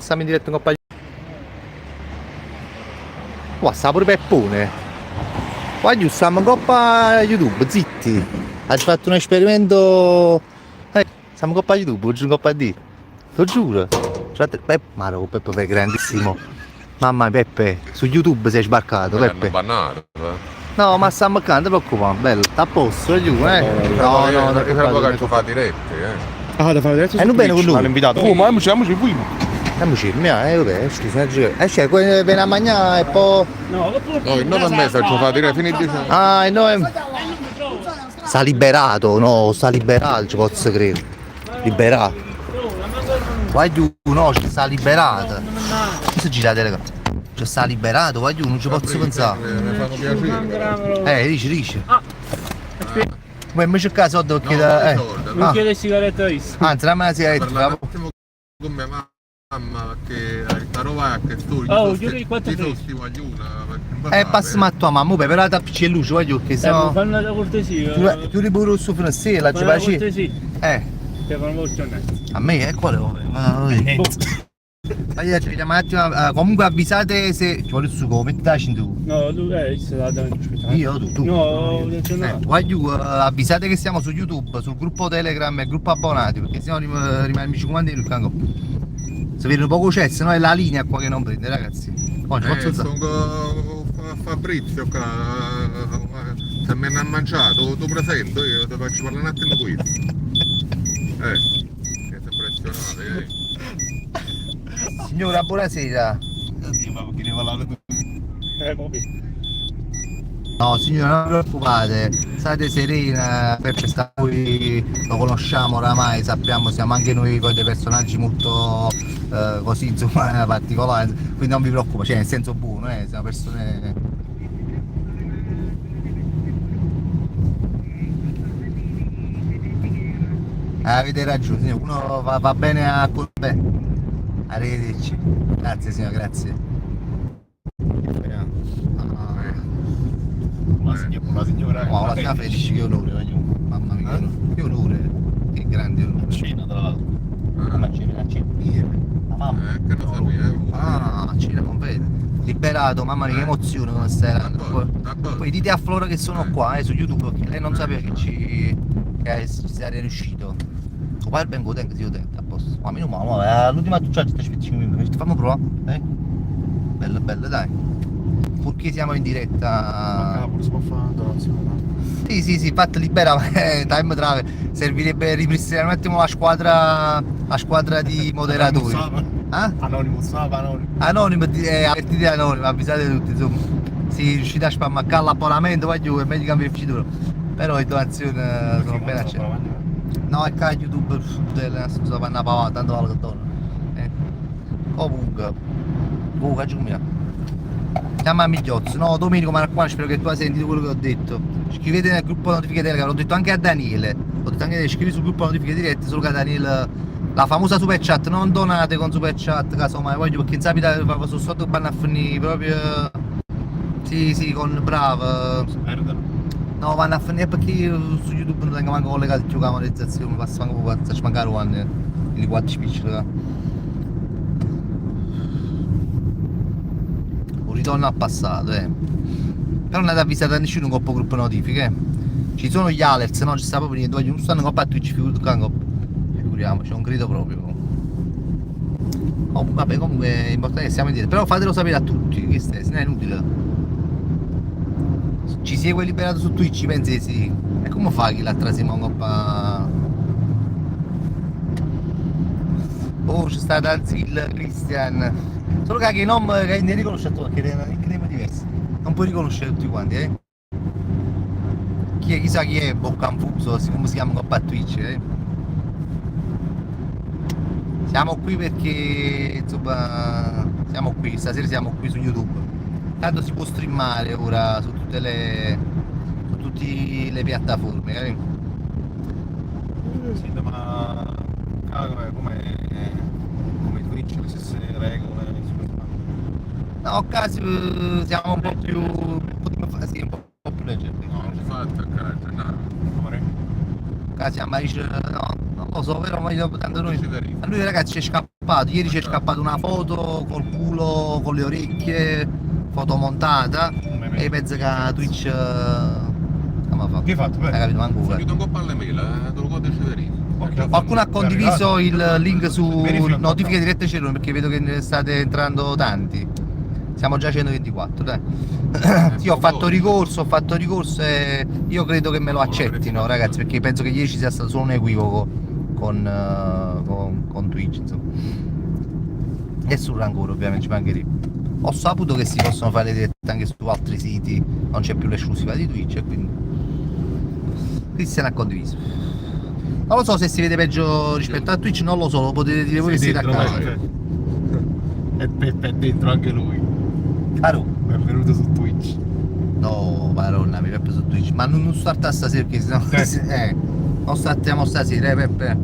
Stamm in diretta 'ncopp a Uà sta pure Peppone. Guagliù stamm 'ncopp a YouTube, zitti. Aggio fatto un esperimento. Stamm 'ncopp a YouTube, 'o giuro 'ncopp a Dio. T'o giuro. Peppe, Maro, Peppe è grandissimo. Mamma mia Peppe, su YouTube sei sbarcato, Peppe. Bannato, eh. No, ma stiamo qua, non ti preoccupare, bello, sta a posto, giù, eh. No, no, no, fra poco ci fa dirette, eh. Ah, da fare diretta E non bene con lui. L'hanno invitato. Oh, ma amici, fuimo. Amici, mia, vabbè, scusa, cioè, viene a mangiare e poi... No, No, il 9 e mezza ci fa diretta fino a 10. Ah, e noi... Sta liberato, no, sta liberato, ci posso credere. Liberato. Guagliù, no, ci sta liberato. Cosa gira la telecamera? Ci sta liberato, guagliù, non ci posso pensare. Mi fanno piacere. Dici, dici. Ma invece qua soldi perché... No, da, eh. soldi, Non Ah. chiede sigaretta a Anzi, dammi una sigaretta. Parla un attimo con mia mamma perché la roba che sto Oh, chiudi quattro freschi. Passa a tua mamma, però la c'è luce, voglio che sennò... sennò... Fanno una cortesia. Chiudi pure su finestrella, ci Fanno una facci. cortesia. Ti fanno molto onesto. A me, quale ora? Ma io ci vediamo un attimo, comunque avvisate se... Ci vuole il sugo, metti la cintura. No, lui, se la dà aspetta. Io, tu, tu. No, non c'è no. Voglio, avvisate che siamo su YouTube, sul gruppo Telegram e gruppo abbonati, perché sennò rimaniamo 50 euro in Se vedono poco c'è, se no è la linea qua che non prende, ragazzi. Poi ci posso Sono con Fabrizio qua, se me ne ha mangiato, ti presento io, ti faccio parlare un attimo qui. Che sei impressionato, eh. Signora, buonasera. Oddio, ma perché ne parlare tu? No signora, non vi preoccupate, state serena, perché sta noi lo conosciamo oramai, sappiamo, siamo anche noi con dei personaggi molto così, insomma, particolari, quindi non vi preoccupate, cioè nel senso buono, siamo persone... Avete ragione, signor, uno va bene a... Beh, arrivederci. Grazie signora, grazie. La signora, Wow, la signora felice, che onore, voglio. Mamma mia, che onore, che grande onore. Cena, tra l'altro. Come a cena? A cena? La mamma. Che non sapevo. Ah, a cena con Fede. Liberato, mamma mia, che emozione come stai andando. Poi dite a Flora che sono qua, su YouTube, perché lei non sapeva che ci che sarei riuscito. O poi ben contento, sì, io a posto. Ma meno male, l'ultima cioè, ci 5 minuti, fammi provare, eh? Bello, bello, dai. Purché siamo in diretta. Cavolo, si può fare una donazione. Sì, sì, sì, fatto libera, time travel. Servirebbe ripristinare un attimo la squadra di moderatori. Anonymous, Anonymous. Anonimo, avvertite anonimo, avvisate tutti, insomma. Si riuscite a spammaccare l'abbonamento, voglio, è meglio cambiare il futuro. Però le donazioni sono ben accettate. No, è che YouTube, scusa, vanno a pavare, tanto vale che torna. Comunque, oh, che mi Chiama Migliozzo, no Domenico Maracquano, spero che tu hai sentito quello che ho detto. Scrivete nel gruppo notifiche Telegram, l'ho detto anche a Daniele. L'ho detto anche a Daniele, scrivi sul gruppo notifiche dirette, solo che a Daniele la famosa super chat, non donate con super chat, casomai voglio, perché in sapita sono sotto vanno a finire proprio. Sì, sì, con bravo. No, vanno a finire perché io su YouTube non tengo manco collegato più la monetizzazione, passa manco faccio mancare one, i 4 spiccioli. Un ritorno al passato, eh. Però non è avvisato a nessuno un coppo gruppo notifiche, eh. Ci sono gli alerts, no? Ci sta proprio niente, voglio, non stanno coppa a Twitch, figuriamoci, non credo proprio. Oh, vabbè, comunque è importante che siamo in diretta, però fatelo sapere a tutti, che se no è inutile. Ci segue liberato su Twitch, pensi sì. E come fa chi l'altra sera un coppa? Oh, c'è stata Zil, Christian. Solo che i nomi che ne riconosce tutti, perché è un nickname diverso. Non puoi riconoscere tutti quanti, eh? Chi è, chissà chi è Boccanfuso, come si chiama qua a Twitch, eh? Siamo qui perché, insomma, siamo qui, stasera siamo qui su YouTube. Tanto si può streamare ora su tutte le, su tutte le piattaforme, capito? Sì, ma come Twitch, le stesse regole? No, quasi siamo un po' più, sì, un po' più leggeri. No, fatto, no. Quasi, ma dice, no, non lo so, però ma io, tanto noi, a lui ragazzi ci è scappato. scappato, ieri c'è scappata una foto col culo, con le orecchie, fotomontata e penso che Twitch come fa? Che hai fatto? Hai capito manco Sono chiuso un po' alle mail, te lo codice verifico. Ok. Qualcuno ha condiviso il link su Verifica. notifiche dirette Cerone perché vedo che ne state entrando tanti. Siamo già a 124, dai. Sì, ho fatto ricorso e io credo che me lo accettino, ragazzi, perché penso che ieri ci sia stato solo un equivoco con Twitch, insomma. E sul rancore, ovviamente, ci mancherebbe. Ho saputo che si possono fare le dirette anche su altri siti, non c'è più l'esclusiva di Twitch e quindi Cristian ha condiviso. Non lo so se si vede peggio rispetto a Twitch, non lo so, lo potete dire voi che siete a casa. E Peppe è dentro anche lui. Caro. Benvenuto su Twitch. No, maronna, mi Peppe su Twitch. Ma non starta stasera perché sennò. Non startiamo stasera, Peppe. Eh?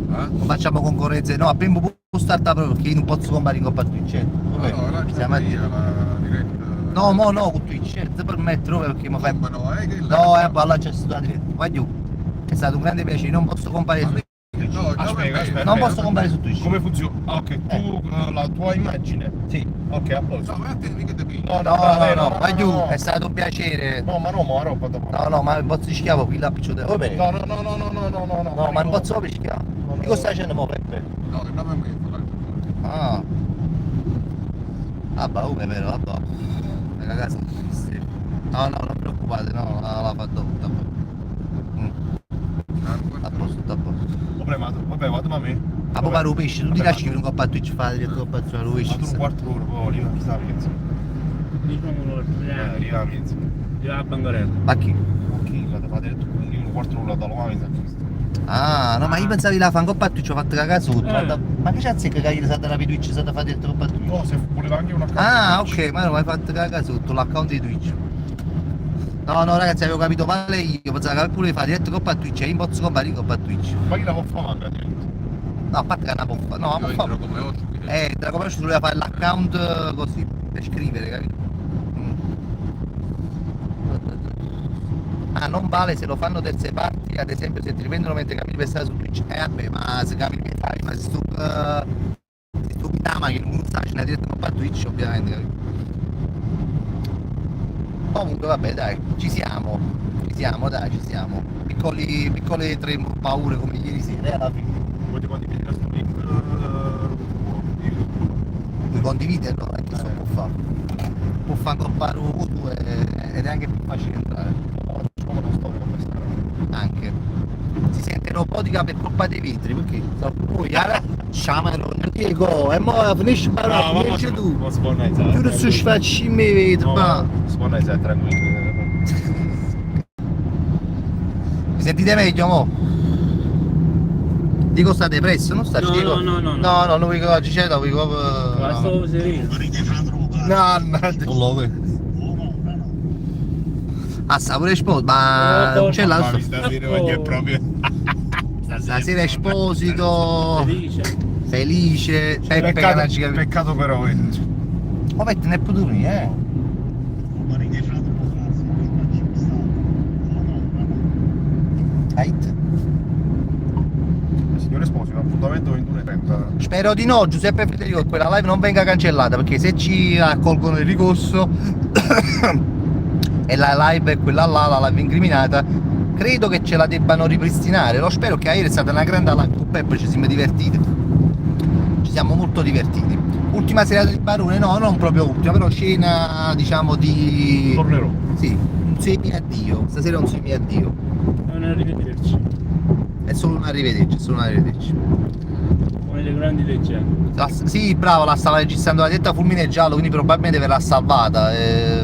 Non facciamo concorrenza. No, appena può startare proprio perché io non posso combattere in Coppa Twitch. No, no, la Siamo a io la diretta. No, mo no, con Twitch, certo, per permettere perché mi fai. Ma no, è che No, allora c'è stata diretta. Vai giù. È stato un grande piacere, non posso comparire su Twitch. No, Aspetta, aspetta. Non posso comprare su Twitch. Come funziona? Ah, ok, tu la tua immagine. Sì. Ok, a posto. No, ma a te mica te pigli. No, No, no, no, vai giù, no. è stato un piacere. No, ma no, ma roba dopo. No, no, ma il pozzo di schiavo qui là piccio. Va bene. No, no, no, no, no, no, no, no, no. No, ma il pozzo proprio schiavo. Che cosa stai facendo mo, Peppe? No, è 9:30 la Ah. Ah, bah, come però, vabbè. La cagata sì. No, no, non preoccupate, no, la fa dopo, dopo. A posto, tutto a posto. Vabbè, ma vabbè, vado ma me. Ma poi fare un pesce, tu ti lasci per un coppa a Twitch, fare diretto coppa a Twitch, Ma tu un quarto d'ora poi, lì chissà mezzo. Diciamo Arriva a mezzo. Arriva a Bangarella. Ma chi? Ma chi la fa diretto con un quarto d'ora da Lomami sa questo. Ah, no, ma io pensavo di la fa un coppa a Twitch, ho fatto cagare sotto. Eh. Ma che c'è che cagare sa da Twitch, sa da fare diretto coppa a Twitch? No, se voleva anche un account. Ah, ok, ma non hai fatto cagare sotto l'account di Twitch. No, no, ragazzi, avevo capito male io, pensavo che pure fare diretto coppa a Twitch e io posso comprare in coppa a Twitch. Ma chi la può fare praticamente? No, a parte che è una può fare. No, Io ma può entro come ospite. Tra come ci voleva fare l'account così, per scrivere, capito? Ah, non vale se lo fanno terze parti, ad esempio se ti riprendono mentre cammini per strada su Twitch. Vabbè, ma se cammini per strada, ma se tu, se tu mi che non sa, c'è una diretta coppa a Twitch, ovviamente, capito? Comunque vabbè dai, ci siamo, ci siamo, dai, ci siamo. Piccoli, piccole tre paure come ieri sera, alla fine. Volete condividere questo link YouTube? Vuoi condividerlo? È che so può fare. Può fare incoppare un due ed è anche più facile entrare. No, facciamo una storia come sta. Anche. Si sente robotica per colpa dei vetri, perché? Poi ara Ciao Diego, e mo finisci parola, finisci tu. Ma sponna Chiudi su sfacci i vetri, va. Sponna tranquillo. Mi sentite meglio mo? Dico state presso, non sta No, Diego? no, no, no, No, no, non vi oggi c'è, no, vi Ma no. sto sereno. No, no. Non lo vedo. Ah, sta pure Esposito, ma non c'è la Stasera oggi è proprio. Stasera Esposito, Felice. felice, Peppe che non ci Peccato, capisce. peccato però, Oh, Peppe, ne è potuto venire, eh. Ait. Signor Esposito, appuntamento 21:30. Spero di no, Giuseppe Federico, che quella live non venga cancellata perché se ci accolgono il ricorso e la live è quella là, la live incriminata, credo che ce la debbano ripristinare. Lo spero che ieri è stata una grande live con Peppe, ci siamo divertiti. Ci siamo molto divertiti. Ultima serata di Barone, no, non proprio ultima, però cena diciamo di. Tornerò. Sì, un semi addio. Stasera è un semi addio. È un arrivederci. È solo un arrivederci, è solo un arrivederci. Come le grandi leggende. Sì, bravo, la stava registrando la diretta fulmine giallo, quindi probabilmente verrà salvata.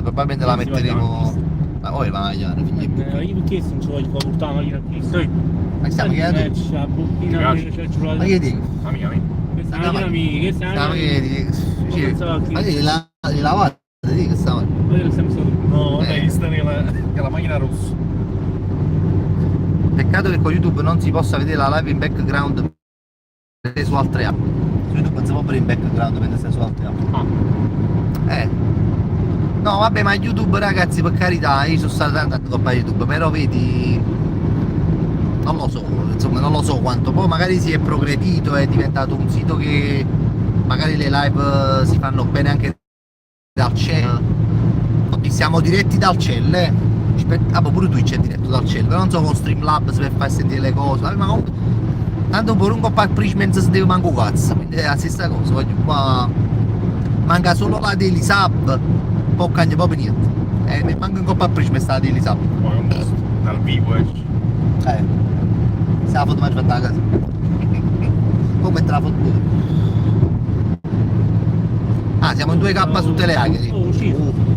Probabilmente la Sì, si metteremo. va Ma poi la maglia, figlio di Io perché non ci voglio far portare la macchina qui? Sto Ma stiamo chiedendo tu? C'è la bocchina, Mi piace. c'è il Ma che dico? Amica, amica. Questa è una macchina mia, questa è una Stiamo macchina mia. chiedendo. Non pensavo che- Ma che li lavate? Sì, che stavo. Quello è sempre stato. No, Eh. dai, sta nella macchina rossa. Peccato che con YouTube non si possa vedere la live in background su altre app. Su YouTube non si può vedere in background mentre sei su altre app. Ah. No, vabbè, ma YouTube, ragazzi, per carità, io sono stato tanto a coppa YouTube, però vedi, non lo so, insomma, non lo so quanto. Poi magari si è progredito, è diventato un sito che le live si fanno bene anche dal cielo. Siamo diretti dal cielo, eh. Aspetta, ah, boh, pure Twitch è diretto dal cielo, però non so con Streamlabs per far sentire le cose, vabbè, ma comunque tanto pure un po' Prism non si deve manco cazzo, quindi è la stessa cosa, voglio qua manca solo la Daily Sub, poi cambia proprio niente. Ne manco in coppa a Prism sta la Daily Sub. Poi è un posto dal vivo esce. Se la foto mi fatta a casa. Come te la foto pure? Ah, siamo in 2K su Teleagri. Oh, uscito. Oh.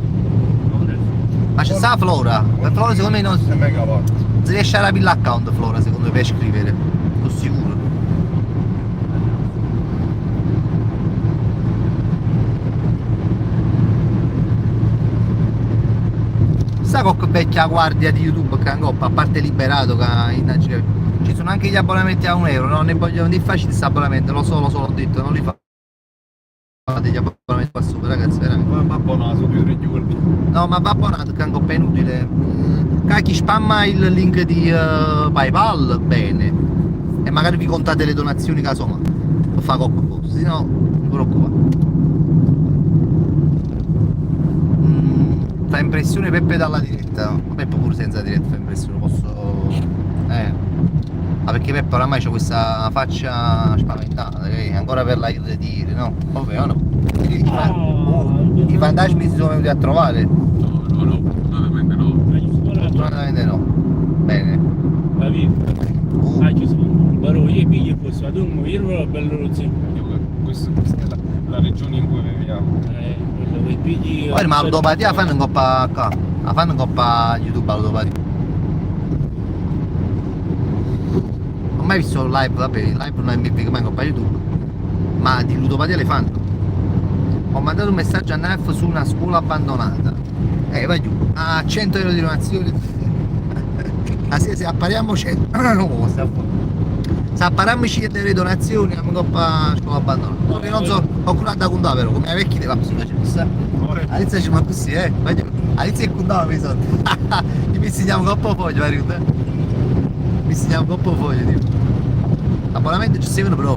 Ma c'è sta Flora? Per Flora secondo me non È megawatt. si riesce a rapire l'account Flora secondo me per scrivere. Sono sicuro. Sa qualche vecchia guardia di YouTube che ancora, a parte Liberato che in ci sono anche gli abbonamenti a 1 euro, no? Ne voglio non è facile questo abbonamento, lo so, l'ho detto, non li fate gli abbonamenti qua sopra, ragazzi, veramente. Ma abbonato 2 o 3 giorni. No, ma va abbonato che ancora è inutile. Cacchi spamma il link di PayPal, bene. E magari vi contate le donazioni casomai. Lo fa qualcosa, se no non vi preoccupate. Fa impressione Peppe dalla diretta. Peppe pure senza diretta fa impressione, posso. Ma perché Peppe oramai c'ha questa faccia spaventata, che è ancora per l'aiuto di dire, no? Vabbè, o no? I fantasmi si sono venuti a trovare? No, no, no, fortunatamente no. Fortunatamente no. Bene. Capito? Ah, ci sono però io piglio questo, ad un io bello rozzo. Questa è la regione in cui viviamo. Quello che pigli. Poi ma l'autopatia fanno in coppa qua. La fanno in coppa YouTube l'autopatia. Non ho mai visto live, vabbè, live non è mai in coppa YouTube. Ma di ludopatia le fanno. Ho mandato un messaggio a Nef su una scuola abbandonata. Vai giù. A 100 euro di donazione. Ah sì, se appariamo 100. No, sta fuori. Se appariamo 100 euro di donazioni, abbiamo coppa scuola abbandonata. No, io non so, ho curato da contare però, come ai vecchi te va su All'inizio ci ma così, vai giù. All'inizio è contava mi sono. Mi segniamo coppa foglio, vai ricordare. Mi segniamo coppa foglio, tipo. L'abbonamento ci seguono però.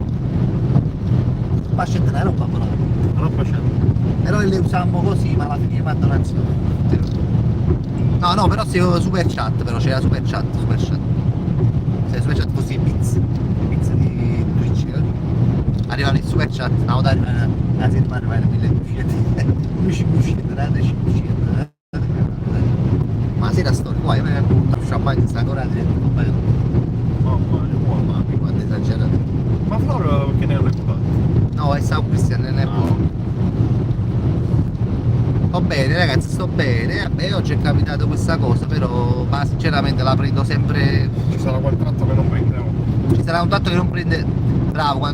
Ma c'è una roba però. Roba c'è. Però le usiamo così, ma alla fine fa donazione. No, no, però se super chat, però c'era super chat, super chat. Se super chat così bits, i bits di Twitch, eh. Arrivano in super chat, una volta arriva la settimana arrivano 1200, 1500, 500. Ma sera storia, qua io mi vengo un champagne, sta ancora diretto, vabbè. Mamma mia, quanto esagerato. Ma Flora perché ne ha fatto? No, è stato Cristian, non è buono. Sto bene ragazzi, sto bene. Vabbè, oggi è capitato questa cosa, però ma sinceramente la prendo sempre. Ci sarà quel tratto che non prendevo. Ci sarà un tratto che non prende. Bravo,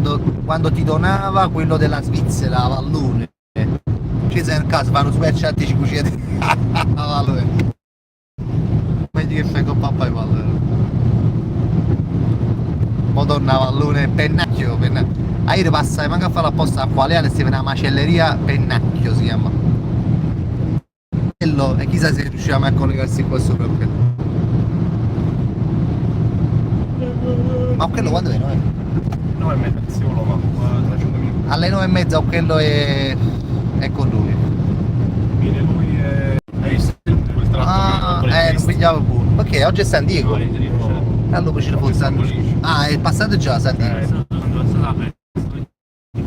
quando ti donava quello della Svizzera, Vallone. Ci sei nel caso, fanno super chat e ci cucinate. Vallone. Meglio che fai con papà e Vallone. Mo torna Vallone Pennacchio, Pennacchio. Ah, ieri passai manco a fare apposta a Qualeane, si una macelleria Pennacchio si chiama. E chissà se riusciamo a collegarsi qua sopra. Ma quello quando è? 9? 9:30, si voleva, tra 5 minuti. Alle 9:30 quello è con lui. Viene lui e... Hai visto quel tratto Ah, che non pigliavo pure. Perché oggi è San Diego? No, Allora ci fosse San Diego. Ah, è passato già San Diego.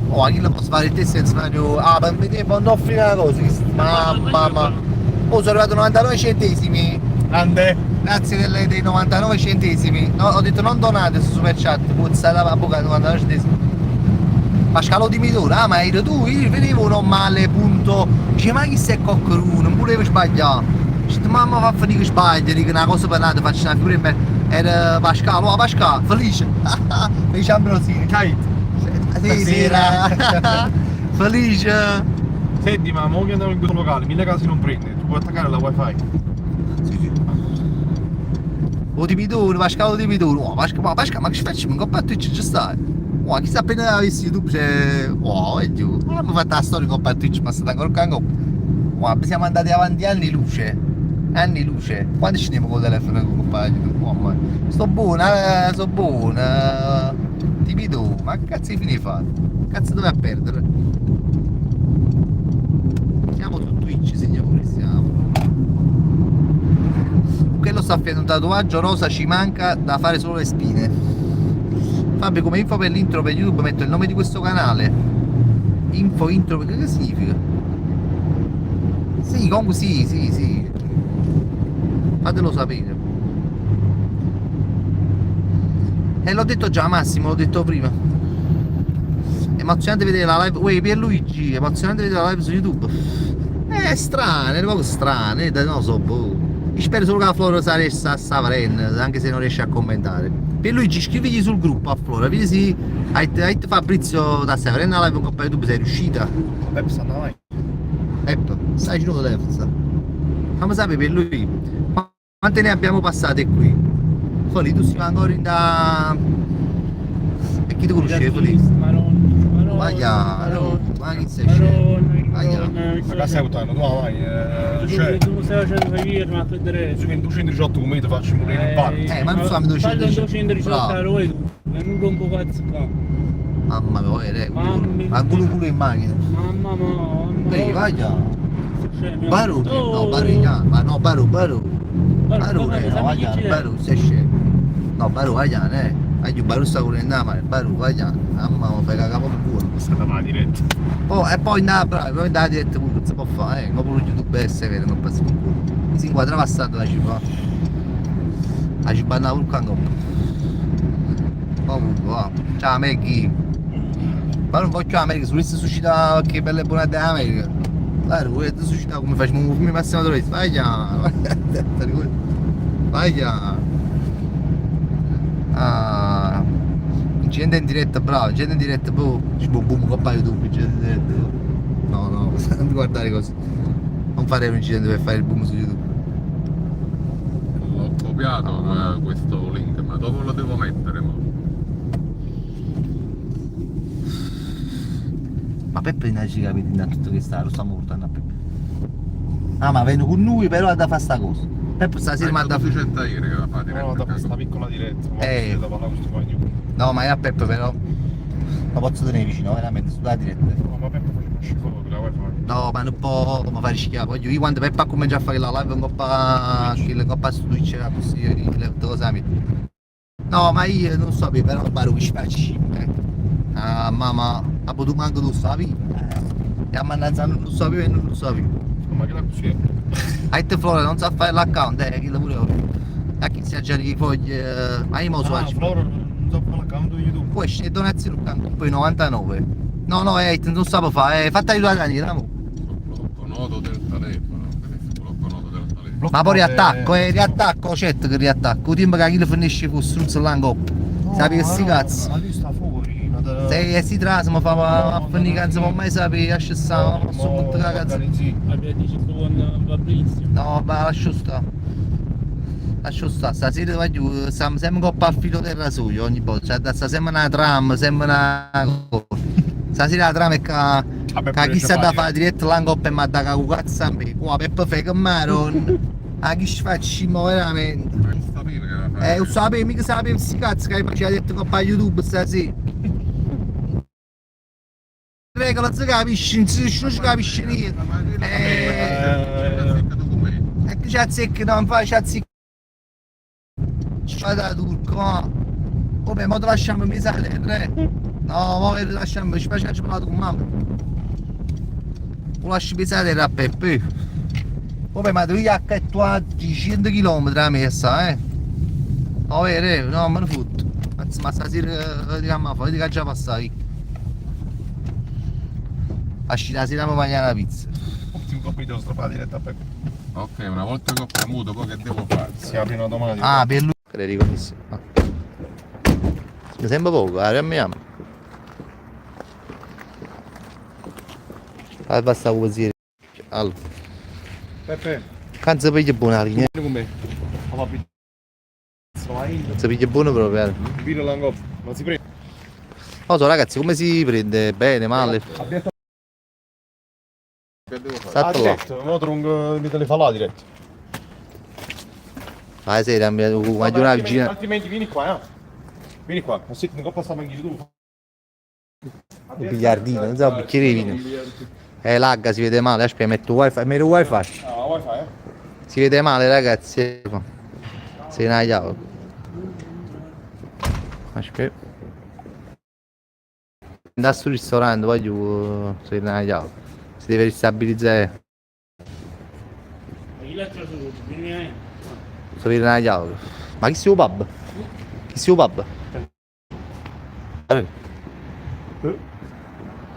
Oh, a chi lo posso fare il test senza fare. Ah, per vedere, ma non offrire una cosa. Mamma mia. Oh, sono arrivato a 99 centesimi. Grande! Grazie dei 99 centesimi. No, ho detto non donate su super chat, puzza la bocca 99 centesimi. Pascalo di Midora, ah, ma eri tu, io vedevo uno male punto. Dice, ma chi sei coccheruno? Non volevo sbagliare. Dice, mamma fa finire che sbaglia, dico una cosa per l'altra, faccio una figura in me. Era Pascal, oh Pascal, felice. Felice Ambrosini. Kite! Sì, sera. Felice. Senti, ma mo che andiamo in questo locale, mille casi non prende, tu puoi attaccare la wifi. Sì, sì. O di Midoro, Pascal di Midoro. Oh, Pascal, ma Pascal, ma che faccio? Ma coppa Twitch ci stai? Oh, chissà appena avessi YouTube c'è. Oh, e giù. Ma abbiamo fatto la storia con Twitch, ma è stata ancora in coppa. Oh, siamo andati avanti anni luce. Anni luce. Quando scendiamo col telefono con compagno? Oh, ma sto buona, sto buona. Ti vedo, ma che cazzo di fine hai fatto? Cazzo dove a perdere? sta facendo un tatuaggio rosa, ci manca da fare solo le spine. Fabio, come info per l'intro per YouTube metto il nome di questo canale. Info, intro, che significa? Sì, comunque sì, sì, sì. Fatelo sapere. E l'ho detto già Massimo, l'ho detto prima. Emozionante vedere la live. Uè, Pierluigi, emozionante vedere la live su YouTube. È strano, è proprio strano, non lo so, boh. Io spero solo che la Flora sa sta, sta prendendo, anche se non riesce a commentare. Pierluigi, scrivigli sul gruppo a Flora, vedi se hai detto Fabrizio da stai prendendo la live con YouTube sei riuscita. Peppe sta andando avanti. Ecco, stai giù telefono. sta. Fammi sapere per lui quante ne abbiamo passate qui. Fuori, tu si va ancora in da. E chi ti conosce, Fuori? Maronna, Vaglia, no, ma chi sei scemo? Vaglia. Ma che stai buttando? Tu vai, cioè, Tu stai facendo capire, ma che dire. su 218 come ti faccio morire in parte. Ma non so, mi 218 218 euro, tu. E non rompo cazzo qua. Mamma mia, Mamma mia. ma culo culo in macchina. Mamma mia, mamma Ehi, mia. vaglia. Cioè, mio- Baru, no, Baru, no, ma no, Baru, Baru. Baru, no, vaglia, Baru, sei scemo. No, Baru, vaglia, eh. Vaglia, Baru sta correndo a mare, Baru, vaglia. Mamma, mi fai cagare proprio il culo. Sta andando la diretta. Oh, e poi no, bravo, poi da diretta pure, non si può fare, eh. Ma pure YouTube è vero, non passa con culo. Mi si inquadrava stato la ci fa. La ci banna pure qua in coppa. Comunque, va. Ciao Maggie. Ma non voglio America, se volessi suscitare che belle buone dell'America. Guarda, volete suscitare come facciamo un film Massimo Troisi. Vai già. Vai già. Ah. Incidente in diretta, bravo, incidente in diretta, boh, boom, boom, coppa YouTube, incidente in diretta. No, no, non ti guardare così. Non fare un incidente per fare il boom su YouTube. L'ho copiato questo link, ma dove lo devo mettere? Mo? Ma Peppe non ci capite da tutto che sta, lo stiamo portando a Peppe. Ah, ma vengo con lui però ha da fare sta cosa. Peppe stasera mi ha da Tu c'è ieri che la fa diretta. No, da questa piccola diretta. Ma da parlare con questo guaglio. No, ma io a Peppe però lo posso tenere vicino, veramente, sulla diretta. No, ma Peppe faceva uscire fuori, la wifi. No, ma non può mi fa rischiare. Voglio io quando Peppe ha cominciato a fare la live in coppa, in coppa su Twitch, così, le cose mie. No, ma io non so, però Baru che ci faccio. Eh. Ah, mamma, ha potuto manco tu sapi. E a mannaggia non lo sapevo e non lo sapevo. Ma che la così è? A te Flora non sa fare l'account, chi lo pure A chi si aggià le foglie, ma io mo so Ah, Flora non so fare l'account di YouTube. Poi c'è donazione poi 99. No, no, non so fare, fatta aiutare Daniele, amo. Blocco nodo del telefono. Blocco nodo del telefono. Ma poi riattacco, riattacco, certo che riattacco. Tempo che chi lo finisce con struzzo là in coppa. Sapi che si cazzo. Ma lui sta fuori, non te... Se si trasa, mi fa a finire che non si può mai sapere, lascia stare, non posso buttare la cazzo. Abbiamo deciso con Fabrizio. No, ma lascio stare. Lascio stare, stasera voglio, stiamo sempre in coppa al filo del rasoio ogni volta, cioè, sta sempre una tram, sempre una cosa. Stasera la tram è che chi sta da fare diretto là in coppa e mi ha dato cazzo a me. Qua Peppe fai che maron. A chi ci facciamo veramente? Ma non sapevo che la fa. Lo sapevo, mica sapevo sti cazzo che faceva detto coppa YouTube stasera. Regola, non si capisce, non si capisce niente. E che c'è azzecca, non fa, c'è azzecca. Ci fa da turco, ma. Come, mo te lasciamo mi sale, eh? No, mo che lasciamo, ci facciamo parlare con mamma. Lo lasci pesare a Peppe. Come, ma tu hai 100 km a messa, eh? No, vero, no, me ne fotto. Ma stasera di mamma, fai che già passai. A la sera mi mangiare la pizza. Ultimo capito, sto fare diretta a Peppe. Ok, una volta che ho premuto, poi che devo fare? Si apre una domanda. Ah, per lui. Le riconosci. Ah. Mi sembra poco, riammiamo. Ah, basta così. Allora, Peppe, cazzo piglia buona linea. vieni con me. Ma va in. Si piglia buono proprio. eh. Vino l'angop. Ma si prende. Non so ragazzi, come si prende? Bene, male? Abbiamo Che devo fare? Stato là. diretto, mo trungo mi te le fa là diretto. Ah, sera mi voglio una vicina. Altrimenti vieni qua, eh. Vieni qua, ma se non passa anche tu. Un biliardino, non so, un bicchiere di vino. Lagga, si vede male, aspetta, metto wifi, metto wifi. Ah, wifi, eh. Si vede male ragazzi. Sì, una chiave. Aspetta. Andare sul ristorante, voglio se una chiave. Si deve ristabilizzare. Ma chi l'ha trasuto? Vieni, vieni. Si vede una chiave. Ma chi si pub? Chi si pub?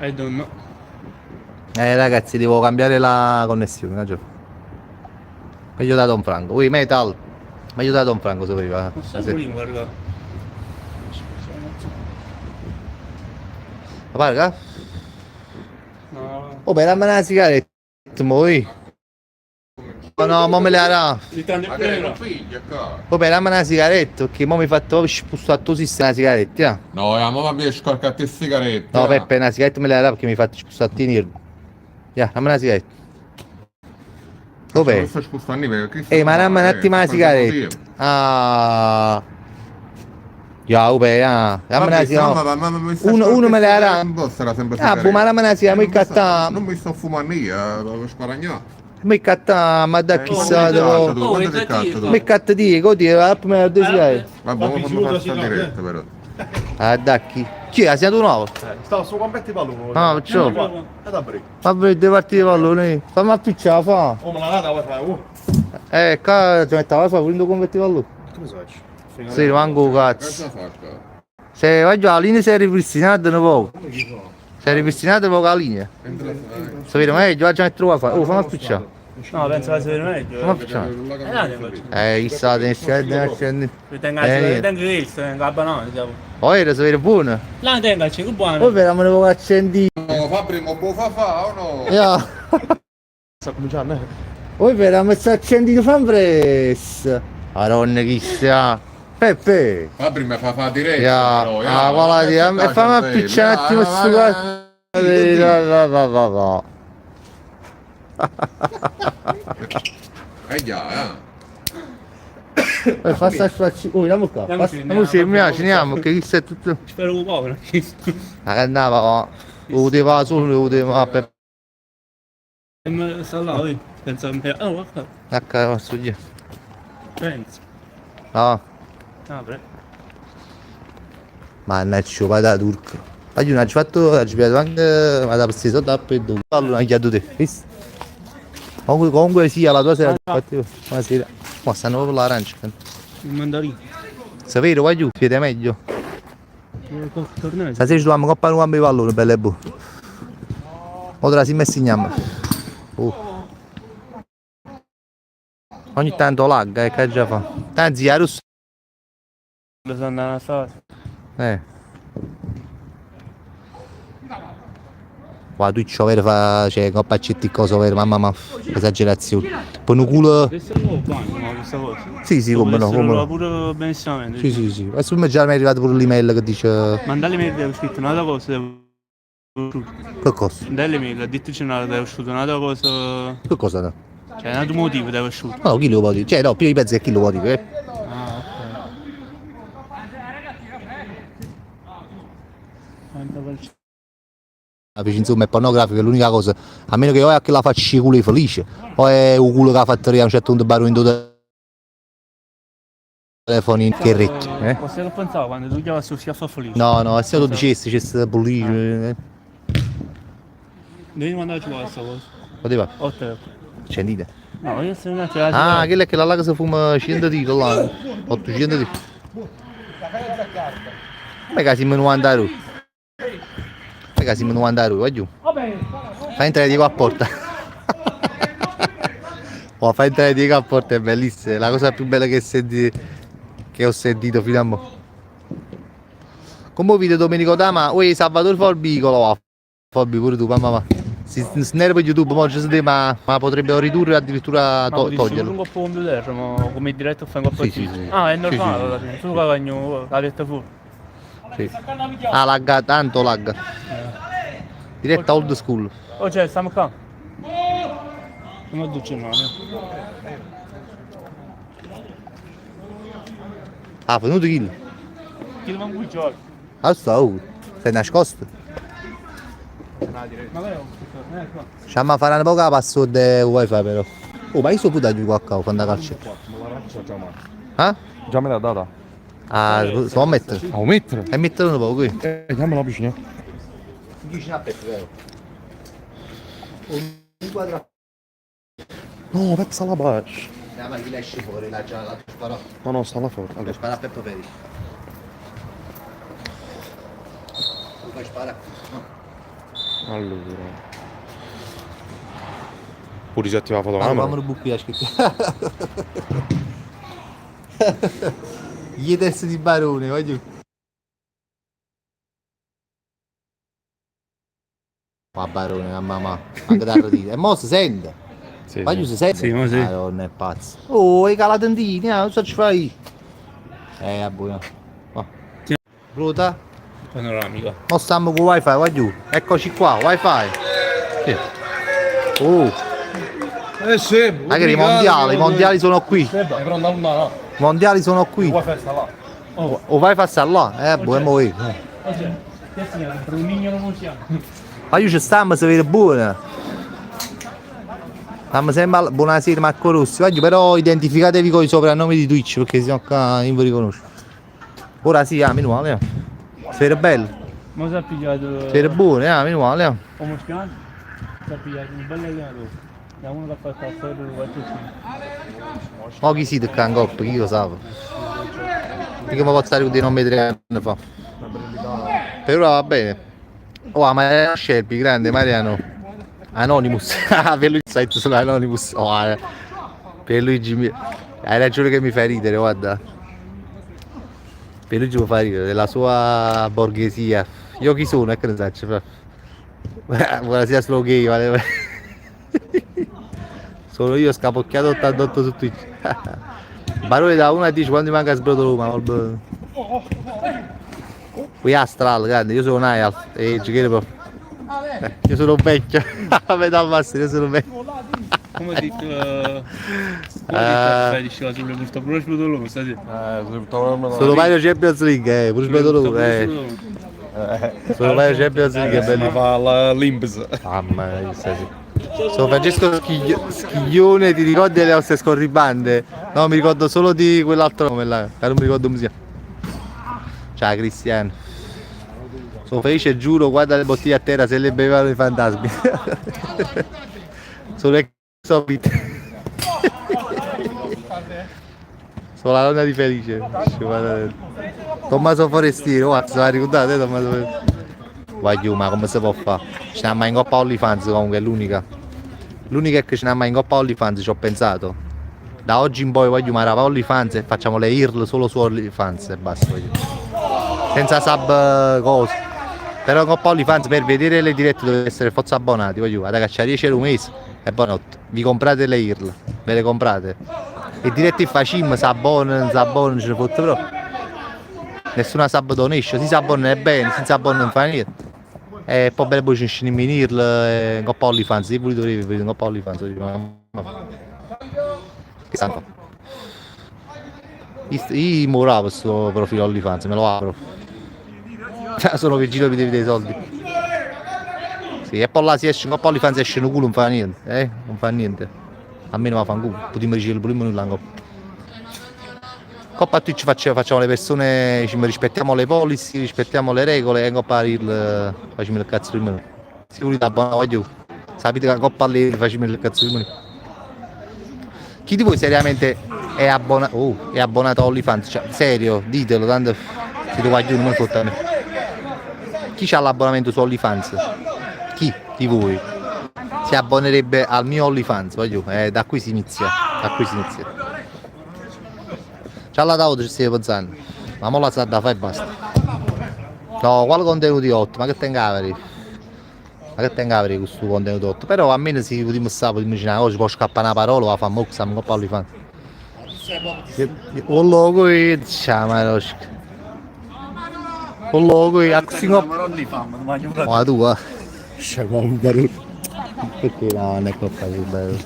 I don't know. Ragazzi, devo cambiare la connessione, ragione. Meglio da Don Franco. Ui, Metal. Meglio da Don Franco se voleva. Non sta Sì. prima, guarda. Ma parla? No. Oh, beh, dammi una sigaretta, moi. Oh, no, mo me la dà. Di tanto Ma è che vero. non piglia qua? Oh, beh, dammi una sigaretta, perché mo mi hai fatto proprio spostare tu sistema una sigaretta, ya. No, ya, ma mi scorcate le sigarette. No, Peppe, una sigaretta me la dà perché mi hai fatto spostare i nervi. Ya, dammi una sigaretta. Dov'è? Non sto spostando perché Ehi, ma dammi un attimo la sigaretta. Ah. Ya, upe, ya. Dammi una sigaretta. Uno me la dà. Non sarà sempre Ah, boh, ma dammi una sigaretta, mi catta. Non mi sto fumando io, devo sparagnare. Mi catta, ma da chissà Oh, dove. Oh, quanto è ti cazzo cattivo. tu? Mi catta di, così, la me due sigarette. Vabbè, ma fammi sicuro fare si sta tratta, diretta però. Ah, da chi? Chi è? La segnato nuovo? Stavo su gambetti pallone. Ah, perciò. E da break. Vabbè, due partite di pallone. Fammi appicciare, fa. Oh, ma la data vuoi fare? Oh. Qua ci metto la fa, prendo converti pallone. Come si faccio? Sì, rimango cazzo. Cosa fa Se vai giù, la linea si è ripristinata un poco. Come chi fa? Si è ripristinata poco la linea. Entra, Se vede meglio, già metto qua fa. Oh, fammi appicciare. No, penso che sia meglio. Fammi appicciare. Chissà, te ne stai Io tengo Eh, io tengo questo, tengo la banana, diciamo. Oh, era se vede buono. Là tengo, c'è che buono. Poi vediamo ne poco accendi. No, Fabri, ma può fa fa o no? Ya. Sta cominciando, eh? Poi vediamo se accendi fan press. Madonna, chissà. Peppe. Fabri mi fa fa diretta. Ya, però, ah, voilà, di- e fammi appicciare un attimo sto cazzo. Va, va, va, va. Già, eh. Poi fa sta sfacci. Oh, andiamo qua. Andiamo Passa- sì, Andiamo sì, andiamo, mi andiamo, che chissà è tutto. Spero che povero. Ma che andava, oh. Lo poteva solo, lo poteva per Sta là, oi. Penso a me. Oh, guarda. H, studio. Penso. No. Ah, pre. Mannaggia, vada turco. Ma io non ho fatto, ho piato anche, ma da questi soldi a pedo. Allora, anche a te, visto? Comunque, comunque sia la tua sera, infatti, buonasera. Ma stanno proprio l'arancia. Il mandarino. Se vero, vai giù, siete meglio. Tornare. Stasera ci troviamo coppa nuova di pallone, belle e buone. Ora si messa in Oh. Ogni tanto lagga, che già fa. Anzi, la russa. Lo sono andato a stare. Eh. Qua Twitch vero fa, cioè, coppa CT cosa vero, mamma mia, esagerazione. Poi un culo. Questo è nuovo bagno, ma questa cosa. Sì, sì, come no, come no. pure benissimamente. Sì, sì, sì. Adesso mi già mi è arrivato pure l'email che dice Mandale mail è uscita un'altra cosa. che cosa? Dalle mail, ha detto generale è uscita un'altra cosa. Che cosa no? Cioè, un altro motivo è uscito. No, chi lo può dire? Cioè, no, più io penso che chi lo può dire. eh. Ah, ok. Quanta calcio. Capisci, insomma, è pornografica, è l'unica cosa. A meno che o è che la faccia culo è felice, o è un culo che ha fatto a un certo punto barro in due telefoni che è ricco. Eh? Cosa che pensavo quando tu chiamavi su Schiaffa Felice? No, no, se tu dicessi c'è stata bolliccia, eh. Devi mandarci questa cosa. Poteva, Otto. accendite. No, io sono un attimo. Ah, quella è quella là che si fuma 100 di là, 800 di. Come che siamo 90 euro? Come che siamo 90 euro, vai giù. Fai entrare Diego a porta. Oh, fai entrare Diego a porta è bellissima, è la cosa più bella che, senti, che ho sentito fino a mo'. Come video Domenico Dama, oi Salvatore Forbicolo, va. Forbi pure tu, mamma mia. Si snerva YouTube, mo ci sente, ma potrebbero ridurre addirittura Ma potessi pure toglierlo. un coppo computer, ma come diretto fai un coppo Sì, di- sì, sì. Ah, è Sì, normale sì, sì. alla fine. Tu cavagno la detta fuori. Sì. Ah, lagga, tanto lagga. Diretta old school. Oh, cioè, stiamo qua. Non ho no. Ah, venuto kill. Chi lo manco gioco? Ah, sta, oh. Sei nascosto? Ma vero? Qua. Ci farà una poca password del wifi però. Oh, ma io sto pure da giù qua qua, quando calcio. Ma l'arancia già male. Ah? Già me l'ha data. Ah, si può mettere? La vuoi mettere? E mettilo un poco qui. Chiamala vicino. Vicino a Peppe, vero? No, Pep sta là basso. No, ma chi esce fuori, la già la sparò. No, no, sta là fuori. La Allora. spara a Peppe Peri. Tu fai spara. Allora. Pure si attiva la Ma fotocamera. fammi un buco scritto. Gli test di barone, voglio. Ma barone, mamma mamma, anche da ridere. E mo si sente. Sì, Voglio sì. si sente. Sì, mo sì. Madonna, è pazzo. Oh, hai calato in dini, non so ci fai. Buono. Va. Brutta. Panoramica. Mo stiamo con wifi, voglio. Eccoci qua, wifi. Sì. Oh, Eh sì, magari i mondiali sono qui. È pronta una, no? I mondiali sono qui. Wifi sta là. Oh, O vai a stare là? Buono, mo io. oggi che signora, Bruninho non siamo. Ma io ci stiamo, si vede buona. Stiamo sempre al... Buonasera Marco Rossi, voglio però identificatevi con i soprannomi di Twitch perché sennò qua non vi riconosco. Ora sì, ah, meno male. Si vede bello, Ma si è pigliato. si vede buono, ah, meno male. Come si chiama? Si è pigliato un bel allenatore. Da uno che ha fatto la storia del 4 Ma chi siete qua in coppa, chi lo sa? Mica mi posso ricordare non 3 anni fa. Per ora va bene. Oh, Mariano Scelpi, grande Mariano. Anonymous. Ah, per lui site solo Anonymous. Oh, per Luigi hai ragione che mi fai ridere, guarda. Per Luigi mi fa ridere, della sua borghesia. Io chi sono? Ecco ne saccio. Buonasera slow gay, vale. Sono io scapocchiato 88 su Twitch. Barone da 1 a 10 quando mi manca sbrodo Roma. Qui Astral, grande, io sono Niall e ci proprio. Io sono vecchio. Metà basta, io sono vecchio. Come ho detto, come ho detto, diceva sulle pure sbrodo Roma, stasera. Sono Mario Champions League, pure sbrodo Roma, eh. Sono Mario Champions League, è bello. Fa la l'Imps. Mamma mia, che sei. Sono Francesco Schiglione, ti ricordi delle nostre scorribande? No, mi ricordo solo di quell'altro nome là, che non mi ricordo come si chiama. Ciao Cristiano. Sono felice, giuro, guarda le bottiglie a terra se le bevevano i fantasmi. Sono ex Hobbit. Sono la donna di Felice. Tommaso Forestiero, guarda, se la ricordate Tommaso Forestiero? Guagliù, ma come si può fare? Ce n'ha mai in Coppa OnlyFans comunque, è l'unica. L'unica è che ce n'ha mai in Coppa OnlyFans, ci ho pensato. Da oggi in poi voglio ma OnlyFans e facciamo le IRL solo su OnlyFans e basta. Voglio. Senza sub cose. Però in Coppa OnlyFans per vedere le dirette dovete essere forza abbonati, voglio, ad cacciare 10 euro un mese e buonanotte. Vi comprate le IRL, ve le comprate. E dirette facciamo, si abbonano, non si abbonano, ce ne fotte però. Nessuna sub donation, si abbonano è bene, senza abbonano non fa niente. E poi bene poi ci scendiamo in IRL e in Coppa OnlyFans, se volete vedere in Coppa OnlyFans, che santo. Io moravo questo profilo OnlyFans, me lo apro. Cioè, sono che giro mi devi dei soldi. Sì, e poi là si esce, in Coppa OnlyFans esce un culo, non fa niente, eh? Non fa niente. A me non va fa un culo, potremmo dire pure nulla in Coppa. Coppa Twitch facciamo le persone, diciamo, rispettiamo le policy, rispettiamo le regole e in Coppa Reel facciamo il cazzo di me. Se volete abbonare, voglio. Sapete che la Coppa lì facciamo il cazzo di me. Chi di voi seriamente è, oh, è abbonato a OnlyFans? Cioè, serio, ditelo, tanto siete guaglioni, non fotte a me. Chi c'ha l'abbonamento su OnlyFans? Chi di voi si abbonerebbe al mio OnlyFans? Voglio, da qui si inizia, da qui si inizia. C'ha la tavola ci stai pensando. Ma mo la sa da fare e basta. No, quale contenuti 8? Ma che tenga avere? Ma che tenga avere questo contenuto 8? Però almeno si potremmo stare, potremmo dire una cosa, può scappare una parola, la fa mo, stiamo con OnlyFans. O logo e ciao ma O logo e così Ma tua? C'è un barone. Perché no, non è colpa di bello.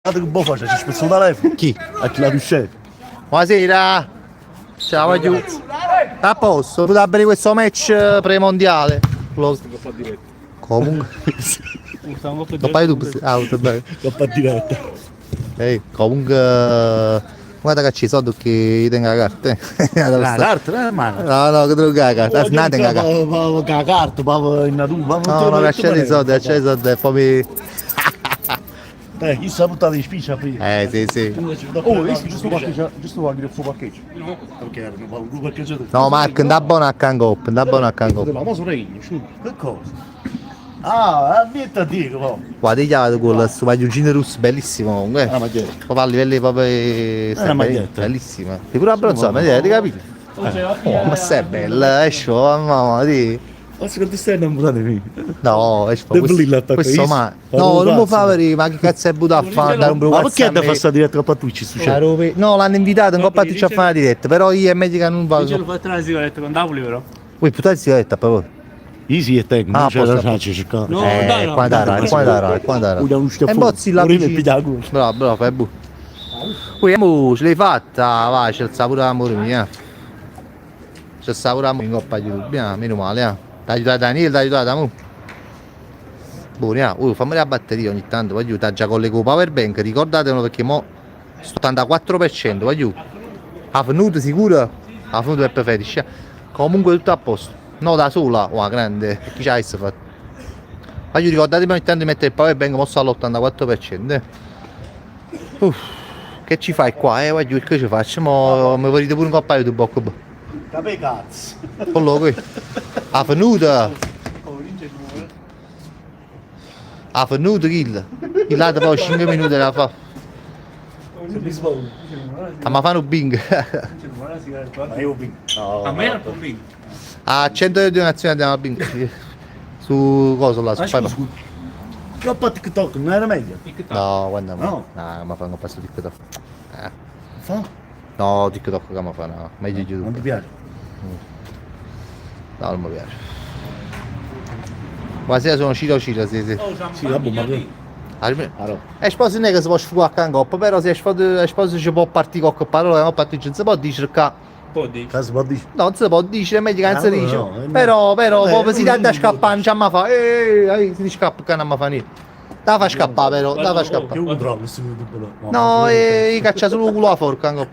Guardate che boh faccia, ci spezzo il telefono. Chi? A chi la piscetta. Buonasera! Ciao, voglio. A posto, potete bere questo match premondiale. Lo... Comunque. Stiamo Lo fai tu? Ah, tutto bene. Coppa diretta. Ehi, comunque guarda che ci soldi che io tengo la carta. Eh. La carta, mano. No, no, che te lo la carta, no, tengo la carta. La carta, pa in natura, No, no, lasciate i soldi, lasciate i soldi e poi mi... Dai, chi sa buttare di spiccia prima. Sì, sì. Oh, visto giusto parcheggio, giusto qua che fu parcheggio. No. Perché era un parcheggio. No, Marco, andà buono a Cangop, andà buono a Cangop. Ma sono regno, su. Che cosa? Ah, niente a dire, no. Guarda, io con questo maglioncino russo, bellissimo comunque. La maglietta. Proprio a livello proprio... È una maglietta. Bellissima. Sei pure abbronzato, ma hai capito? Oh, ma sei bella, esci, oh, mamma, di. Ma secondo te stai innamorando di me? No, esci, Devo lì l'attacco, questo visto? ma... Ma No, un non mi cazzo. fa vedere, ma che cazzo è buttato a fare? Dare un Ma perché a ha me? fatto sta diretta a Twitch? Su La robe- No, l'hanno invitato in Coppa Twitch a fare una diretta, però io è meglio che non Io ce l'ho vado. fatta la sigaretta con Napoli però. Vuoi buttare la sigaretta, proprio? Easy e tecnico, Ah, non c'è posso- la c'è cercare. No, dai, no. Qua dai, qua dai, qua dai. Una un E bozzi la Vorrei vicino. pigliare culo. Bravo, bravo, fai bu. Ui, mo, ce l'hai fatta, vai, c'è il sapore d'amore mio. C'è il sapore d'amore in Coppa YouTube, meno male, eh. T'ha aiutato Daniele, t'ha aiutato, mo. Buoni, ah. Ui, fammi la batteria ogni tanto, voglio, t'ha già collego power bank, ricordatelo perché mo sto 84%, voglio. Ha venuto sicuro? Ha venuto per fetish. Comunque tutto a posto. No, da sola, oh, grande, chi c'ha fatto? Voglio ricordatemi ogni tanto di mettere il power bank mosso all'84%. Eh. Uff, che ci fai qua? Voglio, che ci faccio? Mo mi volete pure un coppa YouTube, bocco. Capè cazzo. Quello qui. Ha venuto. Ha venuto kill. Il lato poi 5 minuti la fa. Ah, ma fanno bing. Ma io vinco. No. A me era un bingo. A 100 euro di donazione andiamo a bing. Su cosa là? Su Ma PayPal. scusa, troppo TikTok, non era meglio? No, guarda, No. no, ma fanno passo TikTok. Fa? No, TikTok che mi fa, no, meglio Non YouTube. ti piace? No, non mi piace. Buonasera, sono Ciro Ciro, sì, sì. Sì, vabbè, ma che... Ah, E sposi non è che si può sfugare a coppa, però se sposi ci può partire qualche parola, no, partire non si può dire che... Può dire. Cazzo, può dire? No, non si può dire, è meglio che non si Ah, dice. no, è Però, però, Vabbè, poi si dà da non- scappare, non c'è ma fa, si scappa che non mi fa niente. Da fa scappare però, da fa scappare. Io controllo questo YouTube. No, e caccia solo culo a forca, in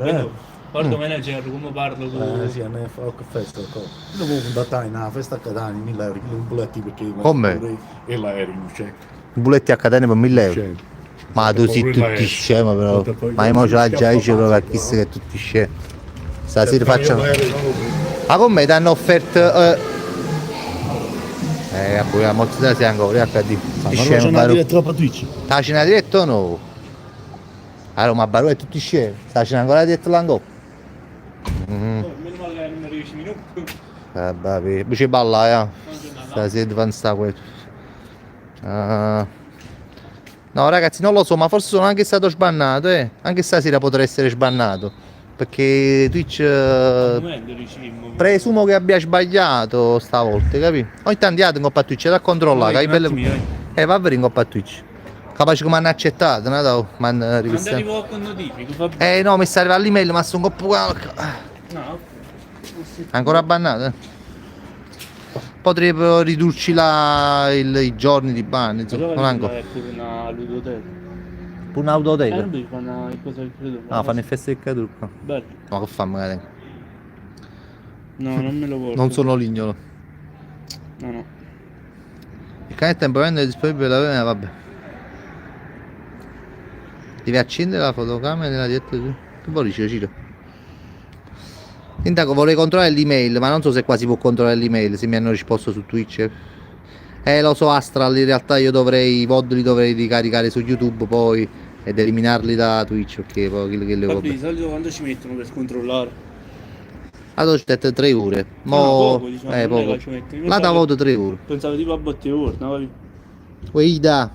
Eh. Guarda manager come parlo con... Sì, ne fa che festa. Io avevo contattato una festa a Catania, 1000 euro, i bulletti perché... Come? E l'aereo, cioè. Bulletti a Catania per 1000 euro. Cioè, Ma tu sei tutti scemo però. Ma io mo ce l'ha già dice proprio a chi che è tutti scemi. Stasera faccio. Ma come ti hanno offerto. Vabbè, mo ti sei ancora, HD. Ma Tutti non c'è scemo, una Barù. diretta troppo Twitch. Sta cena diretta o no? Allora, ma Barù è tutti scemi. Sta cena ancora diretta l'ancora. Meno male che non riesci minuti. Vabbè, ci balla, eh. Stasera fanno sta quello. No ragazzi, non lo so, ma forse sono anche stato sbannato, eh. Anche stasera potrei essere sbannato. Perché Twitch presumo che abbia sbagliato stavolta, capito? Ogni tanto in coppa Twitch da controllare, che bello... Va a vedere in coppa Twitch. Capace come hanno accettato, no? Ma hanno Non arrivo con notifiche, fa... No, mi sta arrivando l'email, ma sono un po' No. Ancora bannato, eh? Potrebbero ridurci i giorni di ban, insomma, non ancora. È pure una ludoteca. Pure un'autoteca? Non fanno cosa che credo. No, fanno il festa del cadrucco. Bello. Ma che fa magari? No, non me lo porto. Non sono lignolo. No, no. Il cane è temporaneamente disponibile la vabbè. Devi accendere la fotocamera nella diretta. Che vuoi dire, Ciro? Intanto vorrei controllare l'email, ma non so se qua si può controllare l'email, se mi hanno risposto su Twitch. Lo so Astral, in realtà io dovrei, i VOD li dovrei ricaricare su YouTube poi ed eliminarli da Twitch, perché poi quello che le Vabbè, di solito quando ci mettono per controllare? Allora ci mette 3 ore. Mo... No, poco, diciamo, non è poco. che ci mettono. Io La pensavo- voto 3 ore. Pensavo tipo a botte ore, no? Capito? Guida.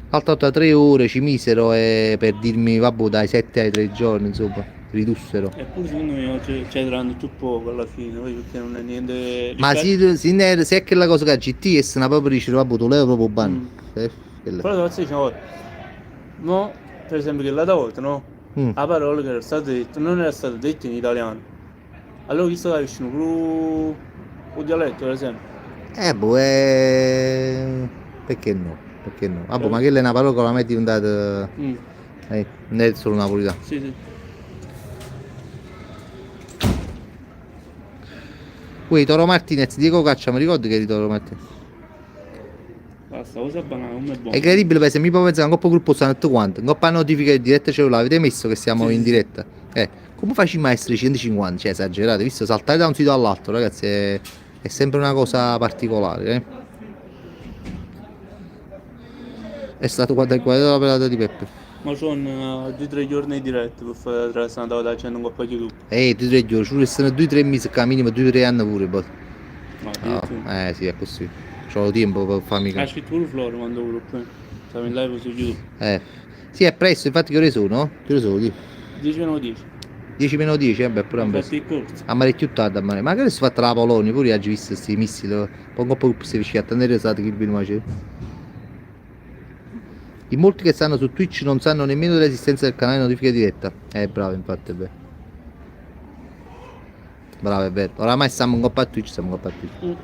L'altra volta 3 ore ci misero per dirmi vabbè dai 7 ai 3 giorni, insomma, ridussero. Eppure secondo me oggi c'è più poco alla fine, poi perché non è niente. Ma se, se è che la cosa che GTS una proprio dice vabbè tu levo proprio ban. Mm. Però adesso diciamo, no, per esempio che l'altra volta, no? La parola che era stata detta non era stata detta in italiano. Allora chi sta vicino pure un dialetto, per esempio. Boh, perché no? Perché no? Vabbè, ma quella è una parola che oramai è diventata... Non è solo napoletano. Sì. Uè, Toro Martinez, Diego Caccia, mi ricordo che eri Toro Martinez. Basta, cosa banale, come è buono. È incredibile, perché se mi può pensare, un coppa gruppo stanno tutti quanti, un coppa notifica di diretta cellulare, avete messo che siamo Sì, in sì, sì. diretta. Come facciamo a essere 150? Cioè, esagerate, visto? Saltare da un sito all'altro, ragazzi, è sempre una cosa particolare. È stato quando hai guardato la pelata di Peppe. Ma sono 2 o 3 giorni di diretta per fare la trasnata da 100 coppa YouTube. 2 o 3 giorni, ci sono 2 o 3 mesi, che minimo 2 o 3 anni pure, boh. No, No, addirittura. sì, è così. C'ho tempo per farmi Ha capire. scritto pure Floro quando gruppo. Stavo in live su YouTube. Sì, è presto, infatti che ore sono? Che ore sono? 10 meno 10. 10 meno 10, vabbè, pure un Infatti è corto. A mare più tardi, a mare. Ma che adesso fatta la Polonia, pure oggi visto questi missili. Poi un po' si vicino a tenere esatto che il c'è. In molti che stanno su Twitch non sanno nemmeno dell'esistenza del canale notifica diretta. Bravo, infatti, è vero. Bravo, è vero. Oramai stiamo in coppa a Twitch, stiamo in coppa a Twitch.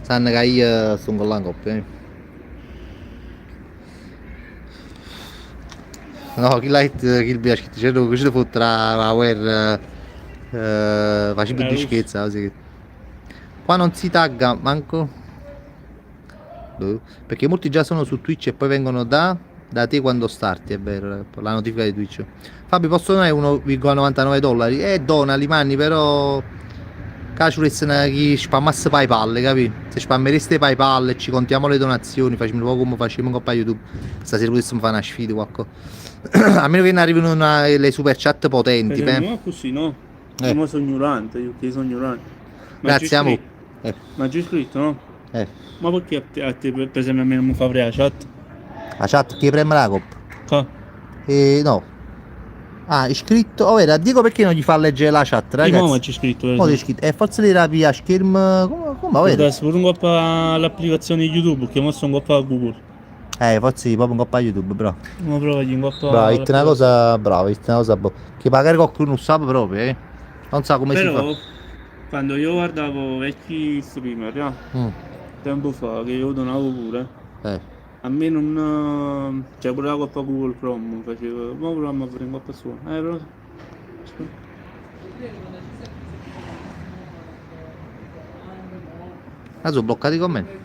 Sanno che io sono con la coppia. No, chi l'ha detto, chi il piace, c'è c'è fu tra la guerra, facciamo di scherzo, così che... Qua non si tagga manco. Boh. Perché molti già sono su Twitch e poi vengono da te quando starti, è vero, la notifica di Twitch. Fabio, posso donare 1,99 dollari? Dona li manni, però Cacio chi spammasse PayPal, capi? Se spammereste PayPal e ci contiamo le donazioni, facciamo un po' come facciamo con YouTube. Stasera potessimo fare una sfida, qualcosa. A meno che non arrivino le super chat potenti, Per beh. no, così, no? Io sono ignorante, io che sono ignorante. Ma Grazie, c'è amo. scritto, ma c'è scritto, no? Ma perché a te, per esempio, a me non mi fa aprire la chat? La chat chi preme la coppa? Qua. No. Ah, iscritto. Oh, era, Diego perché non gli fa leggere la chat, Io mo ragazzi? c'è scritto, per Mo c'è esempio. scritto. Forse li rapi a schermo. Come Può vero? essere pure un coppa all'applicazione YouTube, che mo sono un coppa a Google. Forse proprio un coppa a YouTube, bro. Ma prova un coppa Bravo, hai detto una cosa brava, hai detto una cosa buona. Che magari qualcuno non sa proprio. Non sa come si Però, fa. quando io guardavo vecchi streamer, no? Tempo fa, che io donavo pure. A me non... Cioè pure la coppa Google Chrome faceva... Ma proviamo a fare in coppa sua. Però... Aspetta. Ah, sono bloccati i commenti.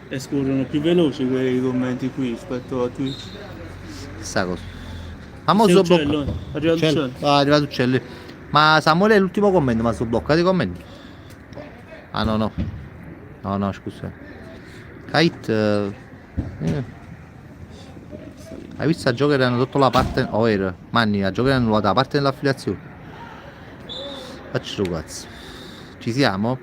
E scorrono più veloci quei commenti qui rispetto a Twitch. Chissà cosa. Ma mo Sì, sono uccello, bloccato. è arrivato Uccello. uccello. Ah, è arrivato uccello. Ma Samuele è l'ultimo commento, ma sono bloccati i commenti. Ah no no. No no, scusa. Kite. Hai visto a Joker hanno tolto la parte. Oh era. Manni, a Joker hanno annullato la parte dell'affiliazione. Faccio su cazzo. Ci siamo?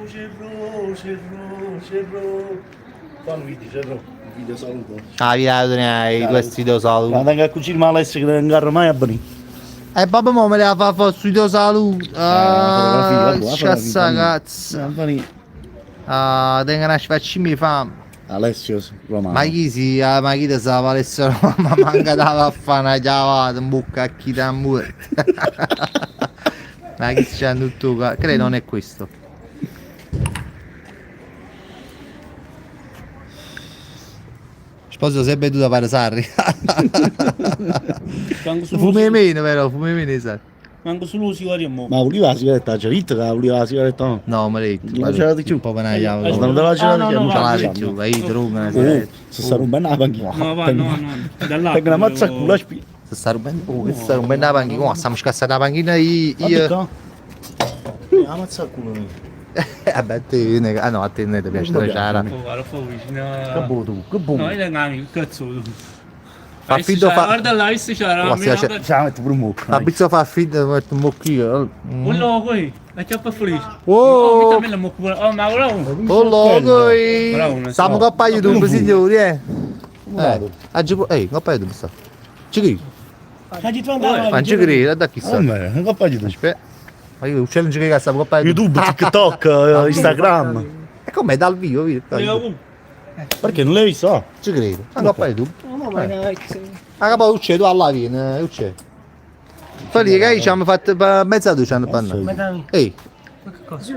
C'è bro, c'è bro, c'è bro. Fammi video, c'è bro. Un video saluto. Ah, via, hai Ciao. questo video saluto. Ma vengo a cucire ma Alessio che non agarra mai a venire. Babbo, mo me la fa fare video saluto. Ah, La fotografia, la sciassa fotografia. cazzo. Ah, venì. Ah, tengo una sfaccimmi fame. Alessio Romano. Ma chi si, ah, ma chi te sa Alessio Romano? Ma manca da a fare una chiavata in bocca a chi t'ha muerto. Ma chi c'è tutto qua? Credo non è questo. Sposo sempre tu da fare Sarri. Manco solo Fumi meno però, fumi meno Sarri. Manco solo sigario mo. Ma voleva la sigaretta, c'è detto che voleva la sigaretta no? No, me l'hai detto. Non ce l'ha di più. Un po' per una chiave. Non te la ce Ah, l'ha no, di più, no, non ce Ce l'ha l'ha di di più. più, vai, droga, una Oh, sigaretta. si sta rompendo la panchina. No, va, no, no. Dall'altro. Tengo una mazza a culo, Si sta rompendo, oh, che si sta rompendo la panchina. Oh, stiamo scassando la panchina io. Io. La mazza a culo mio. Vabbè, a te, ne- ah no, a te non ti piace, Non mi te c'era. Oh, guarda, fa vicino. Che boh tu, che boh. No, io tengo amico, cazzo tu. Fa Adesso finto c'era- fa- Guarda là, visto c'era. Oh, almeno sì, c'è- una- Ce la metto pure un mucco. Fabrizio fa finta, metto un bocchino. Quello qui, la chiappa felice. Oh! Oh, mi la mucco pure. Oh, ma bravo. Oh, logo, Bravo, non Stiamo so. coppa YouTube, signori, eh. Bravo. Ehi, coppa YouTube sta. Ci credo. Ma Ma non ci credo, da chi sta? Come? Coppa YouTube. Aspetta. Ma io uccello non ci credo che stiamo coppa YouTube, TikTok, Instagram. E com'è dal vivo? vedi? Perché non l'hai visto? Ci credo. Ma coppa YouTube. No, ma è Ma capo uccello, tu alla fine, uccello. Fai lì che ci hanno fatto mezza due ci hanno pannato. Ehi,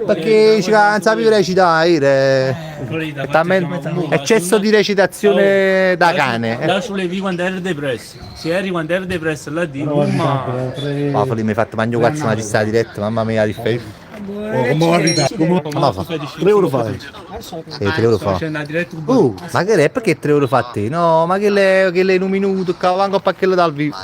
Perché non sapevo recitare, era talmente eccesso di recitazione da cane. Là sulle vi quando ero depresso. Se eri quando ero depresso là di ma Ma Fili, mi hai fatto mangiare cazzo ma ci sta diretta, mamma mia, differente. Oh, come va a Come Ma fa? 3 euro fai? Sì, 3 euro fa. C'è una diretta un Oh, ma che è? Perché 3 euro fa a te? No, ma che le in un minuto, cavolo, manco a quello dal vivo.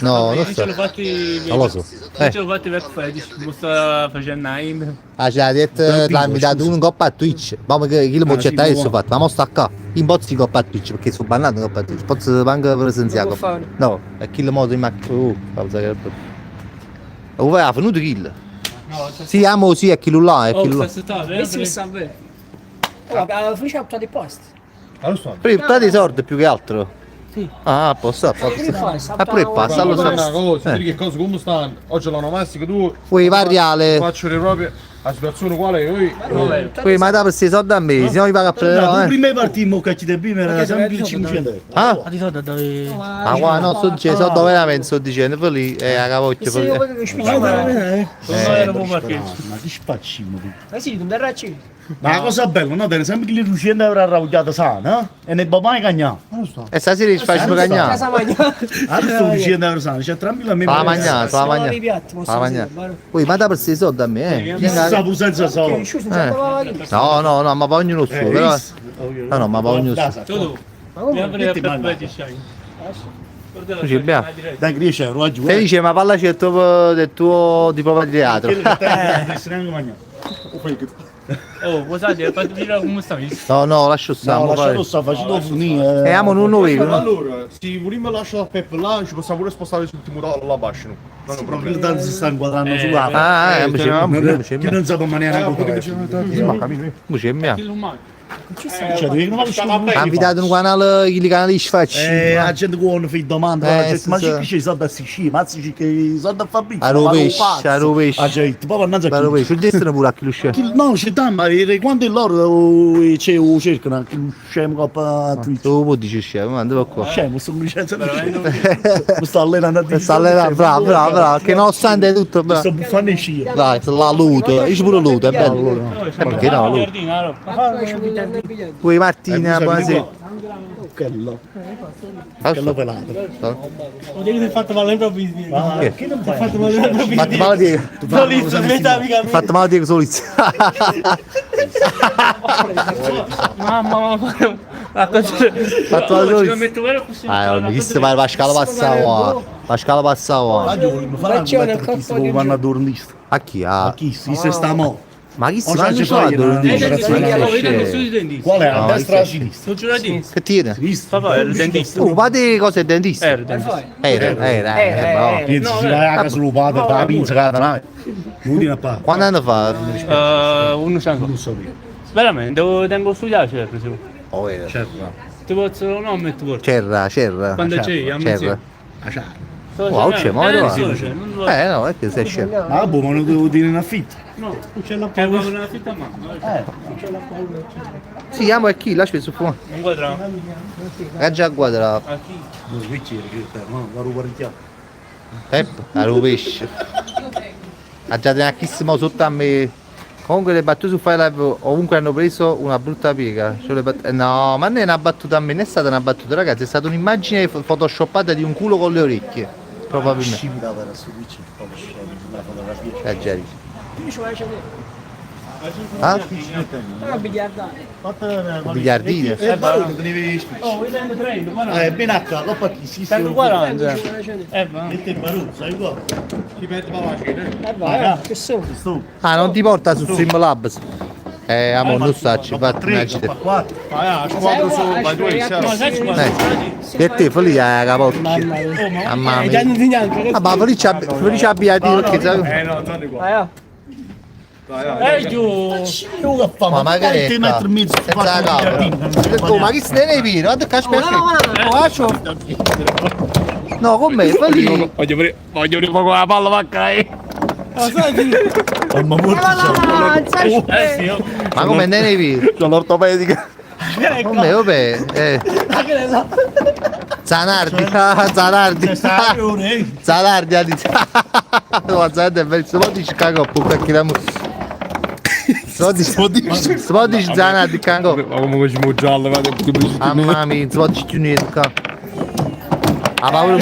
No, non Io ce so. l'ho fatti Non lo so. Io ce l'ho fatti per fare, mi sta facendo aim. Ah, c'è la diretta, l'ha dato uno in coppa a Twitch. Ma che chi lo può Ah, sì, accettare adesso buono. fatto? Ma mo sta qua. In pozzi in coppa a Twitch perché sono bannato in coppa a Twitch. Posso manco presenziare. Non può fare. No, è chi lo modo in macchina. Oh, pausa che. Oh, vai, ha venuto kill. No, Sì, amo, sì, è chi là, è Oh, chi là. sta settato, eh. Questi mi stanno bene. Oh, abbiamo finito di posto. Prima date i soldi più che altro. Sì. Ah, a posto, a posto. Che fai? Ah, pure passa, Allora, allora. una cosa, Eh. dire che cosa come stanno? Oggi l'onomastico tu. Ui, variale. Faccio le proprie. La situazione quale io. Ui, ma dai per questi soldi a me, se no mi pago a prendere. No, tu eh. prima partimmo che ci prima era sempre 500 euro. Ah? Ma di solito dove... Ma qua no, sto dicendo, soldi veramente sto dicendo, poi lì è la capocchia. Se poi io lì. voglio che spiccio. Non era un parcheggio. Ma che spaccino. Ma sì, non verrà ci. Ma la cosa bella, no? Tenere sempre che le 200 euro arrabbiata sana, eh? E ne va mai cagnà. E stasera ci faccio cagnare. Casa magna. Adesso 200 euro sana, c'è tranquillamente. Fa mangiare, fa mangiare. Fa mangiare. Ui, ma dai per questi soldi a me, eh. Sa pure senza soldi. Eh. No, no, no, ma pa ognuno suo, però. No, no, ma pa ognuno suo. Tu, Ma come? mi apri Che ti per manda? fare Ci abbiamo. Dai, 10 euro, oggi. Felice, ma parlaci del tuo diploma di teatro. Oh, scusate, fate dire come sta messo. No, no, lascio stare. No, mo lascialo fare. stare, facendo finire. E amo non lo vedo, no? Allora, se vogliamo lasciare a Peppe là, ci possiamo pure spostare sul tavolo là basso. No, non è un problema. Tanto si sta inquadrando Eh, sulla Ah, eh, Chi non sa come neanche c'è Chi lo mangia? Cioè, devi non Ha invitato un canale, i canali sfacci. La gente che fa domande, la gente, ma chi c'è soldi a Sicilia? Ma c'è che soldi a Fabrizio? A rovescio, a rovescio. Ah, gente, poi mannaggia Ma rovescio, il destino pure a chi lo scemo. No, c'è tanto, ma quando loro c'è cercano anche lo scemo coppa Twitch. Tu puoi dire scemo, ma andiamo qua. Scemo, sto dicendo, mi sto allenando a dire. Sta allenando, bravo, bravo, bravo, che nonostante tutto, Mi bravo. sto buffando in scia. Dai, la luto, io pure luto, è bello. Perché no, luto. Ui Martina, buonasera. Quello. Quello pelato. Ho detto che fatto male all'improvviso. Ma Che? che non fai? Fatto male all'improvviso. Fatto male Diego. Solizio, metà mica. Fatto male Diego Solizio. Mamma, mamma, la cosa. Fatto male Ci Solizio. metto quello così. Ah, non chi va Pascale passava. Pascale passava. Oggi volevo fare Ma c'è un una letto chi si coppa di può andare a dormire. A chi? A A chi? Si se sta mo. Ma chi si Oh, va c'è a c'è dormire? Qual è? A No, destra o a chi sinistra? Non ce l'ha dentista. Che tiene? Sinistra. Papà, era il dentista. Oh, ma di cosa è dentista? Era il dentista. Era, era, era, bravo. Niente, si va a casa lupata, da pinza, cada Non tiene a pa. Quando hanno fatto? Uno sangue. Non so io. Veramente, devo tengo studiare, certo. sì. Oh, era. Certo. Ti posso no, metto porto. C'era, c'era. Quando c'è, a me C'era. Oh, c'è, ma eh, va. sì, c'è, non lo- Eh no, è che sei scemo. Ah, boh, ma non devo dire in affitto. No, c'è la paura. una fitta a mano. Sì, amo è chi? Lascia su fumo. Un quadrato. Che già guarda. A chi? Non che c'era, che no, la ruba richiamo. Pep, la rovescia. Ha già tenacchissimo sotto a me. Comunque le battute su Fire Live ovunque hanno preso una brutta piega. Cioè no, ma non è una battuta a me, non è stata una battuta, ragazzi, è stata un'immagine photoshoppata di un culo con le orecchie. Probabilmente. Scimita per su Twitch, la fotografia. Già. Ah? Ah, biliardare. Un biliardino. Barone, tenevi spicci. Oh, io tengo 30, guarda. Ben a ca, l'ho fatto sì, sì. Tengo 40. Va. Mette il barone, sai qua. Ci mette la cena. Va, che sono? Sto. Ah, non ti porta su Streamlabs? Amo, non sa, ci fatti una gita. 4. Ah, squadro su, vai due, siamo. No, sai Eh, e te, lì è capocchia. Mamma Già mia. non ti neanche. Ah, ma Felice Felice abbia perché sai. No, torni qua. Vai, ah. Dai, dai. Giù. Io che fa? Ma magari ti metto in mezzo senza la capa. Oh, ma chi se ne viene? Guarda che aspetta. Oh, faccio. No, con me, fa lì. Voglio aprire, voglio aprire poco la palla, va eh. Ma molto Eh sì, io. Ma come ne ne viene? C'ho l'ortopedica. Come, vabbè. Eh. Zanardi, ah, Zanardi. Zanardi ha detto. Guardate, è bellissimo. Se dici cago, perché la Se se dici zana di cago. Ma come ci giallo, vado Mamma mia, non si può più niente qua. Ha paura un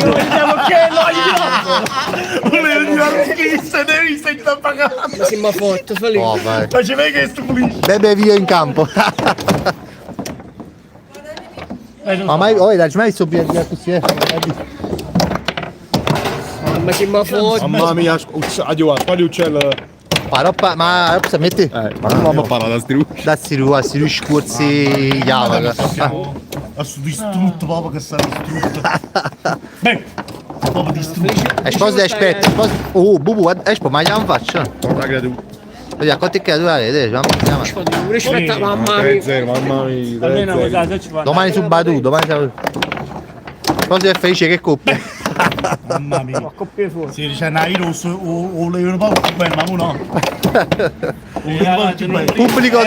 Ma siamo forti, felice. Oh, vai. Ma ci vedi che sto felice? Bebe via in campo. Ma mai, oh, dai, mai visto via così, eh? Ma siamo forti. Mamma mia, addio, quali uccello? Ma roba, ma roba metti? Ma non l'ho parlato da sti Da si a si scorsi java. Adesso distrutto, proprio che sarà distrutto. Beh, proprio distrutto. Esposto aspetta, esposto. Oh, bubu, espo, ma non faccio. Vediamo quanti creature avete, andiamo. Rispetta, mamma mia. 3-0, mamma mia. Almeno cosa ci fa? Domani su Badu, domani siamo. Esposto è felice che coppia. Mamma mia. Coppie fuori. Sì, dice, no, io rosso o leone proprio più bello, ma mo no. O leone più bello. Pubblico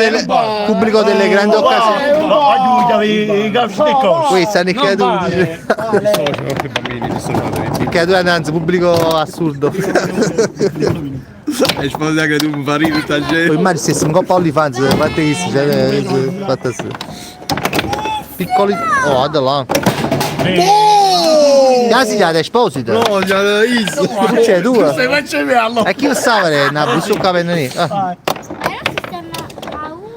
delle grandi occasioni. No, aiuto, i calci di cose. Questa è creatura. Creatura anzi, pubblico assurdo. E sposa che tu mi fa ridere tutta gente. Poi immagini se sono un po' OnlyFans, fate che cioè, fate sì. Piccoli. Oh, guarda là. Quasi già esposito. No, già l'ho visto. C'è due. Stai facendo E chi lo sa vedere? No, busso qua venire. Ah, Però si stanno a uno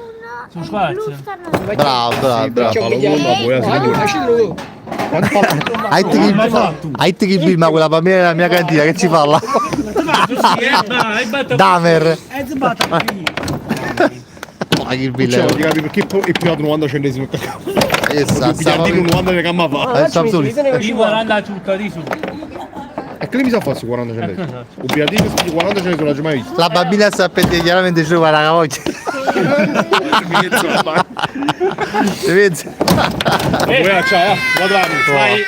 Sono e squarzi. blu stanno a due. Bravo, bravo, bravo. Hai detto che che ma quella bambina nella mia cantina che ci fa là? Damer. Ma che Cioè, bill. ti capi perché è più 90 centesimi Io Il biliardino 90 che camma fa. Io 40 turca di su. E che mi sa fare su 40 centesimi? Un biliardino su 40 centesimi non l'ho mai visto. La bambina sta per dire chiaramente ci guarda la voce. Vedi? Buona, ciao, vado Vai.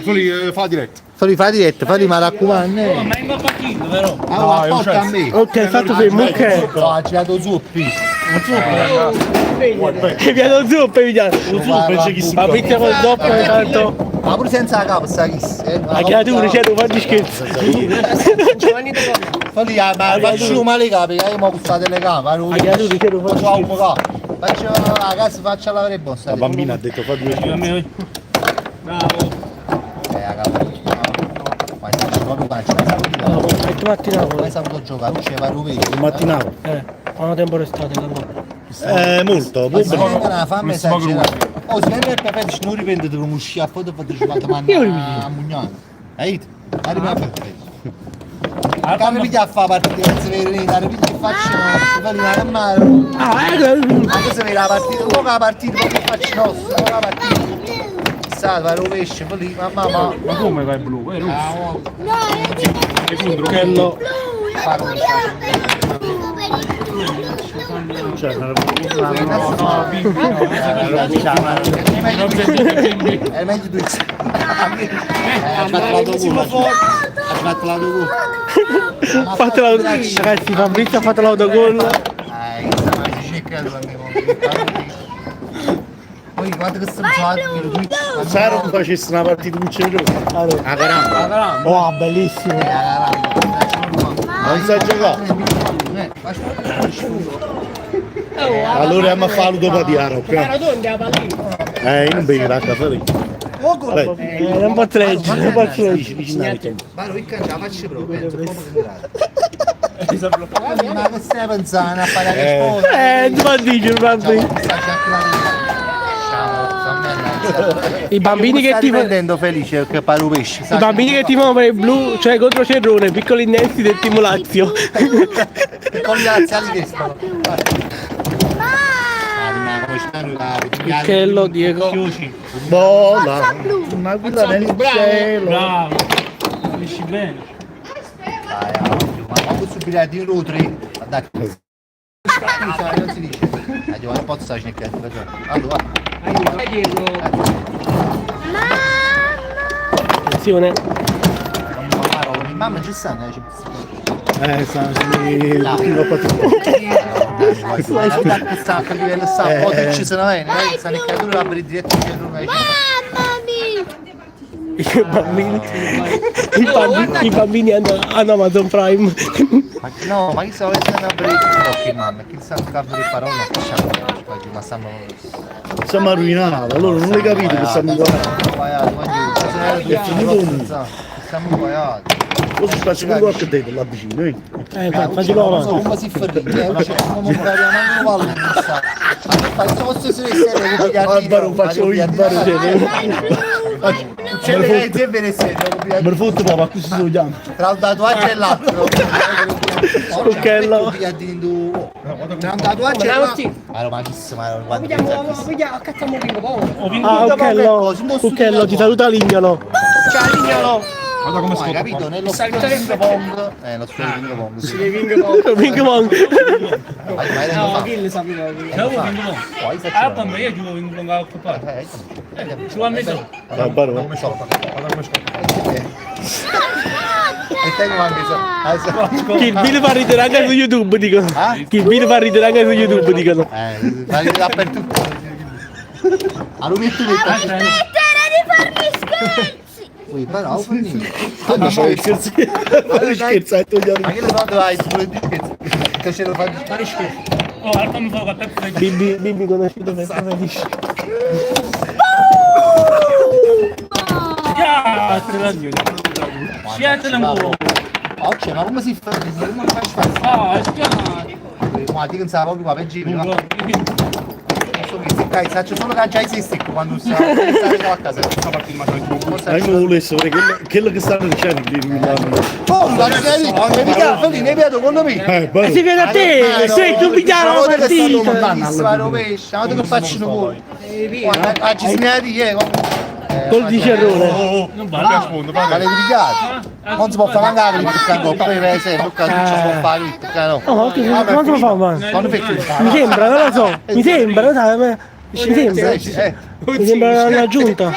Soli, fa diretta. Soli fa diretta, fai ma raccomando. Oh, ma è un partito però. Ah, porta a me. Ok, fatto fermo, ok. No, ha girato zuppi. Che vi hanno zuppa, vi Fabrizio col doppio tanto. Ma pure senza la capa sta chi? La creatura, cioè, non fai scherzi. Falli, ma faccio male i capi, che io mi ho gustato le gambe. La creatura, cioè, non fai scherzi. Faccio la casa, faccio lavare bossa. La bambina ha detto fa due Bravo. La capa. Ma sai, proprio qua, ci hai E tu mattinavo. Mai saputo giocare, tu c'era Rovesi. Mattinavo. Quanto tempo restate là? Molto, Ma secondo me una fame esagerata. Oh, se non è perfetto, non riprendete come uscire a foto e fate giocare a Mugnano. Hai Arriva perfetto. Cambia piglia a fare partita, non si vede niente, arriva e faccio, si fa una camera. Ah, ecco. Ma cosa vede la partita? Poca la partita, poi faccio nostro, poca la partita. Salva, rovescio, poi lì, mamma, ma. Ma come vai blu? È rosso. No, io dico Quello. blu, io voglio per il blu, blu, blu, blu. È meglio due. Ha fatto l'autogol. Ha fatto l'autogol. Fatto Ragazzi, Fabrizio ha fatto l'autogol. Poi guarda che sto Sara tu facessi una partita con Cerrone. A caramba. Oh, bellissimo. Non sai giocare. Allora andiamo a fare l'utopatia, La rotonda, la pallina. io non bevo la caffè. Non posso leggere, non posso leggere. Ma lui ce la faccio proprio, Ma che stai pensando a fare che sposa? Non ma dici, bambino. I bambini che ti tifano prendendo felice perché pare un pesce. I bambini che tifano per il blu, cioè contro Cerrone, piccoli innesti del team Lazio. Piccoli laziali che stanno. Picchello, Diego. Vola. Una guida nel cielo. Bravo. Capisci bene. Ma posso subire di 3. Dai. Scusa, non si dice. Dai, non posso stare nel Allora. Attenzione. Mamma ci stanno, sta, Sta a livello sta, poi ci sono bene, stanno creature la per diretto Mamma mia! I bambini, i bambini, i bambini hanno, hanno Amazon Prime. Ma no, ma chi sta volendo a vedere TikTok in mamma? Chi sta a vedere parole? Ma stanno Siamo arruinati, allora non hai capito che stiamo guardando. È finito un mondo. Stiamo inguaiati. Forse sta pure qualche dito là vicino, eh. Facciamo avanti. Come si fa ridere? Non capiamo manco pallone. Ma se fosse solo serio, Ah, non faccio io il barone. C'è le è vero serio, Me ne fotto papà, così si vogliamo. Tra un tatuaggio e l'altro. Cucchello. Tra un tatuaggio e l'altro. Ma chi si ma quando Vogliamo, vogliamo, accattiamo un ping pong. Ah, Uccello, Uccello, ti saluta Lignolo. Ciao Lignolo. Guarda come Hai scotta capito? qua. Nello studio ping pong. Lo studio ping pong. Sì. Ping pong. Ping pong. Vai, vai, No, fa. chi le sa ping pong? Gioco ping pong. Poi Ah, ma io gioco ping pong a occupare. Ci va messo. Ah, barone. Come so? Guarda come scotta. E tengo anche so. Kill Bill fa ridere anche su YouTube, dicono. Ah? Kill Bill fa ridere anche su YouTube, dicono. Va dappertutto. Allora metti Smettere di farmi scherzi! Ui, però Ma fai scherzi. Fai scherzi, tu gli Ma che lo so dove hai pure di scherzi? Che ce lo fai di scherzi? Oh, allora mi fa Peppe. Bibi, Bibi conosciuto per felice. Schiacciala un po'. Oggi, ma come si fa? Come lo faccio fare? Ah, schiaccia. Ma ti pensavo proprio qua per giro, no? Faccio solo cangiare i stick quando sta a casa. Ma io volessi sapere quello, quello che stanno dicendo lì mi Oh, ma mi ne piace con me. E si viene a te, sei tu pigliare la partita. Ma rovescia, ma che faccio noi? Guarda, ci si eh. Gol di Cerrone. Non Va a vale. sfondo, Ma va. le pigliate? Non si può fare mancare il toccare, poi per esempio, non si può fare il toccare, no. No, che non lo fa mai. Quando fai Mi sembra, non lo so. Mi sembra, lo sai, ma- mi sembra. Mi sembra un'aggiunta.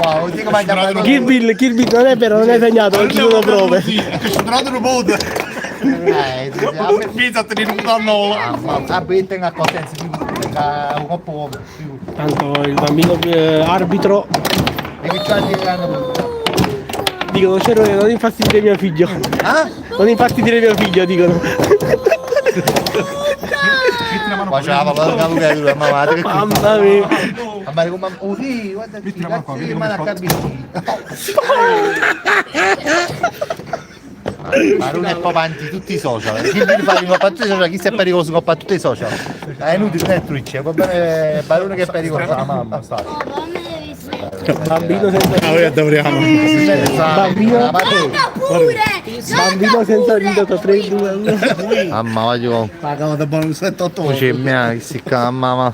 Wow, dico ma andiamo Kill Bill, Kill Bill, non è vero, non è segnato, non ci sono prove. Che sono un voto. Eh, Pizza a tenere un danno. Ah, poi tengo a Cosenza, tengo un po' più. Tanto il bambino arbitro E che c'ha di grande. dicono Cerrone non infastidire mio figlio. Ah? Non infastidire mio figlio, dicono. Qua c'è la parola che lui, ma guarda che Mamma mia. Ma come oh sì, guarda qui, Metti la mano qua, grazie vedi che come mano a scotta. capire. Marone è proprio anti tutti i social. Chi mi fa in tutti i social, chi si è pericoloso coppa tutti i social. È inutile, non è Twitch, va bene Barone che è pericoloso. La mamma sta. No, ma mi devi smettere. Bambino senza Ah, noi adoriamo. Bambino, Pure! bambino senza vita 3, 2, 1. Mamma voglio. Pagavo da buono 7 8 C'è mia che si chiama mamma.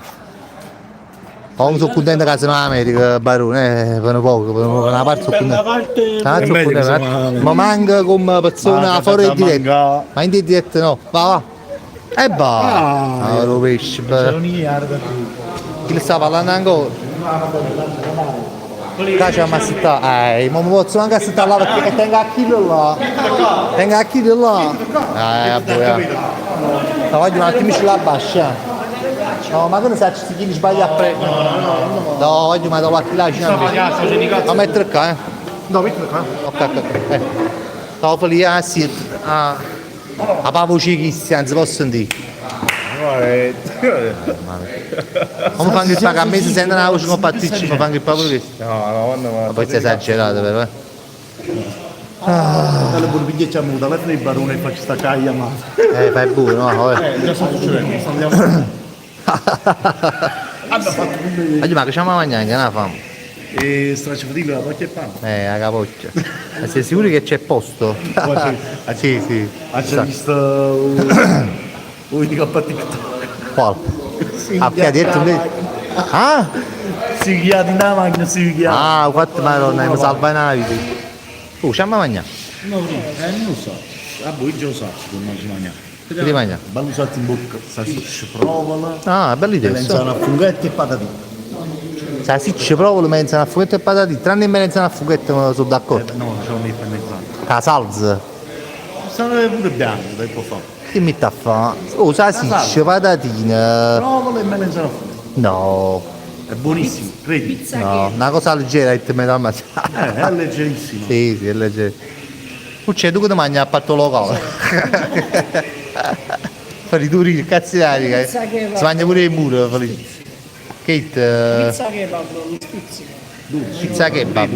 Comunque sono contento che sono in America, Barone, per un poco, per una parte sono Per una contento. parte Ah, È sono meglio che contento. siamo in Ma manca come persona Manca fuori da in diretta. manca. Ma in diretta no, va va. E va. Ah, lo pesce, beh. Chi le sta parlando ancora? Qua c'è una città. Ma mi posso anche assettare là perché tengo a chilo là. Tengo a chilo là. Vabbè. Ma voglio un attimo sulla bascia. No, ma come sa se chi sbaglia a prendere? No, voglio ma da là là. Ma mettere qua, eh. No, mettilo qua. Ok, ok, ok. Stavo lì a sì, a a pavo chi anzi posso sentire. Come fanno il paga a me se sentono la voce con Patticci, ma fanno il pago questo. No, no, no, Ma poi si è esagerato però. eh. Ah. Alle pure c'è un telefono di barone e faccio staccare la chiamata. Fai pure, no? Vabbè. Già sta succedendo, sta andiamo. Oggi ma che c'è mangiare, che non la famo? E stracciafatica la pacchia e pane. La capoccia. Ma sei sicuro che c'è posto? Sì, sì. Ha già visto un video a TikTok. Qual? Ah, perché ha detto Ah? Si chiama in macchina, si chiama. Ah, ho fatto madonna, mi salva una vita. Oh, c'è mangiare? No, non lo so. Ah, boh, io già lo so, come si mangia. Che ti mangia? Bello salto in bocca, salsiccia, provola, Ah, bella idea. melanzana a funghetti e patatine. Salsicce, provola, melanzana a funghetto e patatine. Tranne il melanzana a funghetto, ma sono d'accordo. No, ce lo metto in mezzana. La salsa. Stanno pure bianco, tempo fa. Che mi sta a fare? Oh, salsicce, patatine. Provola e melanzana a funghetti. No. È buonissimo, credi. Pizza No, che una cosa leggera e te me da mangiare. È leggerissimo. Sì, sì, è leggero. C'è tu che ti mangi a patto locale. Fai tu ridi, cazzo di Pizza kebab. Si mangia pure il muro, Felice. Kate, Pizza kebab, mi spizzica. pizza kebab.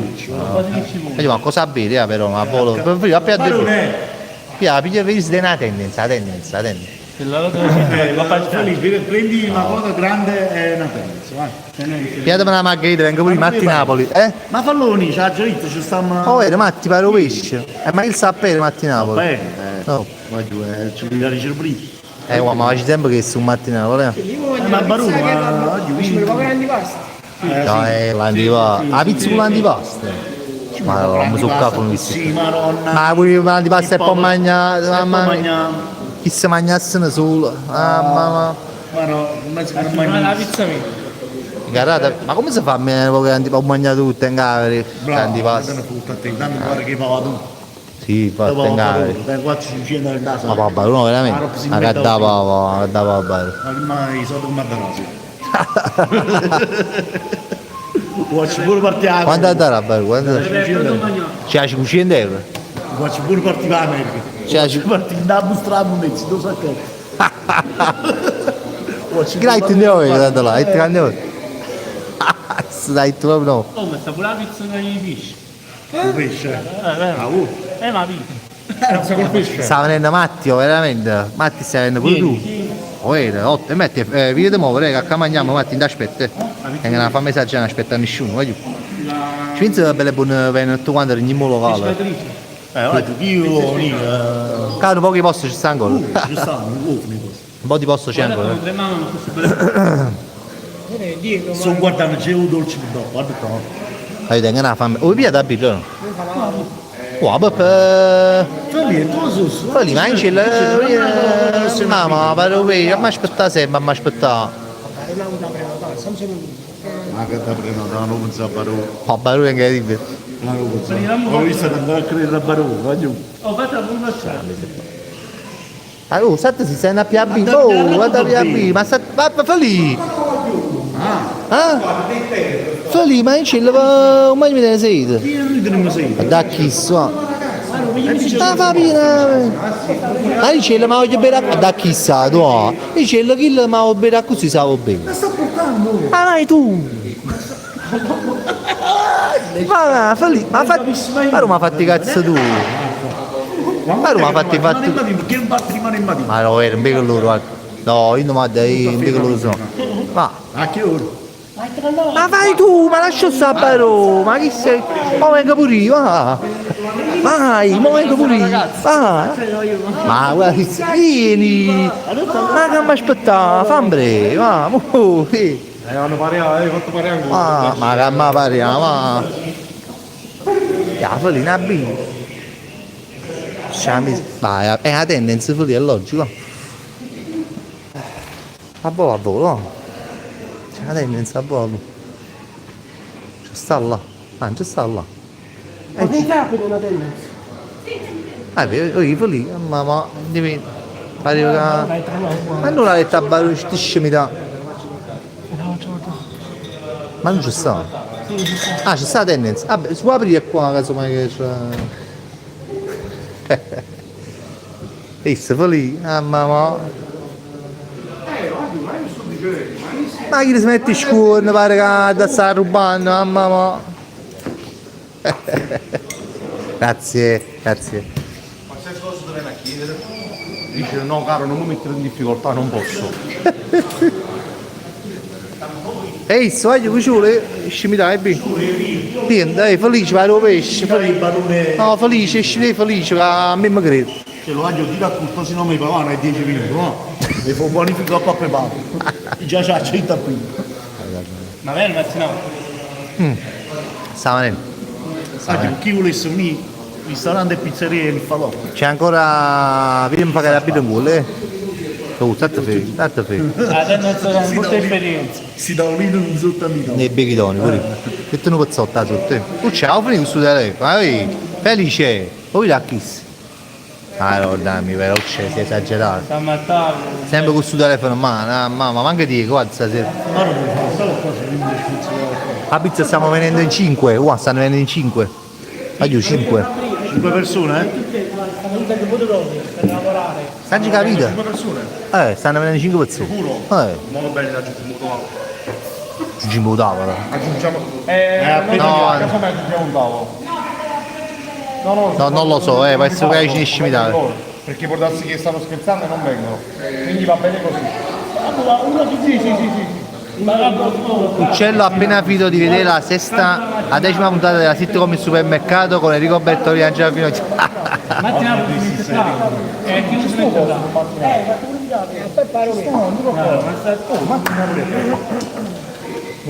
Vedi, ma cosa bere, però, ma volo. Prima, appena Barone! Pia, piglia vedi se una tendenza, la tendenza, la tendenza. Felice, prendi una cosa grande e una tendenza, vai. Piatemi una margherita, vengo pure Matti Napoli, eh? Ma falloni, c'ha già detto, ci stiamo... Oh, era Matti, pare un pesce. Ma il sapere Matti Napoli. Bene, No. vai giù, ci vogliamo dicere prima. Ma faccio sempre che su Matti Napoli, eh. Io voglio Ma la Barone, pizza ma kebab, oggi ci vuole poco antipasto. No, l'antipasto. La pizza con l'antipasto. Ma no, mi sono capo visto. Sì, madonna. Ma pure l'antipasto e poi mangia, E poi mamma mia. mangia... Chi si mangiassero solo. Ah, mamma. Ma no, mezzo che non Ma la mangi. pizza mia. Guardate, ma come si fa a mangiare antipasto? Ho mangiato tutto in cavoli. Bravo, Antipasto. non frutta a te, tanto guarda che pava tu. Sì, Dopo fatto in cavoli. per 400 in casa. Ma papà, no, veramente. Ma che da papà, che da papà. Ma i soldi come da sì. Faccio pure partire a Quanto andrà a Quanto? C'è 500 euro. Faccio pure partire all'America. Cioè, Faccio partire da Bustramo mezzo, dove sa che. Faccio Grazie ne ho tanto là, e grande ora. Dai tu no. Oh, ma sta pure la pizza con i pesci. Il pesce. Vero. Ah, oh. Ma pizza. Sta venendo Matteo, veramente. Matti stai venendo pure tu. Oh, era, otto, e metti, vedi muovere, che mangiamo, Matti, ti aspetta. E che non fa messaggio, non aspetta nessuno, voglio. Ci pensi che belle buone vengono tutto quanto in locale. Vai tu, io, lì, Caro, pochi posti ci sta ancora. Un ci stanno, un uovo, po' di posto c'è ancora. Dico, Sto guardando, c'è un dolce di dopo, guarda qua. Io tengo una fame. Oh, via da birra. Wow, per... Fai tu su. Poi li mangi il... Mamma, ma ma aspetta sempre, ma aspetta. non ho avuto prenotare, stiamo secondo. Ma che da prenotare, non penso a Barone. Oh, Barone è incredibile. Ma non penso. Ho visto andare a credere a Barone, voglio. Ho fatto la buona Ah, oh, sette si sente a PAB. Oh, guarda PAB, ma sta... Va, va, fa lì. Ah? Fa lì, ma in cielo, ma mi ne sei? Io non mi sento. Da chi so? Ma fa bene. Ma dice, ma voglio bere a... Da chi sa, tu? Dice, chi ma voglio bere a così sa bene. Ma sta portando? Ah, vai tu! Ma va, fa lì, ma fa... Ma non mi ha fatto i cazzo tu! Ma non mi ha fatto i fatti... Perché non parte rimane in mattina? Ma no, era un bel loro, guarda. No, io non mi un bel loro sono. Ma... A che ora? Ma vai tu, ma lascia stare però, ma chi sei? Ma vengo pure io, va! Vai, mo vengo pure io, vai! Ma guarda, vieni! Ma che mi aspettava, fammi breve, va, mo, sì. Hanno pare, fatto pare ancora. Ah, ma che mi pare, ma... Ya, fa lì una B. Vai, è la tendenza, fa lì, è logico. A volo a volo, no? C'è la tendenza a volo a volo. C'è sta là. Ah, non c'è sta là. Ma che capita una tendenza? Ah, vedi, io lì, ma ma devi arriva. Ma non l'ha detto a Baruch, mi dà. Ma non ci sta. Ah, c'è sta la tendenza. Vabbè, si può aprire qua, casomai che c'è. Visto, fa lì, ah mamma. Ma chi si mette scuola, pare che sta rubando, mamma mamma. Grazie, grazie. Qualsiasi cosa ti viene a chiedere, dice no caro, non mi mettere in difficoltà, non posso. Ehi, voglio cucciole, scimità, dai, bi. Vieni, dai, felice, vai lo pesce. Felice. No, felice, scimmi felice, a me mi credo. Ce lo voglio dire a tutto, se no mi pagano ai 10 minuti, no? Mi fa un bonifico a preparato. Già c'ha 100 prima. Ma vero, Mazzino? Sta venendo. Ah, chi volesse venire, ristorante e pizzeria il falò. C'è ancora. Vediamo pagare la birra in culo, eh. Oh, state fermi, state fermi. Adesso è brutta esperienza. Si dà un lido non sotto a me. Nei bechidoni pure. Metti un pezzotto là sotto. Eh. Oh, ciao, finito questo telefono. Vai, felice. Poi la kiss. Ah no, dammi però, cioè, sei esagerato. Stiamo a tavola. Sempre con sto telefono in mano, ah, mamma, manca di guarda stasera. A pizza stiamo venendo in 5, wow, stanno venendo in 5. Aiuto, 5. 5 persone, eh? Stanno tutte che voto proprio per lavorare. Stanno capito? 5 persone? Stanno venendo 5 persone. Sicuro? Eh. Ma va bene, aggiungiamo un tavolo. Aggiungiamo un tavolo. Aggiungiamo. Appena No, casomai aggiungiamo un tavolo. No, no, No, non lo so, può essere che ci esci da. Perché può darsi che stanno scherzando e non vengono. Quindi va bene così. Uno chi Sì, sì, sì, sì. Uccello ha appena finito di vedere la sesta, la decima puntata della sitcom Il supermercato con Enrico Bertolini e Angela Finocchi. Mattina si mette là. Chi si mette là?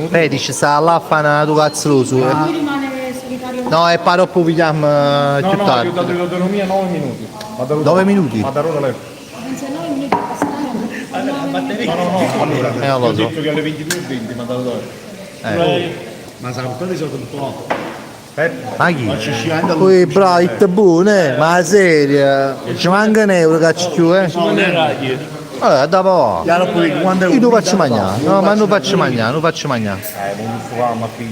Fetish sta là a fare una tua cazzo lo su. Lui rimane solitario. No, è paro dopo pigliamo No, più no, gli ho tardi. dato l'autonomia 9 minuti. Ma da 9 minuti? Ma da telefono. 29 minuti passare. No, no, no, allora, Non lo ti ho so. detto che alle 22.20 mi ha dato Eh. Ma sarà portato i soldi tutto là. Ma chi? Ma ci scende Ui, bravo, it buono, eh? Ma seria, ci manca un euro cazzo più, eh? Allora, dopo. Io non faccio mangiare, no, ma non faccio mangiare, non faccio mangiare. Non sto ma qui.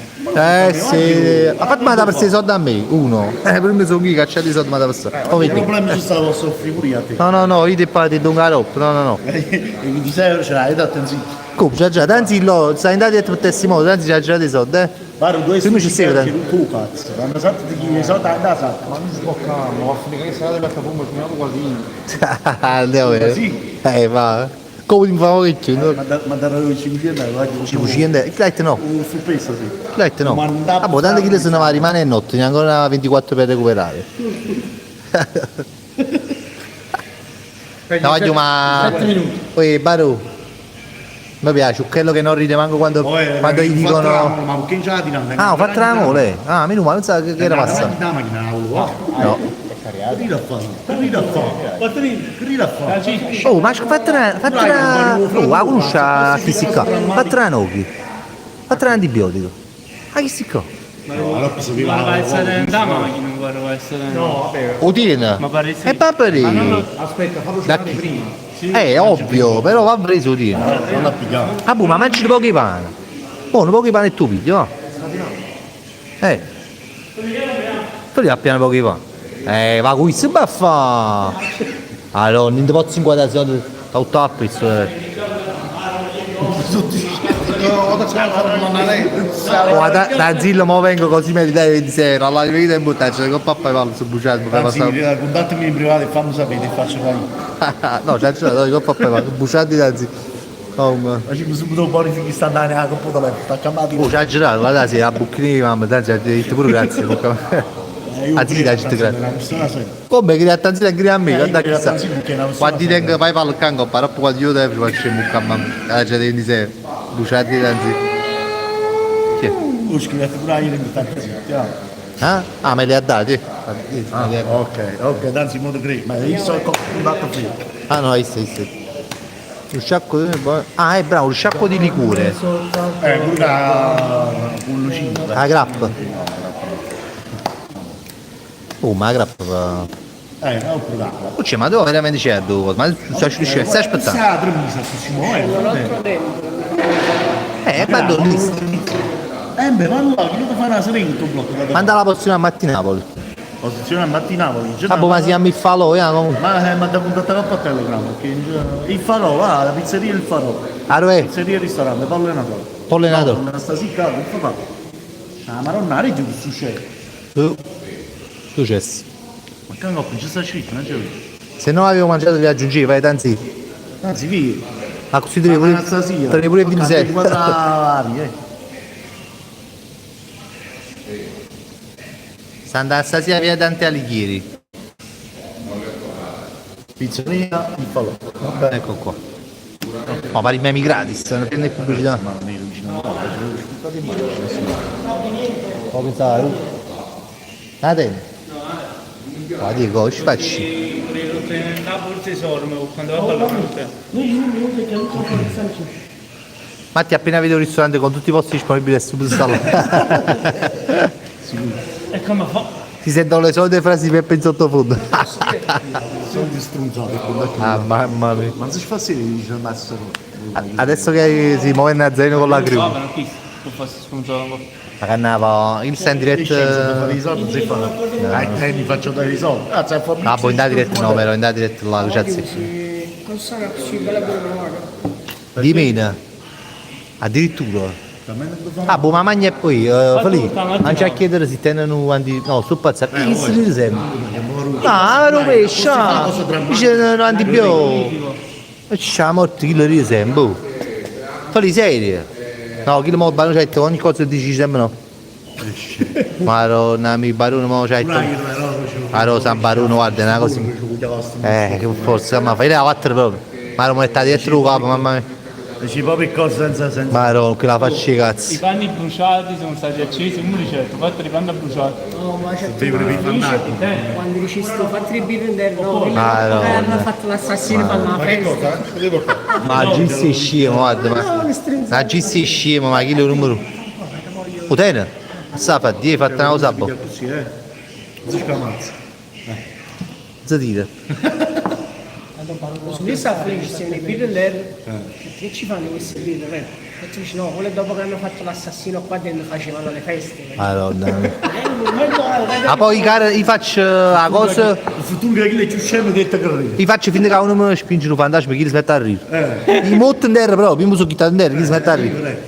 Sì, ma fatemi da per sei soldi a me, uno. Per me sono qui, cacciate i soldi ma da per sé. Oh, Il vedi. problema ci stava posso offrire pure io a te. No, no, no, io ti parlo di Don Garop, no, no, no. E 26 euro ce l'hai, date attenzione. Come, già già, anzi, lo, stai andando dietro per testimone, anzi, già già i soldi, eh. Guarda, due Prima ci sei, perché tu cazzo, quando salti ti chiedi i soldi da sacco. Ma non sboccamo, va a finire che sarà della capumba, ci mettiamo quasi. Andiamo a vedere. Sì. Va. Come ti fa orecchio? No? Ma dato 500 euro, vai. 500 euro. Chi l'ha detto no? Un sorpresa, sì. Chi l'ha detto no? Manda- Ah, boh, tanto chi se ne va rimane notte, ne ancora 24 per recuperare. No, voglio, ma... 7 minuti. Poi, Baru, mi piace, quello che non ride manco quando, Poi, quando gli ho fatto dicono... l'amore, Ma perché già ti danno? Ah, ho fatto l'amore? Ah, meno male, non so che, che era passato. La macchina, la volevo. No. Rida a fare, rida a fare, rida a fare. Oh, ma fate una... Fate una... Oh, la conosci a chi si qua? Fate una Noki. Fate un antibiotico. A chi si qua? Allora sapeva Ma va essere da macchina, guarda, va essere. No, vabbè. O tiene? Ma pare sì. E paperi. Ma non lo- Aspetta, fallo Da cenare chi? prima. È ovvio, però va preso tiene. Non l'ha piccato. Ah, boh, ma mangi pochi pane. Buono, pochi pane e tu piglio, va. Tu li appena pochi pane. Va qui, si baffa. Allora, non ti posso inquadrare, se no ti tutto a pezzo. Oh, da Zillo mo vengo così mi dai 26 euro, alla verità è buttaccio, con papà e parlo su buciato, mi fai Anzi, passare. contattami in privato e fammi sapere, ti faccio fare. No, c'è c'è, con papà e parlo, buciati da Zillo. Oh, ma. Facciamo subito un po' di figli sta andando nella coppa telefono, sta chiamando. Oh, c'ha girato, guarda, sì, la bucchina di mamma, dai, ci ha detto pure grazie. Anzi, dai, ci grazie. Come grida a Tanzila e grida a me, guarda grida a che sta. Tanzila perché è una persona Quando ti tengo vai parlo il canco, però quando io te faccio il mucca a mamma. Ah, c'è 26, buciati Tanzila. Chi è? Oh, scrivete pure io in Tanzila. Ah? Ah, me li ha dati? Ah, ok, ok, anzi in modo credo, ma io sono contatto prima. Ah no, questo, questo. Lo sciacco di... Ah, è bravo, lo sciacco di liquore. Pure la con Lucino. La grappa. Oh, ma la grappa... Ho provato. Oh, c'è, ma dove veramente c'è due cose? Ma stai, stai aspettando? Sa, tre mesi, si muove. Ma dove? Beh, ma allora, chi lo fa una serie in tutto blocco? Manda la posizione a Mattinapoli. Posizione a Mattinapoli. Ah, boh, ma si chiama il falò, comunque. Ma mi ha contattato a Telegram, perché il falò, va, la pizzeria il falò. Ah, dov'è? Pizzeria e ristorante, Paolo Natale. Paolo Natale. No, Anastasia, che fa? Ah, ma non è che succede. Successo. Ma che non c'è sta scritto, non c'è. Se non avevo mangiato li aggiungevi, vai tanzi. Anzi, via. Ma così devi pure, te ne pure 26. Guarda, eh. Santa Anastasia via Dante Alighieri. Pizzeria il falò. Vabbè. Ecco qua. Ma pare i memi gratis, non prende pubblicità. Ma non è vicino a Ho pensato. Ah, te? Ma dico, ci facci. Matti appena vedo un ristorante con tutti i posti disponibili è subito sta là. E come fa? Si sentono le solite frasi di Peppe in sottofondo. Sono strunzate. Ah, mamma mia. Ma non si fa serio, dice il maestro. Adesso che si muove Nazareno con la crew. No, ma chi? Tu fai strunzato. Ma che andava, io sto in diretta. Fare i soldi, non si fa. Eh, mi faccio dare i soldi. Ah, sai, Ah, boh, in diretta no, però in diretta là, c'è sì. Cosa così bella per una Di meno. Addirittura. Ah, boh, ma mangia e poi, Felipe, non c'è a chiedere se tengono anti... No, sto pazzendo. Chi si ride sempre? No, era un pesce, ah. Dice un antibiotico. E c'è la morte, chi lo ride sempre? oh. Felipe, serio? No, chi lo mo, barone, c'è ogni cosa dici sempre no. Madonna, mi barone, mo c'è... Madonna, San Barone, guarda, è una cosa... che forza, ma fai la quattro proprio. Ma ero mettata dietro il capo, mamma mia. Dici proprio cose senza senso. Madonna, quella faccia di I cazzo. panni bruciati sono stati accesi, un ricetto, fatto i panni bruciati. No, ma c'è Eh. quando dici sto fatti i birra in terra, no, quelli Ah, che no. hanno fatto l'assassino fanno la festa. Ma Gissi è scemo, guarda, ma. Ma Gissi è scemo, ma chi è il numero? Potene? Sa fa, die, fatta una cosa boh. Così, eh. Si scamazza. Cosa dite? Su questa felice ci sono i birra in terra, che ci fanno queste birre, vero? E tu dici no, quelle dopo che hanno fatto l'assassino qua dentro facevano le feste. Madonna. Ma poi cara, io faccio la cosa. Il futuro che le ciusciamo che te credi. Io faccio finta che uno mi spinge un fantasma, chi si mette a ridere. I motto in terra proprio, io mi sono chittato in terra, chi si mette a ridere.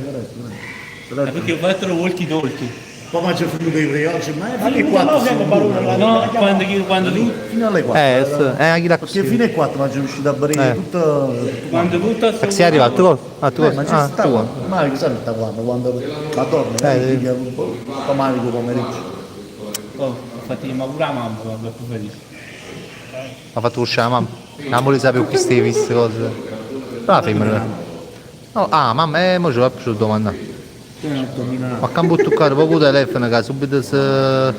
Perché ho fatto lo walkie talkie. Poi mangio finito i pre oggi, ma è fino alle 4. No, quando, quando tu Fino alle 4. Anche la Perché così. fino alle 4 mangio riuscito a bere tutto. quando tutta Ma sei arrivato tu? Ah, tu? Ma ci Ah, sta tu. qua. Ma che sai sta quando? Quando la dorme, eh, domani pomeriggio. Oh, ho fatto ma pure la mamma, guarda, più felice. Ha fatto uscire la mamma. Non volevo sapere chi stai queste cose. Però la femmina. No, ah, mamma, mo ce l'ho più domanda. Ma che toccare poco telefono che subito se.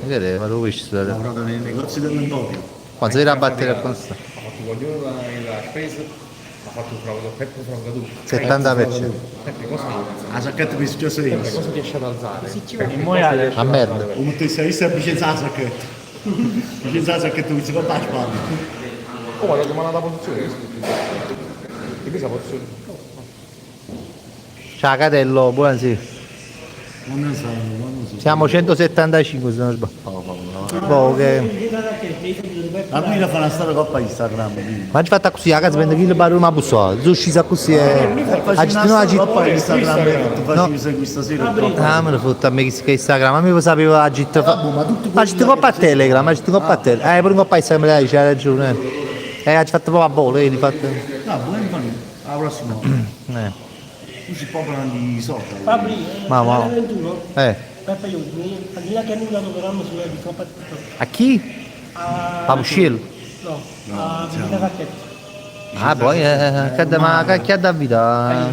Che è? Ma dove ci sta? Lavorato nei negozi dell'Emporio. Quando si era a battere a questa? Ha fatto il coglione la spesa, ha fatto il fraudo, Peppo Frangatù. 70%. Peppe, cosa La sacchetta mi successe io. cosa ti esce ad alzare? E mo è A merda. Ho messo io sempre senza la sacchetta. Senza la sacchetta mi si fa la spalla. Oh, ma l'ho domandata la posizione, io Ti presa la posizione? Ciao Catello, buonasera. Non ne so, non so. Siamo 175 se non sbaglio. Boh, che. La guida fa una storia coppa Instagram. quindi. Ma ci fatta così, la casa prende chi il barone ma bussò. Zushi sa così è. Facci Ah, una no, storia ci- coppa Instagram che tu facevi segui stasera. Ah, me ne fotta a me che Instagram, a me sapeva la gitta fa. Ma ci coppa a Telegram, ma ci coppa a Telegram. Pure coppa Instagram, dai, c'ha ragione. Ha fatto proprio a volo, li fatto. No, buon fanno. Alla prossima. Tu si popolano di social. Fabri, Ma- ma- nel 21, Peppe Iugni, al di là che ha annullato programma su di Coppa TikTok. A chi? A... Papuscello. No, a Vita Sacchetti. Ah, poi, che ma che ha da vita?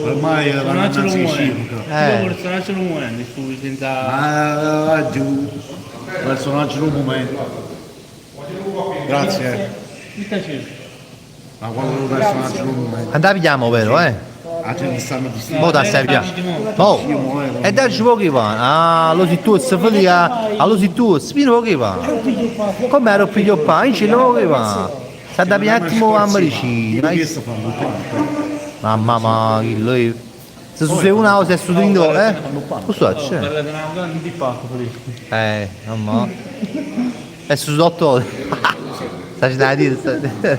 Ormai un vanno altro innanzi i rumore. circa. Io personaggio non muore, scusi, senza... Ah, giù. Personaggio un momento. Grazie. Mica c'è. Ma quando lo personaggio un momento. Andiamo pigliamo però, eh. La gente stanno di Mo da stai pigliando. Mo. E dai pochi va. Ah, lo si tu, se fa ah, lo si tu, spino pochi va. Come ero piglio pa, in cielo pochi va. Sta da pigliare un attimo a medicina. Io chiesto fanno il pane. Mamma mia, chi lui. Se su sei una cosa è su dentro, eh? Cosa c'è? Parla di una donna di pacco, felice. Mamma. È su 8 ore. Sta da dire, sta. Sta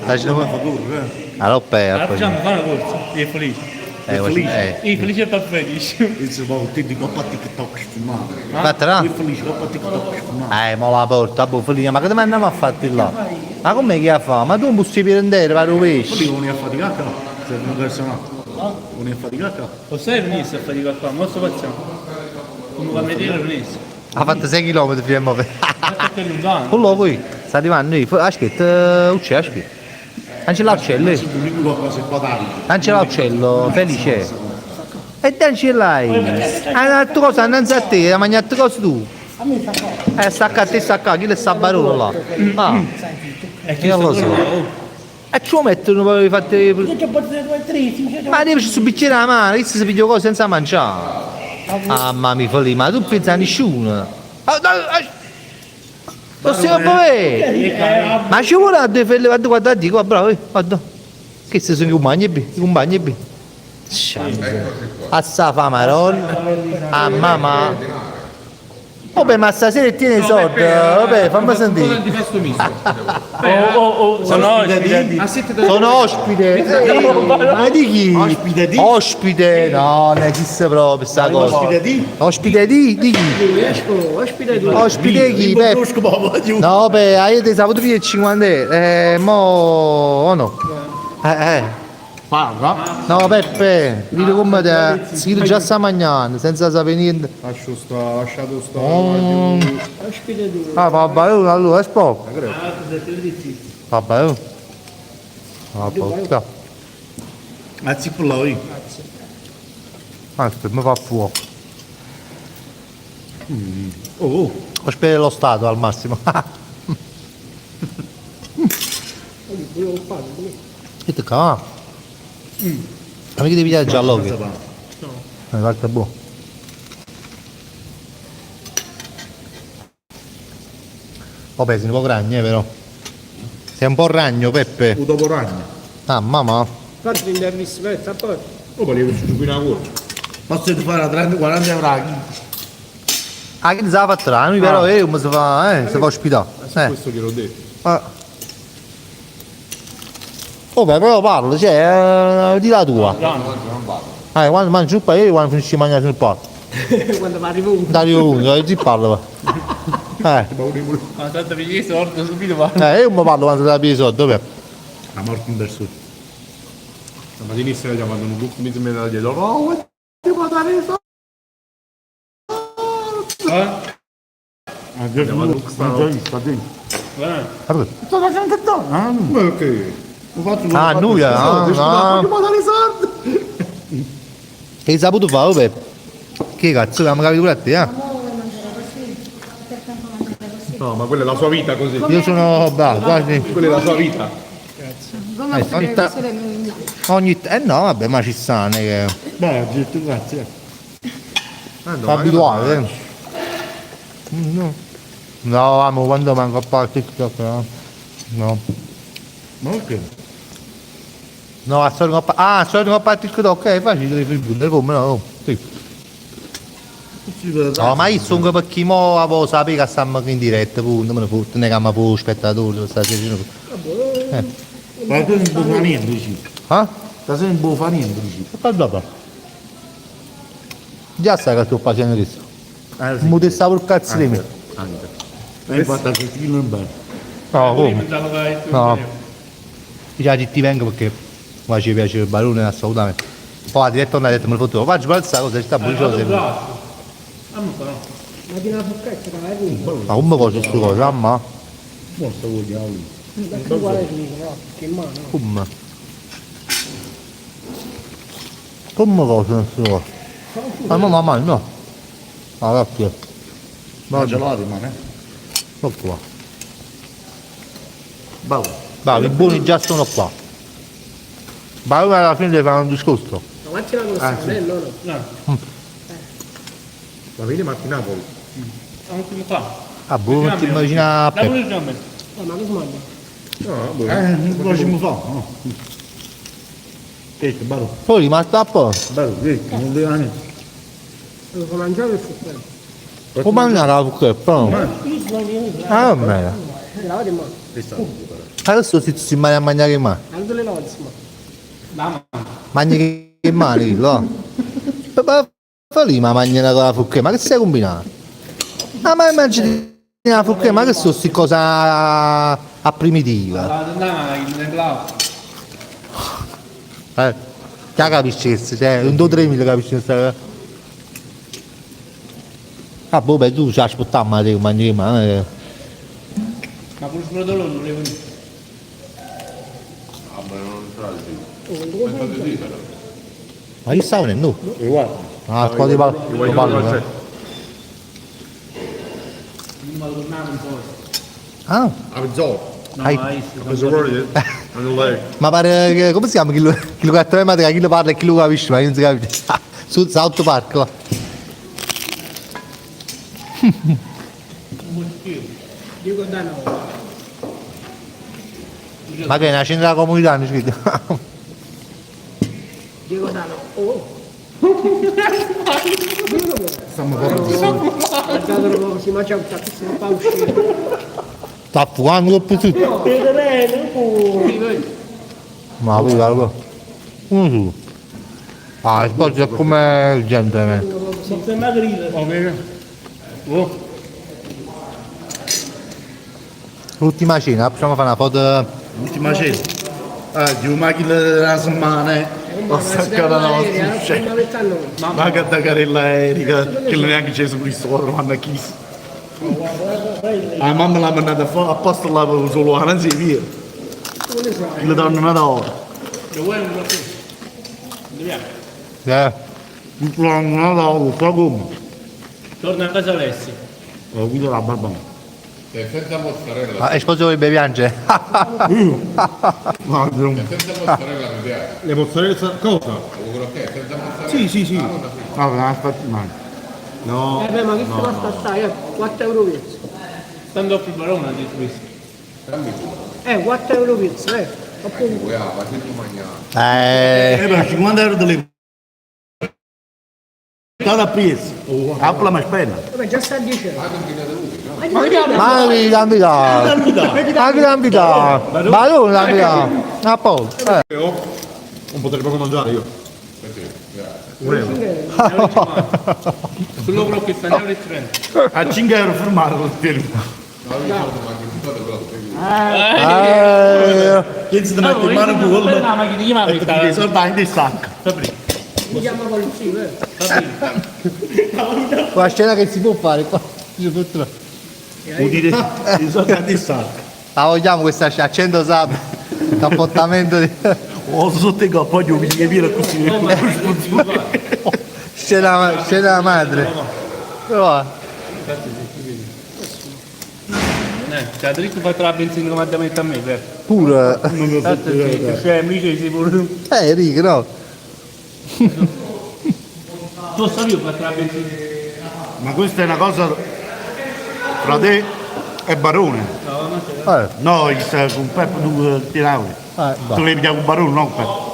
Fa correre, eh. Allora, per Allora facciamo fare una corsa, e felice. eh. E felice e papà felice. Io sono ti di coppa TikTok filmato. Fatta Io no? felice coppa TikTok filmato. Mo la porta, boh, felice, ma che domanda andiamo a fare là? Ma com'è che ha fa? Ma tu non puoi prendere, vai lo Poi pesce. non è a faticare qua. Serve un personaggio. Non è a faticare qua. Lo sai venisse a fatica qua, ma sto facciamo. Come va a vedere venisse. Ha fatto 6 km prima di muovere. Perché è lontano. Quello qui, sta arrivando lì, aspetta, uccello, aspetta. Non c'è l'uccello, eh. L'unico cosa è quadrato. Non c'è l'uccello, felice. E te ce l'hai. Hai un'altra cosa innanzi a te, hai mangiato cosa tu? Sta qua, te sta qua, chi le sta barone là? Ah, E chi io lo so. E ci mettono poi fate. Io ti ho portato due tre, Ma devi su bicchiere la mano, che si piglia cose senza mangiare. Ah, mamma folì, ma tu pensi a nessuno? Ah, ah, Lo stiamo a bere! Ma ci vuole a due felle, guarda, guarda, dico, bravo, eh, guarda. Questi sono i compagni, i compagni. A sta fa maronna, a mamma. Vabbè, ma stasera tieni i soldi, vabbè, fammi sentire. Oh, oh, oh, sono ospite. Sono ospite. Ma di chi? Ospite di? Ospite, no, non esiste proprio sta cosa. Ospite di? Ospite di? Di chi? Ospite tu. Ospite chi? Peppe? No, beh, io ti saputo dire 50 euro. Mo... o no? Parla. No, Peppe, vedi come te... Si già sta mangiando, senza sapere niente. Lascio sta, lasciato sta. Ospite tu. Ah, vabbè, allora, è poco. Vabbè, oh. Ah, porca. A zippolò io. Aspetta, mi fa fuoco. Oh, oh. Ospite dello Stato al massimo. Che te cavolo? Ma che devi pigliare già l'occhio? No. Guarda buono. Vabbè, sei un po' ragno, però. Sei un po' ragno, Peppe. Un dopo ragno. Ah, mamma. Guarda l'intervista, aspetta, poi. Oh, volevo su qui una corte. Posso fare 30, 40 euro a chilo. Ah, che si fa tra noi però, come si fa, si fa ospitare. Questo gliel'ho detto. Ah. Oh, beh, però parlo, cioè, di la tua. Quando mangi un paio, quando finisci di mangiare sul parlo. Quando arrivo uno. Dario uno, ti parlo. Ma tanto pigli i soldi subito va. Io mi parlo quando ti i soldi, dove? La morte in persona. Stamattina sera chiamato un gruppo mi sembra dietro. Oh, ti può dare i soldi? Eh? Ah, non già visto, dentro. Perché? Sto facendo anche tu. Ah, Ma perché? Ho fatto Ah, noi, ah, ah. Voglio dare i soldi! Che hai saputo fare, vabbè? Che cazzo, abbiamo capito pure a te, eh? No, ma quella è la sua vita così. Io sono bravo, quasi. Quella è la sua vita. Ogni tanto. Ogni eh no, vabbè, ma ci sta, non è che. Beh, ho detto grazie. Fa abituare, eh. No. No, amo quando manco a parte TikTok, no. No. Ma perché? No, a solito ah, solito a parte TikTok, è facile di come no? Sì. No, ma io sono per chi mo avevo sapere che stiamo in diretta, punto, me ne fotte, non è che mi può spettatore, stasera. Ma tu non puoi fare niente, dici. Ah? Stasera non puoi fare niente, dici. Che dopo? Già sai che sto facendo questo. Ah, sì. Mi stavo il cazzo di me. Anche. Ma infatti anche il non è bello. No, come? No. No. Già ti vengo perché mi ci piace il barone assolutamente. Poi la diretta non ha detto me lo fotto, faccio per questa cosa, ci sta buono sempre. Ma di una forchetta, dai, Ma come cosa sto cosa, mamma? Forse vogliamo. Uguale no? Che in mano. Come? Come cosa sto cosa? Ma no, mamma, no. Ah, grazie. Ma gelato, ma eh. Ecco qua. Bravo. Bravo, i buoni già sono qua. Ma ora alla fine deve fare un discorso. Ma quanti la costa? Ah, sì. no, no. No. Va bene Marti Napoli. Anche qua. Ah, boh, ti immagina a Peppe. No, ma che sbaglio? No, boh. Non lo fa, no. Ecco, bello. Poi rimasto a posto. Bello, ecco, non deve niente. Lo fa mangiare il forchetto. Può mangiare la forchetta, no? Ah, va bene. Lavate in mano. Adesso si mangia a mangiare in mano. Anche le lodze, ma. Mangi che mani, no? Ma fa lì, ma mangia la forchetta, ma che stai combinando? Ah, ma mangi la forchetta, ma che sono queste cose a, a primitiva? Già capisci, cioè, un 2 3 mila capisci questa. Ah, boh, beh, tu ci aspettavi, ma te mangi ma. Ma pure sul dolore non volevo dire. Ah, ma non ce l'ha di però. Ma io stavo nel no. E guarda. Ah, qua di ballo. Io voglio ballo, eh. Ah, A mezz'ora. No, Ai. ai, A mezz'ora on the leg. ma pare che, come si chiama chi lo, chi lo chi lo parla e chi lo capisce, ma io non si capisce. Su South Park là. Dico da no. Ma che è una cena della comunità, non scritto. Dico da no. Oh. Stiamo parlando. Guardatelo come si mangia un tantissimo pa' uscire. Sta affogando troppo tutto. Ma pure allora. Uno solo. Ah, svolge è come il gentleman. Oh, L'ultima cena, possiamo fare una foto. L'ultima cena. Ah, di una macchina della settimana. Ho staccato la vostra Ma che da carella Erika, che non è neanche Gesù Cristo, ora vanno a chissà. La mamma l'ha mandata fuori, apposta là per solo, non si via. Le danno una ora. lo vuoi un caffè? Andiamo. Eh. Una ora, fa come? Torna a casa Alessi. Ho guido la barba. Se senza mozzarella, Ma Esposito vorrebbe piangere. No, non- se senza mozzarella mi piace. Le mozzarella cosa? Lo crocchè, senza mozzarella. Sì, sì, sì. no, non aspetta, no. No. Eh beh, ma che ti basta stai? 4 euro pezzo. Stando a barone ha detto questo. 4 euro pezzo, eh. Appunto. Vuoi, ma se tu mangiare. Eh. Però 50 euro delle Cada prezzo. Apla ma spenda. Vabbè, già sta a 10 euro. Ma chi l'ambita? Ma chi l'ambita? Ma non l'ambita? A posto. Eh. Non potrei proprio mangiare io. Sullo crocchè sta 1,30 euro. A 5 euro fermato lo tieni. Eh. Che si ti mette in mano tu, quello No, ma chi ti chiama e ti piglia i soldi in sacco. Mi chiama polizia, eh. Qua scena che si può fare qua. Dice tutto. Vuol dire i soldi in sacco. La vogliamo questa scena, accendo sub. Cappottamento di. O sotto i coppi, poi io mi capire così. Scena, scena madre. Però. Cioè, dritto fatto la benzina come da mettere a me, per. Pure. Tanto sì, cioè, mi dice sì pure tu. Rick, no? Tu sai io ho fatto la benzina. Ma questa è una cosa tra te e Barone. Eh, No, il, con Peppe tu ti lauri. va. Tu le pigli con Barone, non Peppe.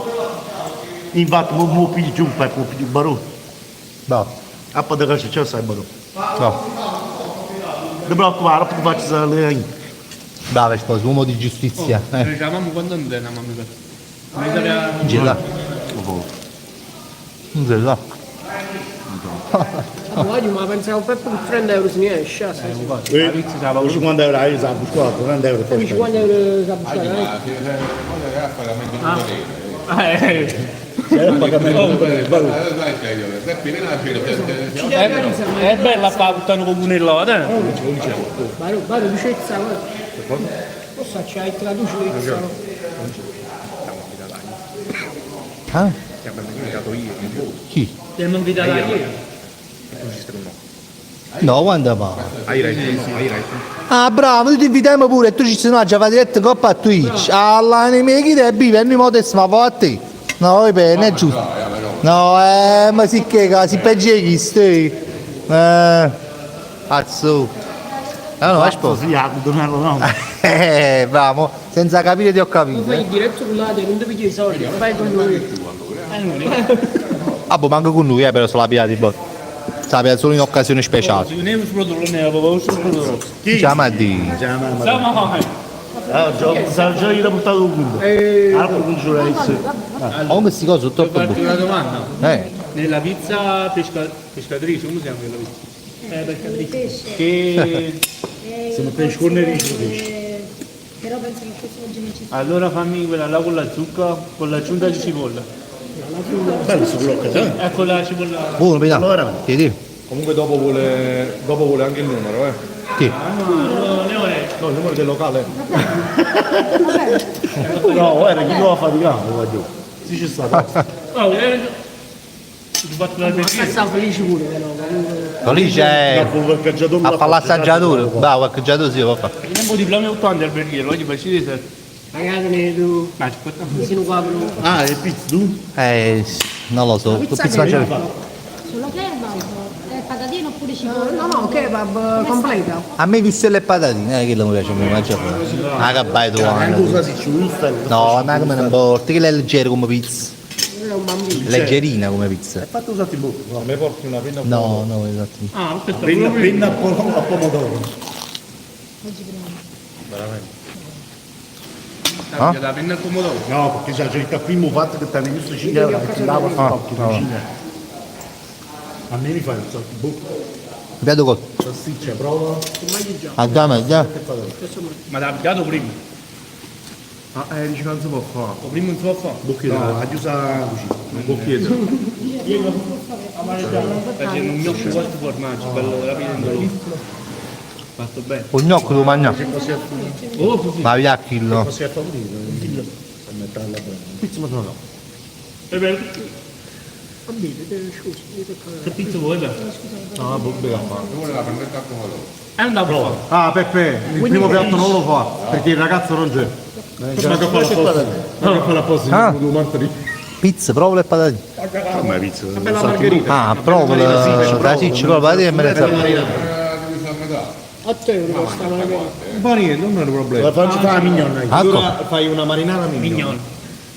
Infatti, mo, mo pigli giù Peppe, mo pigli Barone. No, A poi da c'è sai Barone. no. Non preoccupare, poi ti faccio salire. Bravo, sposo, uomo di giustizia. Eh. La mamma quando andai la mamma? Mi sa che Gira. Non ce l'ha. Voglio, ma pensavo Peppe con 30 euro se ne esce. ah, sì, sì. la pizza stava 50 euro, io sa, scusa, 30 euro. Poi 50 euro sa buttare, eh. Ma se se cosa pagamento Ah. di potere. Eh, C'era il pagamento per il Barone. è bella fa puttana con un là, eh. Baro, baro, ducezza, guarda. Forse c'hai la ducezza, no? Ah? Chi? Ti hanno invitato io. No, quando va? Ah, bravo, tu ti invitiamo pure e tu ci sei no, già fa diretta in coppa a Twitch. All'anima chi te vive, e noi mo adesso ma va a te. No, va bene, è giusto. No, ma sì che si peggio chi stai. Cazzo. No, no, sposo. Sì, ah, no. Bravo, senza capire ti ho Tu capito. fai il diretto con l'altro, non ti pigli i soldi, fai con lui. Ah, boh, manco con lui, però se l'ha pigliati, boh. Se l'ha pigliato solo in occasione speciale. Io ne uso ne avevo usato. Chiama a di. Siamo Ah, già, già gli ho portato un punto. Altro punto Oh, queste cose sono troppo Ho fatto buone. una domanda. Eh. Nella pizza pescatrice, come si chiama quella pizza? Pescatrice. Che Se non pesce con il riso, pesce. Però penso che questo oggi non ci sia. allora fammi quella là con la zucca, con l'aggiunta di cipolla. Bello sto blocco, eh? Ecco la cipolla. Buono, vediamo. Allora. Chiedi. Comunque dopo vuole anche il numero, eh. Chi? No, Leone. No, il numero del locale. No, guarda, chi lo ha faticato, voglio. Sì, ci sta. Oh, ti ho fatto la Ma sta felice pure però, comunque. Felice è. A fare l'assaggiatore. Bravo, l'assaggiatore sì, lo fa. Un po' di diploma 80 alberghiero, oggi facci di se. Magari tu. Ma ci portiamo. Mi sono qua per Ah, e pizza tu? Non lo so. Tu pizza pizza che mangiare. Solo kebab? Eh, patatine oppure cipolla? No, no, kebab completa. A me wurstel e patatine, quello mi piace a me, mangia Ma che vai tu? Anche usa se ci wurstel. No, ma come non importa, quella è leggera come pizza. È un bambino. Leggerina come pizza. È fatto usare in bocca. A me porti una penna No, no, esatto. Ah, questo è Penna, proprio... penna a a pomodoro. Oggi prima. Veramente. Ah? La penna al pomodoro. No, perché c'è il primo fatto che ti hanno visto 5 euro e ti davo Ah, occhio vicino. A me mi fai un salto in bocca. Piatto cotto. Salsiccia, prova. Ah, già, ma già. Ma l'ha pigliato prima. Ah, dici che non si può fare. O prima non si può fare. No, ha chiuso la cucina. Non può chiedere. Facendo un gnocco quattro formaggi, bello rapido. Fatto bene. Un gnocco lo mangia. Oh, sì. Ma via chillo. Così è favorito. Per metterla bene. Pizza ma no. E beh, Va bene, scusa, mi tocca. che pizza vuoi beh? No, boh, beh, fa. Vuole la pennetta al pomodoro. È un da Ah, Peppe, il primo piatto non lo fa perché il ragazzo non c'è. Ma che fa la posta? Ma che fa la posta? Ah. Pizza, provola e patatine. Come pizza? Bella margherita. Ah, provola, salsiccia, provola, patatine e me ne sa. Divisa a metà. 8 euro costava la cosa. Ma niente, non è un problema. La faccio fare la mignonna. Ecco. Allora fai una marinara mignon. Mignon.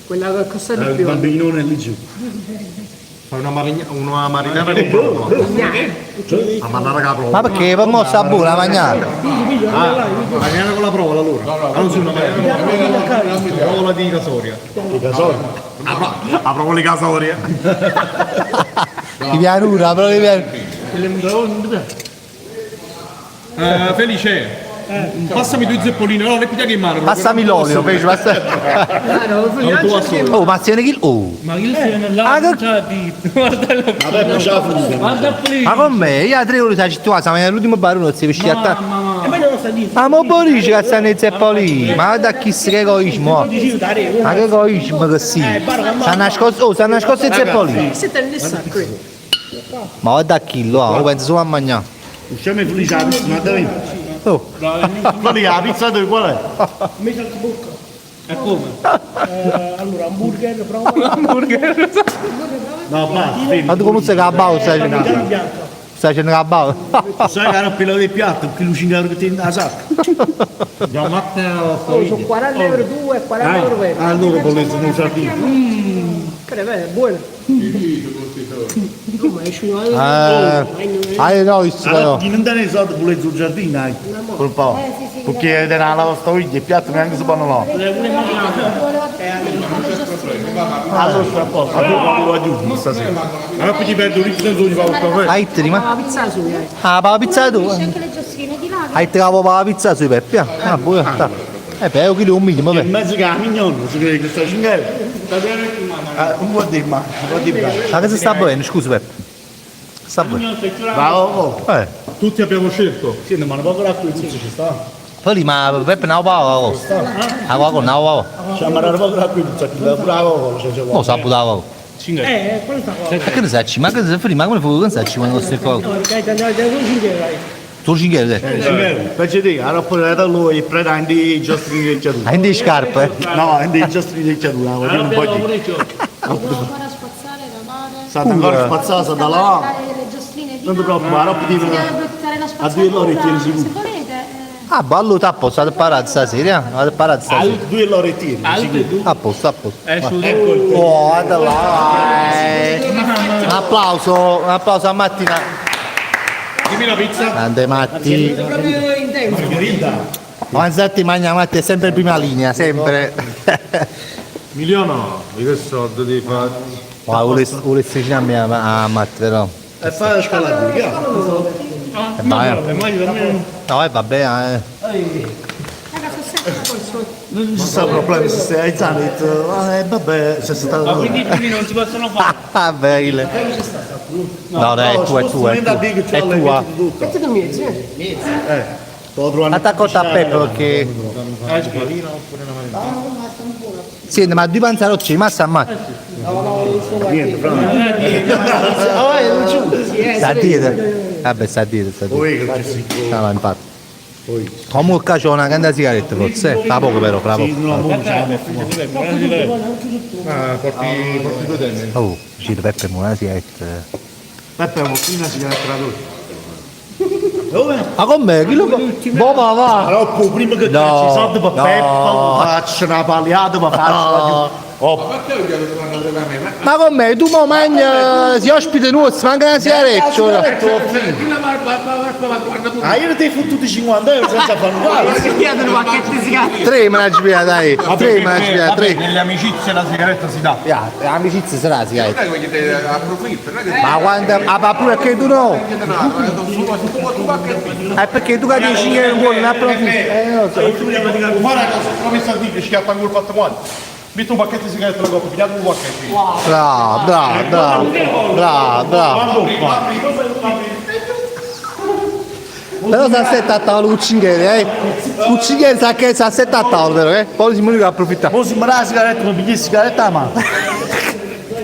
Quella che costa di Il più. bambinone lì giù. Fai una, una marinara con provola. La marinara con la provola. Ma perché? Per mo sta buona la mangiata. Ah, marinara con la provola allora. Allora sì, una marinara con la provola di Casoria. Di Casoria. La provola di Casoria. Di pianura, però di pianura. Felice, passami due zeppoline, no, le piglia che in mano. Passami l'olio, invece, passa. Ah, no, Oh, ma se ne chi. Oh. Ma che sei nella Ah, che- Guarda là. Vabbè, ma c'è la frutta. Guarda qui. Ma con me? Io a 3 ore sai tu, siamo nell'ultimo barone, si è a E poi non lo sta dicendo. Ma mo Boris che stanno i zeppolini, ma guarda chi si che egoismo. Ma che egoismo che sì. Si è nascosto, oh, si è nascosto i zeppolini. Siete nel sacco. Ma guarda chi lo ha, penso solo a mangiare. Usciamo e felice la pizza, ma dai. Oh, Qual è la pizza dove qual è? Mi salto bocca. E come? Allora, hamburger, prova. Hamburger. No, basta, fermi. ma tu come stai che la stai Parmigiana facendo? bianca. Stai facendo la bausa? Sai che era appena del piatto, che 5 euro che ti la sacca. Già Matteo Oh, sono 40 euro due e 40 euro per. Allora volete non giardino. Che è buono. No, ma esci una Ah, ah, no, visto Allora, però. chi non te ne soldi volete un giardino, eh? Per un po'. Perché te la lavastoviglie, il piatto neanche si può no. Allora sta a posto, allora lo aggiungo stasera. Allora poi ti perdo un senso di fare un caffè. Hai detto, ma La pizza su, eh. Ah, pa la pizza tu? Anche le giostrine di là. Hai detto che la pizza sui Peppi? Ah, buona. sta. Beh, io chilo un minimo, In beh. mezzo che la mignonna, si crede che sta 5 euro. Ah, non può dire ma, non può dire ma. Ma che si sta bene, scusa Peppe. Sta bene. Bravo, oh. Tutti abbiamo scelto. Sì, ma una poco l'acqua di puzza ci sta. Poi lì, ma Peppe non paga cosa. La Coca non paga. C'è una poco l'acqua di puzza, pure la Coca-Cola c'è Oh, sa buttava. Quello sta qua. Ma che ne sai, ma che ne sai, ma come fu che ne sai quando queste cose? No, dai, dai, dai, dai, 5 euro. dai. Tu 5 euro. Peggio te, allora poi da lui pretendi i giostri di chiadura. Ah, in scarpe. No, i giostri di chiadura, voglio un po' di. Devo ancora spazzare, lavare. Sta ancora spazzata, sta da là. Le giostrine di Non ti là. preoccupare, dopo ti Si deve buttare la a due loro spazzatura, tieni sicuro. Se volete. Ah, ballo tappo, state parlando stasera, eh? State parlando stasera. Due loro tieni. Altri due. A posto, a posto. È su Ecco il Oh, guarda là. Un applauso, un applauso a Mattina. Dimmi la pizza. Grande Matti. Proprio in tempo. Margherita. Manzatti mangia Matti è sempre in prima linea, sempre. Miliano, di che soldi ti fatti? Ma volessi vicino a me a Matti però. E fai la scala di chiaro. Vai. No, vabbè, eh. Non ci sta problema se stai alzando, eh, vabbè, se sei stato. Ma quindi i primi non si possono fare. Ah, beh, No, dai, è tua, è tua, è tua. È tua. Mettete in mezzo, eh. Attacco a Peppe perché... Senti, ma due panzerocci rimasti a mano. Niente, bravo. Sta dietro. Vabbè, sta dietro, sta dietro. No, no, infatti. Comunque qua c'ho una grande sigaretta forse, fra poco però, fra poco. Ah, porti, porti due tenne. Oh, giro Peppe, mo una sigaretta. Peppe, mo prima sigaretta da tu. Dove? Ma com'è? Chi lo Boh, ma va! Allora, prima che No, cazzo i soldi per no. Peppa, faccio una paliata, ma faccio Oh, Ma perché ho chiesto quando arriva a me? Ma Ma com'è? Tu mo mangia, si ospite nostro, manca una sigaretta ora. Ah, io ti ho fottuto 50 euro senza fare un cazzo. Tre me la ci pigliata, dai. Tre me la ci pigliata, tre. Nelle amicizie la sigaretta si dà. Ya, l'amicizia sarà la sigaretta. non è che ti approfitta, non è che Ma quando. Ah, ma pure perché tu no? È perché tu che dici che non vuoi, non approfitti. Non lo so. Guarda cosa, come sta a dire, schiatta ancora fatto quanto. Metto un pacchetto di sigarette alla coppa, pigliate un pacchetto. Bravo, bravo, bravo, bravo, bravo. Guarda qua. Però si assetta a tavola con 5 eh. Con 5 sa che si assetta a tavola però, eh. Poi si muore che approfitta. Mo si la sigaretta, mi pigli la sigaretta a mano.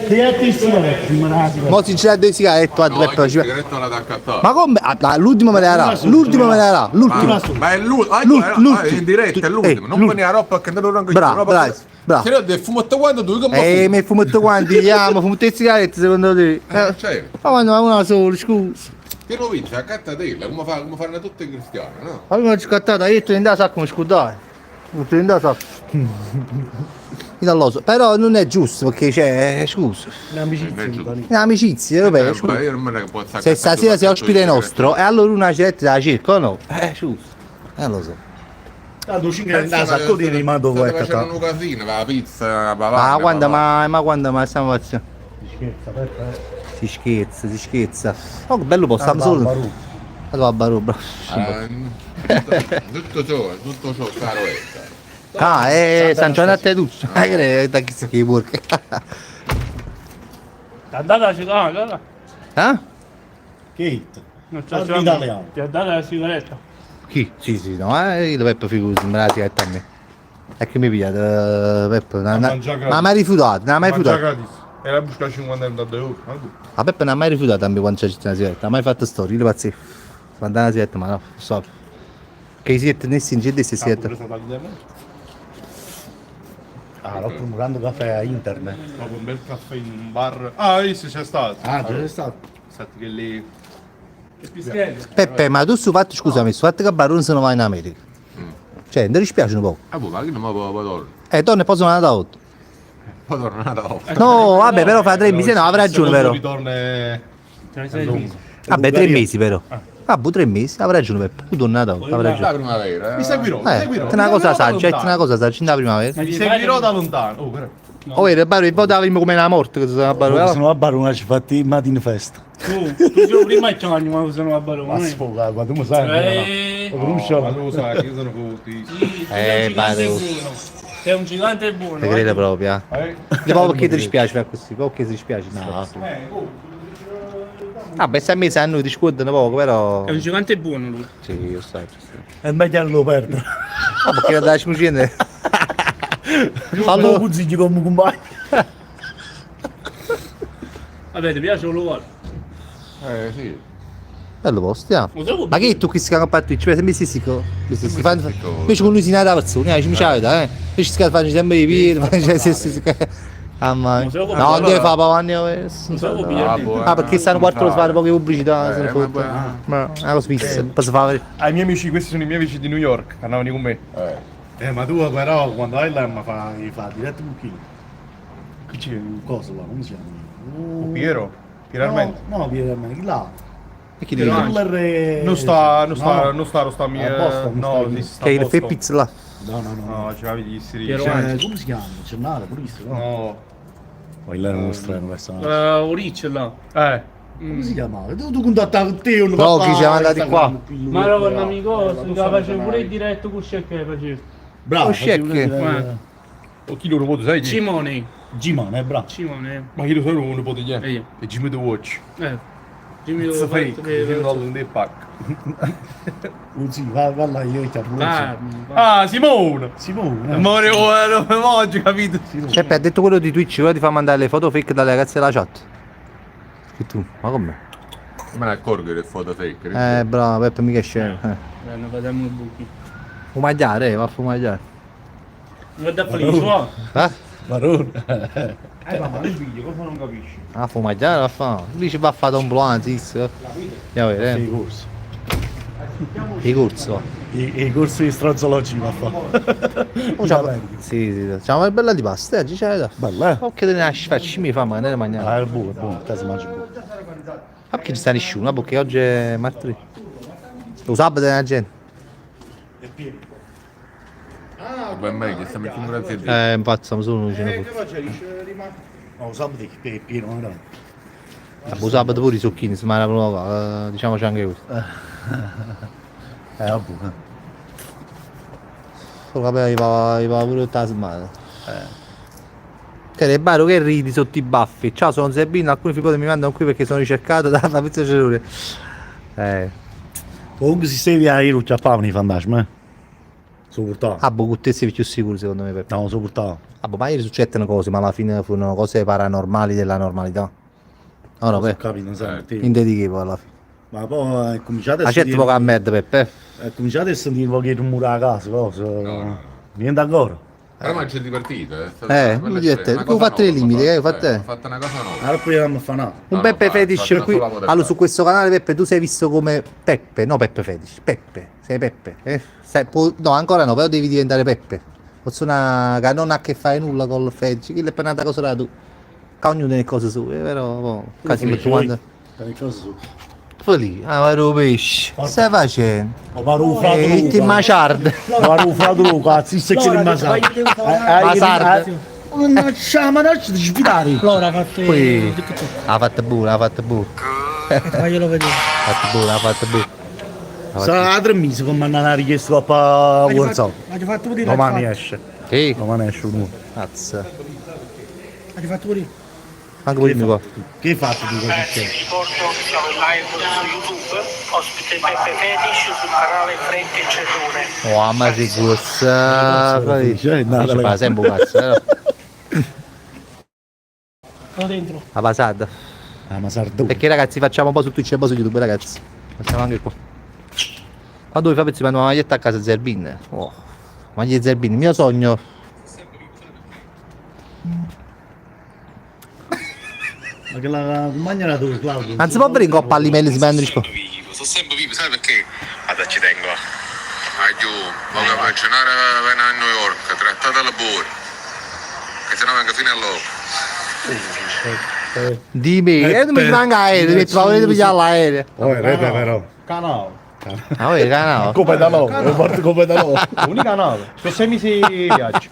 Sigaretta e sigaretta, mi la sigaretta. Mo si c'è due sigarette, guarda No, Peppe, la ci va. sigaretta la da accattare. Ma come? Ah, dai, l'ultimo me la darà, l'ultimo me la darà, l'ultimo. Ma è l'ultimo, ah, L'ultimo. in diretta è l'ultimo, non l'ultimo. venire a roba che non lo rango Bravo, bravo, bravo. Se io devo fumare quando tu che Eh, mi fumo tutti quanti, andiamo, fumo tutte le sigarette secondo te. Eh, certo. Ma quando una sola, scusa. Che lo vince, accattatela, come fa, come fanno tutti i cristiani, no? Ma io mi ho scattato, io ti da sacco, mi scordai. Mi da sacco. Io non lo so, però non è giusto perché c'è, scusa. Non è giusto. È un'amicizia, vabbè, Eh, scusa. Io non me ne posso Se stasera sei ospite nostro, e allora una sigaretta la cerco, o no? Scusa. Non lo so. Tanto 5 euro da sacco di rimando State qua facendo un casino, la pizza, la Ma quando mai, ma quando mai stiamo facendo? Si scherza, Peppe. Si scherza, si scherza. Oh, che bello posto, stiamo solo. Allora, Barù, bravo. Tutto ciò, tutto ciò, caro è. Ah, è San Giovanni a Teduccio. Ah, che è da chi si chiama porca. Ti ha dato la sigaretta? Ah? Kate. Non c'è Parli italiano. Ti ha dato la sigaretta? Chi? Sì, sì, no, io Peppe figurati, me la sigaretta a me. E che mi piglia, Peppe? Non, mangia gratis. ma ha mai rifiutato, non ha mai Mangia rifiutato. gratis. Era busca 50 euro da 2 euro. Ma tu? A Peppe non ha mai rifiutato a me quando c'è una sigaretta, ha mai fatto storia, io pazzesco. Quando una sigaretta, ma no, so. Che i sigarette né si incide se sigaretta. Ah, l'ho un grande caffè a internet. Dopo un bel caffè in un bar. Ah, sì, c'è stato. Ah, c'è stato. Stato che lì. Che pischello. Peppe, ma tu su fatto, scusami, su fatto che Barone se ne va in America. Cioè, non ti dispiace un po'. Ah, boh, ma che non mi può tornare. Torna e poi sono andato otto. Poi torna una volta. No, vabbè, però fa tre mesi, no, avrà ragione Secondo però. ritorna è Cioè, sei lungo. Vabbè, tre mesi però. Ah, boh, tre mesi, avrà ragione Peppe. Tu torna da otto, avrà La ragione. primavera. Mi seguirò, mi seguirò. È una cosa Mi seguirò da saggia, è lontano. una cosa saggia, in la primavera. Mi seguirò da lontano. Oh, però. Oh, era Barone, poi davamo come una morte che sono a Barone. Sono a Barona ci fatti matin festa. Tu, tu sei prima che chiami quando sono a Ma Barone. sfoga, quando mi sai. No, ma tu lo sai che io sono fortissimo. Sì, tu sei un gigante Barone. buono. Sei un gigante buono. Te credo proprio, eh. Eh? Proprio perché ti dispiace per così, proprio perché ti dispiace. No. Vabbè, sei mesi a noi ti scordano poco, però. È un gigante buono lui. Sì, io so. Sì. È meglio non lo perdere. Ah, perché da smucine. Fallo Allora, consiglio come compagno. Vabbè, ti piace o lo vuoi? Sì. bello posto, ja. Lo so, Ma che tu qui si chiama a Twitch? Se mi si si Invece con lui si nata persona, ci mi c'è, eh. Invece si fanno sempre i piedi, si si Ah, ma no, non deve fare pavanni Ah, perché stanno quattro a fare poche pubblicità, se ne fotte. Ma è una cosa fissa, posso fare. Ai miei amici, questi sono i miei amici di New York, andavano con me. Ma tu però quando vai là mi fai fa diretto con chi? Chi c'è un coso là, come si chiama? Piero, Piero Armento. No, no, Piero Armento, chi là? E chi dice? Killer Non sta, non sta, No. non sta, non sta A Boston, no, sta sì, sta Che a il Boston. Feppiz là. No, no, no. No, ce l'avevi gli stili. Piero Cioè, come si chiama? C'è nata pure questo, no? No. Poi là era uno strano personaggio. Rich là. Come si chiamava? Tu, tu contattavi te, non No, chi siamo andati qua? Ma era un amico, si faceva pure il diretto con Scecche faceva. Bravo, Oh, Scecche. faceva pure il diretto. O chi lo nipote, sai chi? Cimone. Gimone, è bravo. Cimone. Ma chi lo sa lo nipote chi è? E io. È Jimmy The Watch. Jimmy It's The a fake. Jimmy The Watch pack. Sì, va, va là, io chiamo. Ah, Simone! Simone. Amore, oh, oggi, capito? Peppe ha detto quello di Twitch, ora ti fa mandare le foto fake dalle ragazze della chat. Che tu, ma com'è? Me ne accorgo che foto fake. Bravo, Peppe, mica è scemo. Ne facciamo i buchi. Fumagliare, va a fumagliare. Guarda felice, va. Eh? Barone. Eh, ma non piglia, cosa non capisci? Ah, fuma già, va a fa. Lui ci va a fare ambulanza, isso. Andiamo a vedere. I corsi. I corso. I corsi di strozzologi va a fare. Oh, ciao. Sì, sì, sì. Ciao, ma è bella di pasta, oggi c'è da. Bella, eh? Oh, che te ne lasci, facci mi fa, ma non ne mangiare. Ah, è buono, è buono, te si mangia buono. Ma perché ci sta nessuno? Perché oggi è martedì. Lo sabato è la gente. Beh, meglio, stiamo più grazie a Dio. Infatti, siamo solo noi ce ne fotte. No, lo sabato è pieno, no? Lo sabato pure i succhini, si mangiano, diciamoci anche questo. Vabbè. Solo che poi va pure tutta la settimana. Che è bello che ridi sotto i baffi. Ciao, sono Zerbino, alcuni figuri mi mandano qui perché sono ricercato da Fabrizio Cerure. Comunque si stavi a ir a i fantasmi, eh? So portavo. Ah, boh, con te sei più sicuro secondo me. Peppe. No, so portavo. Ah, boh, ma ieri succedono cose, ma alla fine furono cose paranormali della normalità. No, no, Peppe. Capito, non sai. Niente di che poi alla fine. Ma poi è cominciato a Ma certo poca merda, Peppe. È cominciato a sentire un po' che rumore a casa, cosa. No, Niente ancora. Però ma c'è divertito, è stata una bella Voglio dire, esperienza, tu una cosa fate i nuova, limiti, ho fatto, fatto, eh. Ho fatto una cosa nuova. Allora poi non fa nada. Un No, no, Peppe fa- Fetish fa- qui. solo la poter Allora, fare. su questo canale, Peppe, tu sei visto come Peppe, no Peppe Fetish, Peppe, sei Peppe. Eh? Sei, no, ancora no, però devi diventare Peppe. Persona che non ha a che fare nulla col Fetish, quella è per un'altra cosa da tu. Che ognuno ha le cose sue, però boh, quasi tutto quanto. Le cose sue. Poi lì, ah, ma lo pesce. Stai facendo? Ho parufrato Eh, ti maciarde. Ho parufrato cazzo, se che Allora, rimasa. Masarda. Mannaggia, mannaggia, ti svidare. Allora ha fatto Poi il TikTok. ha fatto buono, ha fatto buono. Faglielo vedere. Ha fatto buono, ha fatto buono. Sarà 3 mesi che mi hanno una richiesta coppa WhatsApp. L'hai fatto pure Domani esce. Sì. Domani esce uno. Cazzo. L'hai fatto pure Anche pure il mio qua. Che hai fatto tu così? Vi ricordo che siamo in live su YouTube, ospite Peppe Fetish sul canale Frank e Cerrone. Oh, ma si gusta. Cioè, Ci fa sempre un cazzo, però. Sono dentro. La passata. Ah, ma sardone. Perché ragazzi facciamo un po' su Twitch e un po' su YouTube, ragazzi. Facciamo anche qua. Quando vi Fabrizio manda una maglietta a casa Zerbin. Oh, maglietta Zerbin, il mio sogno. Ma che la compagna era dove, Claudio? Anzi, può venire in coppa all'email si manda risposta. Vivo, sono sempre vivo, sai perché? Vado ci tengo. Aiù, voglio cenare venire a New York, trattata alla buona. Che se no vengo fino all'ora. Dimmi, non mi manca aereo, mi volete pigliare l'aereo. Oh, è rete però. Canale. Ah, vedi, canale. Come da loro, porto come da loro. Unica canale. Sono 6 mesi di viaggio.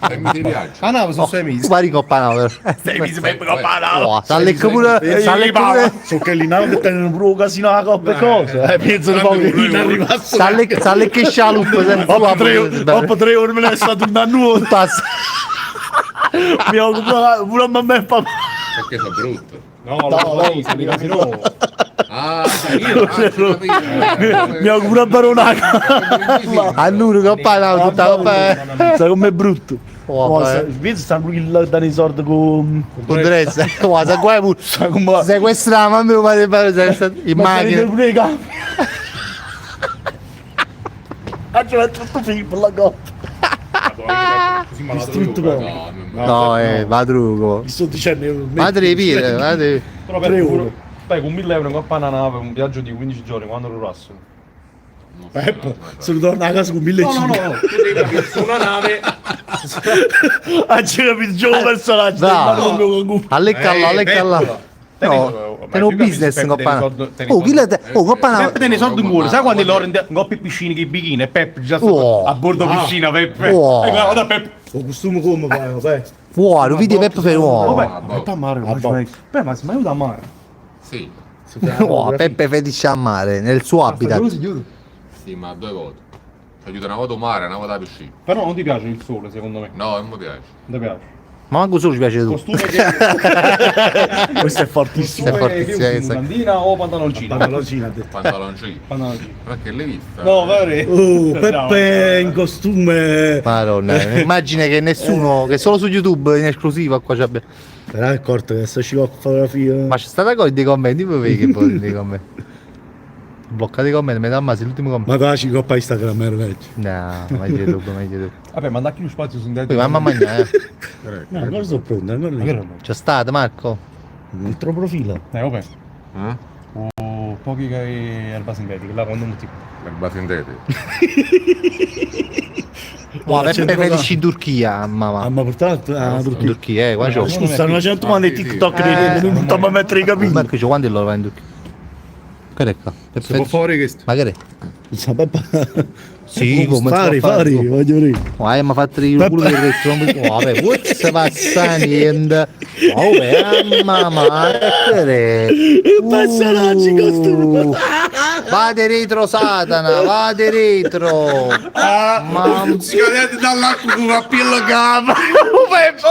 6 mesi di viaggio. Canale sono 6 mesi. Tu pari in coppa no, però. 6 mesi per coppa no. Oh, s'allecca pure, s'allecca pure. So che lì non tengono pure un casino la coppa e cosa. Penso un po' che non arrivasse. S'allecca e scialuppo. Dopo 3 ore me ne è stato un anno. Mi ho comprato pure a mamma e papà. Perché sono brutto. No, no, no, sono di casino. Ah, io Mi ho comprato baronaca. A nudo coppa no, tutta coppa. Sai com'è brutto? Oh, Vedi stanno quelli da nei soldi con con dress. Guarda, qua pure. Sequestrare, ma mi pare in macchina. pure i campi. Ah, c'è tutto film la coppa. Distrutto proprio. No, madrugo. Mi sto dicendo Madre mia, madre. Però per Beh, con 1000 euro in coppa una nave, un viaggio di 15 giorni, quando durasse? Peppo, se lo torna a casa con 1500. No, no, no, tu devi capire, su una nave. Ah, c'è capito, gioco personaggio. Bravo. Allecca là, allecca là. No, è un business in coppa. Oh, chi le Oh, coppa nave. Peppe tiene i soldi in cuore, sai quando loro in coppa in piscina che i bikini e Peppe già Oh. a bordo piscina, Peppe. Oh. E guarda Peppe. O costume come fai, vabbè. Wow, lo vedi Peppe per uomo. Vabbè, Peppe a mare, Beh, ma si mai aiuta a mare? Sì. Oh, Peppe fetisce a mare nel suo habitat. Sì, ma due volte. Ti aiuta una volta a mare, una volta a piscina. Però non ti piace il sole, secondo me. No, non mi piace. Non ti piace. Ma manco solo ci piace tu. Costume che Questo è fortissimo. È fortissimo, Che usi, questa. mutandina o pantaloncino? Pantaloncino ha detto. Pantaloncino. Pantaloncino. Perché l'hai vista? No, vero? Oh, Peppe in costume. Madonna, immagina che nessuno, che solo su YouTube in esclusiva qua c'è. Però è accorto che adesso ci va a fotografia. Ma c'è stata cosa dei commenti, voi vedi che poi nei commenti. Bloccate i commenti, metà ammazzi l'ultimo commento. Ma tu ci coppa Instagram era meglio. No, meglio YouTube, meglio YouTube. Vabbè, ma da chi lo spazio su Poi mamma mia, eh. No, ancora sono pronto, ancora lì. C'è stato Marco? Un altro profilo. Vabbè. Eh? O pochi che erba sintetica, là quando metti. L'erba sintetica. Oh, Peppe centro Fetish in Turchia, mamma. Ah, ma portato a In Turchia. Turchia, qua c'ho. Scusa, hanno 100 Ah, sì, sì. TikTok, non buttiamo a mettere i capelli. Marco, c'ho quando loro va in Turchia? Che è qua? Peppe Si può Fetish. fare questo? Ma che è? Sa, Peppe. Sì, come si Fare, può fare? fare, voglio dire. Oh, ma fatto il culo del retto, non mi- Oh, vabbè, puzza passa niente. Oh, beh, mamma, ma che è? Passeracci costume. Vade retro, Satana, vade retro. Mamma. Si cadete dall'acqua con una pilla cava.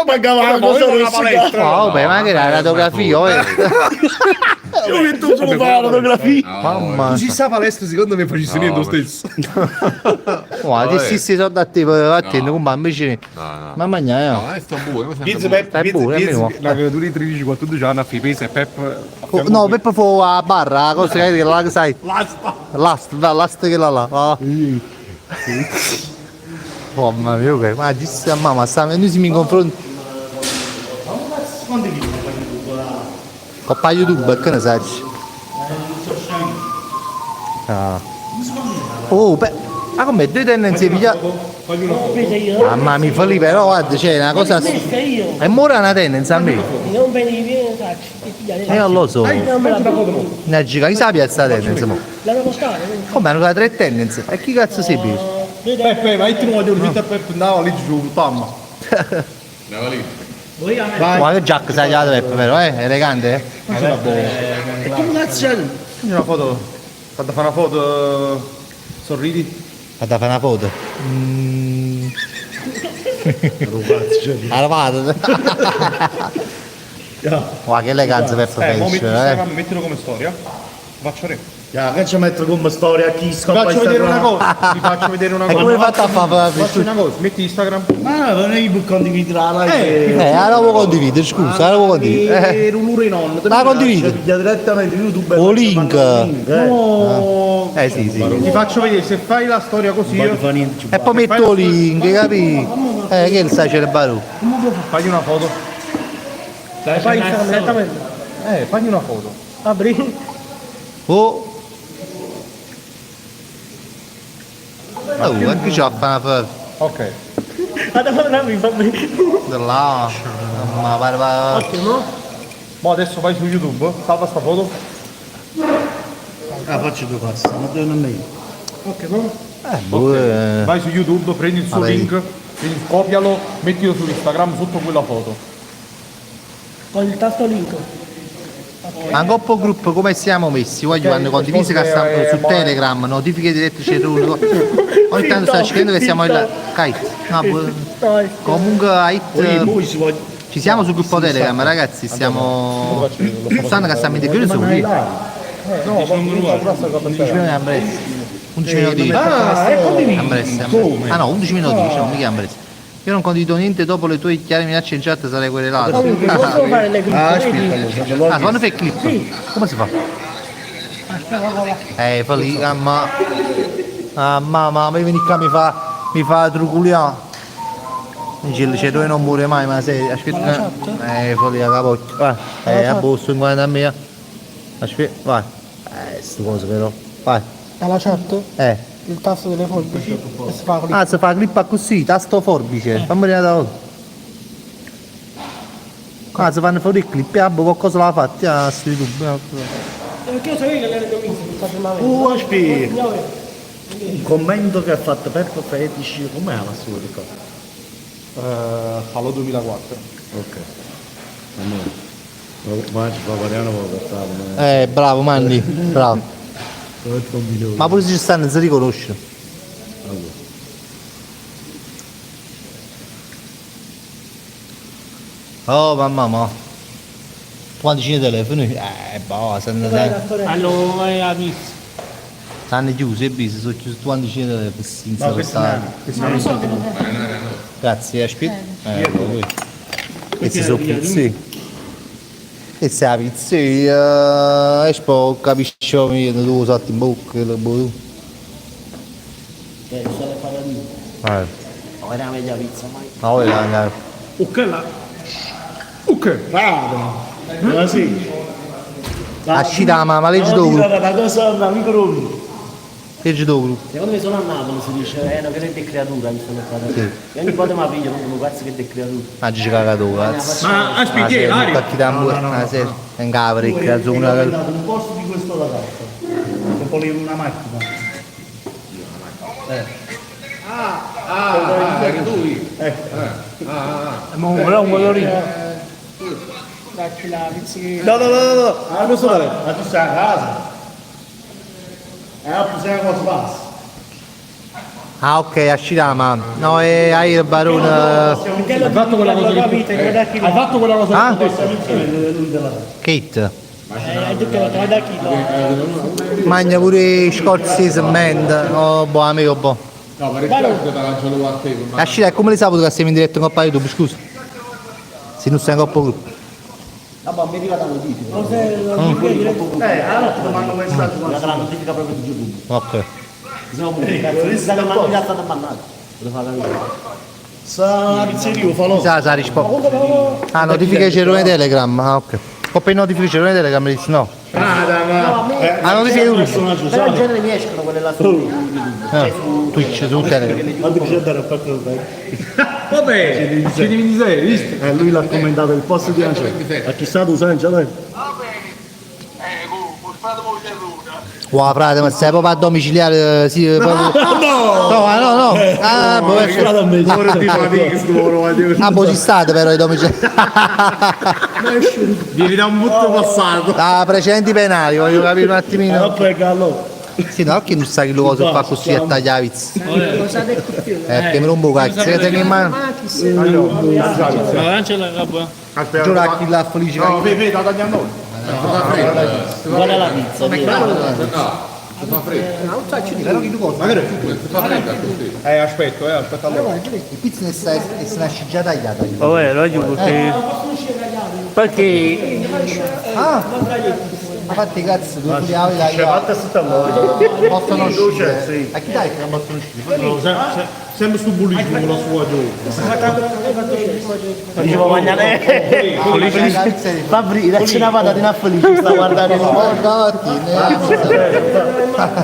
Mancava la cosa rossa. Oh, vabbè, ma che era la fotografia, oh, eh. Io metto solo la fotografia. Mamma. Tu ci sa palestra, secondo me facessi No, niente lo ma- stesso. Oh, ti stessi soldi a te, a te, No. come invece. No, no. Mamma mia, No, eh, sto buono, mi sento Pizza buono. Peppe, Stai pizza, buono, pizza, almeno. La creatura di 13-14 anni a Fipese e Peppe. Oh, no, Peppe fu la barra, la cosa che la sai. L'asta. L'asta, da, l'asta che la là. va. Oh, mamma mia, ok, ma disse a mamma, sta, noi siamo in confronto. Quanti video fai YouTube? Coppa YouTube, che ne sai? Ah. Oh, beh, ma come due tendenze piglia. Mamma mia, folli però, guarda, c'è una cosa. Pesca io. E ora una tendenza a me. Non venivi, faccio. E pigliare. E io lo so. Non me la Una giga, chi sa piazza tendenza? mo? L'hanno portata. Come hanno dato tre tendenze? E chi cazzo si piglia? Peppe, ma io ti voglio un Peppe andava lì giù, pam. Andava lì. Ma che giacca sai già Peppe però, eh? Elegante, eh? E come cazzo c'è? Una foto. Fatta fare una foto. Sorridi. Vado a fare una foto. Mm. Allora vado. Guarda che eleganza Peppe Mo Fetish, metti eh. Instagram, mettilo come storia. Faccio re. Ya, che ci metto come storia chi Ti scoppa faccio vedere una Instagram? cosa. Ti faccio vedere una E cosa. come hai fatto a fare? Faccio una cosa, metti Instagram. Ma non è che condividere la live. Allora può condividere, scusa, allora può condividere. Per un'ora in on. La condivide. Piglia direttamente YouTube. O link. No. Sì, sì. Ti faccio vedere se fai la storia così. Non fa niente, ci E poi metto il link, capi? Che il sai c'è il barù. Fagli una foto. Fai Instagram direttamente. Fagli una foto. Apri. Oh. Oh, anche c'ha una foto. Ok. Vado a fare Fabri. Da là. Ma va va. Ottimo. Mo adesso vai su YouTube, salva sta foto. Ah, faccio due cazzo, ma dove non è io. Ok, no? Boh, eh. Vai su YouTube, prendi il suo Vabbè. link, quindi copialo, mettilo su Instagram sotto quella foto. Con il tasto link. Ma in Coppa Group come siamo messi? Voglio hanno condiviso che stiamo su Telegram, notifiche dirette c'è tutto. Ogni tanto sta scrivendo che siamo in Kite. No, boh. Comunque Ait, ci siamo sul gruppo Telegram, ragazzi, stiamo. Sanno che stiamo in di su lì. No, ma 11 minuti Ambrezzi. 11 minuti. Ah, è condiviso. Ambrezzi, Ambrezzi. Ah no, 11 minuti, diciamo, mica Ambrezzi. Io non condivido niente, dopo le tue chiare minacce in chat sarei querelato. Comunque posso fare le clip? Ah, vedi? aspetta, Ah, quando fai il clip? Come si fa? Aspetta, guarda. Fa lì, ah, ma... Ah, mamma, mi vieni qua, mi fa truculiare. Dice, c'è dove non muore mai, ma se... Aspetta. Fa lì, a capocchio. Vai. A posto, in guarda a me. Aspetta, vai. Sto coso però. Vai. Dalla chat? Il tasto delle forbici e si fa clip. Ah, si fa clip così, tasto forbice. Fammi vedere da volta. Ah, si fanno fuori il clip, ah, boh, qualcosa l'ha fatta, ah, su YouTube. Perché io sapevo che l'era convinto, mi sta fermando. Oh, aspetta. Un commento che ha fatto Peppo Fetish, com'è la sua di qua? Fallo 2004. Ok. Allora, ma ci fa Mariano può portare. Bravo Manni, bravo. Ma pure se ci stanno non si riconosce. Oh mamma ma. Quando ci telefoni? Boh, stanno Allora, è la pizza. Stanno chiusi e bis, sono chiusi quando ci telefoni senza No, questo stare. non Grazie, aspetta. Questi sono pizze. Questa è la pizzeria, e poi capisci mi tu salti in bocca, le boh. Eh, sale paradiso. Eh. Ma era meglio la pizza mai. Ma ora andare. Ok la. Ok. Bravo! Ma sì. Ascita la mamma, leggi tu. Una cosa, un amico mio. Leggi tu gruppo. Secondo me solo a Napoli si dice, eh no, che è creatura, mi stanno qua. Sì. E ogni volta mi piglio come cazzo che è creatura. Ma ci cagato, cazzo. Ma aspetta, Ah, sì, Ari. Infatti tamburo, ah, sì, è un cavolo, che cazzo, una- un posto di questo da carta. Che volevo una macchina. Ah, anche tu? Ma però un motorino. Dacci la pizzichina. No, no, no, no, no, ah, questo vale. Ma tu stai a casa? Eh, sei una cosa passa. Ah, ok, ascita la mamma. No, è ah, il barone. Hai fatto quella cosa che Hai fatto quella cosa Ah? che ti ho detto? Kate. Hai detto che la da chi? Mangia pure i scorzi semmente. Oh, boh, amico, boh. No, ma rispetto te la gelo a te. ma- Ascita, come li saputo che siamo in diretta in Coppa YouTube, scusa? Se non sei in Coppa Gruppo. Vabbè, mi è arrivata la notifica. Allora ti mando un messaggio. Mi è arrivata la notifica proprio di YouTube. Ok. Se no, pure, cazzo, mi stanno mandando, Lo fa capire. Sa la pizzeria, falò. Mi sa, sa risposta. Ah, notifiche c'erano Telegram. Ah, ok. Coppa in notifiche c'erano Telegram, mi dici no. Ah, notifiche YouTube. Però in genere mi escono quelle là su YouTube. Ah, Twitch, su Telegram. Quando bisogna andare a fare quello Vabbè, 126, visto? Lui l'ha commentato il posto di Angelo. A chi sta tu, sai, dai. Wow, frate, ma sei proprio a domiciliare, sì, proprio... No! No, ma no, no. Ah, boh, Ah, boh, ci state però i domiciliari. Vieni da un brutto passato. Ah, precedenti penali, voglio capire un attimino. Vabbè, allora. Sì, no, che non sa che lo cosa fa così a tagliare la pizza. Cosa del cucchiaio? Che mi rompo cazzo, se tengo in mano. Ma chi sei? Ma lancia la capo. Aspetta, Giuro a chi l'ha felice. No, vedi, vedi, la tagliamo noi. Qual è la pizza? No, si fa freddo. Non so, ci Però che tu cosa? Si fa freddo così. Aspetto, aspetta allora. Il pizza ne sta e se nasce già tagliata. Vabbè, lo aggiungo perché. Perché Ah! Ma fatti cazzo, due furia C'è fatta sotto all'olio. Possono uscire. Sì. A chi dai che non possono uscire? No, sempre sul bullismo con la sua giù. Dicevo mangiare. Fabri, dacci una patatina felice, sta guardando il Guarda, mattina.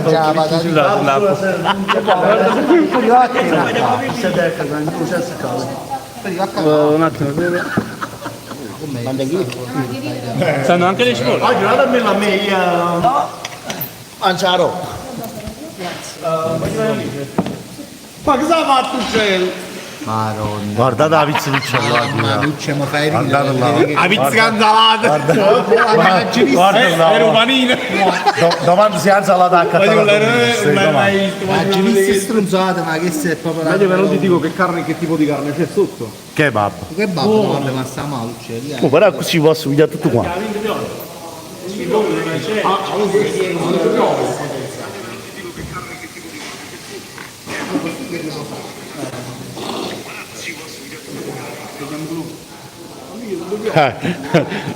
Già, la patatina. un attimo. Stanno anche le scuole. Oggi dammela a me, io. Mangiare. Ma cosa ha fatto il cielo? Madonna. Guardate la pizza di cioccolato. Ma Luce, ma fai ridere. Guardate là. La pizza insalata. Guarda là. Era un panino. Domani si alza la tacca. Ma ci visto stronzata, ma che sei proprio la... Io però ti dico che carne, che tipo di carne c'è sotto. Kebab. Che babbo, vabbè, ma sta male, Luce. Oh, però così posso pigliare tutto quanto.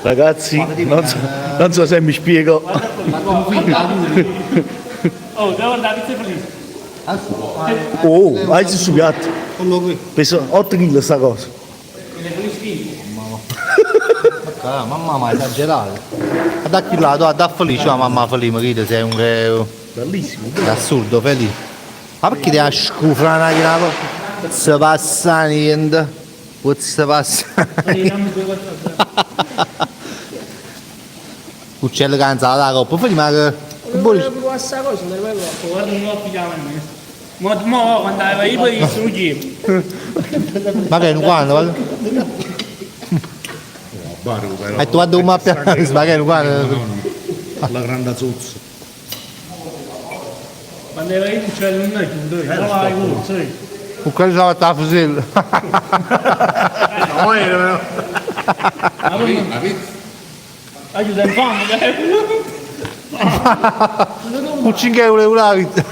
Ragazzi, non so se mi spiego. Oh, devo guardare la pizza felice. Oh, hai su piatto. Peso 8 kg sta cosa. Ah, mamma ma esagerato. Da chi là, da felice, ma mamma felice, ma che sei un che... Bellissimo. È assurdo, felice. Ma perché ti scufrana che la Non si passa niente. Non si passa niente. Uccello che la coppa, felice, ma che... che vuoi? Non provare questa cosa, non mai provato. Guarda un po' pigliamo Mo, mo quando aveva io poi distruggevo. Ma che quando? Guarda. E tu guarda un mappia, ma che quando? La grande zozza. Quando aveva io l'uccello non è chiuso. Con quello c'ha fatto la fusella. No, era La pizza? Aiuta in fame. Un 5 euro una vita.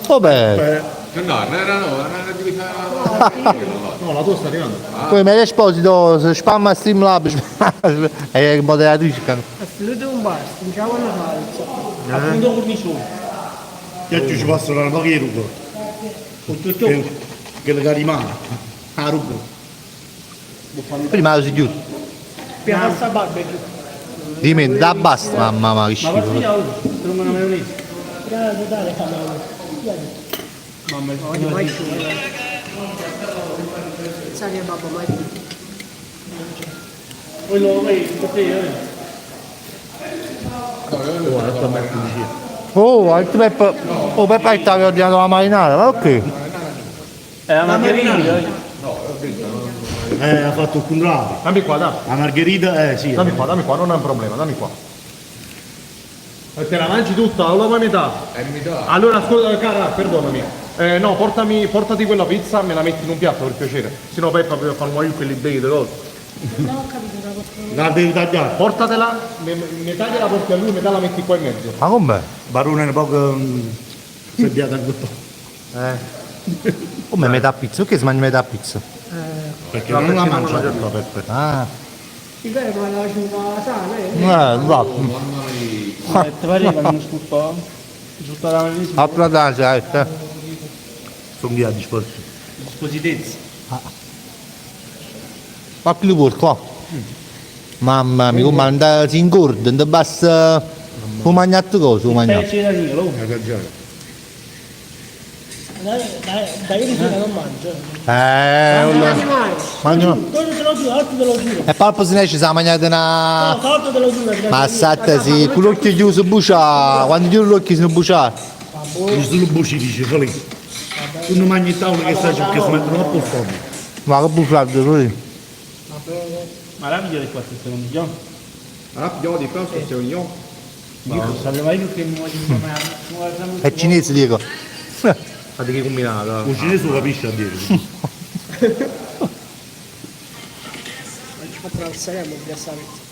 Vabbè. No, non era no, era divisa. No, la tua sta arrivando. Poi me l'esposito, spamma Streamlab, è moderatrice. Lui un bar, non ce la vanno a fare, insomma. Appunto cornicione. Io ci posso dare pochi rugo. Che, che le rimane. Ah, rugo. Prima si chiude. Piazza barbecue. Dimmi, da basta, mamma ma che schifo. Mamma mia. Sai che babbo mai più. Oh, altro Peppe. Oh, Peppe ti aveva ordinato la marinara, ma ok. È la margherita. Ha fatto il contrario. Dammi qua, dammi. La margherita, sì. Dammi qua, dammi qua, non è un problema, dammi qua. E Te la mangi tutta o la vuoi metà? È metà. Allora ascolta, cara, perdonami. No, portami, portati quella pizza, me la metti in un piatto per piacere. Se no Peppa per fare un quelli bei cose. No, ho capito una cosa. La devi tagliare. Portatela, metà gliela porti a lui, metà la metti qua in mezzo. Ma com'è? Barone è poco sebbiato anche un po'. Come metà pizza? Perché si mangia metà pizza? Perché non la mangia tutta Peppe. Ah, Il vero ma la ciupa sana, eh. esatto. Ti pareva che non sculpa? Tutta la maionese. Altra danza, eh. Sono via disposti. Dispositezza. Ma più porco. ah. Mamma mia, come andava si ingorda, non basta. Tu mangiato cosa, tu mangiato. Pezzi da Danilo. Da ieri sera non mangio. Mangia. Te lo giuro, altro te lo giuro. E poi se ne ci siamo mangiati una. Altro te lo giuro. Ma satta sì, con l'occhio chiuso bucia, quando chiudo l'occhio si non bucia. Non sono buci dice, Felice. Tu non mangi in tavola che sai perché si mettono troppo il fondo. Ma che buciato così? Ma la piglia di qua secondo me. Ah, pigliamo di qua, se io. No, sapevo io che mi voglio È cinese Diego. Fate che combinata. Un cinese lo capisce a dire. Ci attraverseremo via Savizza.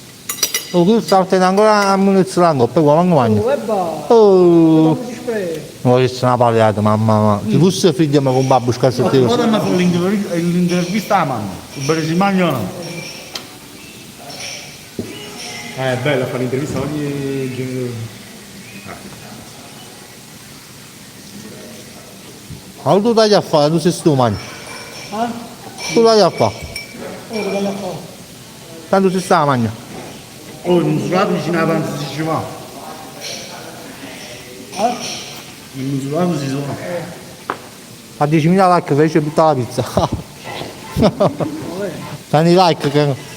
Oh, tu sta mettendo ancora la munizione in coppa, qua manco mangia. Oh, e va. Oh, Come si spray? no, che sono una paliata, mamma mia. Ti fosse figlio ma con babbo scarso te. Ora mi fa l'intervista alla mamma. Per si mangia o no? È bella fare l'intervista a ogni genitore. Ma tu tagli a fare, tu sei stu mangi. Tu tagli a fare. Oh, che bella cosa. Tanto si sta a mangiare. Oh, in musulato vicino avanti si ci va. In musulato si sono. A 10.000 like fece tutta la pizza. Tanti like che...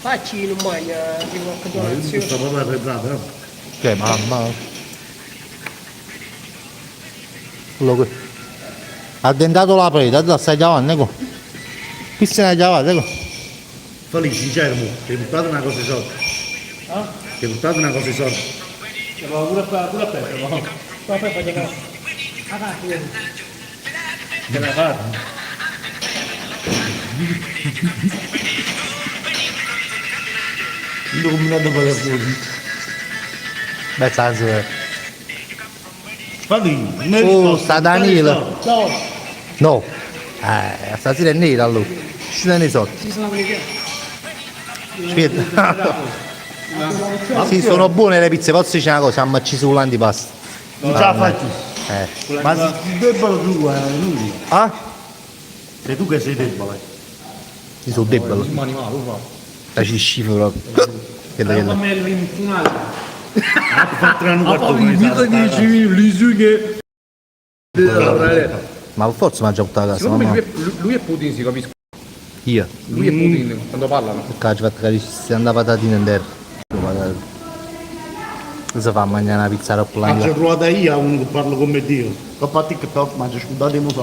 Facci non mangia, di qualche Io donazione. sto proprio arretrato, eh. Che mamma. Quello qui. Ha dentato la preda, la stai chiamando, ecco. Chi se ne chiamato, ecco. Felice, sincero, mo, ti hai buttato una cosa sotto. Ti hai buttato una cosa sotto. Pure a Peppe, no? Ma poi fai la carne. Te la carne. Non ho combinato per fuori. Beh, sanso. Felice, Oh, sta Danilo. No, No. Stasera è nera allora. Ci sono nei sotto. ci sono le Aspetta. Sì, sono buone le pizze, posso dire una cosa, ma ci sono l'antipasto. Non ce la fai tu. Ma sei debole tu, lui. Ah? Sei tu che sei debole. Io sono debole. Un animale, lo fa. Dai, ci schifo proprio. Che che Come l'infinale. Ha fatto una quarto Ma forse mangia tutta la casa, Secondo me mamma. lui e Putin si capiscono. Io. Lui e Putin quando parlano. Perché ci fatto capire se andava patatine in terra. Cosa fa a mangiare una pizza troppo Ma lunga? ci ho trovata io a uno che parla come Dio. Ho fatto TikTok, ma ci scudate mo so.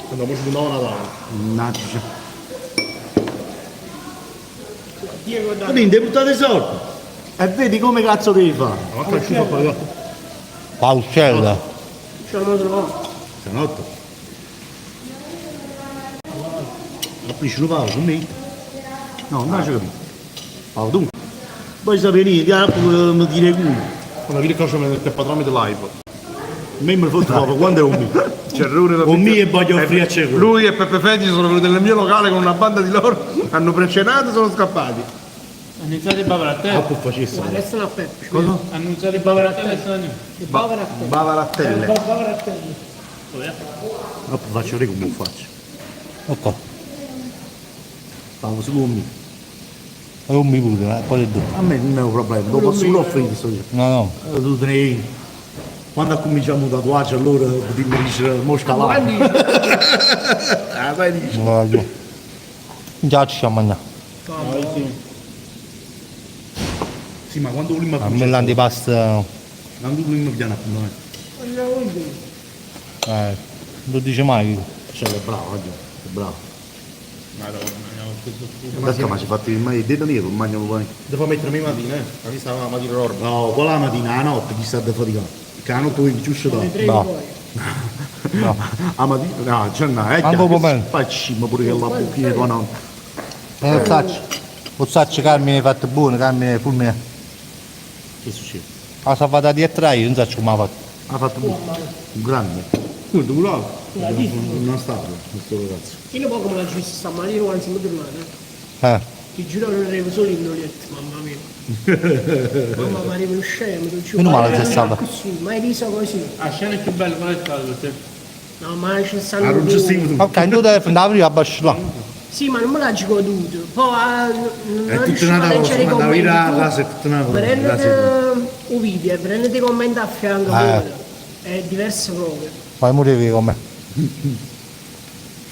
Quando mo ci andava Natale. Mannaggia. Quindi devi buttare i soldi. E vedi come cazzo devi fare. Ma che ci fa pagare? Paucella. Ce l'ho trovato. Stanotte. Capisci lo pago, con No, non ci capito. Pago tu. Poi sapere niente, mi tira il culo. Quando vedi cosa mi mette tramite live. A me mi foto proprio quando è un mio. C'è Rune da Un mio e voglio offrire a cena. Lui e Peppe Fedi sono venuti nel mio locale con una banda di loro, hanno precenato e sono scappati. Annunciate il bavarattelle. Troppo facesse. Adesso non Peppe. Cosa? Annunciate il bavarattelle sono io. Il bavarattelle. Bavarattelle. Bavarattelle. Dopo faccio vedere come lo faccio. Ok. Stavo solo con me. E con me pure, eh, poi tu. A me non è un problema, lo posso pure offrire sto io. No, no. Tu te ne vieni. Quando cominciamo il tatuaggio allora potremmo dire mo scalare. Ah, vai dici. Voglio. Già ci siamo mangiati. Sì, ma quando volimmo A me l'antipasto. Quando volimmo piano appuntamento. Non lo dice mai. Cioè, è bravo, oggi, è bravo. Perché ma ci fatti il dito nero, mangiamo poi. Devo mettere me mattina, eh. Ma mi stava la mattina dormo. No, quella la mattina, la notte, chi sta a faticare? Perché la notte vuoi giusto da. No. No. La mattina, no, già no, è Manco chiaro, pomeriggio. Facci, ma pure che la bocchina tua nonna. Lo saccio. Lo saccio Carmine hai fatto buono, Carmine fulmine. Che succede? Ha salvato dietro io, non so come ha fatto. Ha fatto buono. Un grande. Non stato questo ragazzo. Io poco me l'ho visto stamattina quando siamo tornati. Ti giuro non arrivo solo in letto, mamma mia. Mamma mi arrivo scemo, ti giuro. Meno male Ma che sei stata. Così, mai riso così. La scena più bella qual è stata per te? No, ma ci stanno Ah, non ci stai tu. Ok, tu telefono, apri a là. Sì, ma non me l'ha goduto. Poi non È tutta riuscivo una a cosa, leggere i ma da via commenti. la casa è tutta una cosa. Prendete un video e prendete i commenti a fianco pure. È diverso proprio. Poi morivi con me.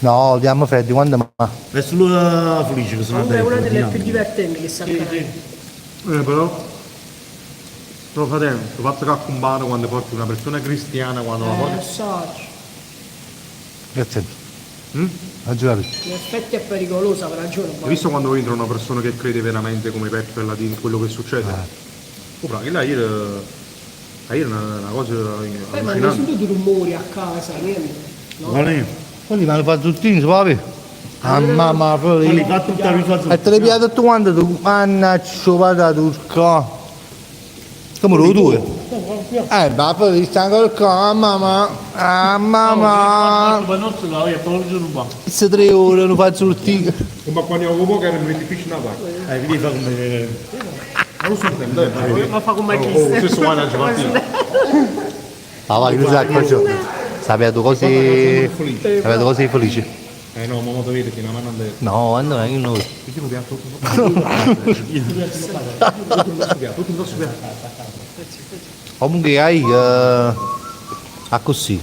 No, diamo Freddy, quando ma. È solo felice che sono Comunque è andato. una delle più divertenti che sta accadendo. Però. Però fratello, il fatto che accompagna quando porti una persona cristiana, quando la porti. So. Grazie. Mm? Oggi capito. In effetti è pericolosa, ha ragione. Hai visto quando entra una persona che crede veramente come Peppe e Ladino in quello che succede? Oh, però, là ieri, ieri è una cosa Poi ma non allucinante. sentito rumori a casa, niente. No? Qual è? Quelli mi hanno fatto tutti, si Ah mamma, Quelli quelli. fa tutta la E te le pigliate tutto quanto tu, mannaggia, vada turco. Come lo due? Ma poi sta ancora qua, mamma, ah mamma. Queste 3 ore non faccio il tigre. Ma quando avevo poco era difficile una parte. Quindi fa come... Ma lo so, intendo. Ma fa come chi? Oh, stesso guarda mattina. Ah vai, non sai cosa. Sapete cose. Sapete cose felici. Eh no, ma mo te vedi che una mano andata. No, no, io non. Perché lo piatto? Tutto in basso piatto. Comunque hai a così.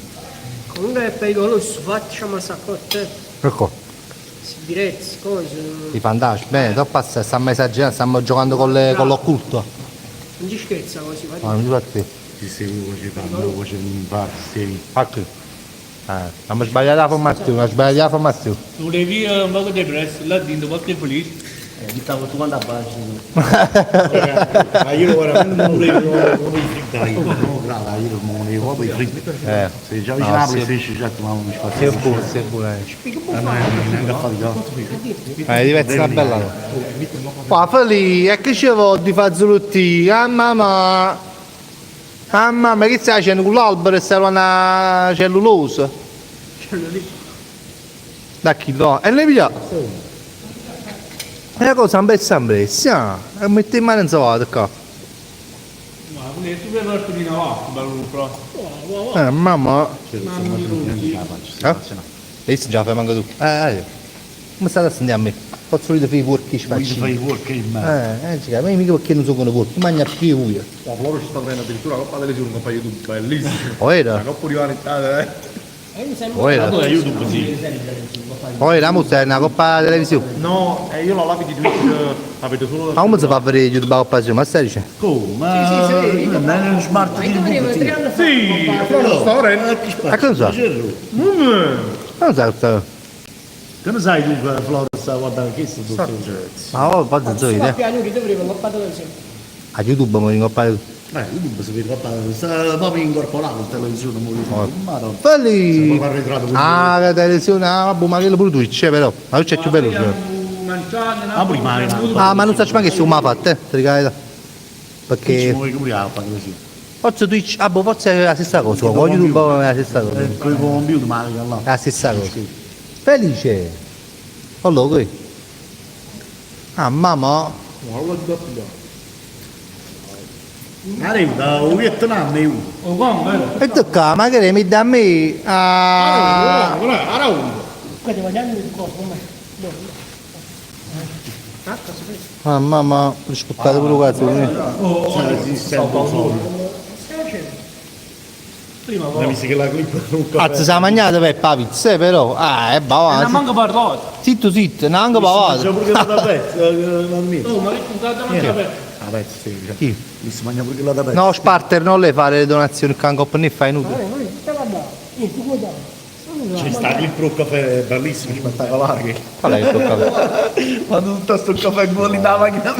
Comunque è pericoloso, facciamo saccotte. Ecco, Si diretti, cose. i fantasmi. Bene, dopo passa, stiamo esagerando, stiamo giocando con le, con l'occulto. Non ci scherza così, va. No, non si fa più. Ti seguo, ci fanno, ci infatti, sì. Ecco. Abbiamo sbagliato la formazione, abbiamo sbagliato la formazione. Volevi un poco depresso, là dentro, qualche felice. Stavo tu quando abbaci. Ma io veramente non volevo proprio i fritti, io no, brava, io non volevo proprio i fritti. Se già vicino No, alla sì. PlayStation, certo, ma non mi Sì, è buono, sì, è buono. Non neanche a faticare. Diventa una bella cosa. Qua, fa lì, e che ci vuoi di fare tutti? Ah mamma! Ah mamma, che stai facendo con l'albero e stai una cellulosa? Da chi lo? E lei via. È una cosa un bel sempre, sì, e mette in mano in salata qua. Ma quindi tu puoi farti di una bello però. Mamma. Eh? E se già fai manco tu. Come state a sentire a me? Posso ridere fai i porchi Voglio fare sfaccini. i porchi in mano. Ci ma mica perché non sono porchi, mangia più io. No, loro ci sta prendendo addirittura la Coppa delle un compagno di bellissimo. Oh era? La Coppa di Vanettate, eh. Oh era? YouTube sì. Oh era, mo è una coppa televisione. No, io la live di Twitch la vedo solo Ma come si fa a vedere YouTube la coppa televisione? Ma stai dicendo? Come? Sì, sì, sì. Non è uno smart Ma io volevo TV. 3 anni fa. Sì, però non sto ora. Ma che ne so? Non so cosa. Che ne sai tu che Flora sta guardando che sto tutto? Ma oh, poi non so Ma idea. piano dovrebbe coppa televisione. A YouTube mi coppa YouTube si vede coppa, sta proprio incorporato in televisione, mo Madonna. Falli! Proprio arretrato con Ah, la televisione, ah, vabbè, ma quello pure Twitch, però. Ma c'è più bello. Cioè. Ah, prima era. Ah, ma non so neanche se mi ha fatto, ti ricordo. Perché Come come la fa così? forse Twitch, ah, boh, forse è la stessa cosa, con YouTube è la stessa cosa. Con il computer, ma là. È la stessa cosa. Felice! Allora, qui. Ah, mamma. Arriva, o Vietnam è uno. Oh, come? E tocca, magari mi dà a me. Ah. Guarda, era uno. Qua devo andare il corpo, come? Ah, mamma, rispettate pure 'o cazzo. Cazzo, s'ha mangiato Peppe 'a pizza, eh, però. Ah, è bavato. Non manco parlato. Zitto, zitto, neanche bavato. C'è pure quella da pezzo, Oh, ma che puntata mangia Peppe? La pezza, sì. Chi? Mi si mangia pure quella da pezzo. No, Sparter, non le fare le donazioni qua in coppa, ne fai inutile. C'è sta il pro caffè bellissimo, spettacolare. che- Qual è il tuo caffè? Quando tutto sto caffè con lì da macchina.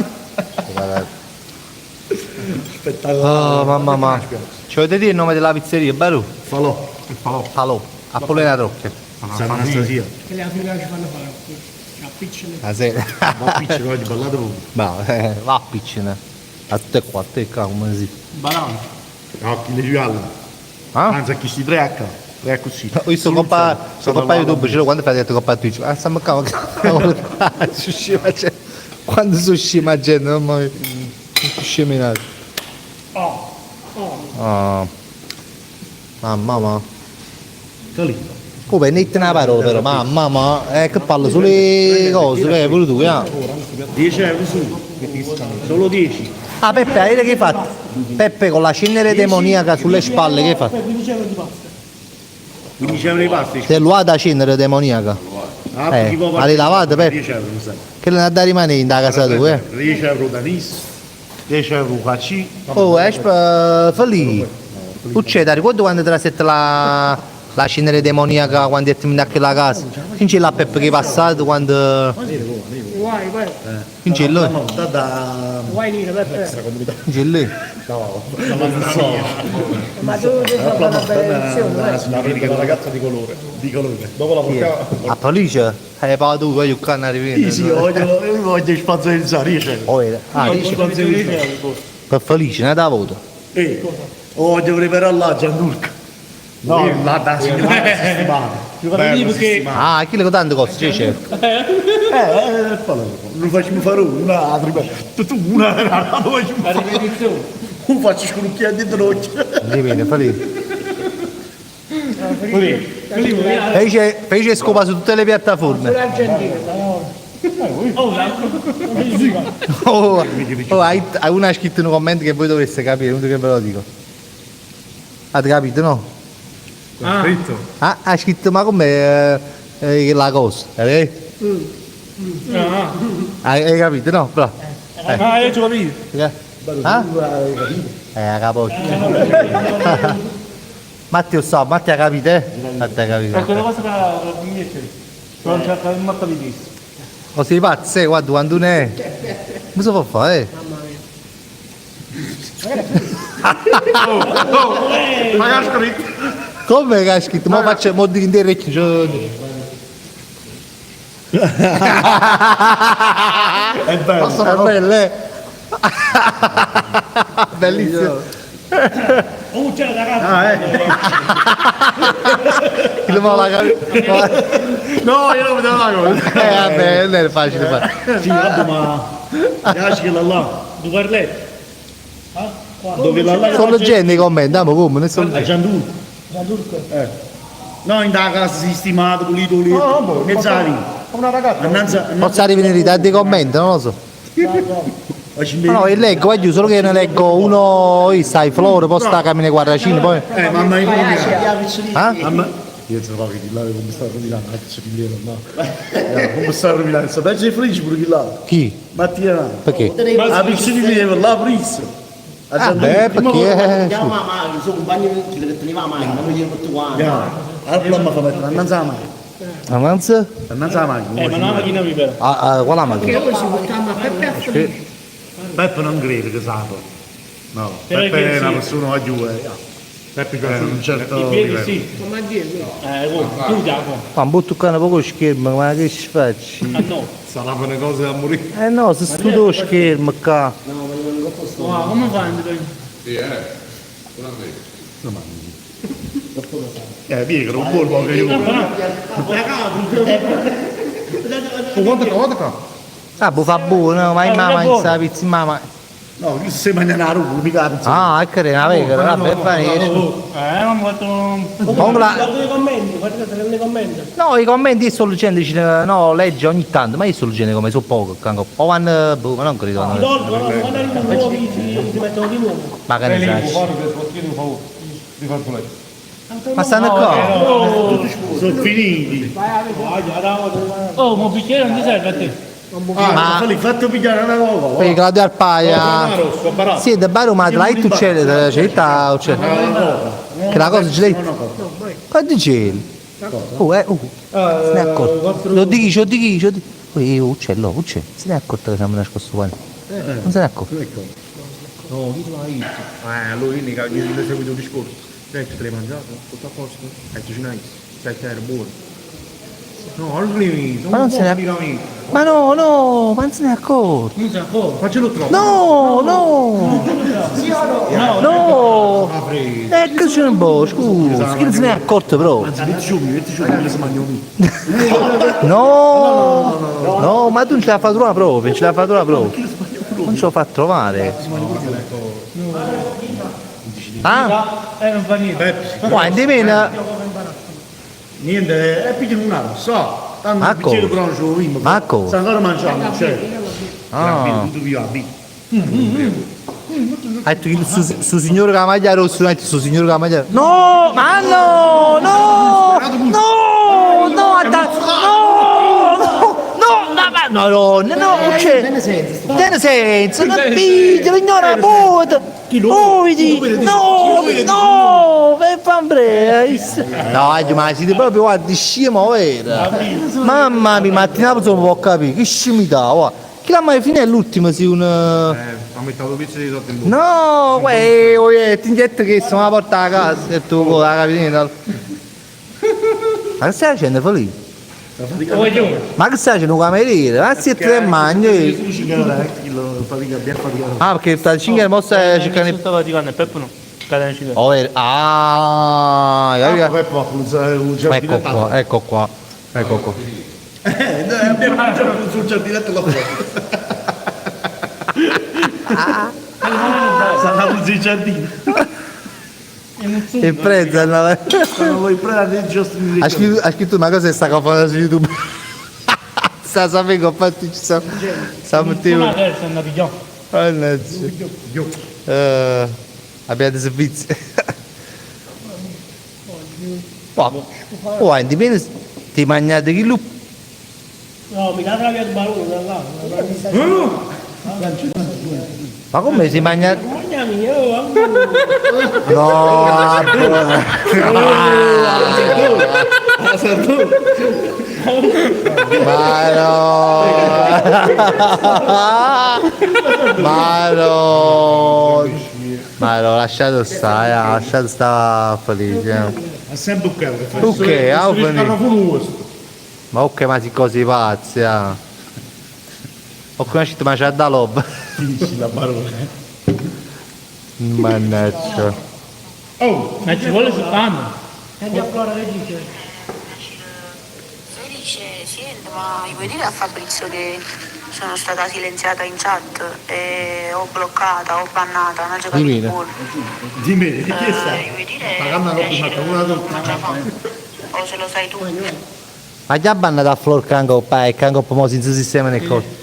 Spettacolare. Oh, mamma mia. Ci volete dire il nome della pizzeria, Barù? Falò. Il falò. Falò, a Polena Trocchia. San Anastasia. Che le africane ci fanno fare. Ci appicciano. La sera. Ma piccio, oggi ballate voi. Bravo, eh, va a piccina. A tutte e quattro, e qua come si. Banana. No, chi le gialle. Ah? Anzi, a chi sti tre H. Tre così. Ho visto coppa, sto coppa YouTube, ce l'ho quando fai detto coppa Twitch. Ah, stiamo qua, ma su scema gente. Quando sono scema gente, non mi sceminato. Oh, oh. Ah. Mamma mamma. Calino. Come ne una parola però, mamma mamma, eh, che parlo sulle cose, eh, pure tu, eh. 10 euro su. Solo 10. Ah Peppe, hai che hai fatto? Peppe con la cenere demoniaca sulle spalle, che hai fatto? 15 euro di pasta. 15 euro di pasta. Te l'ha da cenere demoniaca. Ah, Eh, chi può ma le lavate, Peppe? 10 euro, mi sa. Che non ha da rimanere in da casa tua, eh? 10 euro da Nis, 10 euro KC. Oh, espa, fa lì. Succede, ricordo quando te la sette la, la cenere demoniaca quando è terminata quella casa? Non c'è la Peppe che è passato quando... Guai, guai. Non c'è lui, No, da da Guai nero, Peppe. non c'è lui. Ma tu devi fare una bella lezione, vai. La ragazza di colore. di colore. Dopo la porca... A Police? Eh, pa tu, voglio qua non arrivi. Sì, sì, voglio, io voglio sponsorizzare, 10 euro. Oh, era. Ah, dici, per Felice, non da voto. Eh, voglio preparare là Gianluca. No, là da signora sistemata. Bello, perché Ah, chi le tanto costa? C'è c'è. Eh, fallo. Lo facciamo fare una, altra, tutto una, una, lo facciamo la fare. ripetizione. Non faccio scorucchiare dentro l'occhio. Dipende, Felice. Felice, Felice scopa su tutte le piattaforme. Pure Argentina. Oh, oh, hai, hai una ha scritto in un commento che voi dovreste capire, non che ve lo dico. Avete capito, no? Ah, Scritto. Ah, ha scritto, ma com'è eh, eh, la cosa? Eh? ah, Hai, hai capito, no? Bravo. ah, io ci ho capito. Eh? Ah? Eh, capoccia. Matteo sa, Matteo ha capito, eh? Matteo ha capito. È quella cosa che invece non c'è non ho capito. Ma sei pazzo, eh, guarda quando ne è. Come si può fare, eh? Ma che ha scritto? Come che ha scritto? Mo faccio, mo dico in te orecchio, cioè- È bello. È bello, eh? Bellissimo. Oh, c'era da casa. Ah, eh. Il mo la capito. No, io non vedevo la cosa. Eh vabbè, non è facile fare. Sì, vabbè, ma piace che là là. Due parletti. Dove là là Sto leggendo i commenti, amo come, ne sto a leggendo. Gianluca. Gianluca. Eh. No, in da casa sistemato, pulito, pulito. No, boh, Mezz'aria. Una ragazza. Annanza, annanza. Forse arrivi in ritardo i commenti, non lo so. No, no, io leggo, voglio solo che ne leggo uno, io sai, Floro, poi sta Camine Guarracini, poi... Eh, mamma mia. Ah? Mamma. Io te lo che là come sta rovinando, anche se pigliano, no. Eh, Come sta rovinando, sta peggio di felice pure chi là. Chi? Mattina. Perché? La piccina là, prizzo. Ah, beh, perché... Andiamo a macchina, sono compagno che teneva la macchina, non gli tutto quanto. Allora mi fa mettere annanza la macchina. Avanza? Annanza la macchina. Eh, ma non la macchina mi però. Ah, ah, qual è la macchina? Che poi si portava a Peppe a Felice. Peppe non credo che sa. No, Però Peppe che è una sì. persona a giù, eh. Peppe Eh, un certo I piedi livello. sì. Come a dire, quindi. Eh, oh, tu Giacomo. Ma butto qua un poco schermo, ma che ci faccio? Ah no. Saranno le cose da morire. Eh no, se studio lo schermo qua. Ma come fai? Sì, eh. Pure a me. Eh, via, che non vuole che io. Oh, guarda qua, guarda qua. Ah, boh, fa buono, ma in Eh, mamma, è in buono. sta pizza, in mamma. No, chisto se magna 'na rucola, mica 'a pizza. Ah, ecco è una pecora, vabbè, fa niente. Eh, ma fatto... Comunque la- Guarda i commenti, guardate nei commenti. No, i commenti io sto leggendo, dice, no, legge ogni tanto, ma io sto leggendo come so poco, canco. O vanno, boh, ma non credo. Ti No. tolgono, no, quando arrivano nuovi ti, ti mettono di nuovo. Ma che ne Lei sai? posso chiedere un favore? Di far Ma stanno qua? Sono finiti. Oh, ma un bicchiere non ti serve a te? Ah, Ma- ma fatto pigliare una roba. Per Claudio Arpaia. Sì, da Baro, ma la tu c'è, c'è c'è Che la cosa ce l'hai. Quanto c'è? Oh, eh, oh. Se ne è accorto. Lo dici, lo dici, lo dici. Oh, uccello, uccello. Se ne è accorto che siamo nascosto qua. Non se ne è accorto. No, chi te l'ha detto? Allora io ne ho seguito il discorso. Detto, te l'hai mangiato? Tutto a posto? E tu ci hai Sai che era buono. No, allora Ma non se ne è... Ma no, no, ma non se ne è accorto. Non si accorge. Faccelo troppo. No, no. No. Eccoci un po', scusa, chi non se ne è accorto proprio. Anzi, metti giù, metti giù, che si mangia un No, no, ma tu non ce l'hai fatta trovare proprio, non ce l'hai fatta trovare proprio. Non ce l'ho fatta trovare. Ah? Eh, non fa niente. Guarda, di meno. Niente, è pigliano una rossa. Tanto Ma il bicchiere come? però non ce lo vimmo. Ma come? Sta ancora mangiando, cioè. Ah. Tutto via, via. Ha detto che su, su signore con la maglia rossa, ha detto su signore con la maglia No, ma no, no, no, no, no, no, no, no, ma no, no, no, non c'è. Tiene senso, non piglia, ignora puta. Muoviti, no, no, per fare No, ma siete proprio, guarda, scemo, vero? Mamma mia, mattina non può capire, che scimità, guarda. Chi l'ha mai fine è l'ultimo, sì, un... Ha messo due pizze di sotto in bocca. No, uè, uè, ti ingetto che sono la porta a casa e tu con la capita. Ma che stai facendo, Felipe? Ma che stai facendo, un cameriere? Ma siete tre mangi? Ah, perché sta 5 mo stai cercando... Sto faticando e Peppo no. Cadene ci Oh, vero. Ah, capito? Peppo ha un Ecco qua, ecco qua, ecco qua. Noi abbiamo mangiato sul giardinetto là fuori. Stanno sul giardino. Il prezzo è una... Sono voi prendere giusto Ha scritto, ha scritto una cosa che sta facendo su YouTube. Sta sapendo che ho fatto ci sta. Sta mettendo. Una terza andata pigliò. Mannaggia. Abbiate servizi. Oh, oh, dipende ti mangiate chi lupo. No, mi date la via di barone, là. Ma come si mangia? Mangiami, oh, No, ma no. Ma no. Ma no, lasciate stare, lasciate stare felice. È sempre un che fa. Ok, ah, finito. Ma ok, ma si cose pazzi, ah. Ho conosciuto ma c'è da lob. Finisci la barone. Mannaggia. Oh, Ma ci vuole su panno. Andiamo a Flora che dice? Felice, senti, ma gli vuoi dire a Fabrizio che sono stata silenziata in chat e ho bloccata, ho bannata, non ho giocato Dimmi. più. Dimmi, chi è stato? Gli vuoi dire La canna per roba, piacere, una come già fa? O se lo sai tu? Ma già bannata a Flor Cangop, e Cangop mo si sistema nel corpo.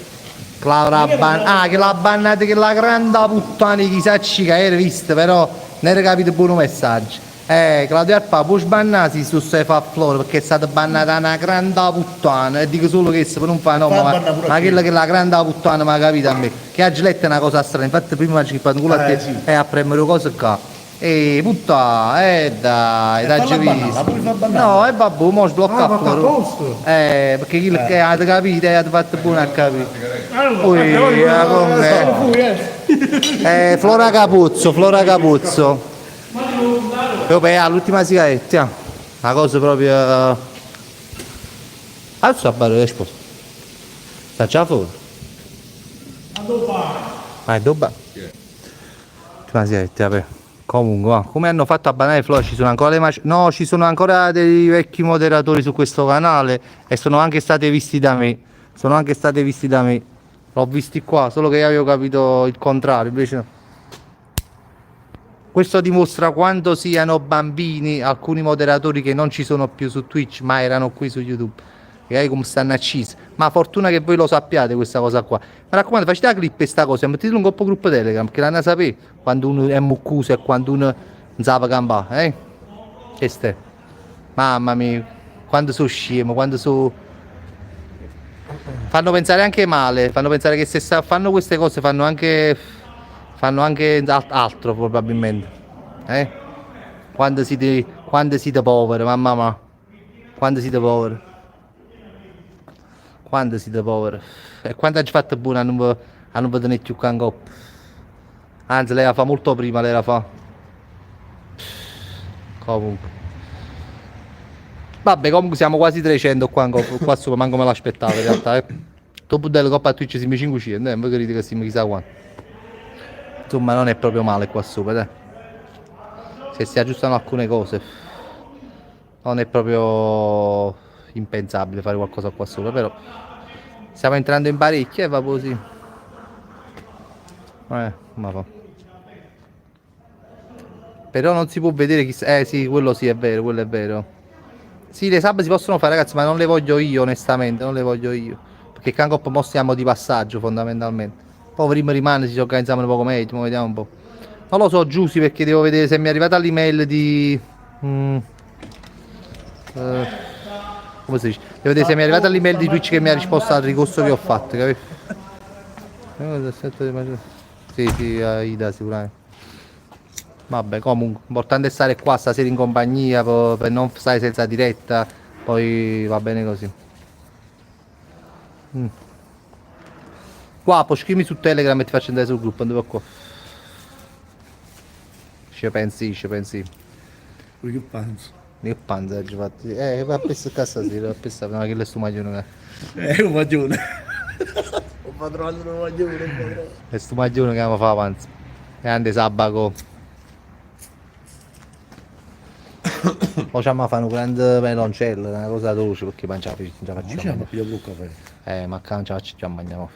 L'avrà ban- ah, che l'ha bannata che la grande puttana di chissà che era vista, però non era capito buono messaggio. Claudio Arpa, può sbannarsi su se fa Flor perché è stata bannata una grande puttana e dico solo che per non fare no, Fa ma, bannare pure ma a quella che la grande puttana mi ha capito a me, che ha letto è una cosa strana, infatti prima ci fatto culo a te sì. e a premere cose qua. E puttana, dai, dai, falla bannare, visto. la puoi far bannare. No, e vabbè, mo sblocca Ah, ma Flor. fa apposta. Perché quello che avete capito, avete fatto buono a capire. Ui, come? Flora Capuzzo, Flora Capuzzo. Vabbè, all'ultima sigaretta. Una cosa proprio. Adesso a fare risposta. Sta già fuori. Ma è dove? L'ultima sigaretta, vabbè. Comunque, va, come hanno fatto a bannare Flora? Ci sono ancora le mac- No, ci sono ancora dei vecchi moderatori su questo canale e sono anche stati visti da me. Sono anche stati visti da me. L'ho visti qua, solo che io avevo capito il contrario, invece no. Questo dimostra quanto siano bambini alcuni moderatori che non ci sono più su Twitch, ma erano qui su YouTube. Magari come stanno accisi. Ma fortuna che voi lo sappiate questa cosa qua. Mi raccomando, facete la clip questa cosa, mettetelo in un gruppo Telegram, che l'hanno sapere quando uno è muccuso e quando uno non sa campare, eh? Queste. Mamma mia, quando sono scemo, quando sono... Fanno pensare anche male, fanno pensare che se fanno queste cose fanno anche, fanno anche altro probabilmente. Eh? Quando siete, quando siete poveri, mamma mia. Quando siete poveri. Quando siete poveri. E quando hai fatto buono a non, a non vedere più qua in coppa. Anzi, lei la fa molto prima, lei la fa. Comunque. Vabbè, comunque siamo quasi 300 qua, in coppa, qua sopra, manco me l'aspettavo in realtà. Eh. Dopo delle coppa a Twitch siamo 500, eh, voi credete che siamo chissà quanto. Insomma, non è proprio male qua sopra, dai. Se si aggiustano alcune cose. Non è proprio impensabile fare qualcosa qua sopra, però stiamo entrando in parecchi e va così. Ma va. Però non si può vedere chi... Eh sì, quello sì è vero, quello è vero. Sì, le sub si possono fare ragazzi, ma non le voglio io onestamente, non le voglio io. Perché Cangop mo stiamo di passaggio fondamentalmente. Poi prima rimane, si organizziamo un poco meglio, mo vediamo un po'. Non lo so Giusy perché devo vedere se mi è arrivata l'email di... come si dice? Devo vedere se mi è arrivata l'email di Twitch che mi ha risposto al ricorso che ho fatto, capito? Sì, sì, Ida sicuramente. Vabbè, comunque, importante è stare qua stasera in compagnia per non stare senza diretta, poi va bene così. Qua, poi scrivimi su Telegram e ti faccio andare sul gruppo, andiamo qua. Ci pensi, ci pensi. Che penso? Che panza oggi fatto? Va a pescare stasera, va a pescare, no, che è sto maglione. È un maglione. Ho trovato un maglione. È sto maglione che mi fa panza. Grande Sabaco. Poi ci fare un grande meloncello, una cosa dolce perché mangiamo, non ce la facciamo. Ma pigliamo il caffè. Ma qua non ce la facciamo mangiamo.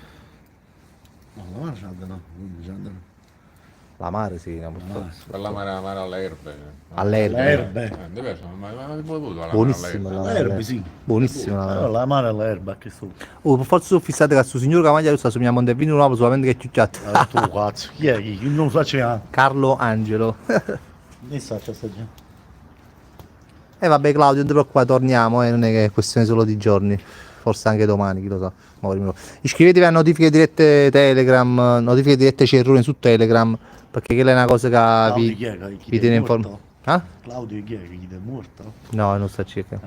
No, la mare c'è no, non c'è. La mare sì, no, purtroppo. La mare, la mare alle erbe. Alle erbe. Le erbe. Mi piace, ma ma bevuto la Buonissima la Le mare. erbe, sì. Buonissima la mare. La mare alle erbe, che sto. Oh, forse sono fissato che questo signore che mangia sta su mia Montevideo nuovo solamente che è chiucchiato. Ah, tu cazzo, chi è? Chi? Non so c'è. Carlo Angelo. Ne sa c'è sta gente. E vabbè Claudio, non ti preoccupare, torniamo, non è che è questione solo di giorni, forse anche domani, chi lo sa. Iscrivetevi a notifiche dirette Telegram, notifiche dirette Cerrone su Telegram, perché quella è una cosa che Claudio vi, chi è? Chi vi è tiene morto? informato. Ah? Claudio chi è? Chi è morto? No, non sta circa.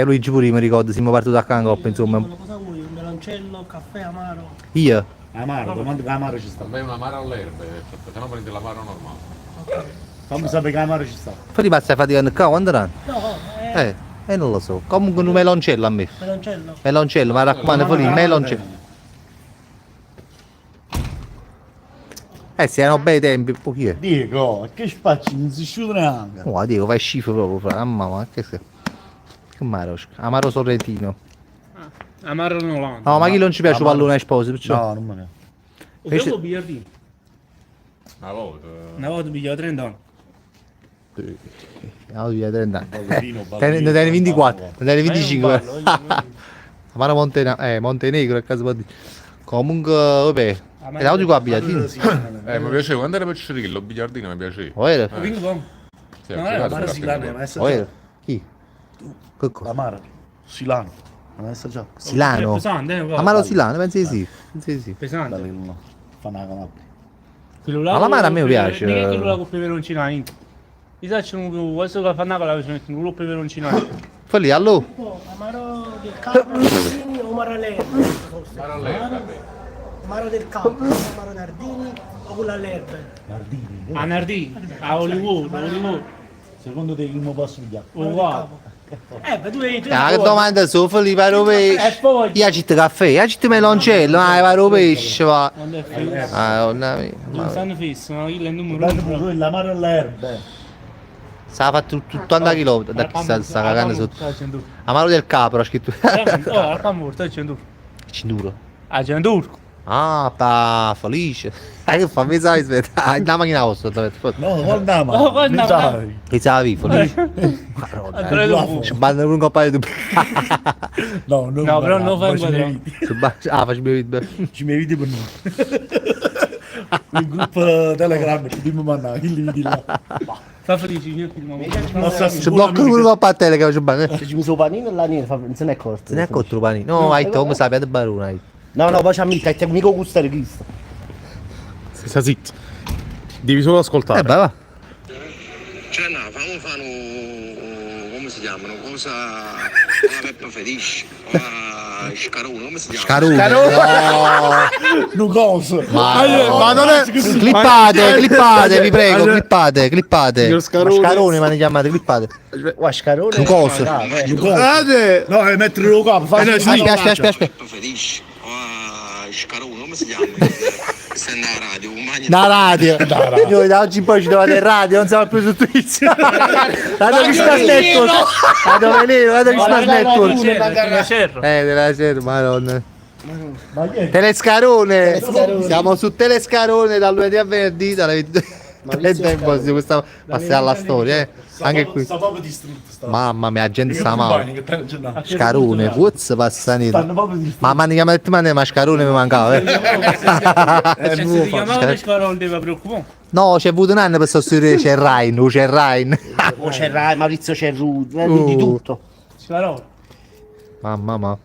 Luigi pure mi ricordo, siamo partiti da Cangop, insomma. Cosa vuoi? Un meloncello, caffè amaro? Io? Amaro, domanda che amaro ci sta. A me una mare alle erbe, se no prendi l'amaro normale. Fammi sapere che amaro ci sta. Poi ripassa a fatica qua, quando era? No, Non lo so. Comunque un meloncello a me. Meloncello. Meloncello, ma raccomando, fuori il meloncello. Sì, erano bei tempi, poi chi è? Diego, che spacci, non si sciuta neanche. Oh, Diego, fai schifo proprio, fra. Mamma, ma che sei? Che amaro, amaro sorrentino. Ah, amaro Nolano. No, ma chi non ci piace Amaro. pallone esposo, perciò. No, non me ne. Invece- Invece... biliardino. Una volta. Una volta pigliavo 30 anni. No, via 30 anni. Ballerino, Te ne ballerino, ne 24, ballo. ne ne 25. Ma io non ballo, io non- Amaro Montenegro, a caso può dire. Comunque, vabbè. E l'audio qua a biliardino. Mi piaceva, quando ero piccolino, il biliardino mi piaceva. Oh, era? Ping pong. Sì, No, ho era giocato Amaro pure a Silano, ping ma pong. è Oh, era? assaggiato. Chi? Che cosa? L'amaro. Silano. Non è assaggiato. Silano. È pesante, guarda. Amaro Silano, pensi di sì. Pensi di sì. Pesante. Bello, no. Fa una Calabria. Quello là Ma l'amaro a me con- piace. Mica quello là con il peperoncino dentro. Mi sa c'è un questo che fa Napoli ci mettono un peperoncino dentro. Poi lì, allora. Oh, amaro del capo, Nardini o amaro alle erbe? Forse. Amaro alle erbe. Amaro del campo, amaro Nardini o quello alle erbe? Nardini. A Nardini, a Hollywood, Hollywood. Secondo te chi mi posso pigliare? Uguale. Ma tu vedi, tu Ah, che domanda su, Filippo, paro pesce. E poi Io ci caffè, io ci meloncello, ah, paro pesce, va. quando è fisso. Ah, nonna mia. Non stanno fisso, ma quello è il numero Guardate uno. pure l'amaro alle erbe. Sta fatto tutto a chilometro, da chi sta, sta cagando sotto. Amaro del Capro, ha scritto. Oh, al Camurto, c'è tu. Cintura. A cintura. Ah, pa felice. Ah, che fa? Mi sai aspetta. La macchina vostra, No, guarda ma. Oh, guarda, Mi sai felice. Madonna. Ci vanno pure un coppa di No, non No, però non fai inquadrare. Ah, faccio video. Ci mi vedi per noi. Il gruppo Telegram che dimmi manna, chi li vedi là. Fa felice, io ti Ci blocco pure coppa a Telegram, ci vanno. Se ci mi panino là niente, non se ne è accorto. Se ne è accorto il panino. No, hai detto come sapete barone. hai. No, no, poi c'ha mica, è mica gusto di Cristo. Sta zitto. Devi solo ascoltare. Eh, beh, va. Cioè no, fammi fare un... come si chiama? Una cosa... Una Peppa Felice, una Scarone, come si chiama? Scarone. No. Non cosa. Ma, ma non è- Clippate, clippate, vi prego, clippate, clippate. Signor Scarone. Ma Scarone mi hanno chiamato, clippate. Guarda, Scarone. Un coso. Guardate! No, è mettere lo capo, fa Aspetta, aspetta, aspetta, aspetta. Peppa Felice, una Scarone, come si chiama? Sta nella radio, un magno... Da radio. Noi da oggi in poi ci trovate in radio, non siamo più su Twitch. Radio Christmas Network. Radio Veleno, Radio Christmas Network. Cerro. Della Cerro, madonna. Telescarone. Siamo su Telescarone dal lunedì a venerdì dalle 22. È tempo sì, questa passerà alla storia, eh. Anche qui. Sta proprio distrutto. Sta. Mamma mia, la gente sta male. Scarone, puzza passa Stanno niente. proprio distrutti. Ma mi hanno chiamato ma Scarone mi mancava, eh. Se si chiamava Scarone deve preoccupare. No, c'è avuto un anno per sostituire c'è Rain, o c'è Rain. O c'è Rai, Maurizio Cerruti, di tutto. Scarone. Mamma ma.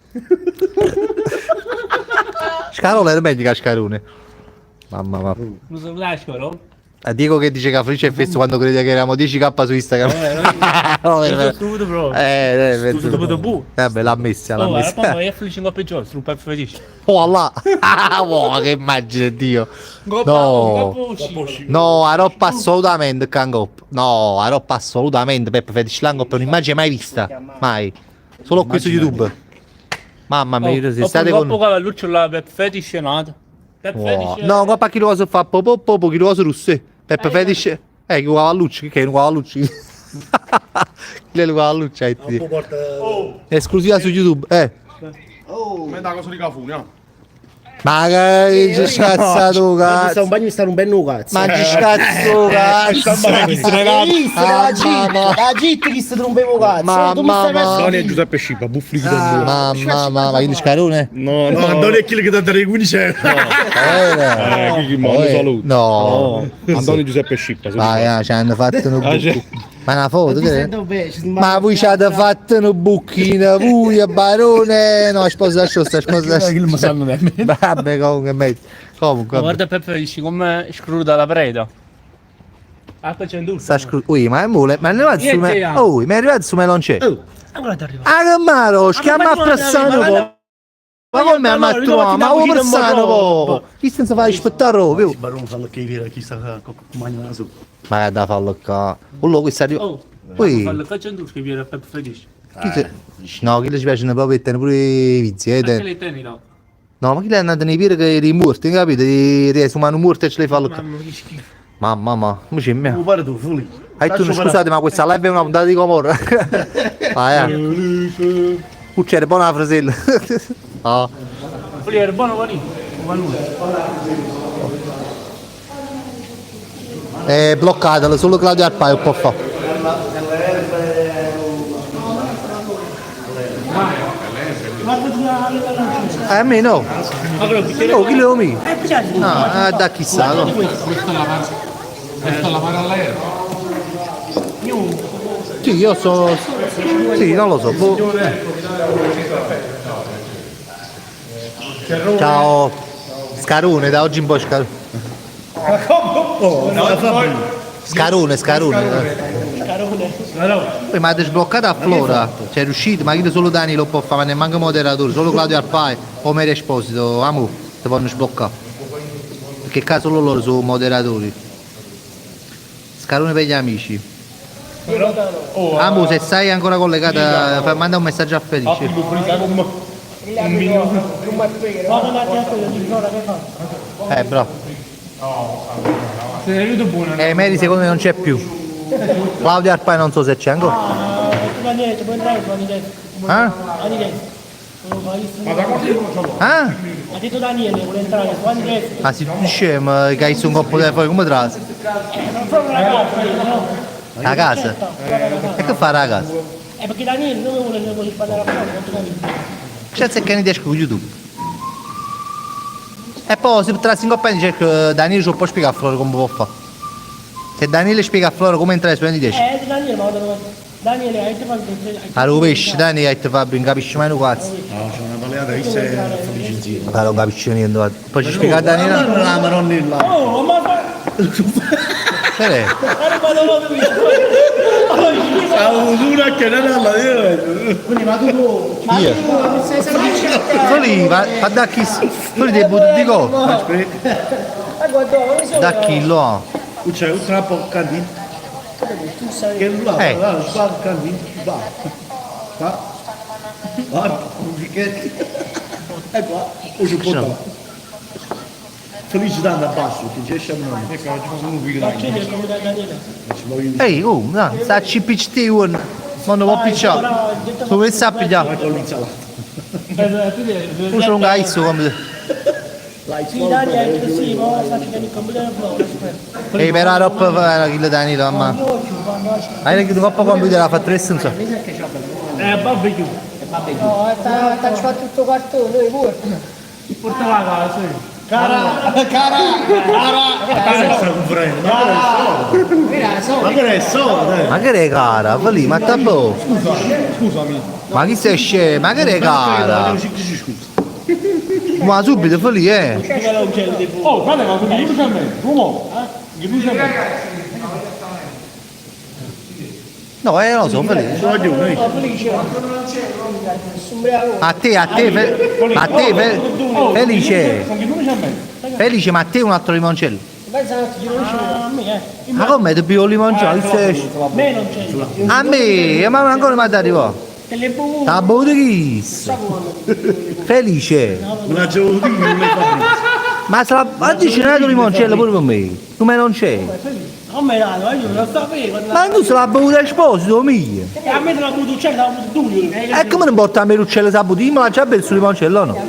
Scarone era meglio che Scarone. Mamma ma. Non so la Scarone. A Diego che dice che Felice è fesso quando crede che eravamo 10k su Instagram. No, Io vero. sono stupido proprio. Penso- Stupido bu. Vabbè, l'ha messa, l'ha Oh, messa. guarda, è felice in coppa giorno, sono per felice. Oh Allah! Oh, che immagine, Dio! No! No, a roba assolutamente Kangop. No, a roba assolutamente Peppe Fetish Langop è un'immagine mai vista. Mai. Solo qui su YouTube. Mamma mia, io se state con. Dopo cavalluccio là, Peppe Fetish è nato. Peppe Oh. Fetish. No, coppa chi lo cosa fa po po po chi lo cosa russe. Peppe Fetish. Che cavalluccio, che è un cavalluccio? Chi è il cavalluccio? hai detto? Esclusiva su YouTube, eh. Come da cosa di cafone, no? Ma che ci scazzato, Sta un cazzo. bagno sta un bel cazzo. Ma ci scazzo, cazzo. La mamma. la git chi sta rompevo cazzo. Mamma, Tu mi stai mamma. messo Antonio e Giuseppe Scipa, buffi di Mamma, mamma, ma chi scarone? No, No, Antonio è quello che ti dà 15 euro. Eh, chi mi saluta. No. Antonio Giuseppe Scippa. Ma eh, ci hanno fatto un Ah, c'è. buco. Ma una foto, Ti che è? sento bene, ci Ma voi ci avete fatto un bucchino, voi, barone. No, sposa, sposa, sposa. Che non mi sanno nemmeno. Vabbè, comunque è meglio. Comunque, vabbè. Guarda Peppe Fetish come scruda la preda. Acqua c'è un Sta Ui, ma è mule, ma è arrivato su Niente, me. ya. Ui, ma è arrivato su meloncello. Ancora ti arriva. Ah, che maro, schiama a Pressano po'. Ma come a Mattua? Ma come Pressano po'? Chi senza fare aspettare proprio? Barone fallo che vira chi sta con mangia la su. Ma da fallo qua. Quello qui sta arrivando. Oh, Ui. fallo qua c'è un che viene Peppe Fetish. Chi se- No, chi ci piacciono proprio tenere pure i vizi, eh. Anche te. le teni no. No, ma chi è andato nei piedi che eri morti, capito? Eri umano morto e ce li fa qua. Mamma che schifo. Mamma, mamma, come c'è mia? Tu pare tu, Fuli. Hai tu, scusate, ma questa live è una puntata di Gomorra. Vai, eh. Uccere, buona frasella. Ah. Quello era buono buonino. Buono. È bloccata, solo Claudio Arpaio può fare. A me no. Oh, chi lo mi? Ah, da chissà, no. Questa è la mano all'erba. Sì, io so. Sì, non lo so. Boh. Ciao. Scarone, da oggi in poi Scarone. Scarone, Scarone. Poi ma avete sbloccato a Flora, cioè è riuscito, ma chi solo Dani lo può fare, ma neanche moderatore, solo Claudio Arpai o Mary Esposito, amo, ti possono sbloccare. Perché qua solo loro sono moderatori. Scarone per gli amici. Amo, se sei ancora collegata, manda un messaggio a Felice. Bravo. Se ne è venuto buono. Mary secondo me non c'è più. Claudio Arpai non so se c'è ancora. Eh? Ah? Ha detto Daniele, vuole entrare qua in destra. Ma se tu scemo che hai su un coppo telefono, come trasi? Proprio la casa, no? La casa? E che fa la casa? È perché Daniele non vuole, non vuole parlare a fuori, non ti capito. C'è se che ne riesco con YouTube. E poi se trasi in coppa cerco Daniele ci può spiegare a Flora come può fare. Se Daniele spiega a Flora come entrare su N10. Daniele, ma Daniele, hai detto A rovescio, Daniele hai detto Fabio, non capisci mai un cazzo. No, c'è una paleata, che è felice insieme. Ma non capisci niente, guarda. Poi ci spiega a Daniele. La maronnella. Oh, ma fa... Che è? Era quando lo via. Stavo dura che non alla Quindi ma tu Io. Tu lì, va, va da chi. Tu lì devi buttare di co. Ma guarda, come sono? Da chi lo ha? C'è un trappo candino. Che là, là, sta candino, va. Va. Guarda, un picchetto. E qua, o ci porta. Felice tanto a basso, che ci esce a noi. Accedi il computer Daniele. Ehi, oh, no, sta CPCT uno. Ma non può picciare. Tu che sappi già. Con l'insalata. Tu sono un cazzo come. Sì, Daniele, sì, ma faccio che il computer è aspetta. Ehi, però la roba era quello Danilo, mamma. Hai che dopo computer ha fatto tre non so. Barbecue. No, sta fatto tutto cartone, noi pure. Porta la casa, sì. Cara, cara, cara. Sta conferenza. Ma che è solo, dai. Ma che è cara? Fa lì, ma tabò. Scusami. Ma chi sei scemo? Ma che è cara? Ma subito fa lì, eh. Oh, guarda, ma con luce a me, uomo. Che luce a me. No, non lo so, fa lì. A te, a te, a te, Felice. Felice, ma a te un altro limoncello. Ma come ti bevo il limoncello? A me non c'è. A me, ma ancora mi arrivato. Te le bevuto. T'ha bevuto chi? Felice. Non ha già voluto dire, non le fa. Ma se la... Ma dici non è un limoncello pure per me. Non me non c'è. Come dato? Io non lo sapevo. Ma tu se l'ha bevuta esposito, mio. A me te l'ha bevuto uccello, l'ha bevuto tu. E come non porta a me l'uccello saputo? Io me l'ha già bevuto sul limoncello, no?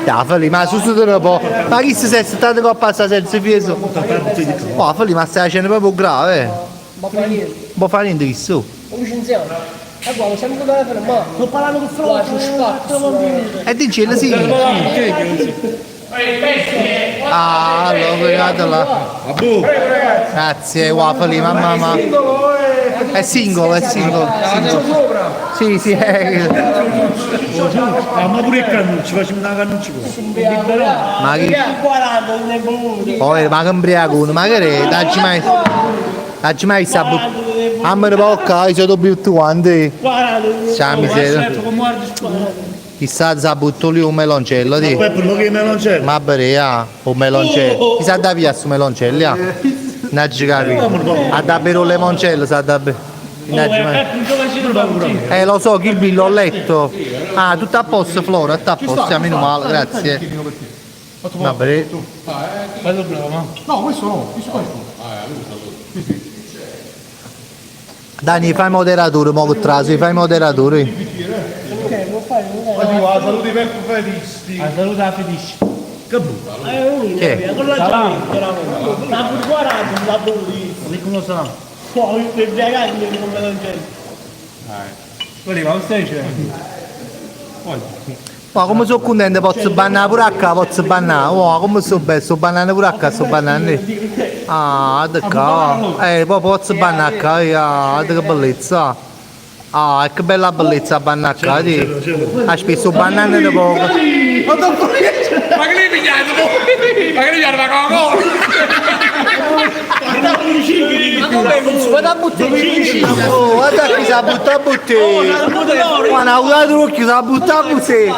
Dai, Feli, ma su su te ne può. Ma chi si è stato qua a passare senza peso? Oh, Feli, ma stai facendo proprio grave, eh. Ma fa niente. Non fa niente chi su. Ma guarda, sempre con telefono, ma sto parlando con Flora, E dicelo sì. Ah, allora, guardate là. Grazie, Wafali, mamma mamma. È singolo, è singolo. Sì, sì, è. Ah, ma pure il cannuccio, facciamo una cannuccia qua. Ma chi? Oh, ma che imbriacone, ma che è? Dacci mai. Dacci mai sta A me ne bocca, io sono più tutti quanti. Ciao miseria. Chissà se butto lì un meloncello, di. Poi per lo che meloncello. Ma bere, ah, un meloncello. Chissà da via su meloncello, ah. Non ci capito. A da bere un limoncello, sa da bere. Lo so, chi il l'ho letto. Ah, tutto a posto, Flora, tutto a posto, meno male, grazie. Va bene. No, questo no, questo questo. Dani, fai moderatore, mo che trasi, fai moderatore. Saluti per fetisti. Saluta fetisti. Che brutto. Che è? Salam. La 40, la bevuto. Come salam? Poi per ubriacarmi con meloncello. Guarda, ma stai dicendo? Ma come sono contento, posso bannare pure a qua, posso bannare. Oh, come sono bello, sto bannando pure a qua, sto bannando. Ah, da qua. Poi posso bannare qua, ah, che bellezza. Ah, che bella bellezza bannare qua, sì. Aspetta, sto bannando da poco. Ma che l'hai pigliato? Ma che l'hai pigliato la Coca-Cola? Guarda a buttare. Oh, guarda chi si è buttato a buttare. Ma una usato l'occhio, si è buttato a buttare.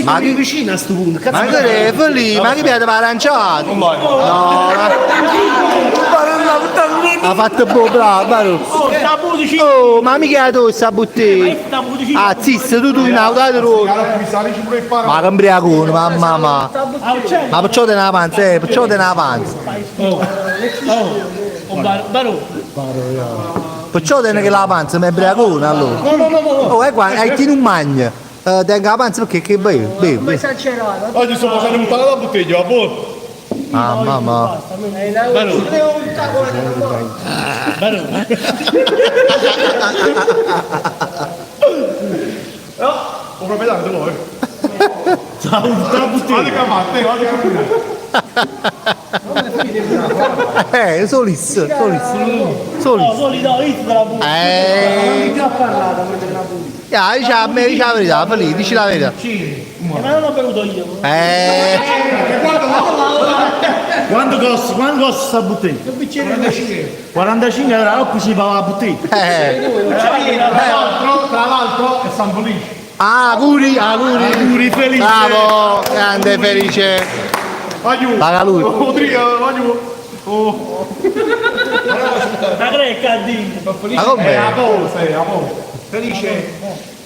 Ma che vicino a sto punto, cazzo. Ma che è lì? Ma che piace aranciato? No, ha fatto buono, bravo, Oh, ma mica tu sta buttando. Ah, zitto, tu in auto Ma che imbriacone, mamma ma. Ma perciò te ne avanza, perciò te ne avanza. Oh, oh, Baro. Baro, Perciò tene chella panza, ma è 'mbriacone allora. No, no, no, no. Oh, e guarda, e chi nun magna, tengo 'a panza perché che bevo, bevo, Come bevo. esagerato. Oggi sto facendo buttare la bottiglia, va buono. Mamma mia. No, 'o proprietario te lo Ciao, la bottiglia. Guarda che pure. Solissa, solissa. Solissa. Soli no, io te la butto. Chi ha parlato mentre la butto? Ya, dici a me, dici la verità, Felice, dici la verità. Ma non ho bevuto io. Quanto costa, quanto costa sta bottiglia? Un bicchiere di 45 euro, qui si paga la bottiglia. Tra l'altro, tra l'altro è San Felice. Ah, auguri, auguri. Auguri, Felice. Bravo, grande Felice. Aiuto. Paga lui. Oh, trio, aiuto. Oh. Ma che è di? Ma com'è? È a posto, è a posto. Felice, è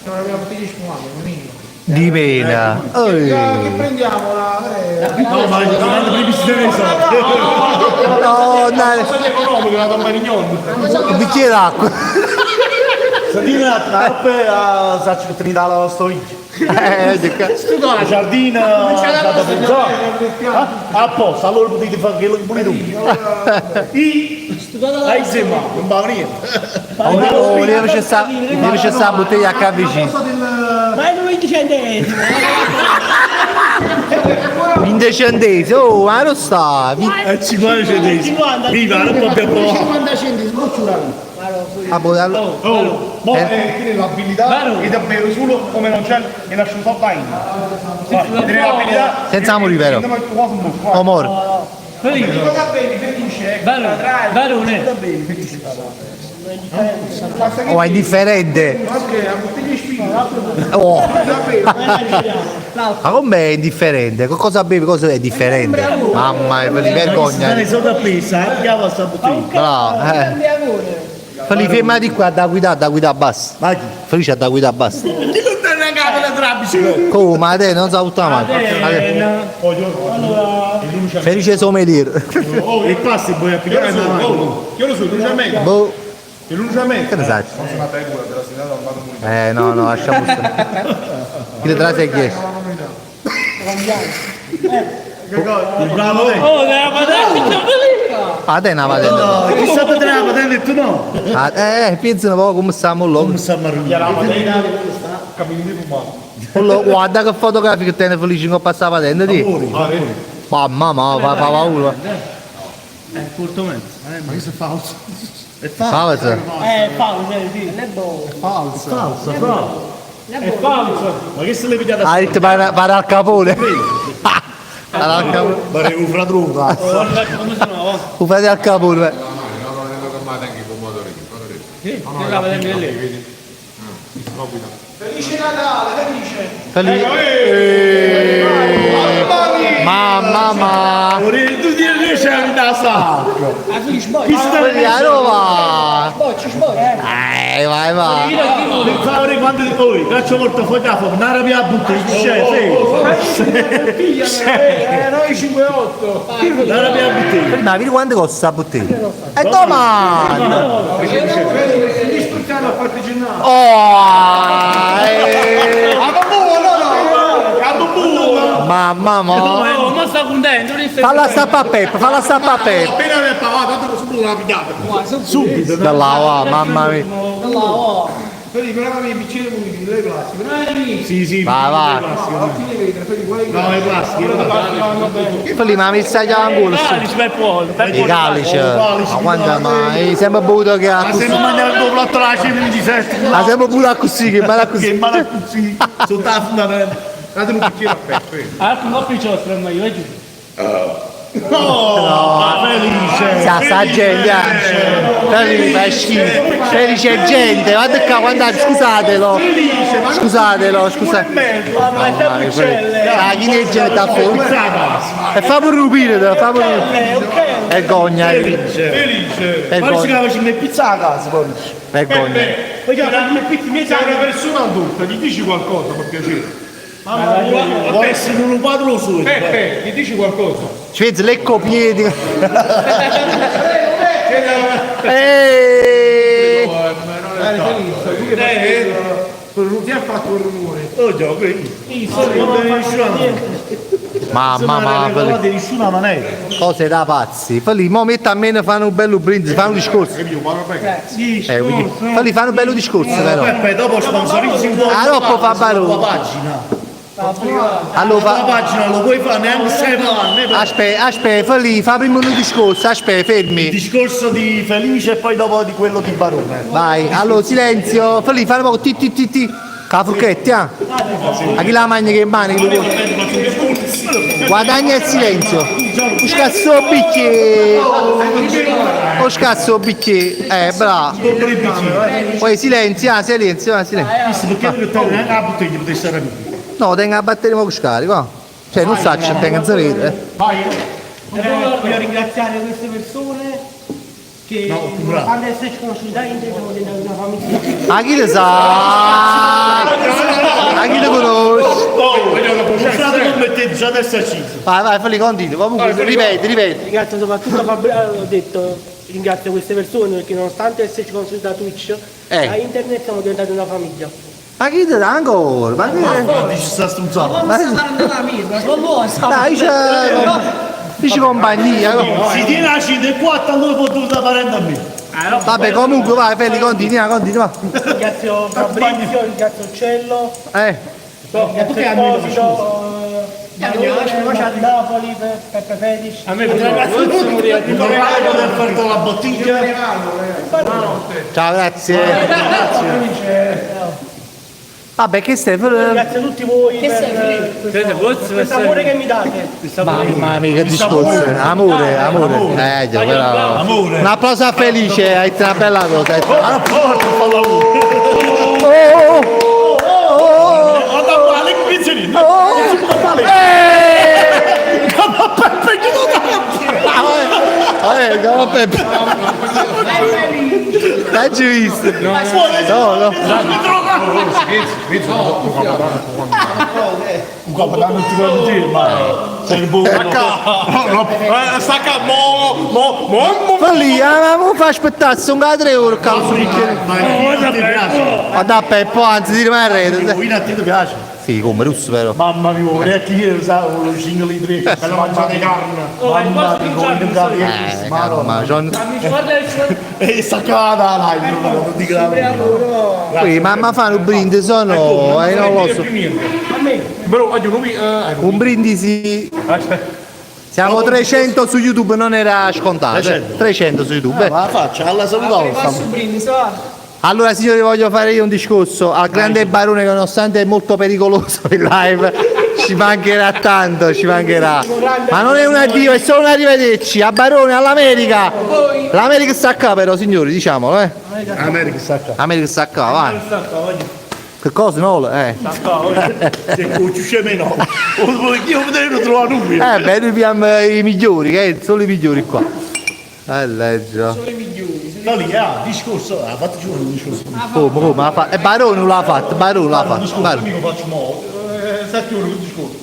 una mia bottiglia spumata, non io. Di pena. Che prendiamo la... No, ma quando prima si deve No, dai. Cosa economico la Don Marignon. Un bicchiere d'acqua. Sentite un attimo, appena sa che tenete la stoviglia. La giardina, stata pensata. A posto, allora potete fare quello che volete voi. I, ai insieme, non va niente. Oh, deve c'è sta, deve c'è sta bottiglia qua vicino. Ma è 20 centesimi. 20 centesimi, oh, ma non sta. E 50 centesimi. Viva, non abbiamo provato. 50 centesimi, sgocciolano. Ah, boh, allora. Oh, mo tiene l'abilità che davvero solo come non c'è e lascia un po' in. Tiene l'abilità. Senza morire però. O muore. Felice, Barone. Oh, è indifferente. Oh. Ma com'è indifferente? Cosa bevi? Cosa è indifferente? Mamma mia, per vergogna. Ne sono appesa, andiamo a sta bottiglia. Bravo, eh. Felice, fermati qua, da guidare, da guidare, basta. Ma chi? Felice da guidare, basta. Ti non te ne capo la trabici. Come, ma te non sa tutta la macchina. Felice sommelier. Oh, e qua si puoi applicare la mano. Io lo so, non c'è meglio. Boh, E non c'è meglio. che ne sai? No, no, lasciamo stare. Chi te la sei chiesto? Il bravo è. Oh, la patente! Ah, te è una patente. No, chi sta per la patente tu no. Ah, pensa un po' come stiamo là. Come stiamo a Quello, guarda che fotografica che tiene Felice con passa la patente, di. Mamma mia, fa paura. È corto mezzo. Ma questo è falso. È falso. Falso. È falso, sì. Non è buono. Falso. Falso, bravo. È falso. Ma che se l'hai pigliata Ha detto para al capone. Para al capone. Ma è un fratruca. Come si chiamava? Un frate al capone. No, no, non è chiamata anche con motorino. Sì, la patente lì. Felice Natale, felice. Felice. Mamma mia. Tu ti riesci a da sacco. Ah, felice, sboccia. Quelli a Roma. Sboccia, sboccia. Vai, vai. Per favore, quando ti poi, caccio portafoglio, non arrabbiare a buttare, c'è, sì. 9, 5, 8. Non arrabbiare a buttare. Ma vedi quanto costa la bottiglia? E domani! Oh! Mamma mia! Oh, ma sta contento, non stai Falla stappare a Peppe, falla stappare a Peppe! Appena mi è pagato, tanto subito l'ha pigliata. Subito. Da là, va, mamma mia! Felipe, però mi bicchiere puliti, le plastiche. Sì, sì. Va, va! No, è plastica. Felipe, ma mi stai già in culo! Calice per buono, per I buono. calice! Ma quando mai? Sembra bevuto che ha Ma se non mangiare il tuo piatto la cena 27. Ma sempre pure così, che male Che così! male così. Sotto la fondamenta. Date un bicchiere a Peppe. Ah, un po' più ciostro, ma io giù. No, felice. Sa, sta gente, Felice, è schifo. Felice gente, guarda qua, guardate, scusatelo. Scusatelo, scusate. Ma è uccelle. Ah, chi ne gente da fuori? E fa pure rupire, fa pure. Vergogna, Felice. Felice. Ma si vergogna, chiama le pizza a casa, poi. vergogna. Sei una persona adulta, gli dici qualcosa per piacere. Può essere un padre suo. Peppe, gli dici qualcosa. Ci vedi lecco piedi. Eeeh. Chi ha fatto il rumore? Oh, gioco io. Mamma mia, Non nessuna maniera. Cose da pazzi. Falli, mo metta a me fanno un bello brindisi, fanno un discorso. Quindi, falli fare un bello discorso però. Peppe, dopo sponsorizzi un po'. Ah, dopo fa La barone. pagina. Allora La fa. pagina lo puoi fare neanche sei anni. Aspetta, aspetta, falli, fa prima un discorso, aspetta, Il fermi. discorso di Felice e poi dopo di quello di Barone. Vai, allora silenzio, falli, fai un po' ti ti ti ti. Con la forchetta, ah. A chi la mangia che in mano, chi lo vuole. Guadagna il silenzio. O scasso il bicchiere. O scasso il bicchiere. Bravo. Poi silenzio, ah, silenzio, ah, silenzio. Visto perché non neanche la bottiglia potesse stare qui. No, tengo la batteria poco scarico. Cioè, non so, c'è tengo in rete. Voglio ringraziare queste persone che nonostante esserci conosciuti da internet siamo diventati una famiglia. A chi le sa? A chi le conosce? Un frate come te già adesso è acceso. Vai, vai, falli continua. Comunque, ripeti, ripeti. Ringrazio soprattutto Fabio, ho detto, ringrazio queste persone perché nonostante esserci conosciuti da Twitch, da internet siamo diventati una famiglia. Ma chi te dà ancora? Ma che... Ci sta stronzando. Ma... Dai, c'è... Dici compagnia. Si tiene la 5 e 4, allora può dovuta parente a me. Vabbè, comunque vai, Felli, continua, continua. Ringrazio Fabrizio, ringrazio Cello, ringrazio Esposito, Barone, Napoli, Peppe Felice. A me pure. Il proprietario del offerto la bottiglia. Ciao, grazie. Vabbè, che stai? Ringrazio tutti voi per questo, questo amore che mi date. Mamma mia, che discorso. Amore, amore. Già, però. Amore. Un applauso a Felice, hai detto una bella cosa. hai detto- Ah, forte, fa l'amore. Oh, oh, oh, oh, Guarda qua, le convinzioni. oh. Eh! Ma Peppe, che non Vabbè, come Peppe. L'hai visto? No, no. Un capodanno ti voglio dire, ma sei buono. Stacca, mo, mo, mo, Falli, ma mo fa aspettare, sono 3 ore, cazzo. Ma il vino ti piace? Guarda Peppo, anzi, ti rimane Il rete. vino a te ti piace? Sì, come russo però. Mamma mia, vorrei che io usavo lo 5 litri. Bella mangiata di carne. Mamma mia, come non Ma John... E staccata la live, non dico la verità. Qui, mamma fa un brindisi o no? Non lo so. Però voglio lui. Un brindisi. Siamo 300 su YouTube, non era scontato. 300. 300 su YouTube. Ma la faccia, alla salutavo. Allora signori voglio fare io un discorso al grande Barone che nonostante è molto pericoloso in live ci mancherà tanto, ci mancherà. Ma non è un addio, è solo un arrivederci a Barone, all'America. L'America sta qua però signori, diciamolo eh. America sta qua. L'America sta qua, vai. Che cosa no? Eh. Se ci meno. Io potrei trovare nulla. Beh, noi abbiamo i migliori, che solo i migliori qua. Leggia. No, lì, ah, discorso, ha fatto giù un discorso. Come, come l'ha fatto? Barone non l'ha fatto, Barone l'ha Un fatto. discorso, Barone. mica faccio mo. 7 ore un discorso.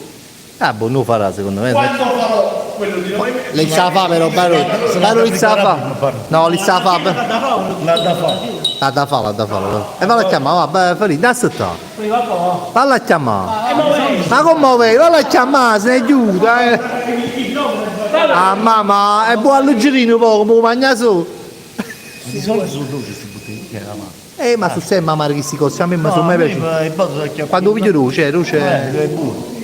Ah, boh, non farà secondo me. Quando farò quello di noi? Lei sa fa però, Barone. Barone li sa fa. No, li sa fa. L'ha da fare. L'ha da fare, l'ha da fare. E valla a chiamare, va, Felipe, da sta. Valla a chiamare. Ma come vai? Valla a chiamare, se ne aiuta, eh. Ah mamma, è buono alleggerino poco, come mangia su. Di solito sono dolci queste bottiglie, ma. Ma su sempre amare queste cose, a me ma su me piace. Quando vedo luce, luce. È buono.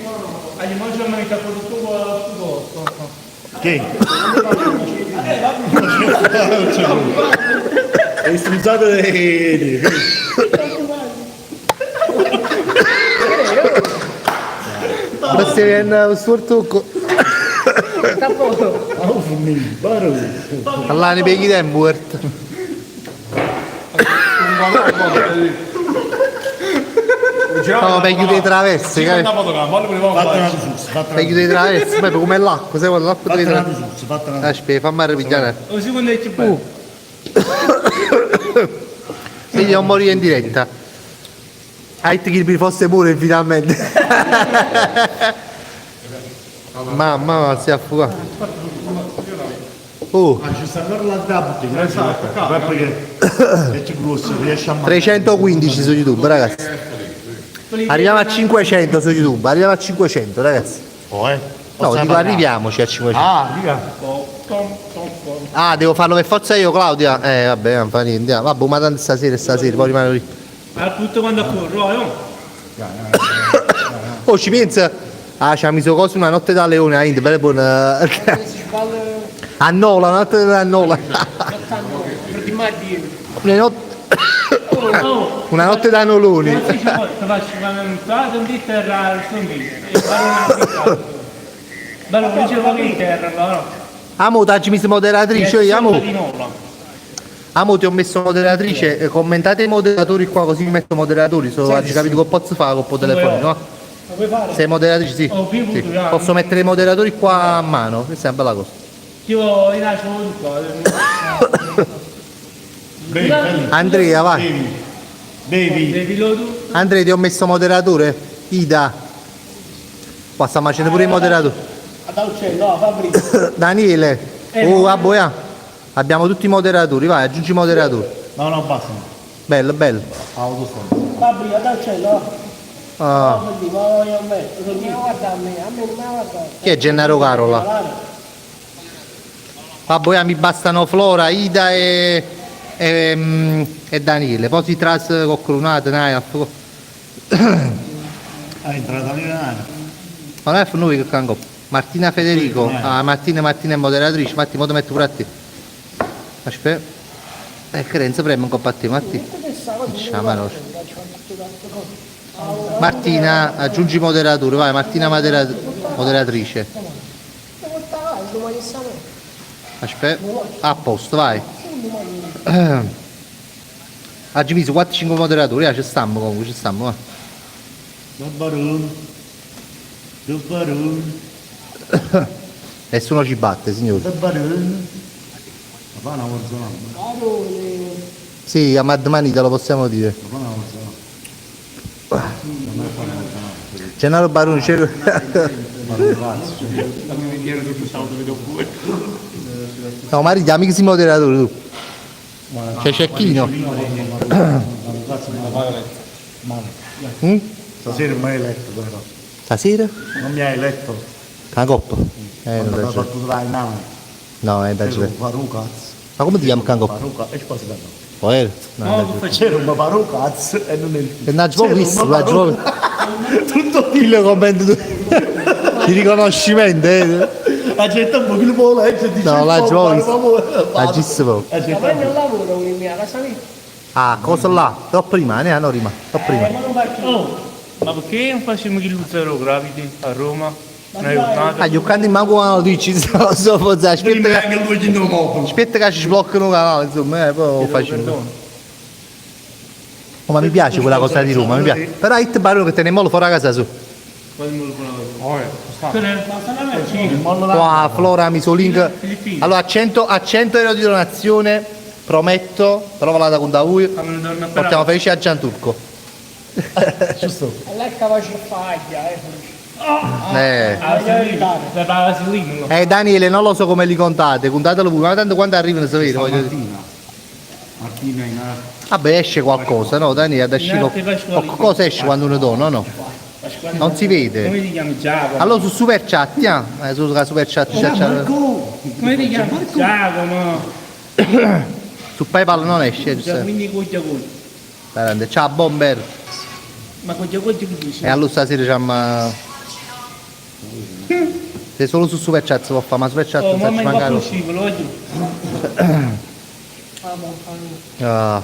Che? È struzzato di... Ma se viene un stortocco. Allora ne peghi tempo, morto. No, meglio dei traversi, capito? Meglio dei traversi, poi come l'acqua, sai quando l'acqua dei traversi. Aspetta, fammi ripigliare. Vedi, non morire in diretta. Hai detto che mi fosse pure finalmente. Mamma, ma si è affogato. Oh. Ma ci sta ancora la bottega, esatto, perché è più grosso, riesce a mangiare. 315 su YouTube, ragazzi. Arriviamo a 500 su YouTube, arriviamo a 500, ragazzi. Oh, eh. No, dico arriviamoci a 500. Ah, dica. Ah, devo farlo per forza io, Claudia. Vabbè, non fa niente. Vabbè, ma tanto stasera, stasera, poi rimane lì. Ma tutto quando corro, eh, oh. Oh, ci pensa? Ah, ci ha messo cosa una notte da leone, ah, bella buona. A Nola, una notte da Nola. Una notte. Una notte da Noloni. Ti faccio fare un prato in terra, sono lì. E fare una Bello, dicevo che in terra, no? Amo, ti messo moderatrice, io, amo. Di Nola. Amo, ti ho messo moderatrice, commentate i moderatori qua così mi metto moderatori, so, hai capito che posso fare con il telefono, no? Lo puoi fare? Sei moderatrice, sì. Oh, più Sì. punto, Posso mettere i moderatori qua a mano, questa è una bella cosa. Io in lascio qua. Andrea, vai. Bevi. Devi lo tu. Andrea, ti ho messo moderatore. Ida. Qua sta facendo pure il moderatore. Ad uccello, no, Fabrizio. Daniele. Oh, vabbè, ah. Abbiamo tutti i moderatori, vai, aggiungi i moderatori. No, no, basta. Bello, bello. Autostrada. Fabrizio, ad uccello, no. Ah. Ma voglio a me, non mi guarda a me, a me non mi guarda. Chi è Gennaro Carola? Vabbè, ah, mi bastano Flora, Ida e Daniele. Poi si tras con Crunate, Naif. Ah, è entrata lì nella Ma non è noi che canco. Martina Federico. Ah, Martina, Martina è moderatrice. Martina, mo ti metto pure a te. Aspetta. Credenza preme un po' a te, Martina. Ciao, Martina, aggiungi moderatore, vai, Martina moderatrice. Aspetta, a posto, vai. Oggi visto 4-5 moderatori, ci stiamo comunque, ci stiamo, va. Barun. Nessuno ci batte, signori. Barun. Ma fa una cosa. Sì, a Madmanita lo possiamo dire. Ma fa una cosa. Gennaro Baroni, c'è... No, Marita, amici si moderatore tu. C'è Cecchino. Mm? Stasera mi hai letto però. Stasera? Non mi hai letto. La coppa? Non Quando da ho fatto in avanti. No, è da C'era giocare. un parucaz. Ma come ti chiami Cangoppa? Paruca e poi si dà. Poi no, C'era un parucaz e non è il E non ci visto, la Tutto il commento di riconoscimento, eh. La gente un pochino può leggere dice No, la "Oh, giovane. ma- La gissa proprio. La gente Ma poi non lavoro con mia casa mia. Ah, cosa là? Troppo rimane, eh? No, rimane. Troppo rimane. Ma non va più. Oh, ma perché non facciamo il zero gravity a Roma? Non è tornato? Ah, giocando in manco una notizia, so, so, aspetta che, aspetta che ci sbloccano il canale, insomma, poi lo facciamo. Oh, ma mi piace quella cosa di Roma, mi piace. Però Hit Barone che te ne mollo fuori a casa su. Qua Flora mi so link. Allora a 100, a 100 euro di donazione, prometto, però volate con da voi, portiamo felice a Gianturco. Giusto. E lei è capace di faglia, eh. Daniele, non lo so come li contate, contatelo voi, ma tanto quando arrivano si vede, voglio dire. Martina. Martina in arte. Vabbè, esce qualcosa, no Daniele, ad uscire qualcosa esce quando uno dona, no? Non si vede. Come ti chiami Giacomo? Allora su super chat, ya. Su la super chat, chat. Come ti chiami Giacomo? Su PayPal non esce, giusto? Quindi coglia coglia. Grande. Ciao Bomber. Ma coglia coglia che dici? E allora stasera c'hanno. Se solo su super chat si può fare, ma super chat Oh, non mamma ci mi manca. fa scivolo, voglio. Ah.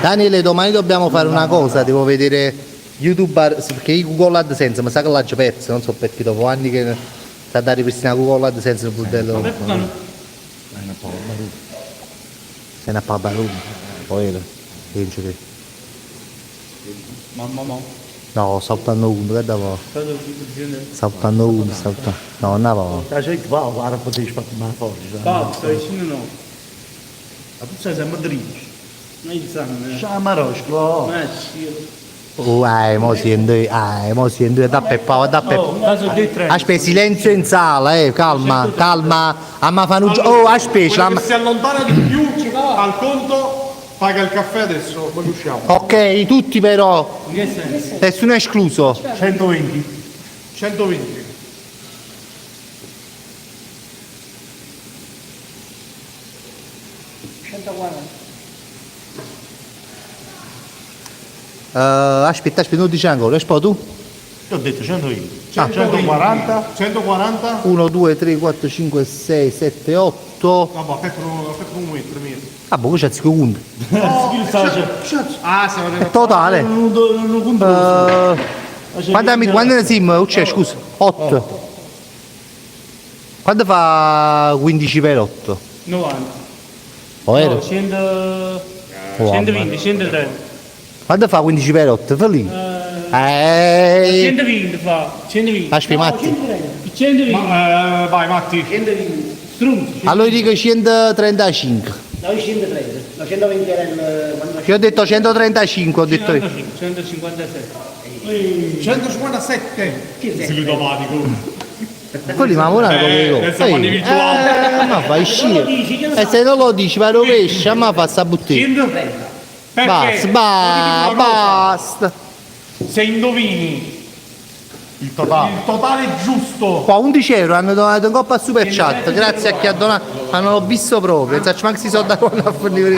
Daniele, domani dobbiamo fare una cosa, devo vedere YouTuber, perché io Google AdSense mi sa che l'ho già perso, non so perché dopo anni che sta da ripristinare Google AdSense il bordello. Se ne pa barone. Poi era. Penso che. Mamma no. No, saltando uno, che da Saltando uno, saltando. No, non va. La gente va, guarda, potevi fare ma fuori. Va, stai vicino no. Ma tu sei sempre dritto. Ma io sanno. Ciao Marosco. Ma sì. Oh, eh, mo siento, eh, mo siento, da Peppa, da Peppa. Aspetta, silenzio in sala, calma, calma. Amma fa nu Oh, aspetta, Quello che si allontana di più al conto paga il caffè adesso, poi usciamo. Ok, tutti però. Nessuno è escluso. 120. 120. Aspetta, aspetta, non dice ancora, aspetta tu. Io ho detto 120. Ah. 140, 140. 1, 2, 3, 4, 5, 6, 7, 8. Vabbè, aspetta un, aspetta un momento, mio. Ah, boh, c'è il conto. Ah, stiamo È totale. Non conto. Quando ne siamo? Ucce, scusa. 8. Quanto fa 15 per 8? 90. O era? No, 100, Oh, 120, 130. Quanto fa 15 per 8? Fa lì. 120 fa, 120. Aspetta, Matti. 120. Ma, vai Matti. 120. Strunzo. Allora io dico 135. No, io 130. No, 120 era il... quando Io ho detto 135, ho detto io. 157. 157. Psicopatico. Quelli ma ora come adesso fanno i virtuali. Ma fai sci. E se non lo dici, ma rovescia, ma fa sta bottiglia. Perché? Basta, ba, basta. Se indovini Il totale. il totale giusto. Qua 11 euro hanno donato in coppa a super chat, grazie a chi ha donato, ma non l'ho visto proprio, non so manco si sono da quando a fornire.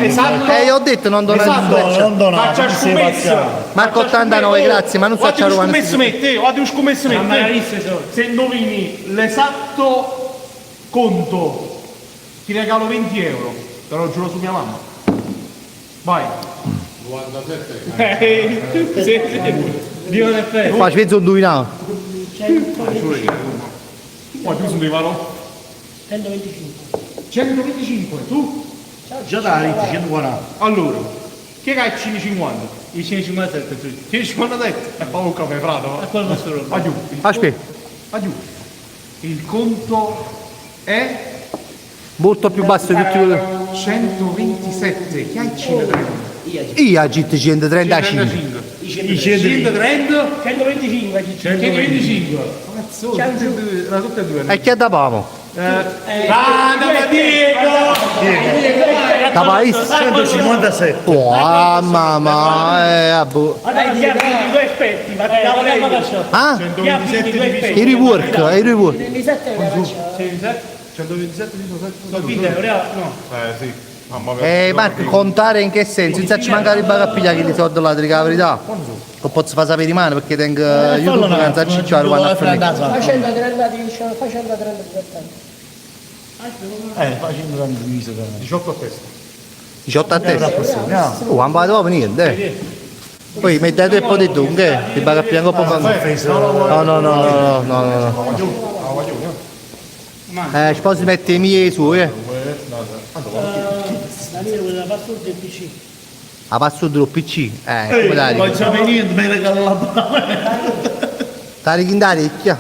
Esatto. Io ho detto non donate Esatto. super chat. Non donate, Faccia non si scommessa. Marco 89, grazie, ma non so Guarda c'è un Romano. scommesso mette, guarda un scommesso Ma mette. soldi. Se indovini l'esatto conto, ti regalo 20 euro. Te lo giuro su mia mamma. Vai. 97. Sì, sì. Dio nel fede. Qua ci penso indovinato. Poi più sono arrivato. 125. 125, tu? Già da 140. Allora, che hai 150? I 157 sì. 157? E fa un caffè, frato. E quello posso roba. Aiù. Aspetta, Aiù. Il conto è molto più basso di tutti quelli. 127. Chi hai 130? Io agito 135. 130? 125, Gigi. 125. Cazzo, era tutte e due. E chi ha da pamo? Ah, da Diego! Da paese? 157. Oh, mamma, boh. Guarda, ti apri due esperti, ma ti davo lei. Ah? Ti apri due esperti. I rework, i rework. 27 euro faccio. 127 diviso 7. Sono 20 euro, no? Eh sì. Mamma mia. Marco, contare in che senso? Non ci manca arrivare a pigliare che soldi là, dico la verità. Non posso far sapere di mano perché tengo YouTube che non so ci vanno a finire. Fa 130, dice, fa 130, 70. Fa 130 diviso per 18 a testa. 18 a testa. Oh, non vado proprio niente. eh. Poi mettete un po' di tu, che? Ti paga più ancora poco. No, no, no, no, no, no, no. Sposi mette i miei su, eh. Danilo, quella password del PC. La password del PC. Come dai? Non c'è niente, mi regalo la palla. Tarichi in orecchia.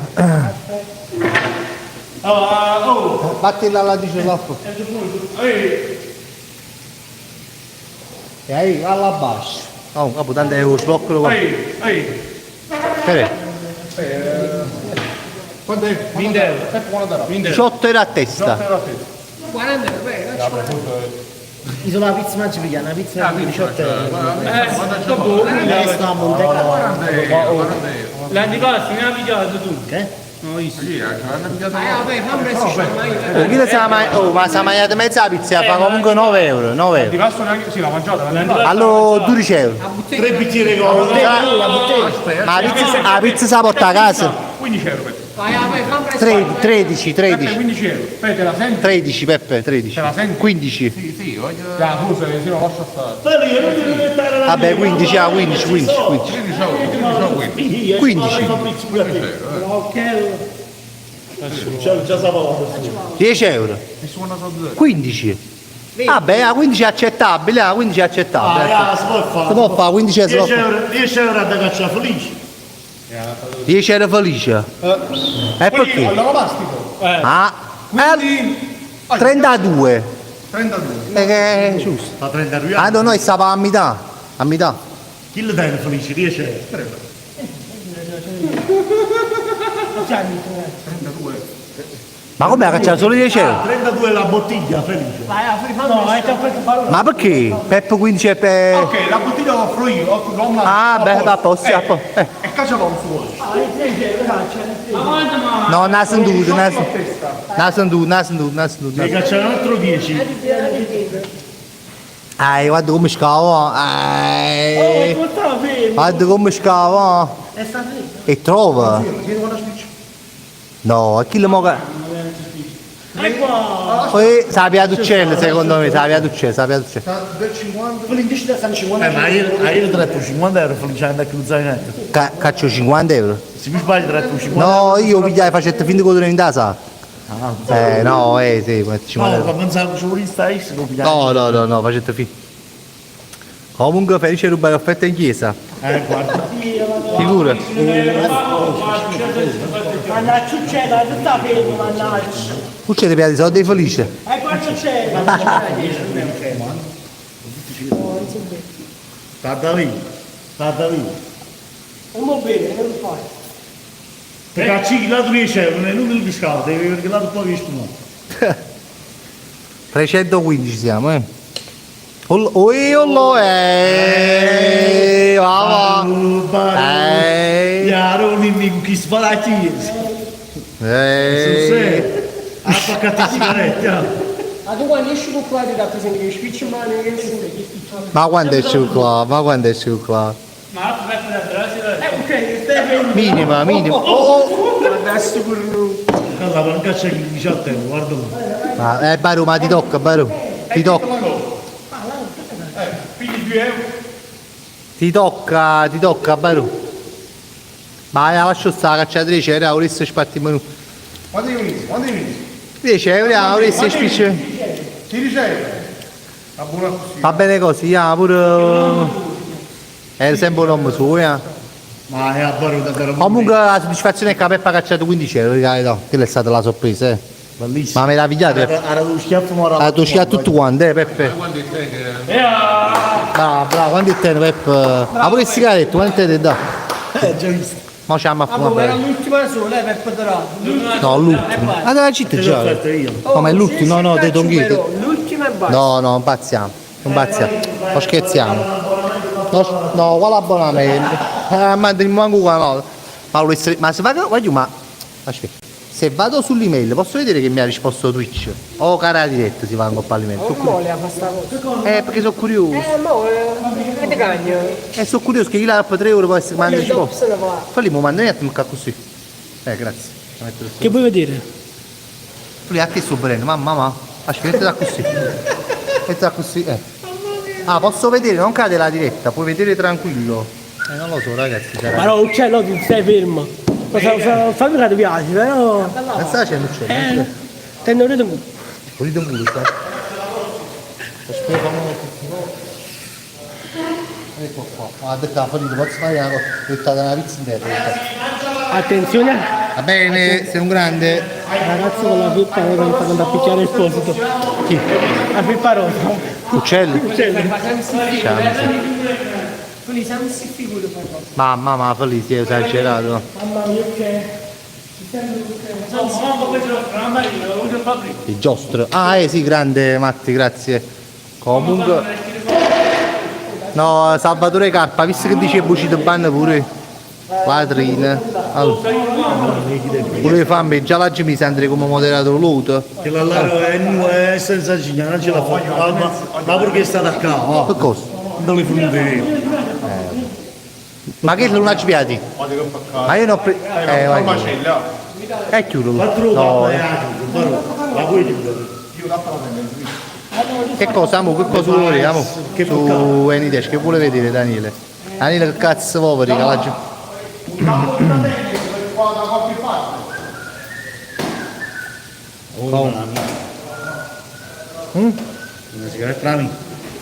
Oh, Battila là, dice l'off. E aí, va là basso. Oh, capo, tanto è lo sblocco qua. Ehi, ehi. Che Quanto è? 20 euro. 18 euro a testa. 40 euro, beh, faccio Isola la pizza mangi piglia, una pizza di 18 euro. Dopo, Resto a Monte Carlo. l'antipasto ne ha pigliato tu. Che? No, visto. Vabbè, fammi restare, ma io. Oh, chi la sa mai, oh, ma sa mangiata mezza pizza fa comunque 9 euro, 9 euro. Antipasto neanche, sì, l'ha mangiata, l'antipasto. Allora 12 euro. Tre bicchieri con Ma la pizza si porta a casa? 15 euro, Peppe. Vai, vabbè, fammi restare. 13, Peppe, 13. 15 euro. Peppe, te la senti? 13 Peppe, 13. Te la senti? 15. Sì, sì, voglio. Ah, scusa, sì, no, lascia stare. Vabbè, 15, ah, 15, 15, 15. 15 euro, 15 euro, 15. Già, già sapevo. 10 euro. 15. Vabbè, ah, 15 è accettabile, ah, 15 è accettabile. Ah, si può fare. Si può fare, 15 euro. 10 euro, 10 euro da cacciare felice. 10 euro felice. E perché? All'onomastico. Ah, Quindi 32. 32. Che è giusto. Fa 32 Ah anni. no, noi stavamo a metà. A metà. Chillo tene Felice 10 euro. Ma come ha cacciato solo 10 euro? 32 la bottiglia, Felice. Ma perché? Peppe 15 e per... Ok, la bottiglia la offro io, offro l'ho Ah, beh, va a posto, a posto. Eh. E caccia un suo. No, non ha sentito, non ha sentito, non ha sentito, non ha sentito. Ne caccia un altro 10. Ah, guarda come scava. Ah, guarda come scava. E trova. No, chi lo mo... Poi sa d'uccello secondo me, sa d'uccello, sa d'uccello. Eh, ma io, io ti ho 50 euro, Felice, andare con lo zainetto. Ca caccio 50 euro? Se mi sbaglio ti ho 50 euro. No, io pigliai, faccio finta che in casa. Eh, no, eh, sì, 50 No, euro. ma pensavo che ci volessi stare, se lo pigliai. No, no, no, no, faccio finta. Comunque Felice ruba l'offerta in chiesa. Eh, guarda. Figura. Mannaggia uccello, è tutta ferma, mannaggia. Uccide piatti soldi Felice. E quanto c'è? Sta da lì, sta da lì. Non va bene, non lo fai. Te cacci l'altro 10 euro, non è inutile che scava, devi perché l'altro poi visto no. 315 siamo, eh. Oi, ollo, eh, va, va. Eh. Chiaro, chi spara a chiesa. Eh. Ha attaccato le sigarette. ah. Ma tu quando esci con qua ti dà presente che spicci in mano che si Ma quando esce qua? Ma quando esce qua? Ma Eh, ok, stai fermo. Minima, minima. Oh, oh. Adesso pure lui. La banca c'è il 18 euro, guarda là. Ma, Baru, ma ti tocca, Baru. Ti tocca. Pigli 2 euro. Ti tocca, ti tocca, Baru. Ma la lascio stare, cacciatrice, era volesse sparti menù. Quanto devi venire? Quanto devi venire? 10 euro, ah, volesse spicce. 16 euro. La buona così. Va bene così, ya, pure... È sempre un uomo suo, ya. Ma è a Baru davvero. Comunque la soddisfazione è che Peppa ha cacciato 15 euro, raga, no, quella è stata la sorpresa, eh. Bellissimo. Ma meravigliato, Peppe. Era lo schiaffo morale. Ha tosciato tutto quanto, eh, Peppe. Bravo, bravo, quanto è tempo, Peppe? Ma pure il sigaretto, quanto è da? Già visto. Ma c'è a Ma fumare. come era l'ultima sola, eh, per poter. No, l'ultima. Ah, della città Te l'ho già. offerto io. No, ma è l'ultimo, no, no, te Però, L'ultima e basta. No, no, non pazziamo, non pazziamo, non scherziamo. No, no, quale abbonamento? Ma non manco qua, no. Ma, volesse- ma se vado, voglio, ma aspetta, se vado sull'email posso vedere che mi ha risposto Twitch? O cara diretta si va in coppa all'email. Non Sono curioso. vuole fare sta cosa. Perché sono curioso. Mo, che te cagno? Sono curioso che io la 3 euro può essere manda Dopo risposta. se ne va. Falli, mo manda un attimo qua così. Grazie. Metto Che vuoi vedere? Lui a che sto bene, mamma, mamma. Aspetta, mettila così. Mettila così, eh. Ah, posso vedere, non cade la diretta, puoi vedere tranquillo. Non lo so, ragazzi. Sarà... Ma no, uccello, ti stai fermo. Fammi che ti piace, però. Non sta facendo uccello. Eh. Tengo un culo. Pulito un culo, sta. Aspetta, fammi un attimo. Ecco qua. Ah, detto, finito, posso fare una cosa? Ho buttato una pizza in terra. Attenzione. Va bene, sei un grande. Ragazzo con la felpa rosa sta andando a picchiare il posito. Chi? La felpa rosa. Uccello? Uccello. Mamma, ma Felice, è esagerato. Mamma mia, che... Il giostro. Ah, sì, grande Matti, grazie. Comunque... No, Salvatore Carpa, visto che dice bucito ban pure. Latrine. Allora. Pure fammi, già la mi sento come moderatore l'auto. Che la Lara è, è senza ciglia, non ce la fa. Ma, ma perché è stata qua? Che cosa? Non le fornite. Ma che non ha piati? Ma io non ho preso. Vai. Chiudolo. No. La puoi chiudere. Che cosa, amo? Che cosa vuole vedere? Amo? Su Anydash, che vuole vedere Daniele? Daniele che cazzo vuole vedere? Laggiù. Oh, Mm? Una sigaretta amica.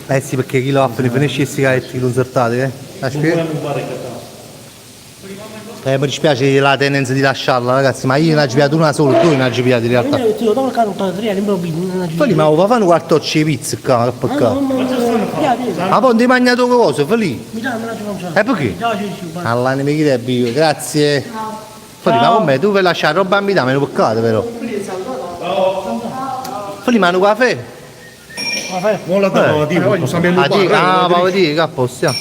Eh sì, perché chi lo fa finisce le sigarette, chi lo insertate, eh? Aspetta. Eh, mi dispiace la tendenza di lasciarla, ragazzi, ma io ne ho pigliato una sola, due ne ho pigliate in realtà. Feli, ma va a fare un quartoccio di pizza qua, che peccato. Ma poi non ti mangiato cosa, Feli? E perché? All'anima chi te vive, grazie. Feli, ma com'è? Tu vuoi lasciare roba a metà, ma è un peccato però. Feli, ma un caffè? Ah, ah, ma vuoi dire che a posto, ja.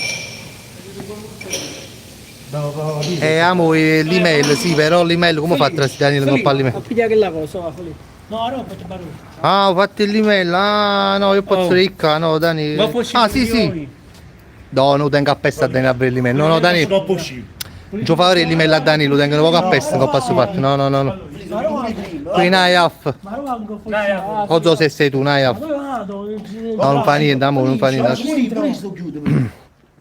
Amo l'email, sì, però l'email come fa a trasferire Danilo con l'email? A pigliare quella cosa, va, Feli. No, roba ti parlo. Ah, ho fatto l'email, ah no, io posso ricca, no, Dani. Ma poi ci Ah, sì, sì. No, non tengo a pesta a Danilo a avere l'email. No, no, Danilo. Non ci fa avere l'email a Danilo, tengono poco a pesta, non posso fatto. No, no, no, no. Qui Nayaf. Ma roba anche forse. Non so se sei tu, Nayaf. No, non fa niente, amore, non fa niente.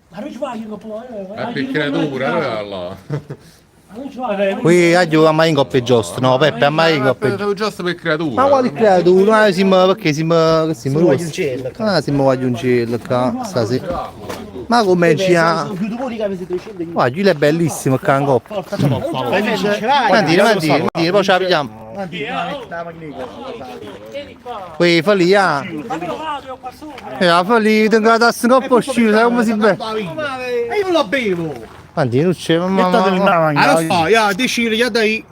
Ma non ci vai io poi. È per creatura, allora là. Ma non ci vai. Qui a mai in coppia giusto, no Peppe, a mai in coppia giusto. Giusto per creatura. Ma quale creatura? Ma siamo, perché siamo, che siamo rossi? Ah, siamo guaglioncello qua, stasera. Ma come ci ha... Guarda, lui è bellissimo qua in coppa. Mandini, mandini, mandini, poi ce la pigliamo. Qui, fa lì, ah. Fa lì, tengo la tassa in coppa uscire, sai come si beve? E io la bevo! Mandini, non c'è, mamma. Allora fa, ya, decidi, ya dai.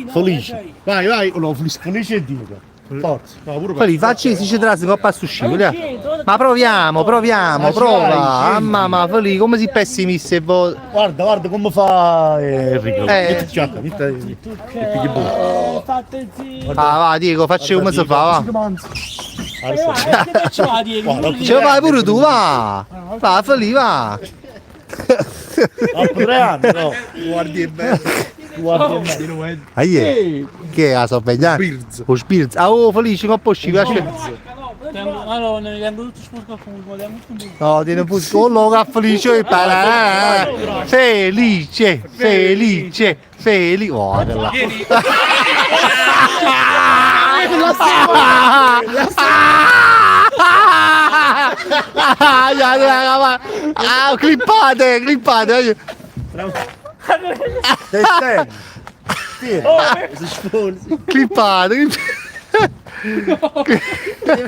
Felice. Vai, vai. No, felice, felice e Diego. Forza. No, pure Poi li facci si ci trasi coppa su scivola. Ma proviamo, proviamo, prova. Ah, mamma, Feli, come si pessimista e vo... Guarda, guarda come fa Enrico. Eh. Metti e pigli buono. Fate zitto. Ah, va, Diego, facci come si fa, va. Ci va, Diego. Ce la fai pure tu, va. Va, Feli, va. Dopo tre anni, no? Guardi è bello. Guardi è bello. Ahie. Che è la sorveglianza? O Spirz. Ah, oh, Felice, come può scivolare? Allora, ne tengo tutto sporco comunque, tengo tutto un No, tiene un po' che Felice e parà. Felice, felice, felice. Guarda là. Ah, clippate, clippate. Clippate, clippate.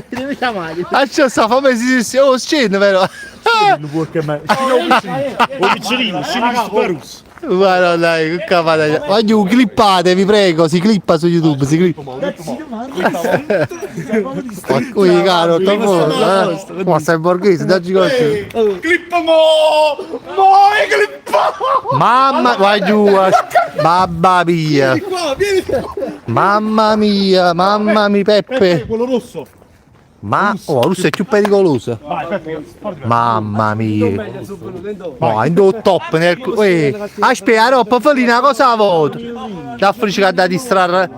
Devi chiamare. Lascia sta, fammi si oh, scende però. O piccolino, scende Guarda dai, che cavolo. Voglio clippate, vi prego, si clippa su YouTube, si clippa. Qui caro, eh. Ma sei borghese, daggi così. Clippa mo! Mo è clippa! Mamma, vai giù, mamma mia. Qua, vieni qua! Mamma mia, mamma mia, Peppe. Quello rosso! Ma oh, russo è più pericoloso. Vai, Peppe, Mamma mia. No, in due top nel. Uè, aspetta, roba, fai una cosa a volta. Da che da distrarre.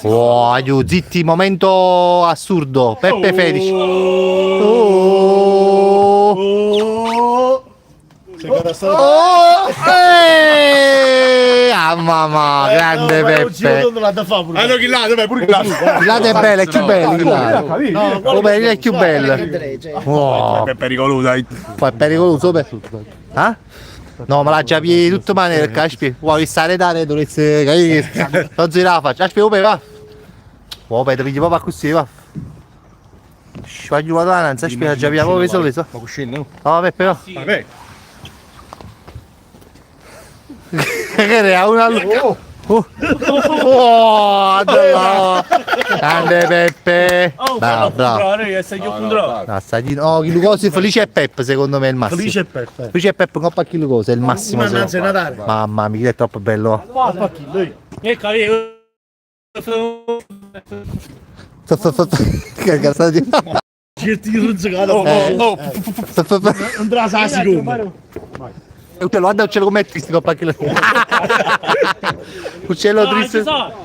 Oh, aiuto, zitti, momento assurdo. Peppe Felice. Oh. Oh, eh! Ah, mamma, grande Peppe. Allora chi là, dov'è pure là? Il lato è bello, è più bello il lato. Oh, beh, è più bello. Oh, È pericoloso, dai. poi è pericoloso, beh. Ah? No, ma l'ha già piedi di tutte maniere, caspita. Vuoi stare da dovresti capire. Non si la faccia. Aspetta, oh, va. Oh, beh, ti pigli proprio così, va. Voglio guardare, non si aspetta, già via, proprio solo. Ma cuscino, no? No, Peppe, va. Vabbè. Che era una oh. Oh, oh no. Grande Peppe. Bravo, bravo. No, chi lo Felice e Peppe secondo me è il massimo. Felice e Peppe. Felice e Peppe coppa chi lo è il massimo. Ma secondo me. Natale. Mamma mia, è troppo bello. Che cazzo di Oh, Andrà la seconda. Uccello, guarda uccello com'è triste coppa chi Uccello triste.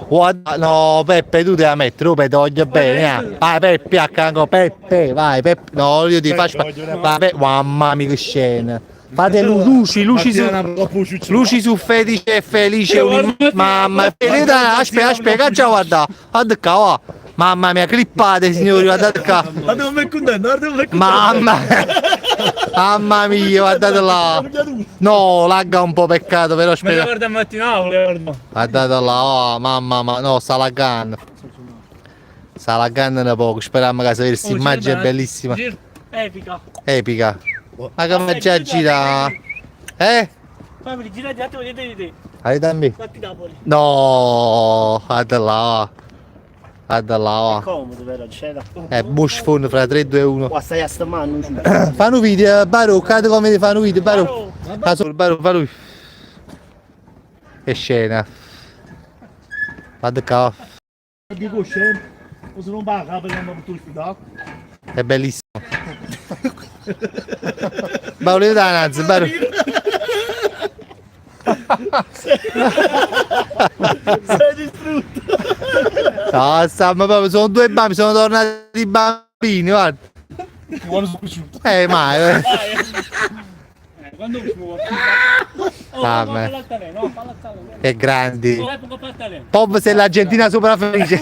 Guarda, no, Peppe, tu devi mettere, oh, Peppe, voglio bene. Eh. Vai Peppe, accanto, Peppe, vai Peppe. No, io ti faccio. Vai, Peppe, mamma mia che scena. Fate luci, luci su luci su Felice e Felice. Mamma, aspetta, aspetta, già guarda. Guarda qua, va. Mamma mia, clippate signori, guardate qua. Ma devo me contento, guarda come Mamma. Mamma mia, guardate là. No, lagga un po', peccato, però Ma spero. guarda mattina, guarda. Guardate là, oh, mamma, ma no, sta laggando. Sta laggando un poco, speriamo che si vede questa immagine è bellissima. Epica. Epica. Ma come già gira? Eh? Fammi girare un attimo dietro di te. Aiutami. Fatti Napoli. No, guarda là. Guarda là. Comodo però, c'è da... Bush phone fra 3, 2, 1. Qua stai a sta mano. Fa un video, Baru, cade come ti fa un video, Baru. Fa Baru, fa lui. Che scena. Guarda qua. Dico scemo, o se non paga perché non mi ospedale. È bellissimo. Baru, levati la nazza, Baru. Sei distrutto. No, stiamo proprio, sono due bambini, sono tornati bambini, guarda. Quando sono cresciuto. Mai. eh. Quando usciamo Vabbè. Che grandi. Poi Pop se l'Argentina sopra felice.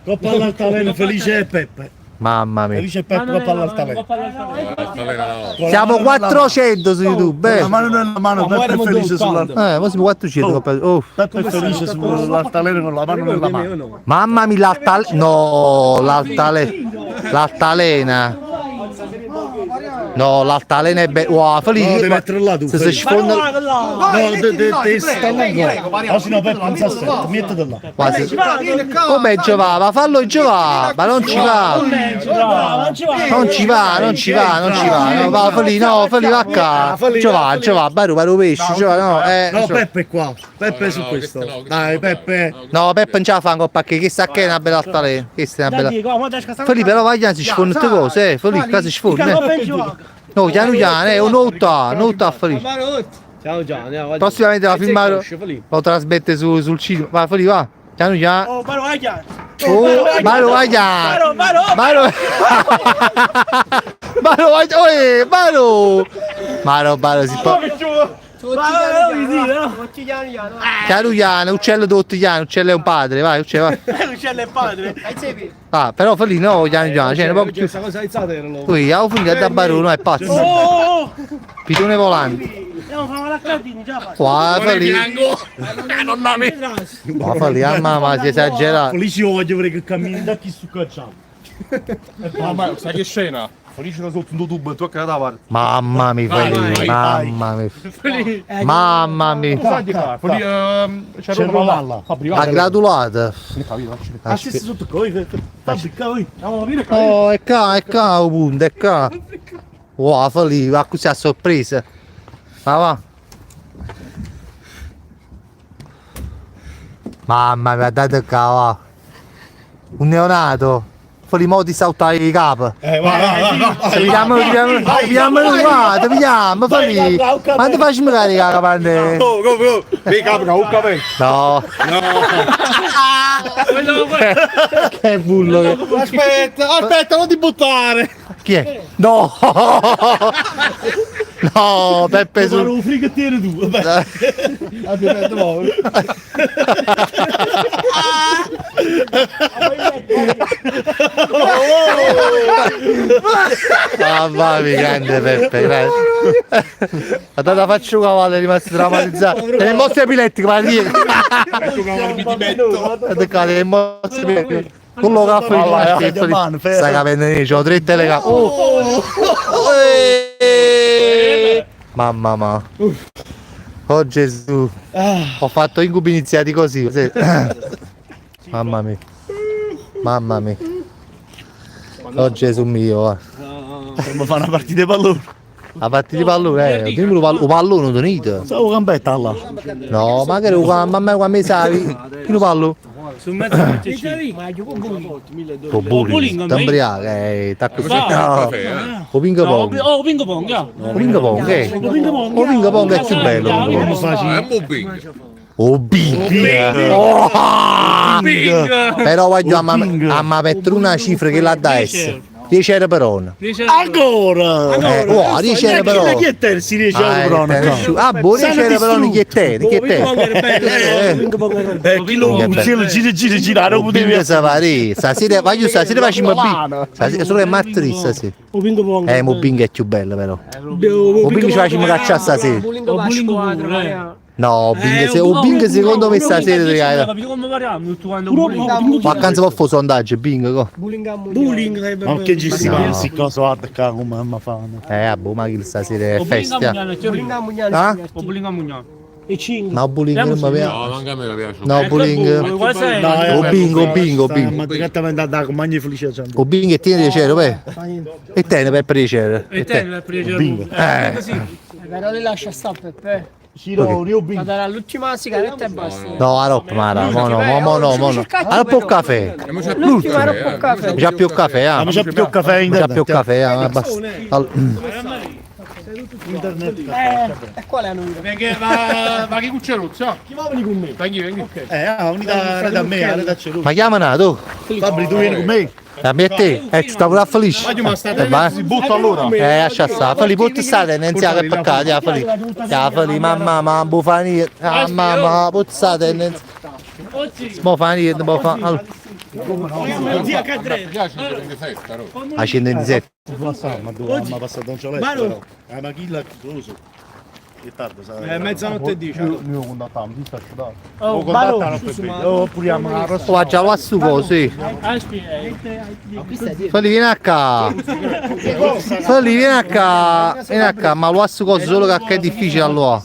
Coppa all'altalena, Felice e Peppe. Mamma mia. Felice e Peppe, coppa all'altalena. Siamo 400 su YouTube, Con eh. la mano nella mano, Peppe è felice sull'altalena. Mo siamo 400. Oh. Peppe è felice sull'altalena con la mano nella mano. Mamma mia, l'altalena. No, l'altalena. L'altalena. No, l'altalena è bella. Wow, Felice. No, devi mettere là tu, Se si Felice. sfonda. No, devi stare là. O se no Peppe non si assetta, mettiti là. Quasi. Come ci va? Ma fallo giocare, ma non ci va. Non ci va, non ci va, non ci va. No, va, Felice, no, Felice, va qua. Ci va, ci va, Baru, Baru pesce, ci va, no, No, ci va. Peppe è qua. Peppe è su questo. Dai, Peppe. No, Peppe non ce la fa ancora perché chissà che è una bella altalena. Questa è una bella. Felipe, però vai, si sfonda tutte cose, eh. Felipe, qua si sfonda. eh. No, piano piano, un nota, nota Felipe. Ciao Gianni, Prossimamente la filmare lo trasmette sul cinema. Va, Felipe, va. Piano piano. Oh, Baro, vai chiaro. Oh, Baro, vai già. Baro, Baro. Baro. Baro, vai, oh, Baro. Baro, Baro, si può. Piano piano, uccello tutto piano, uccello è un padre, vai, uccello, vai. L'uccello è padre. Ah, però Felipe no, piano piano, cioè, un po' più. Questa cosa aizzata era l'uomo. Ui, ho finito da Baro, no, è pazzo. Oh, oh, Pitone volante. Andiamo a fare la cardina, già faccio. Qua, Felipe. Qua, Felipe, ah, mamma, si è esagerato. Felice io voglio vedere che cammini da chi su cacciamo. No, ma sai che scena? Felice da sotto un tubo e tu a da parte. Mamma mia, Felipe, mamma mia. Mamma mia. Sai di qua? Felice, c'è C'è Rolalla. La gratulata. Ah, sì, sotto coi, fabbrica, oi. Oh, è qua, è qua, un punto, è qua. Wow, Felipe, va così a sorpresa. Va, va. Mamma mia, guardate qua, va. Un neonato. Felipe, mo ti saltare i capo. Vai, vai, vai, vai. Se pigliamo, pigliamo, pigliamo, va, ti pigliamo, Felipe. Ma ti faccio caricare la parte? Go, go, go. Vedi capo, un capello. No. Che bullo che... Aspetta, aspetta, non ti buttare. Chi è? No! No, Peppe Su. su... un frighettiere tu, vabbè. Aspetta, no. Mamma mia, grande Peppe, grande. Guardate, faccio un cavallo, è rimasto traumatizzato. E le mosse epilettiche, ma lì. Guarda qua, le mosse epilettiche. Quello che ha fatto Sta capendo niente, c'ho tre telecamere. Oh! Eh! Mamma mia. Oh Gesù. Ho fatto incubi iniziati così. Sì. Mamma mia. Mamma mia. Oh Gesù mio. va. Dobbiamo fare una partita di pallone. La partita di pallone, eh, dimmi il pallone, tenete. Stavo gambetta là. No, magari un mamma qua mi sai. Chi lo pallo? Su mezzo Ma io con voi. O bowling, t'imbriaca, tacco no. O ping pong. Oh, ping pong, ja. O ping pong, eh. O ping pong. O ping pong è più bello. Come È un bing. O bing. Oh! Bing. Però voglio a ma mettere una cifra che la dà essere. 10 euro per ora. Ancora! Oh, 10 euro per ora. Chi è te? Si 10 euro per ora. Ah, boh, 10 euro per ora chi è te? Chi è te? Chi lo uccello gira gira gira, non potevi sapere. Stasera voglio stasera facciamo B. Stasera solo è martedì stasera. O bingo pong. Ma o bingo è più bello però. O bingo ci facciamo cacciare stasera. O bingo squadra. No, bingo, se, o bingo secondo me stasera. Capito come parliamo? Tutto quanto bullying. Ma accanto può fare sondaggio, bingo. Co. Bullying sarebbe Ma che ci si fa? Si cosa guarda qua come mi fanno. Boh, ma che stasera è festa. Bullying a Mugnano. Ah? O bullying a Mugnano. E 5. No, bullying non mi piace. No, manca a me piace. No, bullying. O bingo, o bingo, o bingo. Ma direttamente da compagni felici. O bingo e tieni 10 euro, beh. E tieni per 10 euro. E tieni per 10 euro. Bingo. Però li lascia stare Peppe. Ciro, Ma darà l'ultima sigaretta e basta. No, a roba, ma no, no, mo no, mo no. A roba caffè. L'ultima roba caffè. Già più caffè, ah. Ma c'è più caffè in Già più caffè, ah, basta. Internet. E qual è la novità? Perché va va che cucciaruzzo? Chi va venire con me? Vengi, vengi. Unità da me, da Ceruzzo. Ma chiama tu. Fabri, tu vieni con me? A me e te? Ci sta pure a Felice. Ma sta si butta allora. Lascia stare. Felice, porta stare, non si che peccato, ya Felice. Ya Felice, mamma, ma bu fa niente. Ah, mamma, puzzate, non Mo fa niente, mo fa. Allora. A 127. Ma dove ma passato un cialetto? Ma chi l'ha chiuso? È tardi, sai. È mezzanotte e 10. Noi lo contattiamo, ti sta asciugato. Lo contattano per bene. Oh, puriamo la rossa. Oh, già va su così. Feli, vieni a qua. Feli, vieni a qua. Vieni a qua, ma lo su cosa solo che è difficile allora.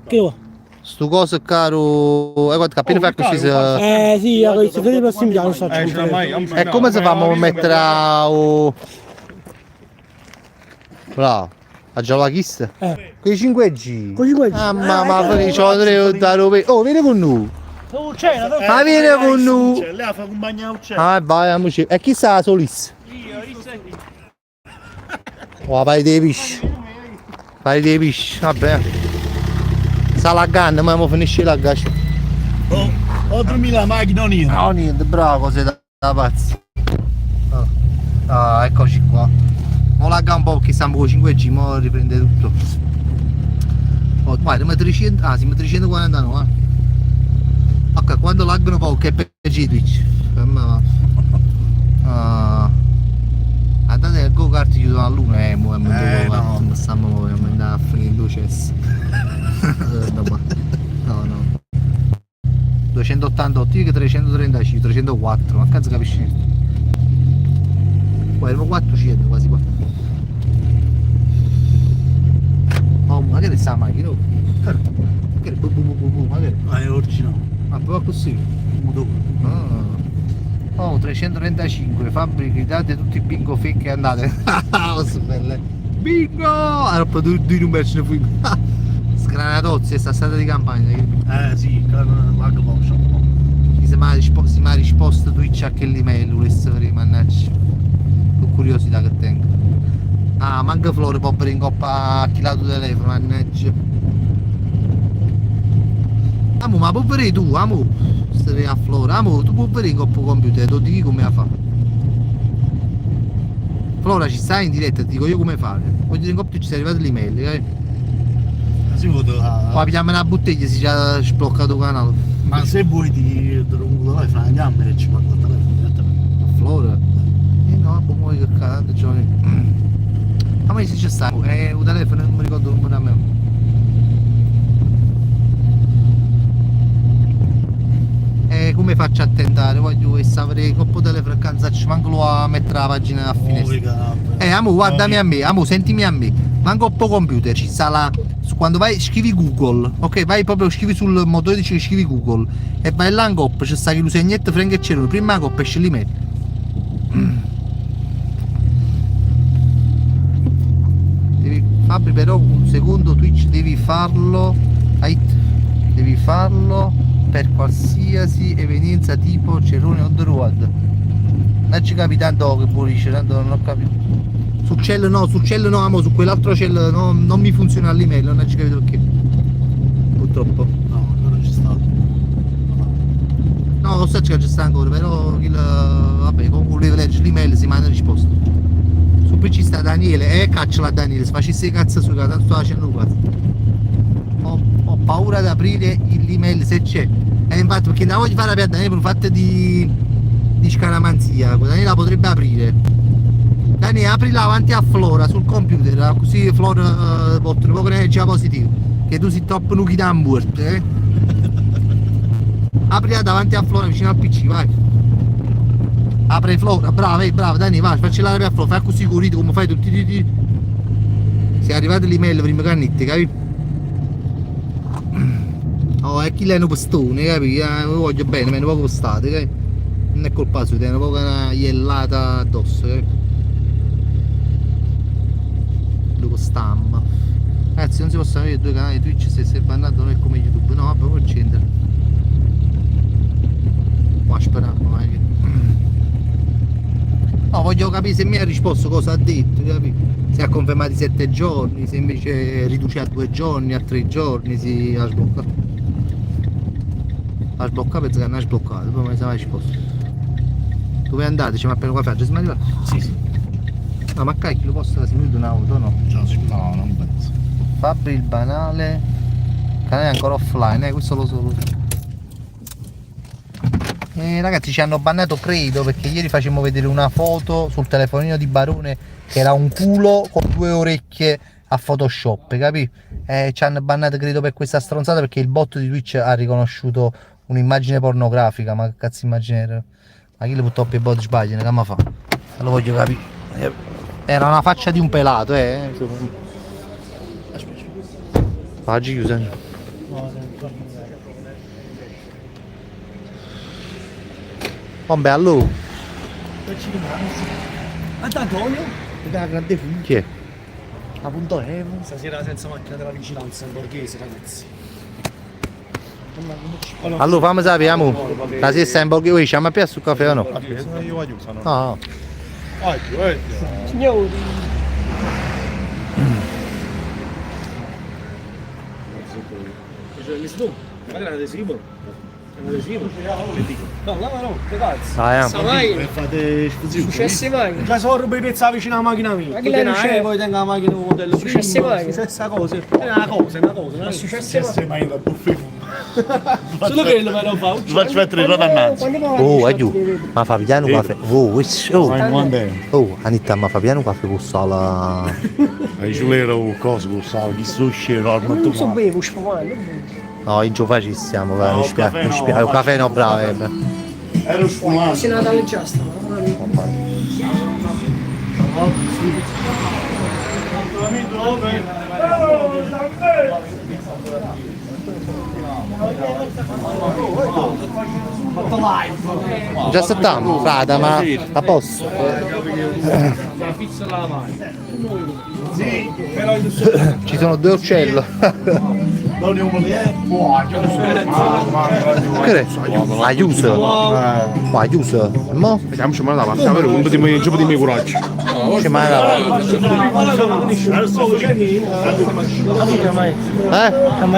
Che vuoi? Sto coso caro. Guarda, appena fai così. Se... Sì, questo per i prossimi anni non so. E come si fa a mettere a. Bravo. Ha già la chista? Quei 5G. Con 5G. Ah, mamma, ma c'ho da robe. Oh, vieni con noi. Ma vieni con noi. Lei fa compagnia uccello. Ah, vai, amici. E chi sta solista? Oh, vai dei pesci. Vai dei pesci, vabbè. Sta laggando, ma mo finisce la gaccia. Oh, ho 3000 macchine, non io. No, niente, bravo, cose da pazzi. Ah, eccoci qua. Mo lagga un po' perché stiamo con 5G, mo riprende tutto. Oh, guarda, ma 300. Ah, siamo 349, eh. Ok, quando laggano poco è peggio Twitch. Ah. Andate al go kart chiudono all'una, mo è no. Stiamo muovendo, andare a finire in luces. No, no. 288, io che 335, 304, ma cazzo capisci niente. Poi erano 400 quasi qua. Oh, ma che ne sa macchina? Oh. Che bu bu bu bu bu, ma che? Ma è originale. Ma proprio così. Ah. Oh, 335, Fabri, date tutti i bingo fake e andate. Oh, belle. Bingo! Allora, poi due numeri ce ne fui. Sgranatozzi, è sta strada di campagna. Sì, lag poco. Si mi ha risposto Twitch a che l'email volesse fare, mannaggia. Con curiosità che tengo. Ah, manca Flore può in coppa a chi l'ha telefono, mannaggia. Amo, ma può vedere tu, amo. Stai a Flora, amo, tu puoi vedere in coppa computer, ti dico come la fa. Flora ci stai in diretta, ti dico io come fare. Voglio dire in coppa ci sei arrivato l'email, eh? Si vuole. Qua pigliamo una bottiglia, si è già sbloccato il canale. Ma se vuoi ti rompo il telefono, andiamo e ci mando il telefono direttamente. A Flora? No, boh, che cazzo, giovane. Ma ma se ci sta, il telefono non mi ricordo il numero a me. Come faccio a tentare? Voglio sapere coppo telefono che ci manco lo a mettere la pagina a finestra. Amo, guardami a me, amo, sentimi a me. Manco po' computer, ci sta la. Quando vai, scrivi Google, ok? Vai proprio, scrivi sul motore di scrivi Google e vai là in coppa, c'è sta che lo segnetto Frank e Cerone, prima coppa e ce li metti. Devi, Fabri, però un secondo Twitch devi farlo. Devi farlo per qualsiasi evenienza tipo Cerone on the road. Non ci capi tanto che pulisce, tanto non ho capito. Su cell no, su cell no, amo, su quell'altro cell no, non mi funziona l'email, non ci capito perché. Purtroppo. No, ancora ci sta. No, lo so che ci sta ancora, però il, vabbè, comunque volevo leggere l'email si manda risposta. Su PC sta Daniele, e cacciala a Daniele, se facesse 'e cazze sui ca tanto sto facendo 'o cazzo. Ho, ho paura ad aprire l'email se c'è. E infatti perché la voglio fare aprire a Daniele per un fatto di, di scaramanzia. Daniele la potrebbe aprire. Daniele aprila avanti a Flora sul computer, così Flora eh, porta un po' di energia positiva. Che tu sei troppo nuchi da muerte, eh. Aprila davanti a Flora vicino al PC, vai. Apre Flora, brava, eh, brava, Dani, vai, facci la a Flora, fai così corito come fai tutti i ti. Se è arrivato l'email prima che niente, capi? Oh, e chi l'è un pestone, capi? Eh, lo voglio bene, ma è un poco state, capi? Non è colpa sua, è una poca una iellata addosso, capi? Dopo stampa. Ragazzi, non si possono avere due canali Twitch se sei bannato non è come YouTube. No, vabbè, poi c'entra. Qua speriamo, ma che... No, voglio capire se mi ha risposto cosa ha detto, capi? Se ha confermato i sette giorni, se invece riduce a due giorni, a tre giorni, si ha sbloccato. Ha sbloccato, penso che non ha sbloccato, poi mi sa risposto. Dove andate? C'è appena qua faccio, siamo arrivati? Sì, sì. No, ma cacchio, lo posso si chiude un'auto, no? No, non penso. Fabri il banale. Il canale è ancora offline, eh, questo lo so. Lo so. Ragazzi ci hanno bannato credo perché ieri facemmo vedere una foto sul telefonino di Barone che era un culo con due orecchie a Photoshop, capì? Ci hanno bannato credo per questa stronzata perché il bot di Twitch ha riconosciuto un'immagine pornografica, ma che cazzo immagine era? Ma chi le purtroppo i bot sbagliano, che ma fa? Non lo voglio capire. Era una faccia di un pelato, eh. Aspetta. Pagina chiusa. Vabbè, allora. Ad Antonio? Da grande figlio. Chi è? A punto Evo. Stasera senza macchina della vigilanza in borghese, ragazzi. Allora fammi sapere, amo. La sera stai in borghese, ci siamo appena sul caffè o no? Io voglio no. No, no. Signori, No, no, no, che cazzo. Dai, amo. sa mai, Fate sfusione. successe mai. Già sono rubi pezza vicino alla macchina mia. Ma Tu chi tieni l'ha la c'è? Evo, io tengo la macchina modello Successe primo, mai? Successa cosa, è una cosa, è una cosa. Ma successe mai. Se mai da buffet. Solo quello me lo fa. Ti faccio mettere il rodo annanzi. Quando poi Oh, aiù. Ma fa piano un caffè. Oh, questo. Oh, oh Anita, ma fa piano un caffè con sala. Hai giulero o cosa con sale, chi sto scemo, Non so bevo, sfumando. No, in giù facissimo, va, No, mi il spiace, caffè mi no, spiace. Il caffè no, bravo, eh. beh. Ero sfumato. Se Natale già sta, mamma mia. Già settammo, frata, ma a posto. Ci sono due uccelli. Che è? Ha chiuso. Ma ha chiuso. E mo? Vediamoci male da parte, però non ti mi coraggio. Ci manca. Eh?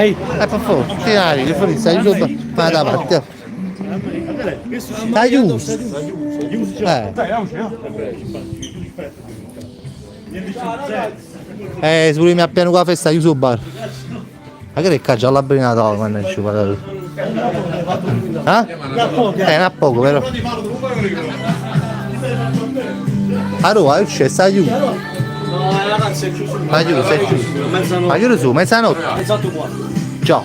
Eh, per favore, tirare, che fai? Stai chiuso, ma da parte. Stai chiuso. Eh. Eh, se volevi appena qua festa chiuso il bar. Ma che è caccia alla di Natale, mannaggia, guarda. Eh? Eh, un poco però. Allora, c'è, sta chiuso. No, ragazzi, è chiuso. Ma chiuso, è chiuso. Mezzanotte. Ma chiuso su, mezzanotte. Esatto qua. Ciao.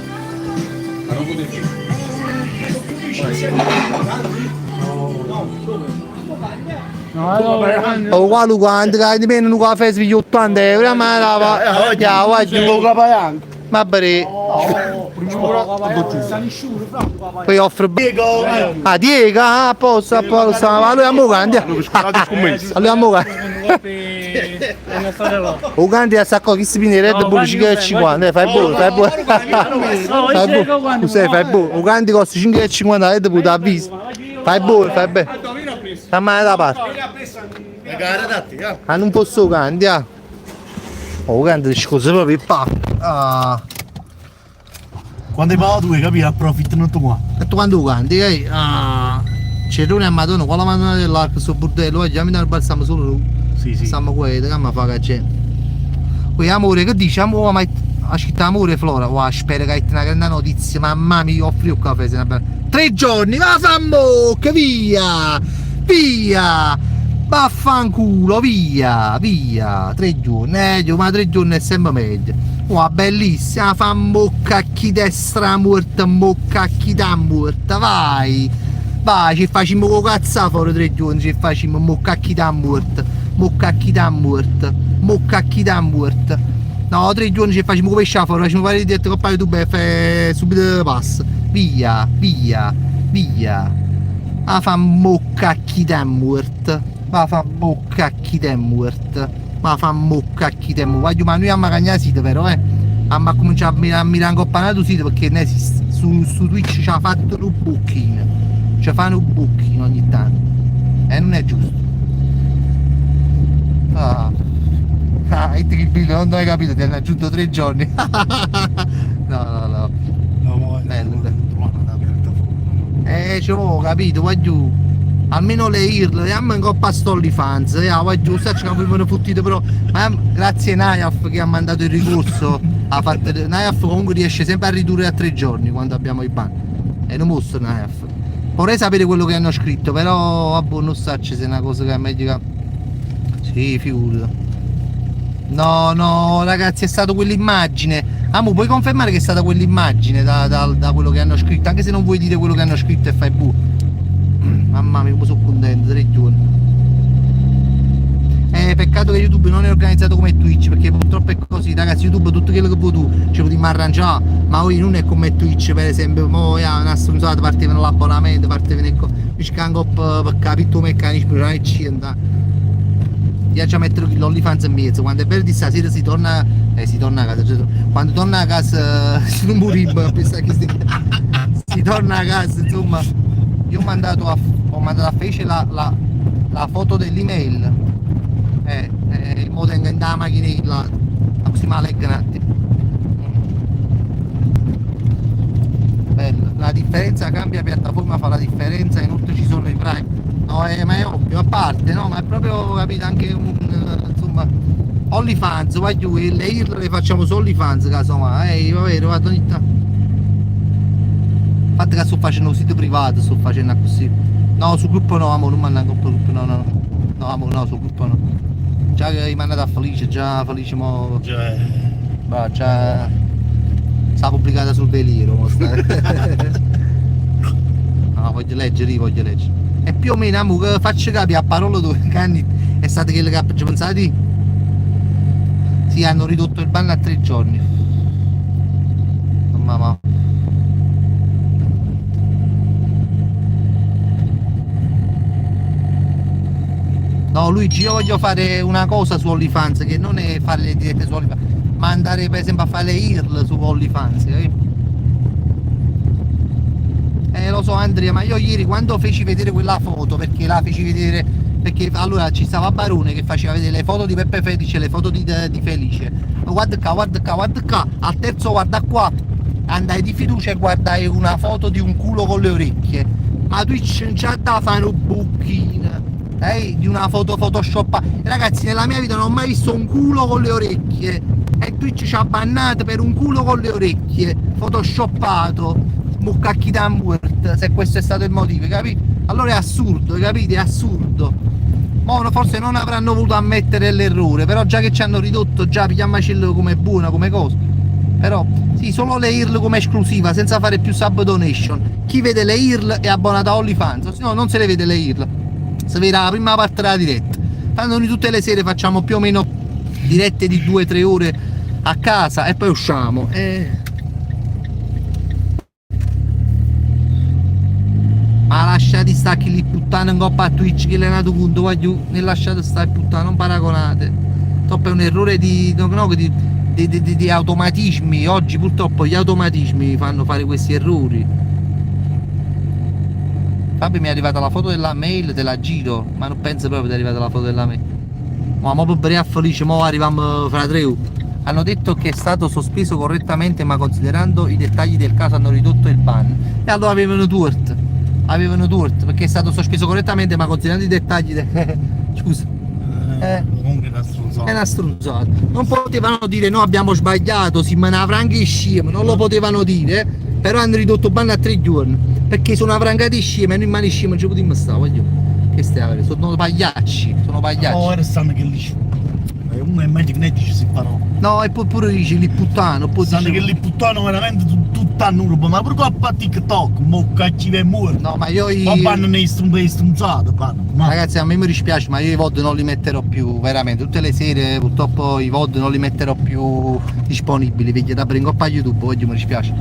Oh, qua lu quando che dipende un caffè svegli 80 euro, ma la va. Ya, va giù. Ma bene. Poi offre Diego! Ah, Diego, ah, a posto, a posto, ma lui a mo grande. Lui a mo grande. O grande a sacco chi si pine Red Bull 5,50, eh, fai buono, fai buono. Fai buono, Scusa, fai buono. O grande costa 5,50 Red Bull t'avviso. Fai buono, fai bene. Stammi da parte. Ah, non posso grande, ah. Oh, grande scusa proprio il pa. Ah. Quando hai pagato tu, capito? Approfittano tu qua. E tu quando canti, eh? Ah. Cerone a Madonna, quella Madonna dell'arco, sto bordello, voglio mi dare il balsamo solo tu. Sì, sì. Stiamo quieti, che amma fa che gente. Poi amore, che dici? Amore, ma ha scritto amore Flora, Uah, spero che hai una grande notizia, mamma mia, offri un caffè, se una bella... Tre giorni, va fammocca, via! Via! Vaffanculo, via, via! Tre giorni, eh, ma tre giorni è sempre meglio. Uah, bellissima, fa bocca a chi destra morta, bocca a chi da morta, vai! Vai, ci facciamo con cazzo fuori tre giorni, ci facciamo bocca a chi da morta, bocca a chi da morta, bocca a chi da morta. No, tre giorni ci facciamo come pesce fuori, facciamo fare diretta con YouTube e fai subito passa. Via, via, via. Ah, fa bocca a chi t'è morta. Va fa bocca a chi t'è morta. Ma fa bocca a chi t'è morta. Ma noi abbiamo cagnato sito però, eh. Abbiamo cominciato a mirare, a mirare ancora un sito perché non esiste. Su, su Twitch ci ha fatto un bucchino. Ci fanno un bucchino ogni tanto. E non è giusto. Ah. Ah, il Bill non hai capito, ti hanno aggiunto tre giorni. no, no, no. No, ma Bello, bello. una piattaforma. Eh, ce l'ho capito, va giù. Almeno le IRL, andiamo in coppa a OnlyFans, eh, va giù, sai che avevano fottito però. Ma grazie Nayaf che ha mandato il ricorso. Ha fatto, Nayaf comunque riesce sempre a ridurre a tre giorni quando abbiamo i ban. È un mostro Nayaf. Vorrei sapere quello che hanno scritto, però vabbè, non so se è una cosa che è meglio che. Sì, figurati. No, no, ragazzi, è stata quell'immagine. Amo, puoi confermare che è stata quell'immagine da, da- da quello che hanno scritto? Anche se non vuoi dire quello che hanno scritto e fai bu. Mamma mia, come sono contento, tre giorni. Eh, peccato che YouTube non è organizzato come Twitch, perché purtroppo è così, ragazzi, YouTube tutto quello che vuoi tu, ci potremmo arrangiare, ma poi non è come Twitch, per esempio, mo è una stronzata, partivano l'abbonamento, partivano il co- mi scango per capire il tuo meccanismo, non è c'entra. Io ci mettere l'OnlyFans in mezzo, quando è vero di stasera si torna, eh, si torna a casa, cioè, quando torna a casa non morimmo, pensa che si, si torna a casa, insomma, io ho mandato a, ho mandato a Fece la, la, la foto dell'email, eh, eh, mo tengo in da macchina là, così me la leggo un attimo. Bello, la differenza cambia piattaforma, fa la differenza, inoltre ci sono i prime. No, eh, ma è ovvio, a parte, no, ma è proprio, capito, anche un, eh, insomma, OnlyFans, va giù, e le IRL le facciamo su OnlyFans, casomai, eh, vabbè, vado ogni tanto. Infatti che sto facendo un sito privato, sto facendo così. No, sul gruppo no, amo, non manda gruppo, gruppo, no, no, no. No, amo, no, sul gruppo no. Già che hai mandato a Felice, già Felice mo... Già, Va, già... Sta pubblicata sul veliero, mo sta. No, voglio leggere, io voglio leggere. E più o meno, amo, che faccio capire a parole due anni è stato quello che ha pensato? Sì, hanno ridotto il ban a tre giorni. Mamma. No, Luigi, io voglio fare una cosa su OnlyFans, che non è fare le dirette su OnlyFans, ma andare per esempio a fare le IRL su OnlyFans. Capito? Eh lo so Andrea, ma io ieri quando feci vedere quella foto, perché la feci vedere, perché allora ci stava Barone che faceva vedere le foto di Peppe Felice e le foto di, di Felice. Ma guarda qua, guarda qua, guarda qua, al terzo guarda qua, andai di fiducia e guardai una foto di un culo con le orecchie. Ma Twitch non c'ha da fare un bucchino, eh, di una foto photoshop. Ragazzi, nella mia vita non ho mai visto un culo con le orecchie. E Twitch ci ha bannato per un culo con le orecchie, photoshoppato. Muccacchi da muert, se questo è stato il motivo, capito? Allora è assurdo, capite? È assurdo. Mo forse non avranno voluto ammettere l'errore, però già che ci hanno ridotto, già pigliamocelo come buona, come cosa. Però sì, solo le IRL come esclusiva, senza fare più sub donation. Chi vede le IRL è abbonato a OnlyFans, se no non se le vede le IRL. Si vede la prima parte della diretta. Tanto noi tutte le sere facciamo più o meno dirette di 2-3 ore a casa e poi usciamo. E... Ma lasciate stare chi li puttana in coppa a Twitch che l'è nato punto, voglio, ne lasciate stare puttana, non paragonate. Troppo è un errore di, no, no, di, di, di, di automatismi. Oggi purtroppo gli automatismi fanno fare questi errori. Fabio mi è arrivata la foto della mail, te la giro, ma non penso proprio che è arrivata la foto della mail. Ma mo per felice, mo arriviamo fra tre ore. Hanno detto che è stato sospeso correttamente, ma considerando i dettagli del caso hanno ridotto il ban. E allora avevano torto. Avevano torto perché è stato sospeso correttamente, ma considerando i dettagli. De... Scusa. Eh. Comunque è una stronzata. È una stronzata. Non potevano dire no, abbiamo sbagliato, siamo una franga di scemi, non lo potevano dire, però hanno ridotto ban a tre giorni. Perché sono una franga di scemi e noi in mano scemi non ci potremmo stare, voglio. Che stai a vedere? Sono pagliacci, sono pagliacci. Oh, era stanno che lì. Uno è meglio che ne dice si parò. No, e poi pure dice li puttano, poi Stanno dice... che li puttano veramente tutta nulla, ma pure qua a TikTok, mo cacci e muore. No, ma io i... Ma vanno nei stronzate, vanno. Ma Ragazzi, a me mi dispiace, ma io i VOD non li metterò più, veramente. Tutte le sere purtroppo i VOD non li metterò più disponibili, perché da in coppa a YouTube, voglio, mi dispiace.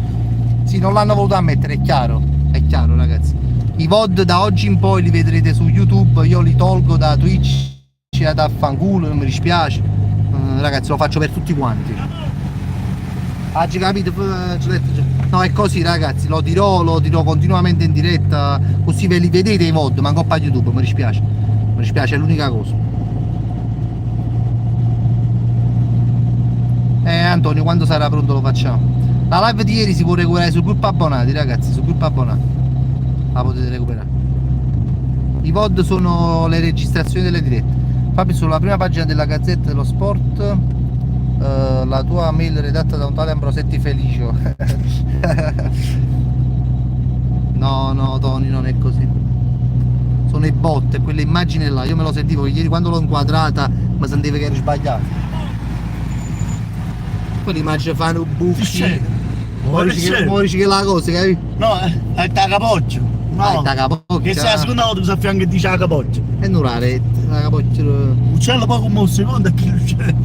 Sì, non l'hanno voluto ammettere, è chiaro ragazzi. I VOD da oggi in poi li vedrete su YouTube, io li tolgo da Twitch, da affanculo, non mi dispiace. Ragazzi, lo faccio per tutti quanti. Oggi capito? Giulietta, No, è così ragazzi, lo dirò continuamente in diretta, così ve li vedete i VOD, ma coppa YouTube, mi dispiace. Mi dispiace, è l'unica cosa. Antonio, quando sarà pronto lo facciamo. La live di ieri si può recuperare sul gruppo abbonati, ragazzi, sul gruppo abbonati. La potete recuperare. I VOD sono le registrazioni delle dirette. Fabio, sulla prima pagina della Gazzetta dello Sport, la tua mail redatta da un tale Ambrosetti Felicio. No, no, Tony, non è così. Sono i bot, è quell'immagine là. Io me lo sentivo ieri quando l'ho inquadrata, mi sentivo che ero sbagliato. Quell'immagine fanno buchi. Muori che la cosa, capito? No, è da capoccia. No, Ah, è da capoccia. Che sia la seconda volta che si affianca e dice la capoccia. E non la rete, la capoccia. Uccello poi come un secondo e chi l'uccello.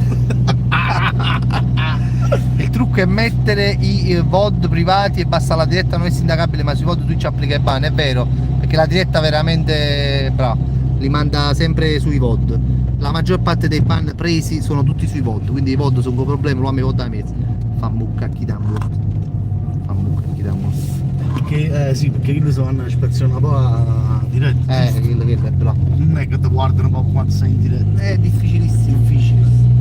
Il trucco è mettere i VOD privati e basta la diretta non è sindacabile, ma sui VOD Twitch applica il ban, è vero, perché la diretta veramente brava, li manda sempre sui VOD. La maggior parte dei ban presi sono tutti sui VOD, quindi i VOD sono un problema, l'uomo i VOD da mezzo. Fa mucca chi dà morto. Fa mucca chi dà morto. Perché sì, perché quelli sono una ispezione un po' a diretta. Quello che è bravo. Non è che ti guardano proprio quando sei in diretta. È difficilissimo, difficilissimo.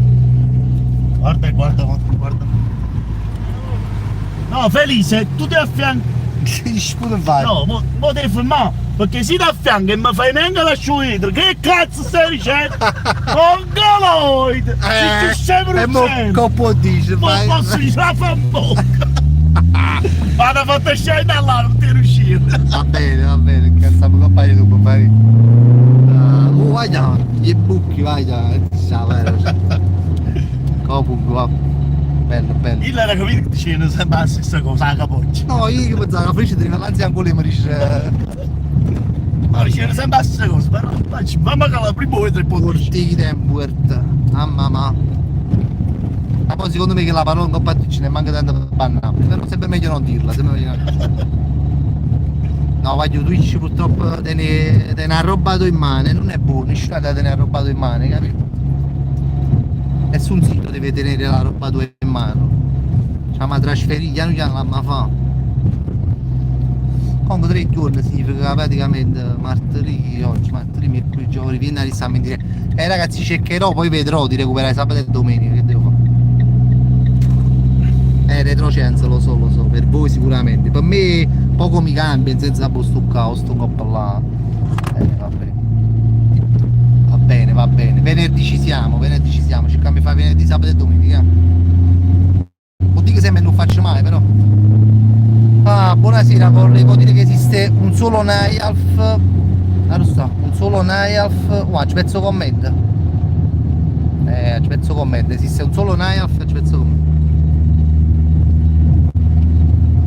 Guarda, guarda, guarda, guarda. No, Felice, tu ti affianchi. Che sputo fai? No, mo, mo devi fermare, perché si ti affianca e mi fai neanche la sciuita. Che cazzo stai dicendo? Mongoloid! Se ti sei E mo coppo dice, Ma vai. posso dire la fa bocca. Ma l'ha fatta scendere da là, non ti riuscire. Va bene, va bene, cazzo, coppa YouTube, vai. Oh, vai già, gli buchi, vai già, ciao, vero. Comunque, va. Bello, bello. Io era capito che dicevano sempre la stessa cosa, la capoccia. No, io che pensavo, la freccia ti anzi ancora mi dice. No, dicevano sempre la stessa cosa, però mamma che la prima volta e poi Porti tempo, mamma ma. Ma poi secondo me che la parola in coppa ce ne manca tanto per bannare. Però sempre meglio non dirla, sempre meglio non dirla. No, voglio Twitch purtroppo te ne ha rubato in mano e non è buono, nessuno te ne ha rubato in mano, capito? Nessun sito deve tenere la roba tua in mano. Cioè, ma trasferì, piano piano la ma fa. Comunque 3 giorni significa praticamente martedì, oggi, martedì, mercoledì, giovedì, venerdì, stiamo in diretta. Ragazzi, cercherò, poi vedrò di recuperare sabato e domenica, che devo fare? Retrocenza, lo so, per voi sicuramente. Per me poco mi cambia, senza sto caos, sto coppa là. Va bene. Va bene, va bene. Venerdì ci siamo, venerdì ci siamo. Cerchiamo di fare venerdì, sabato e domenica. Vuol dire che sempre non faccio mai, però. Ah, buonasera, volevo dire che esiste un solo Nayalf. Ah, lo so, un solo Nayalf. Guarda, ci penso commento. Ci penso commento. Esiste un solo Nayalf, ci penso commento.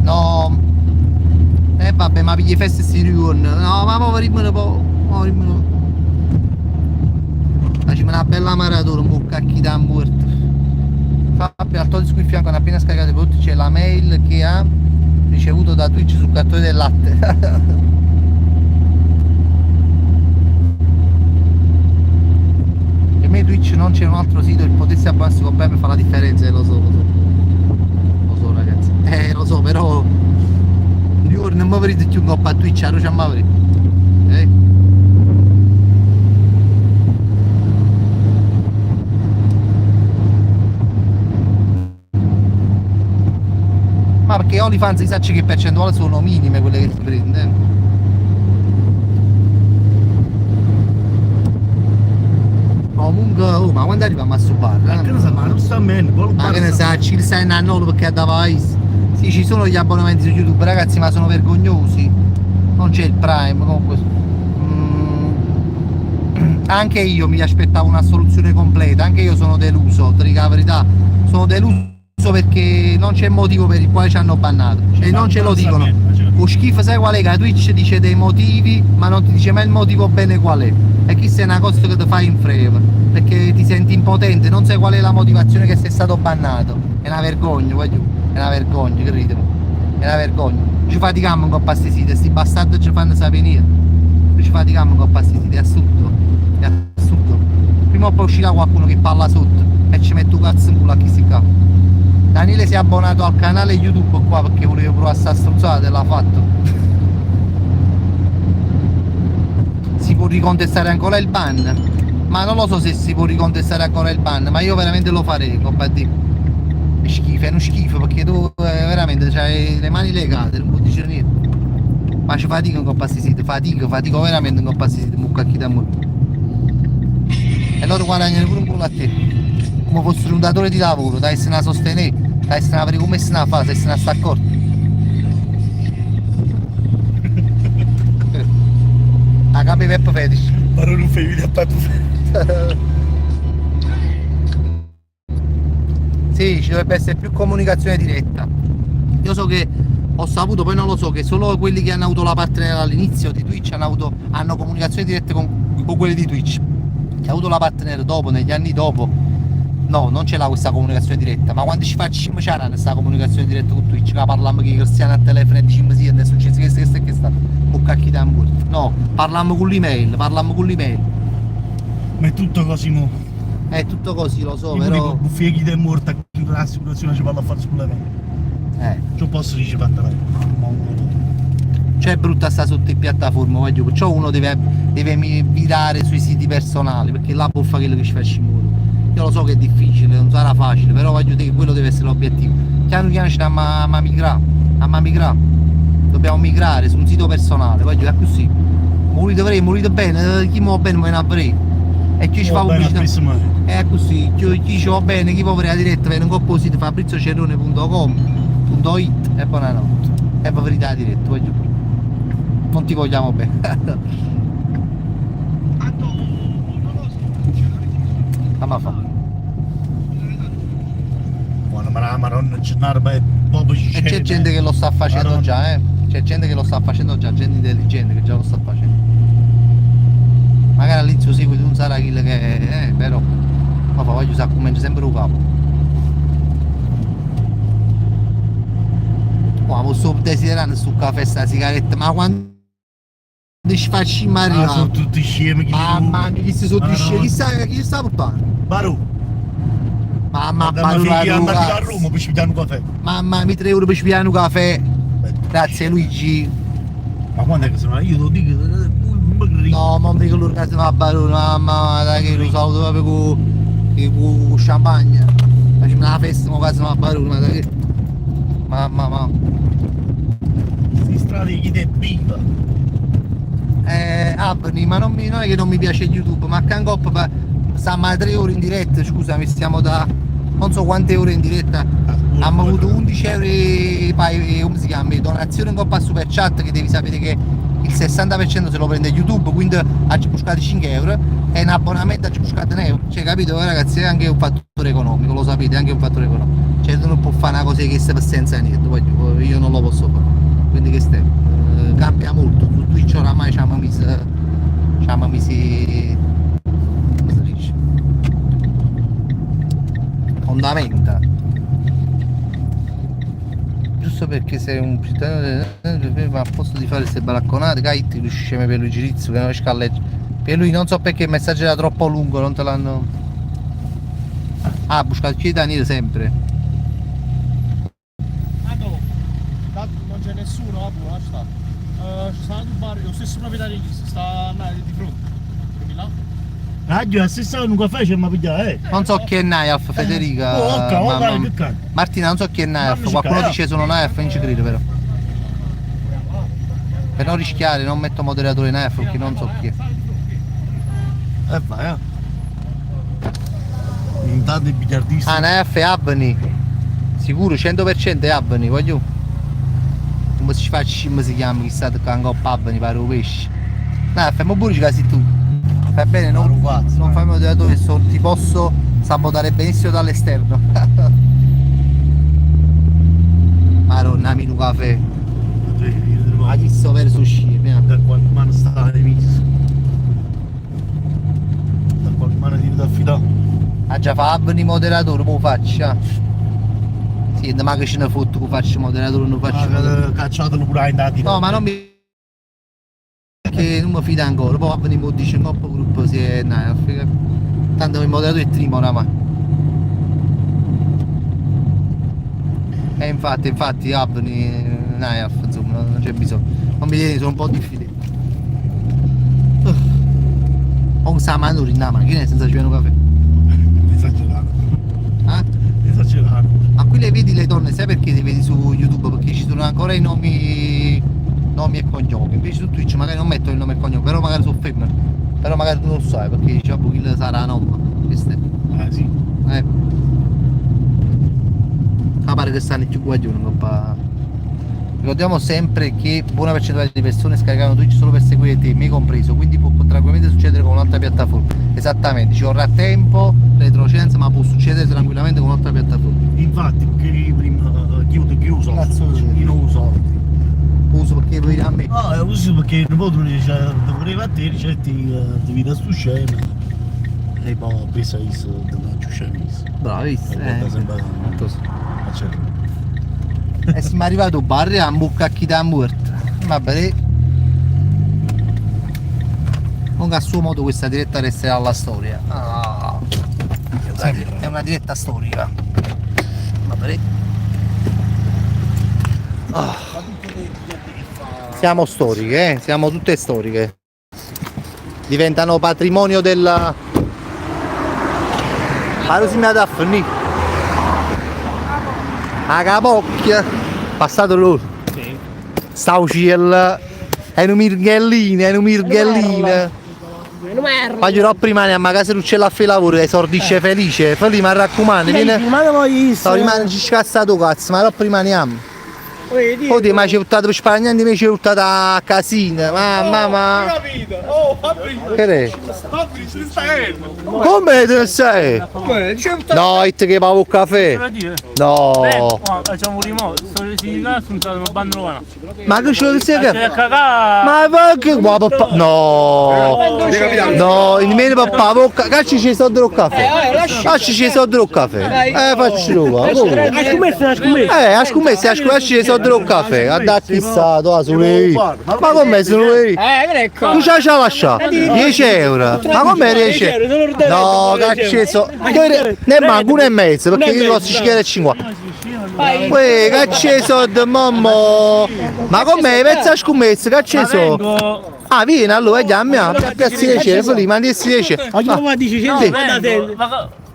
No. Vabbè, ma pigli feste si ritorna. No, ma mo rimane po'. Mo rimane. Facciamo una bella maratona, un po' cacchi da morto. Fabio, al tono qui fianco hanno appena scaricato i prodotti, c'è la mail che ha ricevuto da Twitch sul cartone del latte. Per me Twitch non c'è un altro sito che potesse abbassare con me per fare la differenza, lo so, lo so. Lo so ragazzi. Lo so, però io non mi vedo più un coppa a Twitch, non c'è mai. Ma perché OnlyFans si sa che percentuale sono minime quelle che si prende. Comunque, oh, ma quando arriviamo a sto bar? Ma che ne sa, ma non sta bene, quale Ma bar che ne sta? sa, ci stai a Nolo perché andava Ice. Sì, ci sono gli abbonamenti su YouTube, ragazzi, ma sono vergognosi. Non c'è il Prime, comunque. Anche io mi aspettavo una soluzione completa, anche io sono deluso, ti dico la verità. Sono deluso perché non c'è motivo per il quale ci hanno bannato e non ce lo dicono. Lo schifo sai qual è? Che Twitch dice dei motivi, ma non ti dice mai il motivo bene qual è. E questa è una cosa che ti fa in freva, perché ti senti impotente, non sai qual è la motivazione che sei stato bannato. È una vergogna, voglio, è una vergogna, credimi. È una vergogna. Ci faticamo con questi siti, sti bastardi ci fanno sapere niente. Ci faticamo con questi siti, è assurdo. È assurdo. Prima o poi uscirà qualcuno che parla sotto e ci mette un cazzo in culo a chi si ca. Daniele si è abbonato al canale YouTube qua perché voleva provare sta stronzata e l'ha fatto. Si può ricontestare ancora il ban? Ma non lo so se si può ricontestare ancora il ban, ma io veramente lo farei, coppa D. È schifo, è uno schifo perché tu veramente c'hai le mani legate, non puoi dire niente. Ma ci fatico in coppa sti siti, fatico, fatico veramente in coppa sti siti, mucca chi da morire. E loro guadagnano pure un culo a te. Come fossero un datore di lavoro, dai se ne sostenere, dai se ne avere come se ne fa, se se ne sta accorto. La capi Peppo Fetish. Ma non fai video a Peppo Fetish. Sì, ci dovrebbe essere più comunicazione diretta. Io so che ho saputo, poi non lo so, che solo quelli che hanno avuto la partner all'inizio di Twitch hanno comunicazione diretta con quelli di Twitch. Chi ha avuto la partner dopo, negli anni dopo, no, non ce l'ha questa comunicazione diretta. Ma quando ci facciamo c'era questa comunicazione diretta con Twitch, che parliamo con Cristiano al telefono e diciamo sì, è successo questo, questo e questo, con cacchi tamburi. No, parliamo con l'email, parliamo con l'email. Ma è tutto così mo. È tutto così, lo so, Io però. dico, buffia chi è morta, chiude l'assicurazione ci parla a fare sulle mani. Ci posso dire fatta lei. Ma uno. Cioè è brutta sta sotto in piattaforma, voglio, perciò uno deve virare sui siti personali, perché là può fare quello che ci facciamo. Io lo so che è difficile, non sarà facile, però voglio dire che quello deve essere l'obiettivo. Piano piano ci andiamo a migrare, a migrare. Dobbiamo migrare su un sito personale, voglio dire così. Morite avrei, morite bene, chi muore bene muore avrei. E chi ci fa pubblicità? È così, chi ci va bene, chi può avere la diretta, viene un coppo sito fabriziocerrone punto com punto it e buonanotte. E poi verità la diretta, voglio. Non ti vogliamo bene. Come fa? Buona, ma la Madonna, Gennaro, beh, proprio ci E c'è gente che lo sta facendo Madonna. già, eh. C'è gente che lo sta facendo già, gente intelligente che già lo sta facendo. Magari all'inizio seguito non sarà quello che è, però. Ma poi voglio sa come sempre un capo. Ma sto desiderando su caffè sta sigaretta, ma quando ci facci arrivare? Ah, sono tutti scemi che Mamma mia, chi si sono tutti scemi? Chi sta portando? Barù. Mamma, Andiamo Barù, a Barù, a Roma per ci pigliare un caffè. Mamma mia, 3 euro per ci pigliare un caffè. Grazie Luigi. Ma quando è che sono? Io lo dico. No, ma non dico loro che sono a Barù, mamma, dai che lo saluto proprio con champagne. Facciamo una festa, ma quasi a Barù, ma dai che. Mamma, mamma. Queste strade chi te viva. Abni, ma non è che non mi piace YouTube, ma Cangop stiamo a 3 ore in diretta, scusami, stiamo da non so quante ore in diretta. Abbiamo avuto 11 euro e poi, come si chiama, donazione in coppa super chat, che devi sapere che il 60% se lo prende YouTube, quindi ha buscato 5 euro e un abbonamento ha buscato 1 euro. Cioè, capito ragazzi, è anche un fattore economico, lo sapete, è anche un fattore economico. Cioè tu non puoi fare una cosa che sta senza niente, voglio, io non lo posso fare. Quindi che stai? Cambia molto, su Twitch oramai ci abbiamo messo, ci abbiamo messi, come si dice? Fondamenta. Giusto perché sei un cittadino ma a posto di fare queste baracconate, Kite riuscime per lui Girizzo che non riesco a leggere. Per lui non so perché il messaggio era troppo lungo, non te l'hanno. Ah, buscato chiedi Daniele sempre. Ah no, non c'è nessuno, vabbè, lascia stare. Ci sta un bar, lo stesso proprietario di sta di fronte. Quindi là. Radio, la stessa un caffè c'è ma pigliare, eh. Non so chi è Naif, Federica. Oh, ok, oh, dai, che cazzo. Martina, non so chi è Naif, Mamma qualcuno ci dice sono Naif, non ci credo però. Per non rischiare non metto moderatore Naif perché non so chi è. Vai, eh. Intanto i biliardisti. Ah, na F è Avni. Sicuro, 100% è Avni, voglio. Come si fa come si chiama chi sta qua 'ncoppa Avni, pare un pesce. No, fermo pure che sei tu. Fai bene, non, non fai moderatore, so, ti posso sabotare benissimo dall'esterno. Maronna, mi un caffè. Ma chi sto verso uscire? Da qualche mano sta messo. Da qualche mano ti da affidare. Ah già fa Avni moderatore, mo faccia. Sì, ma che ce ne fotto che faccio moderatore, non faccio moderatore. Cacciatelo pure in dati. No, ma non mi. Perché non mi fido ancora, poi Avni mi dice in coppa gruppo si è. No, frega. Tanto il moderatore è trimo oramai. E infatti, infatti Avni, Naif, insomma, non c'è bisogno. Non mi viene, sono un po' diffidente. Ho un samanuri in macchina senza ci un caffè. Esagerato. Ah? Esagerato. Ma qui le vedi le donne, sai perché le vedi su YouTube? Perché ci sono ancora i nomi, nomi e cognomi. Invece su Twitch magari non metto il nome e cognome, però magari sono femmine. Però magari tu non lo sai perché diciamo chi sarà nome. Questo è. Eh sì. Eh. Ma pare che stanno più guaglioni, papà. Ricordiamo sempre che buona percentuale di persone scaricano Twitch solo per seguire te, me compreso, quindi può tranquillamente succedere con un'altra piattaforma. Esattamente, ci vorrà tempo, retrocenza, ma può succedere tranquillamente con un'altra piattaforma. Infatti, perché prima chiudo chiuso, io non uso. Uso perché vuoi dire a me. No, uso perché un po' tu dici, voleva a te, dice, ti, ti vedi sto scemo. E poi ho preso visto, non c'è scemo. Bravissimo. Eh. Sembra E siamo arrivato al bar a bocca a chi da morto. Vabbè. Comunque a suo modo questa diretta resterà alla storia. Ah. È una diretta storica. Vabbè. Ah. Siamo storiche, eh? Siamo tutte storiche. Diventano patrimonio della. Allora si mi ha da finire. A capocchia. Passato l'ora. Sì. Sta uccello. È un mirghellino, è un mirghellino. Ma io prima a casa l'uccello a fare lavoro, esordisce felice. Felice, mi raccomando, viene. Ma non voglio Sto rimane ci scassato cazzo, ma dopo rimaniamo. Oddio, ma ci è buttato per sparagnare, invece ci è buttato a casina. Mamma, ma. Capito? Oh, Fabrizio! Che è? Fabrizio, stai Come te ne sei? Come? No, it che pago il caffè. No. Facciamo un remoto, sono là, sono stato abbandonato. Ma che ce lo sei che? Cagà! Ma perché qua papà? No! No, nemmeno papà, bocca, cacci ci soldi del caffè. Lasci ci soldi del caffè. Faccio qua. La scommessa, la scommessa. La scommessa, la lasci i soldi del caffè. Guarda chi sta, tu sulle Ma come sono lì? Ecco. Tu ce la lascia? 10 euro. Ma come 10 euro? No, cacci so. Ne manco uno e mezzo, perché io posso scegliere 50. Uè, cacci soldi, mamma. Ma come? Pezza scommessa, cacci soldi. Ah, vieni allora, chiami, a piazza 10 euro, lì, mandi 10 euro. Ma come dici? Sì.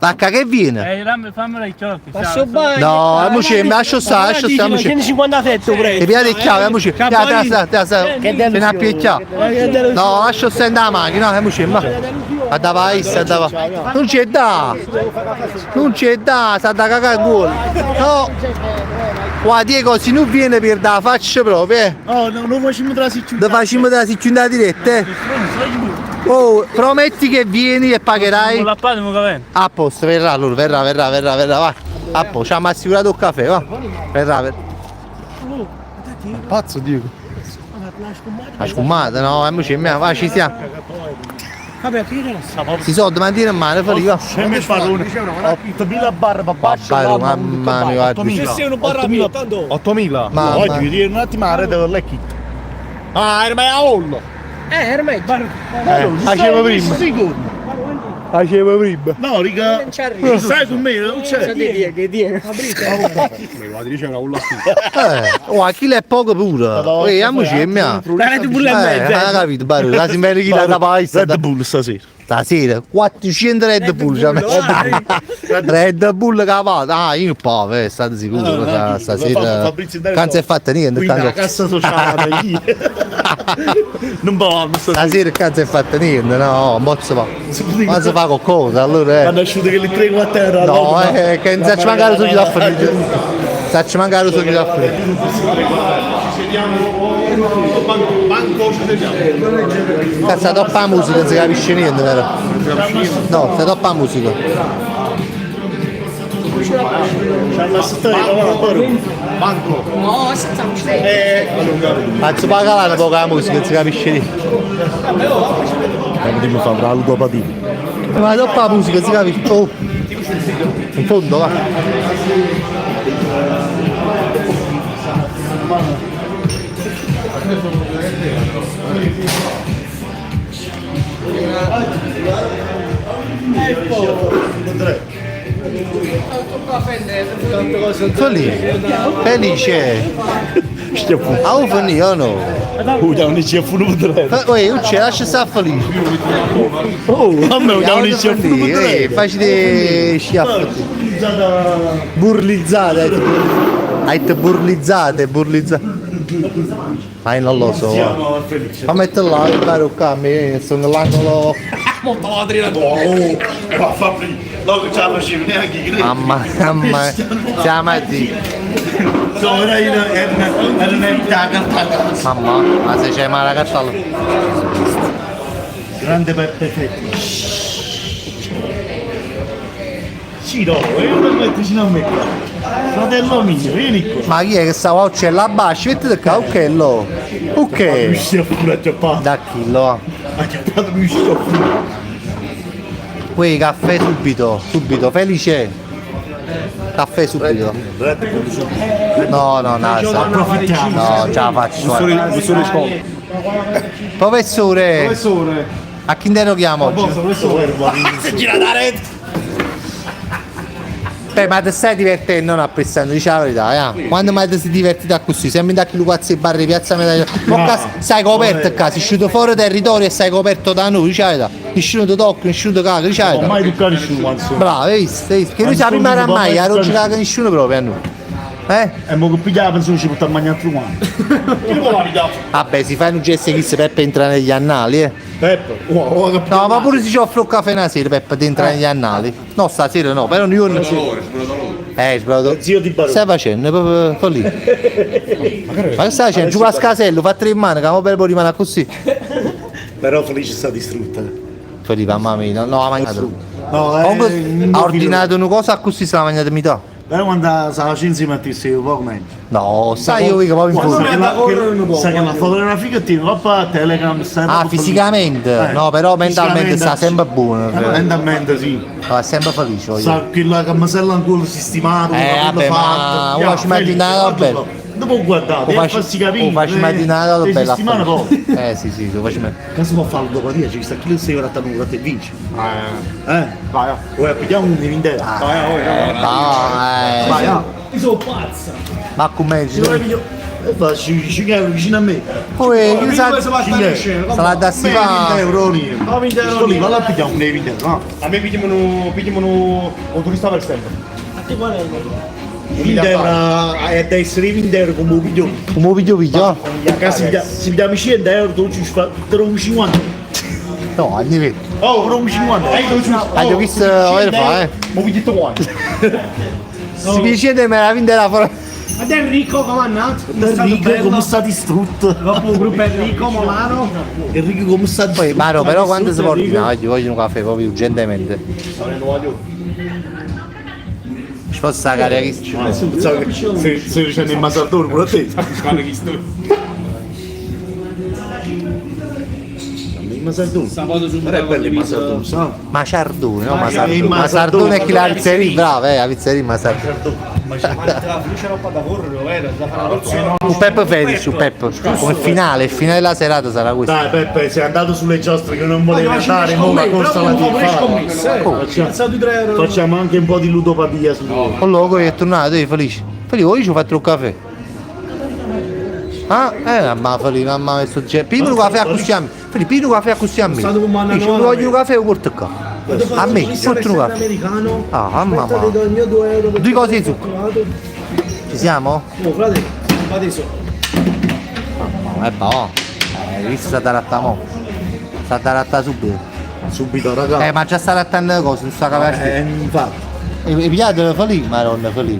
Vacca che viene? Fammela i ciocchi. Passo bagno. No, amici, mi lascio stare, lascio stare, amici. 157 Ti piace il chiave, amici. Te sta, sta. Se ne appia il chiave. No, lascio stare in la macchina, no, amici, ma. Andava a issa, andava. Non c'è da. Non c'è da, sta da cagare il culo. No. Qua Diego, se non viene per da faccia proprio, eh. No, no, non facciamo trasì Da facciamo da si chiude la diretta, eh. Oh, prometti che vieni e pagherai. A posto, verrà allora, verrà, verrà, verrà, verrà, va. A posto, ci hanno assicurato il caffè, va. Verrà, verrà. Pazzo Diego. La scummata, no, amici, va, ci siamo. Vabbè, che era? Si soldi, mantiene in mano, fa lì, va. Scemo il parone. 8.000 barra papà. Mamma mia, guarda. Se sei un barra mia, tanto. 8.000? Mamma. Oggi dire un attimo la rete con l'ecchit. Ah, ormai a ollo. Ormai barra. Facevo prima. Facevo prima. No, riga. Non ci arrivo. Sai con me, non c'è. Che dire? Ma dice una olla Oh, a chi è poco pure. Ehi, amici, mia. La Red Bull è mezza. Ha capito, Baru, la si merita chi la da paese. Red Bull stasera. Stasera 400 Red Bull ci ha messo. Red Bull cavato. Ah, io pavo, eh, state sicuro. Ah, Stasera non si è fatta niente. Quindi la tanto- cassa sociale io. Non pavamo stasera. Stasera cazzo è fatta niente, no, mozzo fa. Ma si fa qualcosa, allora eh. Hanno asciutto che le 3-4 euro No, eh, che non ci mancare su da fare. Faccio mancare su da fare. Ci sediamo banco, banco ci sediamo. Cazzo, troppa la musica, non si capisce niente, vero? No, sta troppa la musica. Banco. No, senza musica. Cazzo, paga la poca la musica, non si capisce niente. Potremmo fare la ludopatia. Ma troppa la musica, non si capisce. Oh. In fondo, va. Felice. Felice. Ah, oh, finì o no? Oh, non c'è fu Uè, ucce, lascia stare felice. Oh, a me non c'è fu Facile schiaffo. Burlizzate, hai detto burlizzate, burlizzate. Ma io non lo so. va. Ma metto là, il barucca, mi sono nell'angolo. Monta la trina. Oh, ma Fabri, no che ce la facevi neanche credo. Mamma, mamma, siamo a di. No, era era era una carta. Mamma, ma se c'è male la carta. Grande Peppe Fetti. Sì, no, io non metto vicino a me qua. Fratello mio, vieni qua. Ma chi è che stava c'è là basso? Mettete qua, ok, lo. Ok. Riuscì a pure a chiappare. Da chi lo? Ha chiappato riuscì a pure. Quei caffè subito, subito, felice. Caffè subito. No, no, no, sa- Approfittiamo. No, ce la faccio. guarda. Professore, Professore. a chi interroghiamo oggi? Professore. Si gira da rete. Beh, ma ti stai divertendo, non apprezzando, dici la verità, eh? Quando mai ti sei divertito così? Sempre da chi cazzo di bar di piazza Medaglia. Ma qua stai coperto qua, sei uscito fuori territorio e stai coperto da noi, dici la verità. Nessuno ti tocca, nessuno ti caga, dici la Non verità. mai toccare nessuno, insomma. Bravo, hai visto? Hai visto? Che noi siamo prima mai, non ci caga nessuno proprio a noi. Eh? E mo che pigliava pensavo ci portava a mangiare altro quanto. Che vuoi la Vabbè, si fa un gesto che Peppe entra negli annali, eh. Peppe, oh, oh, che No, ma pure se ci offre un caffè una sera, Peppe, ti entra negli annali. No, stasera no, però un giorno. Eh, sbagliato. Zio di Barone. Stai facendo proprio proprio lì. Ma che stai facendo? Giù a scasello, fa tre in mano, che mo per poi rimane così. Però Felice sta distrutta. Felipe, mamma mia, no, no, ha mangiato. No, eh, Comunque, non ha lo ordinato una cosa così se la mangiata metà. Però quando sa la insieme a te sei un poco meglio. No, sai io che poi in Sa fondo. che la, che, sa che la fotografia che ti va Telegram stai Ah, proprio fisicamente? Eh, No, però mentalmente sta fisicamente, sempre buono. Eh, mentalmente sì. Va sempre felice, voglio. Sa che la cammasella ancora sistemata, Eh, quello vabbè, ma fatto. uno ci mette in una bella. Dopo guardate, O e farsi capire. o facci immaginare eh, bella settimana poi. Eh sì sì, lo faccio immaginare. Cosa può fare dopo Ci sta chi lo sei ora a e vince. Eh. Vai, Vuoi pigliamo un vintero? vai, No, eh. Vai, ah. Io sono pazza. Ma come ci E fa, ci ci vicino a me. Poi chi sa Cinque. se la da si fa. euro lì. Sto lì, vado a pigliare un vintero, no? A me pigliamo pigliamo un turista per sempre. A te qual è il voto? 20 euro è da essere 20 euro come un piglio. Come piglio piglio? Se mi dammi 100 euro tu ci fai 50. No, anni Oh, 50. Hai visto come fa, eh? Ma vi dite qua. Si dice me la vinta la fuori. Ma te Enrico come è andato? Enrico come sta distrutto. Dopo il gruppo Enrico Molano. Enrico come sta distrutto. Poi, Maro, però quando si porta? No, oggi voglio un caffè proprio urgentemente. Ci posso staccare chi Se se dicendo il Masardone pure a te. Il Masardone. Però è bello il Masardone, sa? Maciardone, no Il Masardone. Masardone è chi la pizzeria, bravo, eh, la pizzeria Masardone. Un Peppe Felice, un Peppe. Come finale, il finale della serata sarà questo. Dai Peppe, sei andato sulle giostre che non volevi andare, mo la corsa la devi fare. Oh, Facciamo, facciamo anche un po' di ludopatia su di Oh, loco è tornato, è felice. Felice, io ci ho fatto un caffè. Ah, eh, ma Felì, mamma mia, sto dicendo. Piglia nu cafè accussì a me. Felì, piglia nu cafè accussì a me. Dice, voglio nu cafè e 'o porto ccà. A me, porta nu cafè. americano. Ah, mamma mia. Due cose di zucchero. Ci siamo? Oh, frate, fate so. Mamma, eh, boh. Visto sta da rattà mo. Sta da rattà subito. Subito, raga. Ma già sta rattando le cose, non sta capace. Infatti. E, e pigliatelo Felì, madonna Felì.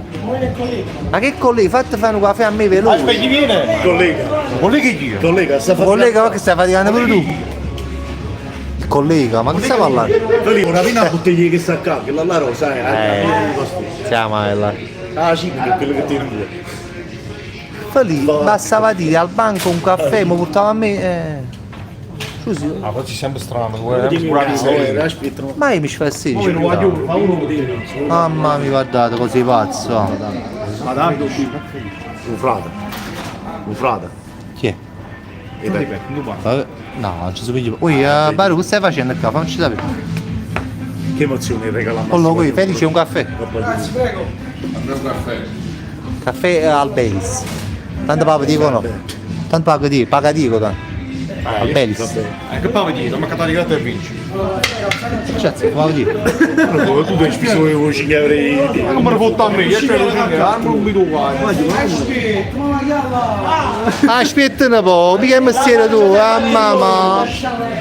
Ma che collega? Fatti fare un caffè a me veloce. Aspetta, chi viene? Collega. Collega chi? Collega, sta facendo. Collega, ma che stai faticando pure tu? Il collega, ma che stai parlando? Felì, una prima bottiglia che sta qua, quella là rosa, eh. Siamo là. Ah, sì, perché quello che tieni tu. Felì, bastava dire al banco un caffè, mi portava a me. Eh. Scusi, Ah, poi ci sembra strano, guarda, pure la miseria. Aspetta, ma io mi sfastidio. Fa uno te. Mamma mia, guardate, così pazzo. Ma dai, qui. Un frate. Un frate. Chi è? E beh, Vabbè, No, non ci sono più. Ui, eh, Baru, che stai facendo qua? Fammi sapere. che emozione regala Oh, qui, Felice, un caffè. Grazie, prego. Abbiamo un caffè. Caffè al Belis. Tanto pago dico no. Tanto pago dico, paga dico tanto. Al Belis. Eh, che pago dico? Ma che gratta e vinci. Cazzo, pago dico. Tu hai speso i 5 euro Ma come fotta a me? Io c'ero 5 euro, non mi do qua. Aspetta un po', mica è mestiere tu, ah mamma.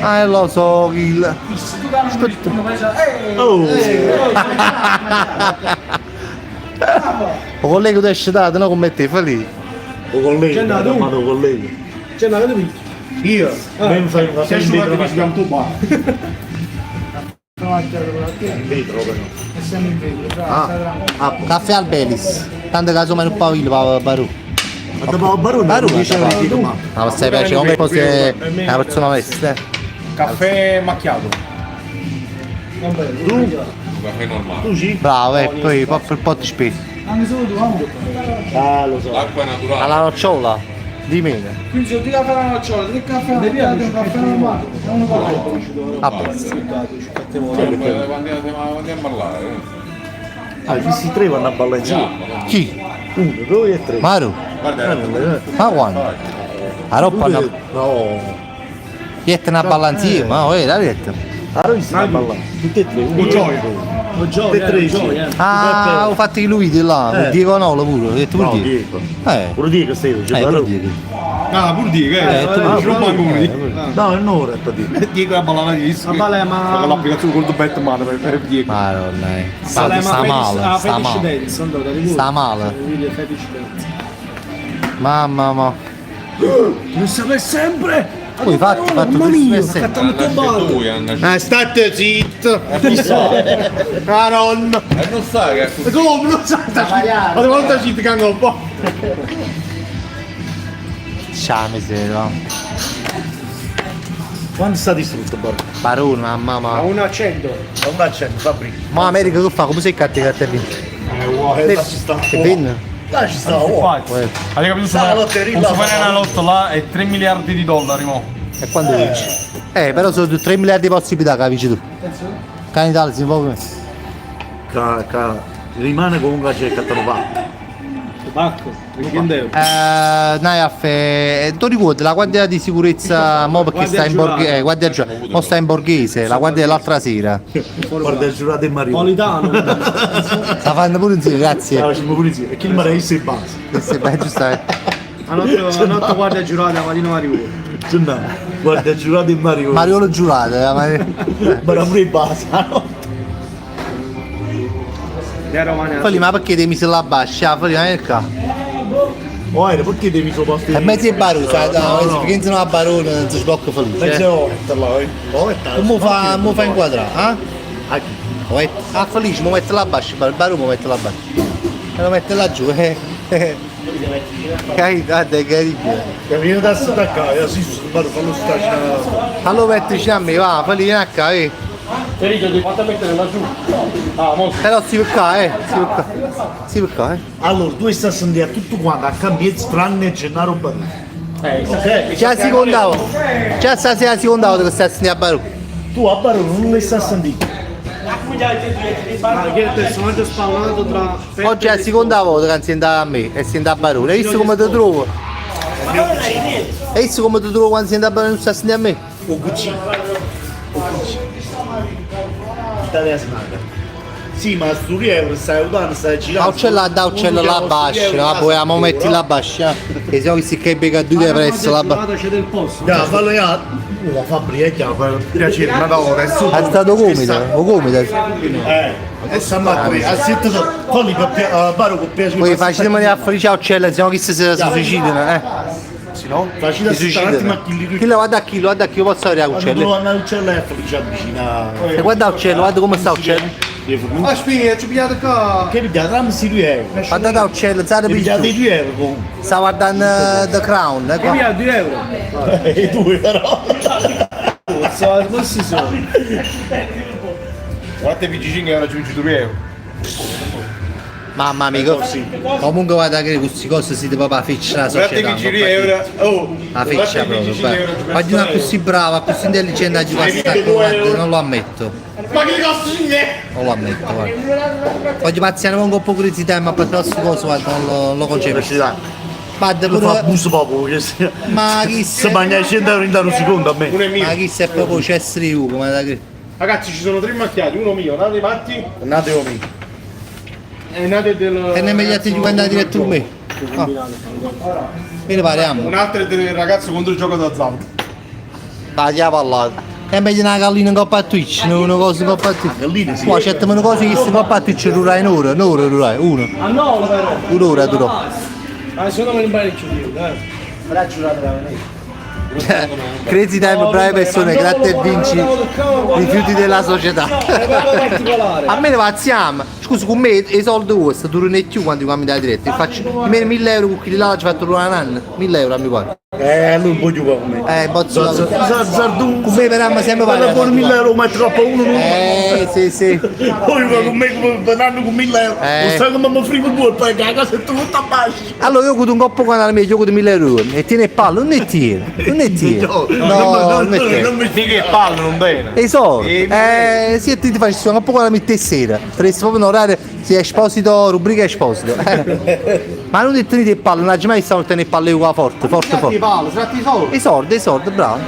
Ah lo so, il. Aspetta. Oh! O collega tu è scedato, no come te, fa lì. O collega, ma tu collega. C'è una cosa di Io? Ben fai un caffè Se in vetro. asciugato ci chiamo tu qua. In vetro però. E siamo in vetro, Ah, ah, Caffè al Belis. Tanto casomai non pago il Barù. Ma dopo Barone, Barù, 10 euro di ma. Ma stai piace come fosse una persona onesta. Caffè macchiato. Tu? Un caffè normale. Tu sì? Bravo, e poi poi il po' di spesa. Anche solo tu, amo. Ah, lo so. L'acqua naturale. Alla nocciola di mele. Quindi se ti caffè alla nocciola, tre caffè alla nocciola, un caffè normale, e uno caffè. A posto. Andiamo a ballare. eh. Ah, questi tre vanno a ballare insieme. Chi? Uno, due e tre. Maru? Guarda, Ma quando? A roba Due- no. No. Chietta una balla insieme, ma eh, l'hai detto. Ah, noi stiamo a ballare. Tutti e tre. Uno, gioia. due, Tutti e tre, sì. Ah, ho fatto i lui là, con Eh. Diego Nolo pure, ho detto pure No, Diego. Diego. Eh. Pure Diego stai, c'è Eh, pure Barone. Diego. Ah, pur Diego, eh. Eh, tu- Non manco uno. No, è un'ora, ti dico. Diego è ballava di Ma balla, ma- Con l'applicazione con il Batman per, per Diego. Madonna, eh. Sta, sta male, sta male. dance, andò da Sta male. Fetish dance. Mamma mia. Non saper sempre! Poi fatto, fatto Mamma mia, tutto ha fatto un ballo. Eh, state zitto! Madonna! E non sa che è così. Come non sa? Ma devo zitto che un po'. Ciao miseria. Quando sta distrutto, Barone? Barone, mamma A mia. un accento. Non accento, Fabri. Ma America che fa? Come sei cattivo a te vince? Eh, là ci sta. E vince? Là ci sta, oh. Avete capito? Sta la lotteria Un là, Super fa- Enalotto là è 3 miliardi di dollari mo. E quando vinci? Però sono 3 miliardi di possibilità che vinci tu. Che in Italia si può Ca, ca, rimane comunque c'è il catalovato. Tabacco, 300 euro. Naif, tu ricordi la guardia di sicurezza mo perché Guardia sta in borghese, giurata. guardia giurata, mo sta in borghese, la guardia dell'altra sera. Guarda il giurato e Mario. Politano. Sta facendo pure insieme, grazie. Ah, facciamo pure insieme. E chi rimane in base? Questo è bello, giustamente. A notte guardia giurata Marino Mariolo. Gennaro, guarda il giurato e Mario. Mariolo giurato, ma... Ma era pure in base, no? Fali, ma perché devi mettere la bascia? Fali, ma perché? Oh, era perché devi solo posto E mezzo e barone, sai, no, perché non sono a barone non si sblocca felice. Mezzo Eh. oretta là, eh. Oretta. Come fa, mo fa inquadrare, eh? Ah, Ah, felice, mo mette la bascia, il barone mo mette la bascia. E lo mette laggiù, eh. Capito? Guarda, è incredibile. Che viene da staccare, sì, fallo stare. Allora mettici a me, va, falli vieni a qua, eh. Enrico, ti fate mettere laggiù. Ah, mo. Però si per qua, eh. Si per qua. Si per qua, eh. Allora, tu stai a sentire tutto quanto a cambiare tranne Gennaro Barone. Eh, Già si contava. Già stasera si contava che stai a sentire a Barù. Tu a Barone non le stai a sentire. Ma che è il personaggio spawnato tra Oggi è la seconda volta che si andava a me e si andava a Barù. Hai visto come ti trovo? E isso come ti trovo quando senti a bere non sta a sentire a me? 'O cugino. 'O cugino. Italia smaga. Sì, ma stu euro stai aiutando, stai girando. Aucella da uccello là bascia, vabbè, mo metti là bascia. Che se no si che becca due presso là bascia. C'è del posto. Dai, fallo io. Oh, Fabri, è chiaro, per piacere, ma no, è su. È stato gomito, o gomito. Eh, e stiamo a qui, a sette falli per paro con piacere. Poi facciamo a felice uccello, se no chi si si suicidano, eh. Sì, no? Facile Si stare un attimo a suicidano. chi li Chi guarda a chi, guarda a chi, io posso avere Quando uccello. vanno all'uccello è felice avvicina. E guarda uccello, guarda come sta uccello. Ma spia, ci pigliate qua. Che pigliate? Dammi sti 2 euro. Guardate uccello, zara Pigliate i più. 2 euro comunque. Sta guardando The Crown, eh, qua. Via 2 euro. E due però. Cazzo, questi sono. Guardate 25 euro, ci vinci 2 euro. Mamma mia, comunque guarda che queste cose si deve proprio feccia la Guardate società. 25 euro. Oh, La feccia proprio. beh. Voglio una così brava, così intelligente a giocare a sta guarda, non lo ammetto. Ma che costa 5 Non lo ammetto, guarda. Voglio pazziare con un po' curiosità, ma per questa cosa guarda, non lo, non lo concepisco. Guarda Lo fa pure. abuso proprio. Che se, Ma chi se se. mangia 100 euro in un secondo a me. Uno è mio. Ma chi se è proprio CSU, come da che. Ragazzi, ci sono tre macchiati, uno mio, un altro di Matti Andate mio. e un altro del. E ne meglio di giocare diretto con me. Ah. Me ne pariamo. Un altro è del ragazzo contro il gioco d'azzardo. Andiamo là. È meglio una gallina in coppa a Twitch, una cosa in coppa a Twitch. Gallina, sì. Qua c'è una cosa che si in coppa a Twitch dura un'ora, un'ora dura, uno. Ah no, però. Un'ora durò. Ma secondo me non vale più, dai. Crazy Time, brave persone, gratta e vinci, rifiuti della società. No, è proprio particolare. A me ne pazziamo. Scusa, con me i soldi questi durano di più quando mi dai diretto. Faccio me 1000 euro con quelli là, ci ho fatto durare un anno. 1000 euro a mio padre. Lui non può giocare con me. Bozzo. Zardù. Con me per me sempre Guarda vale. buono 1000 euro, ma è troppo uno non. Sì, sì. Poi gioca con me come per anno con 1000 euro. Non sai come mi frego due, poi che la cosa è tutta a basso. Allora io ho avuto un coppo con la mia, gioco di 1000 euro e tiene palle, non ne tiene, non ne tiene. No, No, non ne tiene. non mi Mica che palle non bene. E i soldi? Sì, ti facessi un po' con la mia sera, faresti proprio un orario, sì, esposito, rubrica esposito. Ma non tenete palle, non hai mai visto tenere palle qua forte, forte, forte. palle, si i soldi. I soldi, bravo.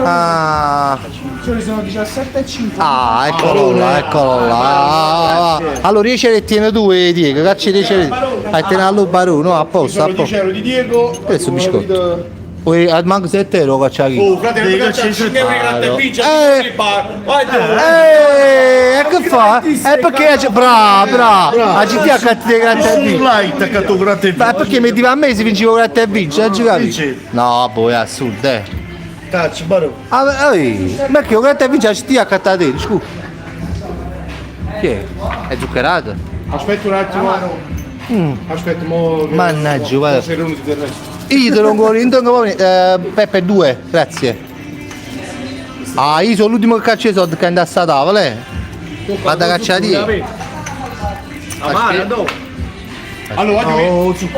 Ah, Signori, sono 17,50. ah, eccolo là, eccolo là. Ah, ah. Allora 10 euro e tiene due, Diego, cacci 10 euro. A tenere allo barone, no, a posto, a Sono 10 posto. euro di Diego. Questo è un biscotto. Poi manco 7 euro caccia chi. Oh, frate, non caccia 5 euro di gratta e vinci, Eh. Vai tu. E che fa? È perché bravo, bravo. A GT ha cattivo gratta e vinci. light ha catto gratta e Ma perché metteva a me se vincevo gratta e vinci, non giocavi? Vinci. No, boh, è assurdo, eh. Caccia, barone. Ah, ehi, ma che gratta e vinci a GT ha cattato te, scusa. Che è? È zuccherato? Aspetta un attimo. Aspetta, mo. Mannaggia, guarda. Sei venuto del resto. Io te lo ancora, io tengo Peppe 2, grazie. Ah, io sono l'ultimo che caccia i soldi che andava a sta tavola, eh. Vado a cacciare di. Allora,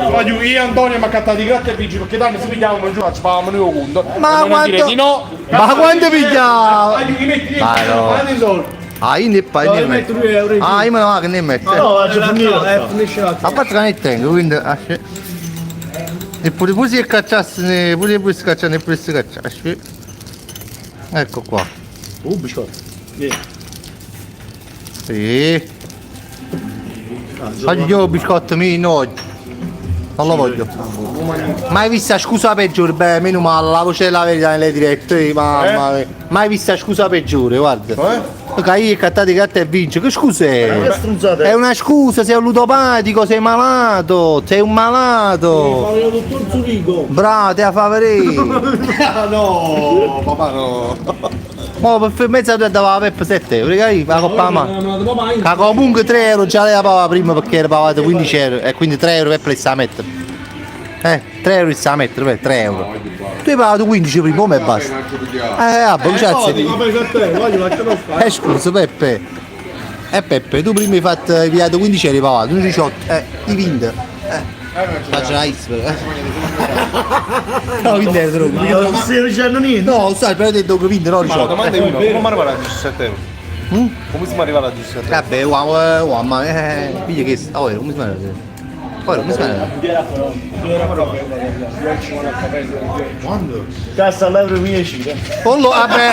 voglio io e Antonio mi ha cattato i gratta e vinci perché tanto se pigliavamo giù ci pagavamo noi conto. Ma E non dire quanto- di no. Ma quanto pigliavo? Voglio che metti Ma no. i soldi. Ah, io ne pa, io ne metto. Ah, io me ne vado che ne metto. No, c'è finito. Finisce la A parte che ne tengo, quindi. Neppure pure se cacciasse, pure pure se cacciasse, neppure se cacciasse. Ecco qua. Biscotto. Sì. Voglio io il biscotto mio, no. Non lo voglio. Mai vista scusa peggiore, beh, meno male, la voce della verità nelle dirette, mamma mia. Mai vista scusa peggiore, guarda. Perché io cattate gatta e vince, che scusa è? Che stronzata È una scusa, sei un ludopatico, sei malato, sei un malato. Fare il dottor Zurigo. Bravo, te la fa vedere. No, papà no. Mo per mezza tu dava Peppe 7 euro, capito? La coppa a mano. Ma comunque 3 euro già le pagava prima perché era pagato 15 euro e quindi 3 euro per sta a mettere. 3 euro sta a mettere, 3 euro. Tu hai pagato 15 prima, come basta? Vabbè, cazzo. Scusa Peppe. Peppe, tu prima hai fatto hai pigliato 15 euro hai pagato, 18, ti vinto. Faccio la ispera. No, 20 euro. Non stai dicendo niente. No, sai, però ti do 20, no, Ma la 18. domanda è una, come arrivare a 17 euro? Come si arriva a 17 euro? Vabbè, uomo, uomo, piglia che oh, come si chiama? Poi come si chiama? Cassa all'euro 10. Pollo, vabbè,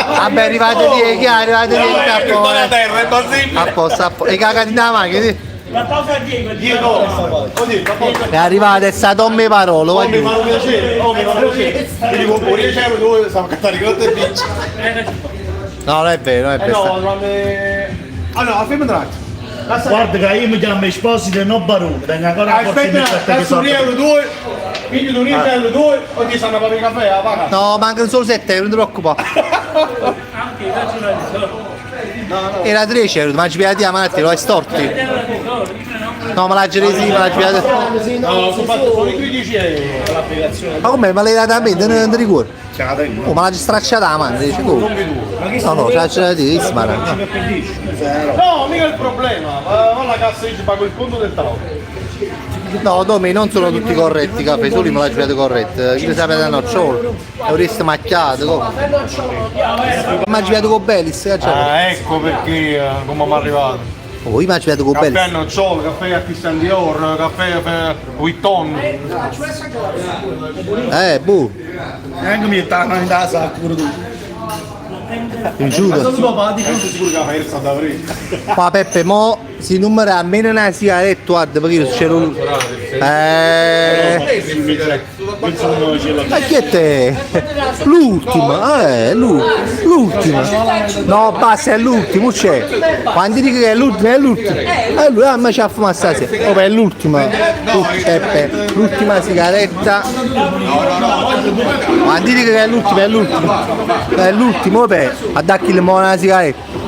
vabbè, arrivate lì, è chiaro, arrivate lì, a posto, a posto, e cagati in macchina, sì. È arrivata, è stato me parola, Oh, mi voglio. fanno piacere, oh, mi fanno piacere. Ti dico, con 10 euro dove stiamo a cantare grotte e vinci. No, non è vero, non è Eh vero. no, non è... Allora, fermi un attimo. Guarda che io mi chiamo Esposito e non Barone, tengo ancora la forza di Aspetta, mettere che adesso sono. 1 euro 2, quindi 1 euro 2, oggi stanno a pagare il caffè, la paga. No, mancano solo 7 euro, non ti preoccupare. Anche faccio la tesoro. Era 13 euro, ma ci piatti a Matti, lo hai storti. No, ma la geresi, ma la piatti. No, sono fatto solo i 15 euro l'applicazione. Ma come? Ma l'hai data a me, non ti ricordo. Ce la tengo. Oh, ma l'ha stracciata la mano, dice come? No, no, ce l'ha ce l'ha di ma no. No, mica il problema, va va alla cassa e ci pago il conto del tavolo. No, Domi, non sono tutti corretti i caffè, solo me l'ha girato corretto. Io sapete da nocciolo, è un resto macchiato. come. Ma ha girato con Bellis, che c'è? Ah, ecco perché come mi è arrivato. Oh, io mi ha girato con Caffè a Bellis. nocciolo, caffè a Christian Dior, caffè a Vuitton. Boh, Neanche mi è la in sacca pure tu. ti giuro. Sono sicuro che la persa da aprire. Ma Peppe, mo si numera almeno una sigaretta, guarda, perché io c'ero un... Ma chi è te? L'ultima, l'ultima. No, basta, è l'ultimo, c'è. Quando dico che è l'ultima, è l'ultima. E lui, ah, ma ci ha fumato stasera. Oh, beh, è l'ultima. Tu, Peppe, l'ultima sigaretta. Quando dico che è l'ultima, è l'ultima. È l'ultimo, beh, a dargli il mo una sigaretta.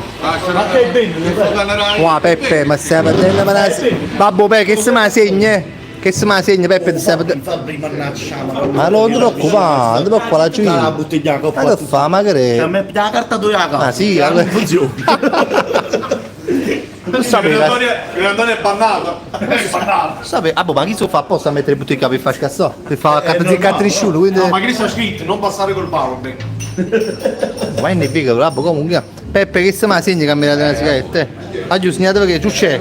Wow, Peppe, ma stai perdendo per la Babbo, Peppe, che se me la segna? eh? Che se me la segna, Peppe, ti stai perdendo. Fabri, mannaggia. Ma non ti preoccupare, non ti preoccupare, la La giù. bottiglia che ho Ma che fatto. fa, ma A che me la carta dove la Ah sì, non allora. funziona. Tu sapevi, Antonio è bannato. È bannato. sapevi, ah, boh, ma chi si fa apposta a mettere bottiglia per far scassare? Per far capire nessuno, quindi. No, ma che sta scritto? Non passare col powerbank. Ma è figa, però boh, comunque. Peppe, che se me la segna che mi date una sigaretta? eh? Ah, giù, segnate perché giù c'è.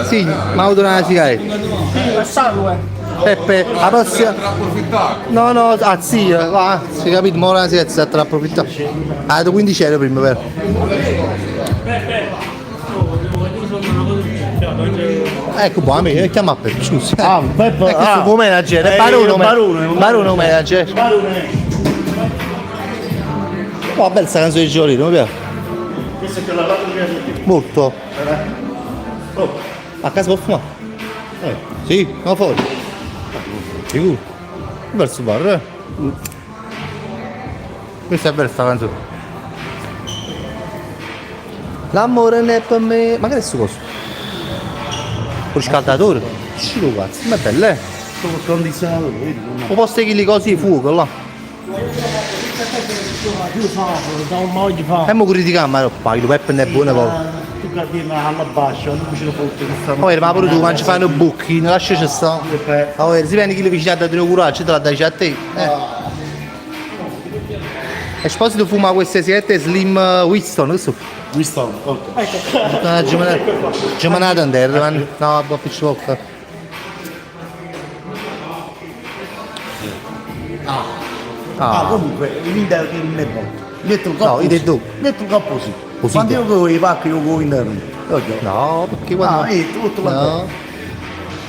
Sì, ma ho dato una sigaretta. Sangue. Peppe, la prossima. No, no, ah sì, va, si è capito, ma ora si è tra approfittare. Ah, dato 15 euro prima, però. Ecco, boh, amico, chiama Peppe, scusa. Ah, Peppe, È questo ah. come manager, è Barone, Barone, Barone manager. Barone. Oh, bella sta canzone di Giolino, mi piace. Questa è quella là che mi piace di più. Molto. Oh. A casa può fumare? Sì, no fuori. Sicuro. Verso bar, eh. Questa è bella sta canzone. L'amore non è per me. Ma che è sto coso? Un riscaldatore? Sì, cazzo, ma è bello, eh? Sto col condizionatore, vedi? O posso che li cosi fuoco là. E mo critichiamo, ma poi il Peppe non è buono proprio. Tu che alla bascia, non ce lo fotte che stanno. Poi ma pure tu quando ci fanno buchi, non lasciaci sta. Allora, si viene chi le vicino a dare coraggio, te la dai a te. E Esposito fuma queste sigarette Slim Winston, questo. Winston, ok. No, gemanata in terra, man. No, boh, piccolo poco. Ah, comunque, l'interno non è buono. Metto un No, coppo io ti do. Metto un coppo sì. Così. Quando io con i pacchi, io con l'interno. No, perché quando... Ah, tutto quanto. No.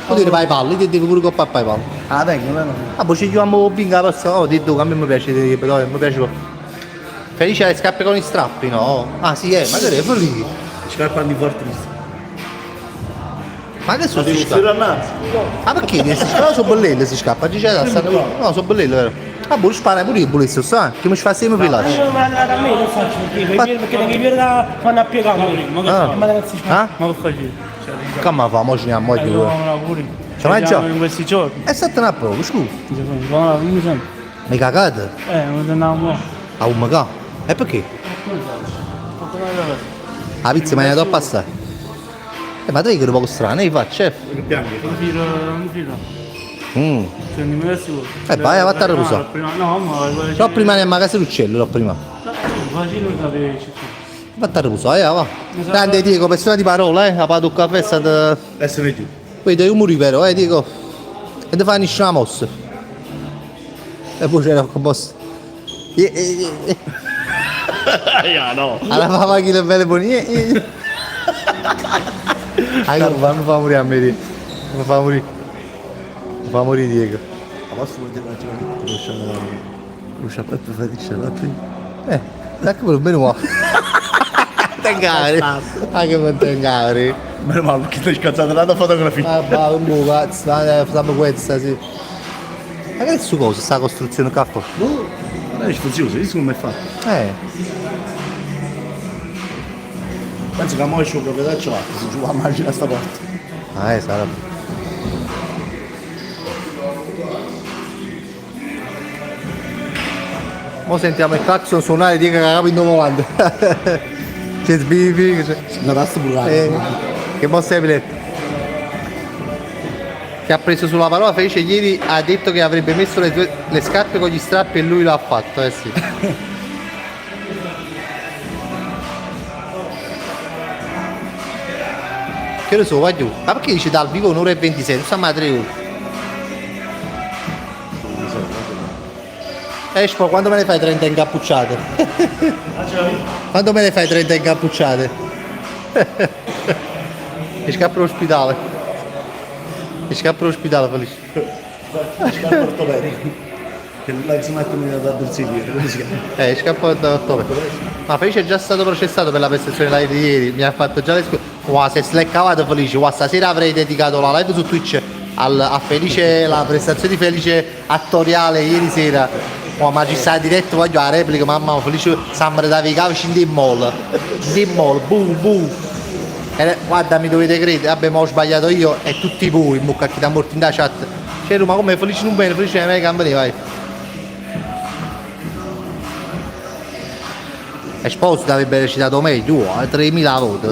Vuol dire vai palle, ti dico pure con papà i palle. Ah, tengo, no? Ah, poi ci chiamiamo bingo la prossima oh, ti dico, a me mi piace, però mi piace proprio. Felice ha le scarpe con i strappi, no? Ah sì, ma che è lì? Scarpa antifortista. Ma che sono Ma queste devo scarpe? annanzi. Ma perché? Si scarpe sono bellelle, si scappa, dice, stanno... No, sono bellelle, vero? Ah, boh, spara pure io volessi, sai? Che mi fa sempre rilascio. Io me la a me non faccio perché, perché i piedi fanno a piegare. Ah. Ma ragazzi, Ah? Ma che facevi? Come fa? Mo ci andiamo, voglio. pure. Ce l'hai già? In questi giorni. È stata una poco, scusa. Mi Mi cagate? Non andiamo. A un magà. E perché? La pizza mi è andata a passare. Ma te che è un poco strano, io faccio, eh. Non filo, non filo. Cioè, non mi sicuro. Vai, vatti a riposare. No, ma... Però prima ne casa l'uccello, l'ho prima. Vatti a riposare, va. Grande Diego, persona di parola, eh. Ha pagato un caffè, è stato... Adesso vedi. Vedi, io morì però, eh, dico. E ti fa nessuna mossa. E poi c'era un mossa. Ja, no. Alla mamma chi le belle buone. Ah, non fa morire a me, mi fa morire. Mi fa morire Diego. Ma posso dire che conosce a Peppe Felice, Eh, dai che bene qua. Tengari. Anche per Tengari. Meno male perché ti hai scazzato la fotografia. Ah, va, un buco, cazzo, facciamo questa, sì. Ma che è su cosa sta costruzione qua fuori? No, non è sfizioso, visto come è fatto. Eh. Penso che mo esce un proprietario là, si giù a macchina a sta porta. Ah, sarà. Mo sentiamo il clacson suonare di che capo in volante. C'è sbibi, c'è. Una tasta pure. Eh, che mossa hai letto? Che ha preso sulla parola Felice ieri ha detto che avrebbe messo le, le scarpe con gli strappi e lui l'ha fatto, eh sì. Che ore sono, va giù? Ma perché dice dal vivo un'ora e 26? Non stiamo a 3 ore. Espo, quando me ne fai 30 incappucciate? Quando me ne fai 30 incappucciate? Mi scappo all'ospedale. Mi scappo all'ospedale, Felice. Scappa ortopedico. Che l'ex macchina da Bersigliere, come si chiama? Scappo da ottobre. Ma Felice è già stato processato per la prestazione live di ieri, mi ha fatto già le scuse. Wow, se se l'è cavato Felice, wow, stasera avrei dedicato la live su Twitch a Felice, la prestazione di Felice attoriale ieri sera. Wow, ma ci sta diretto, voglio la replica, mamma, Felice sembra da i cavci in mall. In mall, boom, boom. Guarda, mi dovete credere, vabbè, ma ho sbagliato io e tutti voi, in bocca a chi da morto in da chat. Cioè, ma come Felice non bene, Felice non è che vai. Esposito avrebbe recitato meglio, 3000 volte.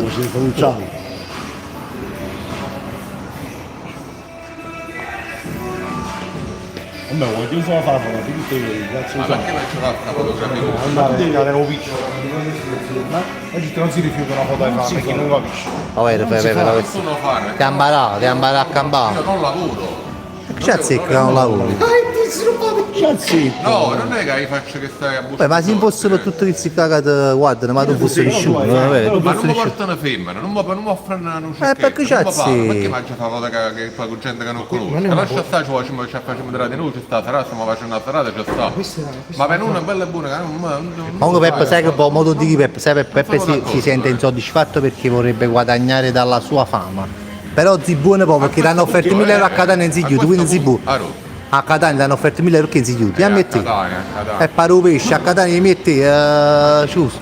Vabbè, voglio solo fare la fotografia, che cazzo Ma so. perché non ci fa la fotografia? Andare, ero piccolo. La gente non si rifiuta una foto ai fan perché non capisce. Vabbè, fai, fai, fai, Non possono fare. Ti ambarà, ti ambarà a campare. Io non lavoro. Che azzecca non lavori? No, non è che io faccio che stai a Beh, ma se fosse per tutto che si caga te guardano, ma tu fosse nessuno, non è vero? Tu Ma fosse non mi nessuno. portano femmine, non mi, non mi offrono un Eh, perché c'è sì. Perché mangia fa foto che, che fa con gente che non conosce? Lascia stare, ci facciamo, ci facciamo tra di noi, ci sta, sarà, stiamo facendo una serata, ci sta. Ma per una bella e buona, che non, non, non Comunque Peppe, sai che po' modo di Peppe, sai Peppe, Peppe Sono si, d'accordo, si sente eh. insoddisfatto perché vorrebbe guadagnare dalla sua fama. Però Zibuone poi perché ti hanno offerto 1000 euro a Catania in Zigliuti, quindi Zibu. A Catania ti hanno offerto 1000 euro perché in Zigliuti, a me te. Catania, a Catania. E pare un pesce, a Catania mi metti, giusto.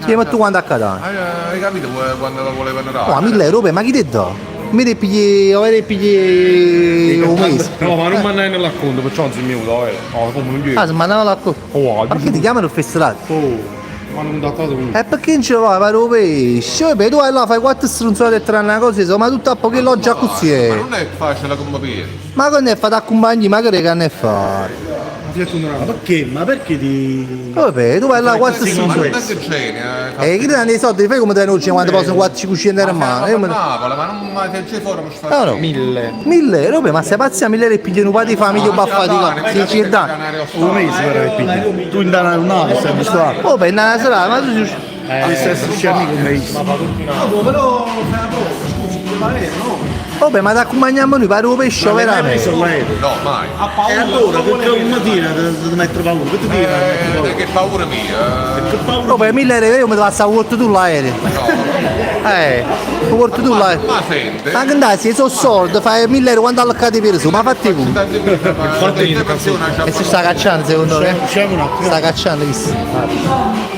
Sì, ma tu quando a Catania? Hai capito quando lo volevano dare? Oh, 1000 euro, ma chi ti dà? Mi devi pigliare, o devi pigliare un mese. No, ma non mandai nell'acconto, perciò non si minuto, eh. No, come non Ah, se mandava l'acqua. Oh, Ma perché ti chiamano il festival? Oh, mi hanno contattato comunque. E perché non ce la fai? Pare un pesce. Vabbè, tu vai là, fai quattro stronzate e tre una cosa, ma tutto a poco che loggia così Ma è. non è facile come per. Ma che ne fa da compagni, ma che ne fa? Ma perché? Ma perché ti. Vabbè, tu vai là quattro Ma non stronzate. è che genio, E chi ti danno i soldi, fai come te ne quando possono 4-500 euro in mano. Io me- Napoli, ma non ma se c'è fuori mi fa. No, no. 1000. 1000 euro, ma sei pazzi a 1000 euro e pigli un padre di famiglia un baffati Sì, ci dà. Un mese però che pigli. Tu in Dana un anno stai abituato. Oh, per andare una serata, ma tu sei Eh, stesso scemo come io. No, però fai una prova, scusi, che no? Vabbè, ma ti accompagniamo noi, pare un pesce, veramente. No, mai. Ha paura. E allora, perché un mattina ti metto paura? Che ti tira? Che paura mia. Che paura? Vabbè, 1000 euro io mi devo passare porto tu l'aereo. Eh, lo porto tu l'aereo. Ma sente. Ma che andai, se sono soldi, fai 1000 euro quando allocati per su, ma fatti tu. E si sta cacciando secondo me? Sta cacciando chissà.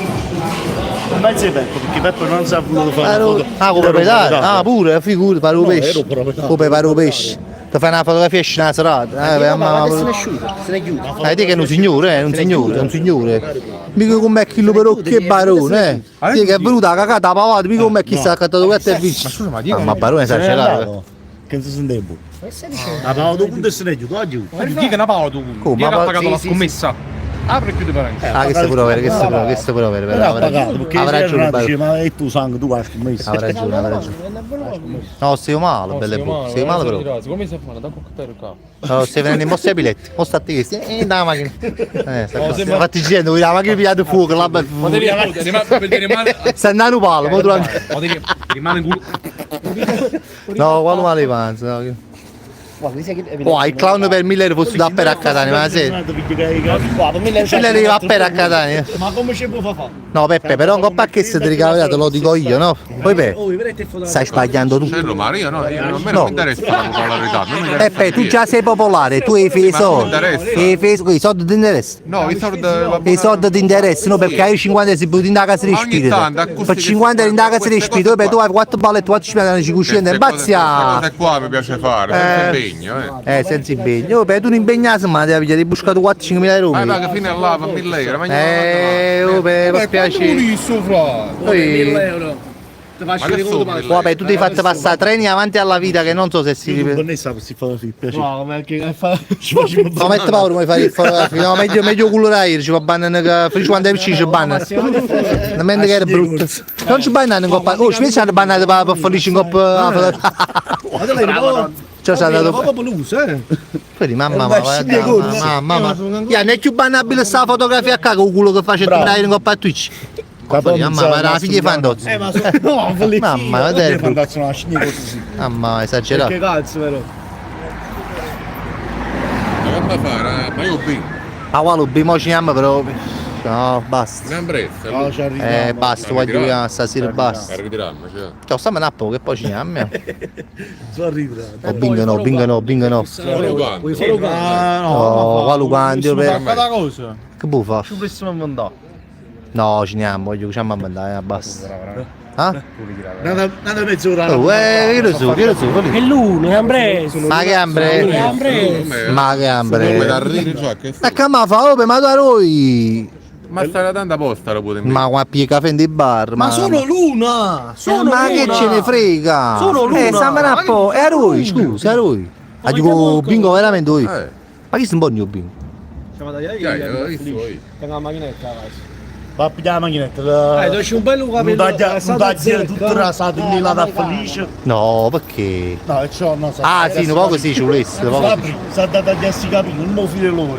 Mezzo di Peppo, perché Peppo non sa voluto fare una foto. Ah, come proprietario? Ah, pure, figura, pare un No, pesce. ero proprietario. Come pare un pesce. Ti fai una fotografia e esci una serata. Eh, ma ma adesso se n'è uscito, se n'è chiuso. Eh, te che è un signore, è un signore, è un signore. Mica come chi lo però che barone, eh. Sì, che è venuta la cacata, la pavata, mica come chi sta accattato questo e vince. Ma scusa, ma Ma, ma barone esagerato. Che non si sente Ma stai dicendo? La pavato punto e se n'è chiuso, oggi. Chi che ne paga tu? Come? Chi che Ma ha pagato sì, la sì, scommessa? Apre e chiude parentesi. Ah, questo è pure vero, questo è pure, questo è pure vero, Però però ha avrà pagato, perché avrà se ragione, era dice, bello. ma e tu sangue, tu hai scommesso. Avrà ragione, avrà ragione. No, stai male, belle bu. Stai male però. Come si fa? Da cocktail qua. No, stai venendo in mossa ai piletti. Mo sta a te, stai in la macchina. Sta qua. Infatti gente, la macchina pigliata fuoco, là Ma devi rimane Sta andando un palo, mo tu la- Ma devi rimane in culo. No, quale male di panza, no. Oh, il clown per 1000 euro fosse da appena a Catania, ma se. 1000 euro va appena a Catania. Ma come ci può fare? No Peppe, però un coppa che se ti ricavi te lo dico io, no? Poi Peppe, stai sbagliando tutto. Quello, ma io no, io non me No. non mi interessa la popolarità. Non mi interessa Peppe, tu niente. già sei popolare, tu hai i Ma non mi soldi. interessa. I soldi, i soldi ti interessano. No, i soldi va I soldi ti interessano perché hai 50 euro si butti in casa di Ma ogni spirito. tanto, a costi Per che 50 euro in casa di queste spirito, cose poi tu qua. hai 4 balletti, 4 ci ci cucina, Queste bazzia! cose qua mi piace fare, senza impegno, eh. Senza impegno. Oh, Peppe, tu non impegnassi, ma ti avevi buscato 4-5 mila euro. Ma va che fino a là, fa 1000 euro, ma Oh, Peppe, mi piace. fra? Poi- euro. Ti faccio Ma che il sono conto mille Vabbè, tu ti hai fatto passare treni avanti alla vita che non so se si ripete. Non ne sa si fa sì, piace. No, ma che fa? Ci facciamo No, mette paura come fai il fotografia. No, meglio, meglio culo da ci va bannano che felice quando è ci bannano. Non mentre che era brutto. Non ci bannano in coppa. Oh, ci mi hanno bannato per, per felice in coppa. Ma te l'hai Cioè, sono andato. proprio peluso, eh? Quelli, mamma, ma guarda, mamma, mamma. Ya, non è più bannabile sta fotografia qua con culo che face tornare in coppa a Twitch. Mamma, ma era la figlia di Fandozzi. Eh, ma so... No, Mamma, guarda, è brutto. Fandozzi una scimmia così. Mamma, esagerato. Che cazzo, però. Ma che fare? Ma io bingo. Ma quale bimo ci chiama però. No, basta. Non prezzo. No, ci arriviamo. Basta, voglio io stasera basta. Arriviamo, cioè. Ciao, stiamo a poco che poi ci chiamiamo. Sono arrivato. Oh, bingo no, bingo no, bingo no. Vuoi fare Ah, no. Oh, quale quando per... Ma cosa? Che può fare? Ci possiamo andare. No, ci andiamo, voglio che ci andiamo a andare, basta. Ah? Nata mezz'ora. Oh, io lo so, io lo so, È l'uno, è Ambres. Ma che ambre? Ma che Come ambre? da ridere, cioè, che Ma che ma fa, oh, ma da noi! Ma stai tanta posta lo potete Ma qua pie caffè di bar, ma... Ma sono l'una! Sono ma che l'una! ce ne frega? Sono l'una! Stiamo un po', è a lui, scusa, è a lui. Ma dico, bingo veramente lui. Eh. Ma chi sono un buon bingo? Siamo andati Dai, ieri. io sto io. Tengo la macchinetta, vai. Va a pigliare la macchinetta. Eh, dove c'è un bello Non capello. taglia, non taglia eh. tutto rasato lì là da felice. No, perché? No, e ciò no. Ah sì, un poco sì, ci volesse, un poco sì. Fabri, sa da tagliarsi i capelli, non mo filo loro.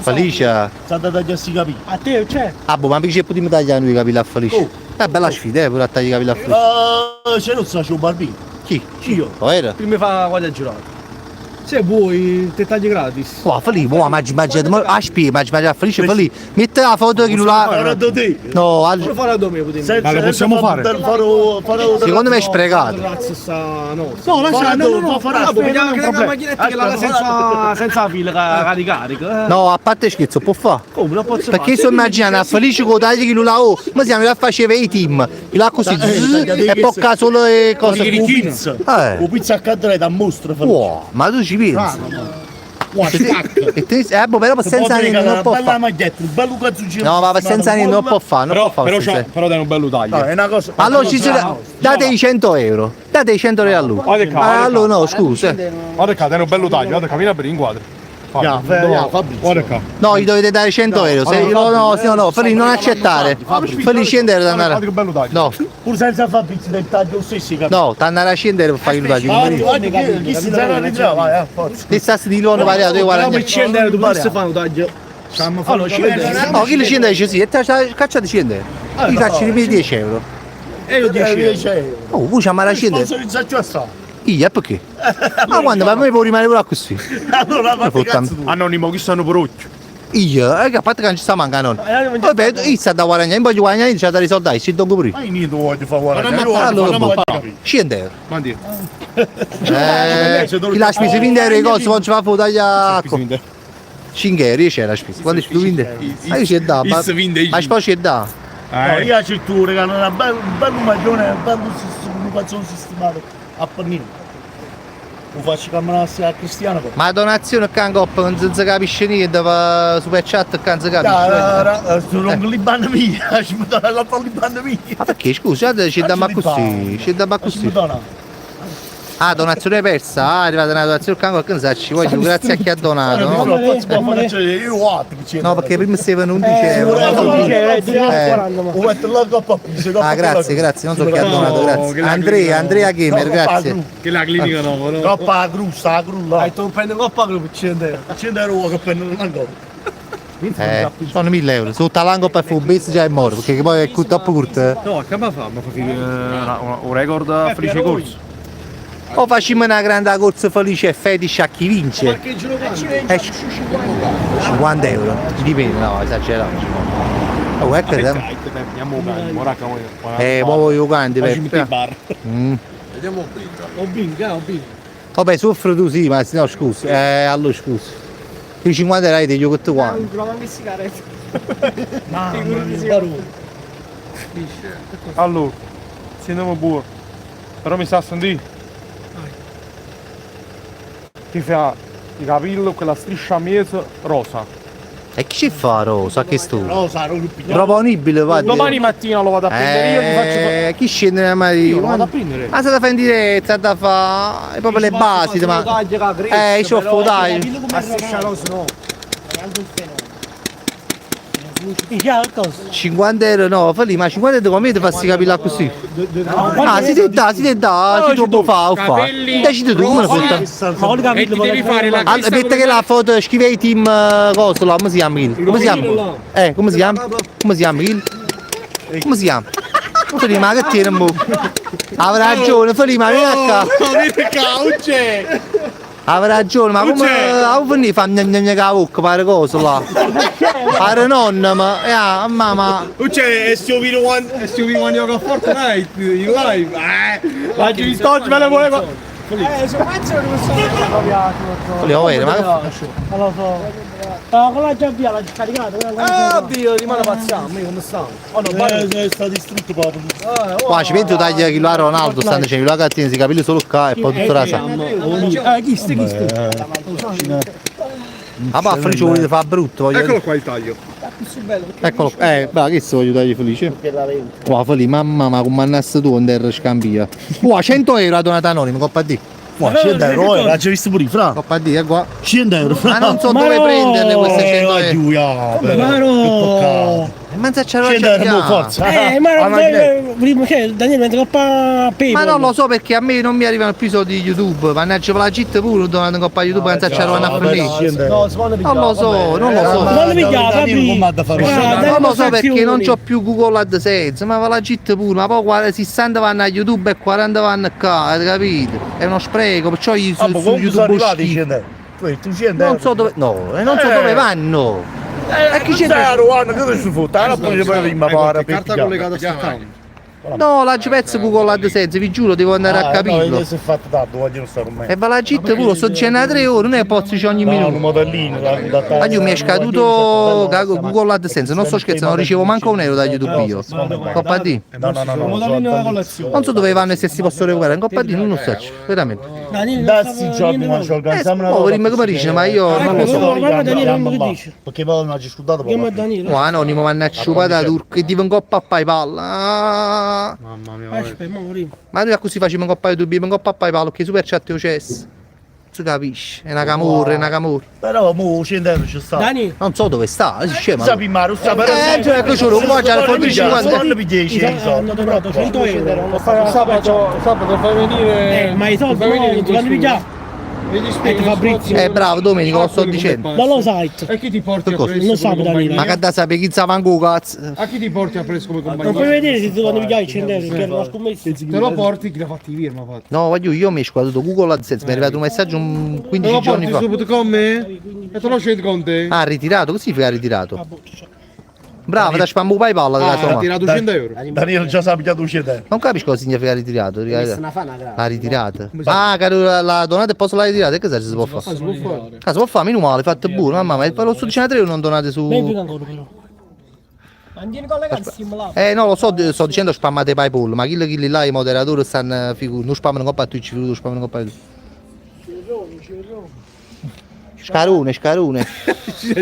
Felice. Sa da tagliarsi i capelli. A te c'è? Ah, boh, ma perché ci potremmo tagliare noi i capelli a Felice? È bella sfida, pure a tagliare i capelli a Felice. C'è non sa c'è un barbino. Chi? Io. Oh, era? Prima fa guarda girato. Se vuoi, te tagli gratis. Oh, Felice, boh, ma mangiato, ma aspetta, ma mangiato Felice, Felice. Metti la foto che lui là. Farò da te. No, al- Lo farà domenica, potremmo. Senza, Ma lo possiamo senza fare? Farò, farò, secondo me è sprecato. Razzo sta no. No, lascia, no, no, no, farà- farà, Vediamo non è anche un la problema. macchinetta che la senza senza fila che ricarica. No, a parte scherzo, può fare. Come non posso Perché sto immaginando a Felice con tagli che lui là, oh, ma siamo là faceva i team, là così, zzz, e poi qua solo le cose. O pizza. Eh. O pizza a cadere da mostro. Felice. Wow, ma tu ci pensi? Wow, spacca. E te, boh, però senza niente non può Bella fare. maglietta, un bello calzoncino. No, ma per senza niente non può fare, non Però, può fare. però, senza c'ha- però dai un bello taglio. No, è una cosa. Allora ci sono, date i 100 euro, date i 100 euro a lui. Guarda qua, Ah, guarda allora no, scusa. Guarda qua, dai un bello taglio, guarda qua, vieni a aprire, inquadra. Ya, ya, Fabrizio. Guarda qua. No, gli dovete dare 100 euro. Se, no, no, no, no, Felice non accettare. Felice 100 euro da andare. Guarda che bello taglio. No, Pur senza Fabrizio del taglio stesso, capito? no, t'andare a 100 euro per fare il taglio. Ah, guarda, chi si sarà ritrovato? Vai, forza. Ti stassi di loro variato, io Però guadagno. per 100 euro tu potresti fare un taglio. Allora, 100 euro. No, chi le 100 dice sì, e te cacciate 100 euro. Io caccio i miei 10 euro. E io 10 euro. Oh, voi c'ha male 100 euro. Sponsorizza già sta. Io, perché? Ma quando per me può rimanere pure così. Allora, ma che cazzo tu? Anonimo, chi stanno per occhio? Io, che a parte che non ci sta mancando. Vabbè, io sta da guadagnare, io voglio guadagnare, c'è da risoldare, ci do pure. io. Ma io niente voglio fare guadagnare. Io voglio Allora, fare boh, una capito. 100 euro. Mandi. Chi la spesa 20 euro di cose, non ci fa fuoco taglia 5 euro, io c'è la spesa. Quando ci 20 Ma io c'è da, ma ma poi c'è da. No, io c'è tu regalo un bello, un bello maglione, un bello un calzone sistemato a pannino. Lo faccio camminare a Cristiano poi. Ma donazione qua in coppa non si capisce niente, va super chat qua non si capisce. Sono un libano mia, ci mi dà la libano mia. Ma perché scusa, ci da ma così, ci da ma così. Ah, donazione persa. Ah, è arrivata una donazione qua, che ne sacci, voglio, grazie a chi ha donato. No, No, perché prima stavano 11 euro. Ah, grazie, grazie, non so chi ha donato, grazie. Andrea, Andrea Gamer, grazie. Che la clinica no, no. Coppa grussa, la grulla. Hai tu prende coppa gru per 100 euro. 100 euro che prende una coppa. Sono 1000 euro. Sotto l'angolo per Fubis già è morto, perché poi è troppo corto. eh. No, che mi fa? Mi fa finire un record a felice corso. O facciamo una grande corsa felice e fetish a chi vince. 50 euro, dipende, no, esagerato. Oh, ecco, eh, Andiamo mo voglio canti, Facciamo per. bar. Vediamo un bingo. O bingo, o bingo. Vabbè, soffro tu sì, ma no, scusa, allora scusa. I 50 euro ti gioco tutto quanto. Non provo anche sigarette. Mamma mia, barone. Allora, sentiamo buono. Però mi sta a sentire. Ti fa i capelli, quella striscia mezza rosa. E chi ci fa Rosa? Che stu? Rosa, rosa, Proponibile, va. Domani mattina lo vado a prendere io, ti faccio Eh, chi scende nella mattina? Io lo vado a prendere. Ma se da fare in diretta, da fare proprio le basi, ma. Il ciuffo, dai. Ma striscia rosa no. È anche un fenomeno. 50 euro no, fa lì, ma 50 euro come ti fa sti capelli così? Ah, si ti dà, si ti dà, si tu può fare, o fa. Decidi tu come lo fai. Ma con i E capelli ti devi fare la Allora, mette che la foto, scrive i team cosa là, come si chiama il? Come si chiama? Come si chiama? Come si chiama il? Come si chiama? Feli, ma che tieni mo? Avrà ragione, Feli, ma vieni a qua. Avrà ragione, ma come a venire fa gna gna gna con la bocca, pare cosa là? Pare nonna, ma eh, mamma. C'è SUV1 SUV1 gioca a Fortnite in live. L'ho visto oggi me la volevo. Sono pazzo non so. Feli, oh, vero, ma Non lo so. No, quella già via, l'ha scaricato. Ah, Dio, rimane pazziamo, io come sta? Oh no, Eh, sta distrutto proprio. Qua ci penso taglia chi lo ha Ronaldo, stanno dicendo, chi lo ha tiene i capelli solo qua e poi tutta la sa. Chi sti, chi sti? Ah, ma Felice volete fare brutto, voglio Eccolo qua il taglio. Eccolo, beh, che se voglio tagliare Felice? Qua Felice, mamma, ma come andasse tu in terra scambia. Qua 100 euro ha donato anonimo, coppa D. Ma 100 euro, l'ha già visto pure, fra. Coppa D, è qua. 100 euro, fra. Ma non so Ma dove no! prenderle queste 100 euro. Giulia, Ma no! Ma non c'era 100 euro, mo, forza. Ma Ah, non prima che Daniele mette coppa PayPal. Ma non lo so perché a me non mi arrivano più i soldi di YouTube, mannaggia la git pure, ho donato in coppa YouTube, non c'era una finire. No, si vanno Non lo so, non lo so. Non mi piace, Fabri. Non lo so perché non c'ho più Google AdSense, ma va la git pure, ma poi 60 vanno a YouTube e 40 vanno qua, avete capito? È uno spreco, perciò io su, Ah, su ma comunque sono YouTube arrivati schifo. 100 euro. Tu 100 euro. Non so dove. No, e non so dove vanno. E chi c'è? Zero, guarda, che ci fu? Allora poi prima para per Carta collegata a account. No, la pezzo Google AdSense, vi giuro, devo andare a capirlo. No, si è fatto tanto, voglio stare con me. E va la git pure, sto dicendo a 3 ore, non è posso ogni No, un minuto. modellino da, da, Ma io mi è scaduto Google AdSense, non sto scherzando, non ricevo manco un euro da YouTube io. Coppa D. No, no, no, no. Modellino della collezione. Non so dove vanno e se si possono recuperare, in Coppa D non lo so, veramente. Daniele non Da sa sti giorni niente ma no. ci organizziamo una Oh, cosa dimmi come dice, ma io non lo so. Guarda Daniele come dice. Perché poi non ci scudato Chiama Danilo. No, anonimo, mi hanno sciupata turco e dico in coppa a PayPal. Ah. Mamma mia. Aspetta, mo prima. Ma noi così facciamo in coppa YouTube, in coppa a PayPal, che super chat o CES. Si capisce, è una camorra, è una camorra. Però mo 100 euro ci sta. Dani, Non so dove sta, si scema. Sa prima, sa però. Cioè, ecco, c'ho un po' già il fondo di 50. Non mi 10 hanno donato 100 euro. Sabato fai venire. Ma i soldi fai venire no, in ti vanno questura. pigliare. E gli spieghi Ecco, Fabrizio. Bravo, Domenico, lo sto dicendo. Non lo sai. E chi ti porti Che a cosa? presso Non sa, come Danilo. Ma compagnia? che da sapere chi sa manco cazzo. A chi ti porti a presso come compagnia? Non puoi vedere se ti vanno pigliare i 100 euro, perché era una scommessa. Te lo porti chi l'ha fatti firma fatto. No, voglio io mi è squadrato Google AdSense, mi è arrivato un messaggio un Te 15 lo giorni porti fa. subito con me e te lo scendo con te. Ah, ritirato, così fa ritirato. Ah, boh, cioè. Bravo, da spammo PayPal della Ah, ha somma. tirato 100 euro. Danilo già sa pigliato 100 euro. Non capisco cosa significa ritirato. Una fa una grande. La ritirata. Ah, caro, la donata e poi la ritirata. Che cosa si può fare? Si può fare. Ah, si può fare, meno male, fatto buono. Mamma, ma lo sto dicendo a 3 non donate su. Ben più ancora però. Ma andiamo collegati Steam là. No, lo so, sto dicendo spammate PayPal, ma chi chi là i moderatori stanno figurati, non spammano coppa a Twitch, figurati, spammano coppa a YouTube. Scarune, scarune.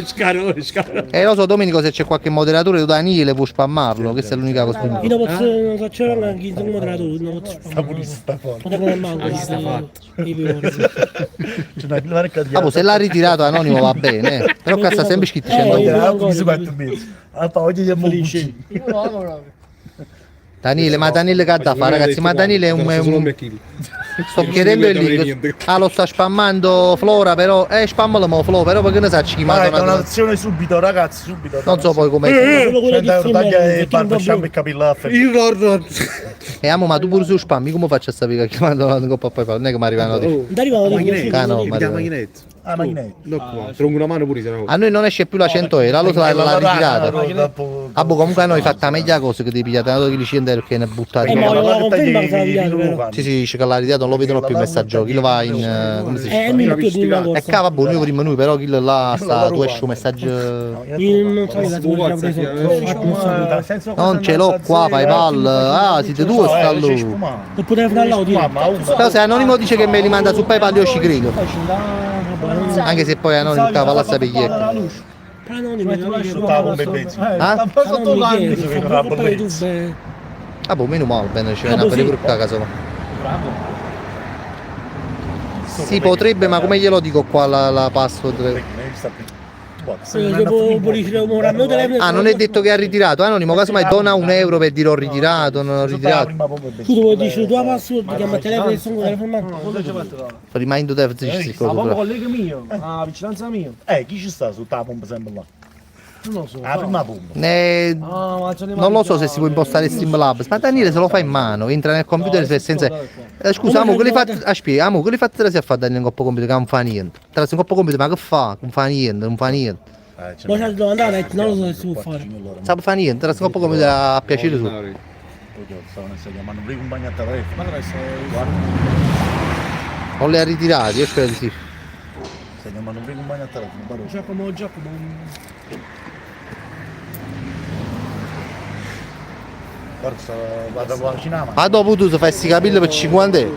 Scarone, scarone. Eh lo so Domenico se c'è qualche moderatore o Daniele può spammarlo, questa è l'unica cosa. Io non posso, non faccio neanche un moderatore, non posso Sta pure sta forte. Non devo manco. Ah, chi sta fatto? C'è una barca di Ah, boh, se l'ha ritirato anonimo va bene, eh. Però cazzo ha sempre scritto 101. Eh, mi si mette in mezzo. Ah, poi gli diamo un Daniele, ma Daniele che ha da fare, ragazzi? Ma Daniele è un, è un- Sto chiedendo il link. Ah, lo sta spammando Flora, però. Spammalo mo Flora, però perché ne sa chi mi ha Vai, donato. donazione subito, ragazzi, subito. Non so poi come. Solo quello di 100 euro, taglia streamer, e perché barba, non sciampa e capello a ferro. Il horror. Amo, ma tu pure su spammi, come faccio a sapere che mi ha donato in coppa a PayPal? Non è che mi arriva la notifica. Non arriva la notifica. Ah, no, ma Mi dà arriva. la macchinetta. Ah, macchinetta. No, qua. Tronco una mano pure se no. A noi non esce più la 100 euro, allora l'ha ritirata. Ah, boh, comunque a noi fatta meglio cosa che ti pigliate dato che 100 euro che ne buttate. Eh, ma la conferma che te la pigliato, però. Sì, sì, dice che l'ha ritirato, non lo vedono più il messaggio. Chi lo va in. Come si dice? Mi più di una cosa. E cava, boh, noi prima noi, però chi là sta, tu esci un messaggio. Io non so che la tua preso. Non ce l'ho qua, PayPal. Ah, siete due sta lui. Non potevo fare l'audio. Però se Anonimo dice che me li manda su PayPal io ci credo. Anche se poi Anonimo cava la sapere chi è. Però anonimo, Ah? Ah, boh, meno male, bene, c'è una per pure qua casomai. Si potrebbe, ma come glielo dico qua la password? Ah, non è detto che ha ritirato. Anonimo, casomai dona un euro per dire ho ritirato, non ho ritirato. Tu devi dire tua password, chiama il telefono e sono telefono. Remind te, Ma proprio collega mio, ah, vicinanza mia. Chi ci sta sotto la pompa sempre là? Non lo so. La prima pompa. Non lo so se si può impostare Streamlabs, ma Daniele se lo fa in mano, entra nel computer se senza. Scusa, amo, quelli fatti. Aspetta, amo, quelli fatti si a fare Daniele in coppa computer che non fa niente. Tra in coppa computer, ma che fa? Non fa niente, non fa niente. Ma c'è domandata, non lo so se si può fare. Sa fa niente, tra in coppa computer a piacere su. Stavano pure compagni a telefono. Non li ha ritirati, io spero di sì. Stai chiamando pure compagni a telefono, Barone. Giacomo, Giacomo. Forza, vado alla cinema. Ma dopo tu ti fai sti capelli per 50 euro.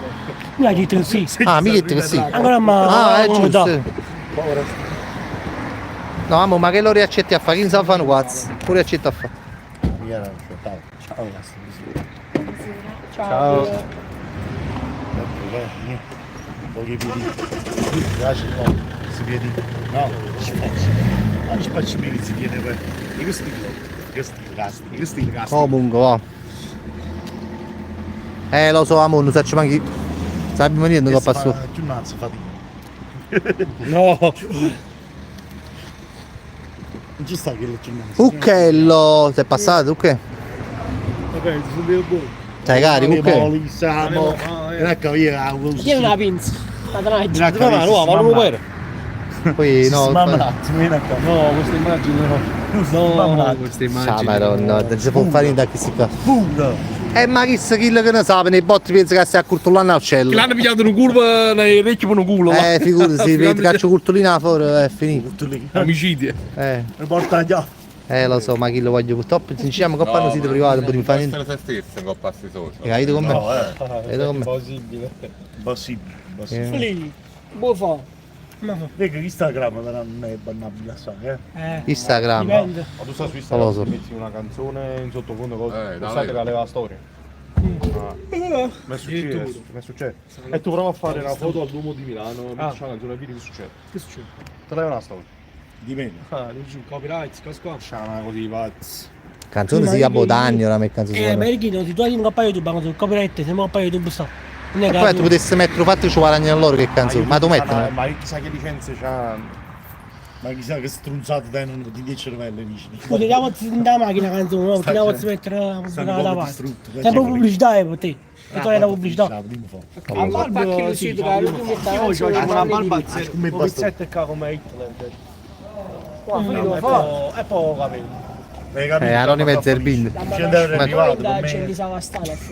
Mi hai detto sì. Ah, mica detto che sì. Ancora ma. Ah, è giusto. No, amo, ma che lo riaccetti a fare? Chi non sa fare un cazzo? Pure accetta a fare. Ciao. Ciao. Pochi piedi. Mi piace, no. Si piedi. No, ci faccio. Non ci faccio mica si piede poi. Che stile? Che stile, cazzo. Che stile, cazzo. Comunque, va. Lo so, amo, non faccio manchi. Sappiamo niente che passo. Più nazzo fatica. No. Non ci sta che le più Ucchello, sei passato, ok? Ok, subito buono. Sai carico, ok? Siamo. Ecco via. Chi è una pinza? Ma No, ma non lo per. Poi no. Mamma un attimo, vieni qua. No, questa immagine no. No, questa immagine. Ah, madonna, non si può fare niente a questi qua. Pure. Ma chissà chi che ne sa, nei botti pensa che stia accurtolando al cielo. Che l'hanno pigliato una curva nei orecchi per un culo. Figurati, si vede caccio curtolina fuori, è finito. Omicidio. Riporta gli Lo so, ma chi lo voglio purtroppo, sinceramente, coppa no sito privato, non potremmo fare niente. Essere se stesso in coppa a sti social. Hai capito com'è? No, eh. Capito com'è? Impossibile. Impossibile. Impossibile. Boh fa. Vedi che Instagram non è bannabile assai, eh? Instagram. Dipende. Ma tu stai su Non lo so. Instagram, metti una canzone in sottofondo, cosa? Dai. Sai che leva la storia. Mi è successo, mi è successo. E tu prova a fare una foto al Duomo di Milano, metti una canzone e vedi che succede. Che succede? Te leva una storia. Di meno. Ah, non giù, copyright, cosa qua? C'è una cosa di pazzi. Canzone si chiama Danni, ora me canzone. Ma perché non ti tu in coppa YouTube, ma sul copyright, se no coppa YouTube sta. Non è E che poi tu potessi mettere il fatto che ci guadagnano loro che canzone, ma tu mettono. Ma chissà che licenze c'ha. Ma chissà che stronzate tengono di 10 cervello, dici. Tiriamo da macchina canzone, no? Tiriamo a mettere la Stanno pubblicità proprio da parte. distrutti, Sempre pubblicità per te. E tu hai la pubblicità. A barba sì, Io c'ho una barba a Come un bastone. pezzetto qua come Hitler. E poi capello. Anonimo e Zerbin. 100 euro è arrivato con me.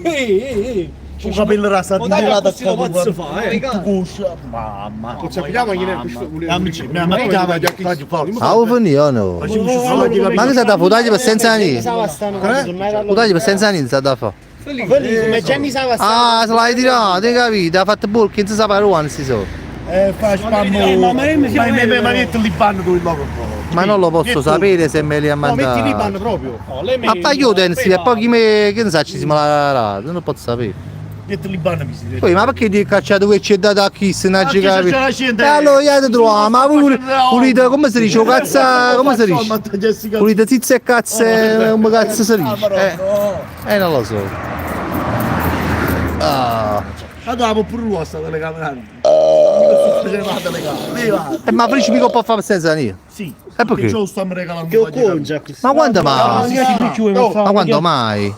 Ehi, ehi, ehi. Un capello rasato Ma dai, di questo lo pazzo fa, eh. Mamma. Sappiamo chi è questo. Amici, mi ammettiamo taglio forza. Ah, ho finito, no? Ma che sa da fare per senza niente? Fotagli per senza niente sa da fare. Come Gianni Savastano. Ah, se l'hai tirato, hai capito? Ha fatto bulk, non si sa per quando si so. Eh, fa spam. Eh, ma ma Ma me ma metti l'Iban tu il logo. Ma non lo posso sapere se me li ha No, metti l'Iban mandati. proprio. Ma fai chiudere, e pochi me che ne sa ci siamo la non lo posso sapere. Metti l'Iban mi si Poi, ma perché ti cacciato che c'è dato a chi se non Ma ci che capi? c'è la gente? E allora io ti trovo, ma voi pulite, come si dice? O cazzo, come si dice? Pulite zizze e cazzo, come cazzo si dice? Eh, non lo so. Ah. Ma dopo pure lui sta telecamera. Faceva la telecamera. Leva. Ma Felice mica può fare senza niente. Sì. E perché? Che stiamo regalando. Che congia Ma quando mai? Ma quando mai?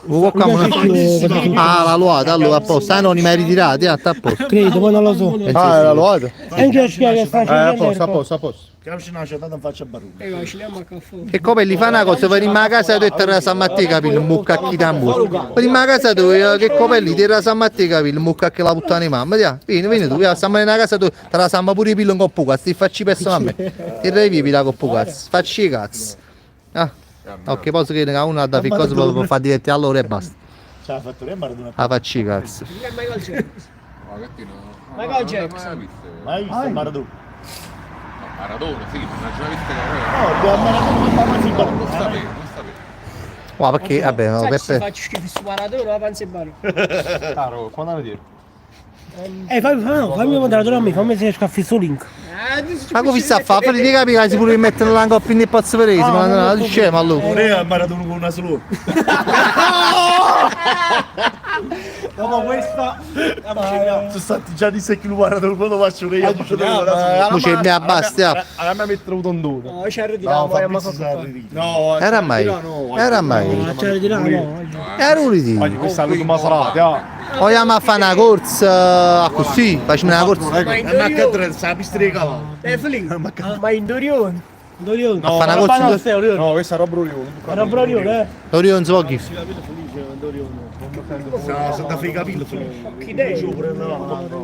Ah, la luata, allora a posto. Ah, non mi hai ritirati, ah, sta a posto. Credo, poi non lo so. Ah, la loata? Anche io spiego che sta Eh, a posto, a posto, a posto. Che ci nasce tanto in faccia a Barone. Eh, ma ci andiamo a caffè. Che come gli fa una cosa, venimmo a casa tua e te la San Matteo capito, mucca chi tamburo. Venimmo a casa tua, che copelli, te la San Matteo capito, mucca che la puttana di mamma, via. Vieni, vieni tu, via, stiamo nella casa tua, te la samma pure i pillo in coppo cazzo, ti facci pesso a me. Ti revi la coppo cazzo, facci i cazzo. Ah, ok, posso che uno ha da fare cosa per far divertire allora e basta. Ce l'ha fatto lei Maradona. Ah, facci i cazzo. Michael Jackson. Ma che ti no? Michael Jackson. Mai visto Maradona? No, Maradona, sì, non l'ho mai visto che No, a Maradona ma si Non sapevo, non sapevo. Ma perché, vabbè, no, Sai che se Peppe. faccio schifo su Maradona, la panza e baro. Caro, quando andare a dire? Eh, fammi, no, fammi mandare a me, fammi se riesco a fare link. Ma come sta a fare? Fai di capire che si pure mettono la coppa in pozzo per ma no, no, scemo allora. Lei a Maradona con una sola. Dopo questa Sono stati già di secchi il Maradona quando faccio io. Mo c'è mia basta. A me mettere un tondone. No, ci ritiriamo, poi abbiamo fatto. No, Era mai. Era mai. Ci ritiriamo, no. Era un ritiro. Oggi questa è l'ultima serata, ah. Vogliamo a fare una corsa così, facciamo una corsa. Ma in Ma che Dorione. sa pista cavallo. Eh, Filippo, ma in Dorione. Dorione. A fare una corsa. No, questa è roba Orione. Roba Orione, eh. Orion non so chi. No, sono da fare i capelli. Chi dei?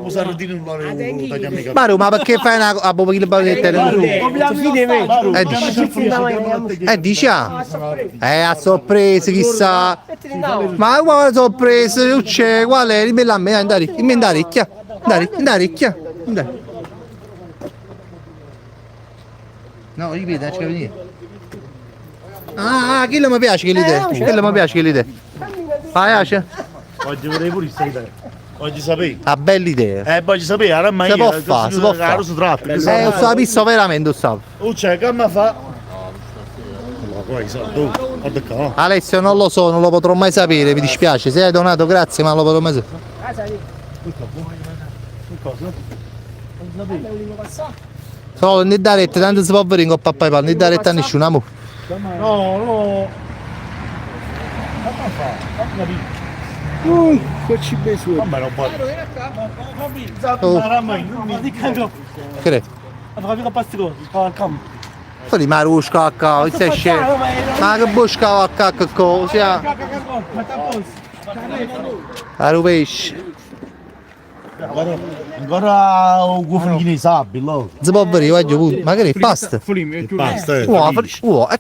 Cosa ritiro non lo Mario, ma perché fai una cosa? Ah, boh, perché le Fine me. Eh, dici. Dici ah. A sorpresa, chissà. Ma quale sorpresa? Che c'è? Qual è? Rimbella a me, andare, andare, chia. Andare, andare, chia. Andare. No, ripeto, non ci capisco niente. Ah, ah, quello mi piace che l'idea. Quello mi piace che l'idea. Vai, piace? Oggi vorrei pure questa idea. Oggi sapere. Ah, bella idea. Voglio sapere, ora mai Si può fare, si può fare. Su traffico. Lo so, visto veramente, lo so. Oh, c'è, che mi fa? Ma qua i soldi, oh, guarda qua. Alessio, non lo so, non lo potrò mai sapere, mi dispiace. Se hai donato, grazie, ma non lo potrò mai sapere. Solo ne dare tanto si può vedere in coppa a PayPal, ne dare a nessuno, amo. No, no. Come fa? Fammi capire. Che ci besu. Vabbè, non può. Oh. Che è? Fai marusca a cacca, sei scemo. Ma che busca a cacca cosa? A rovescio. Ancora un cufino di sabbia, là. Si può vedere, voglio pure. Ma che è? Pasta? Basta, eh. Uo, eh.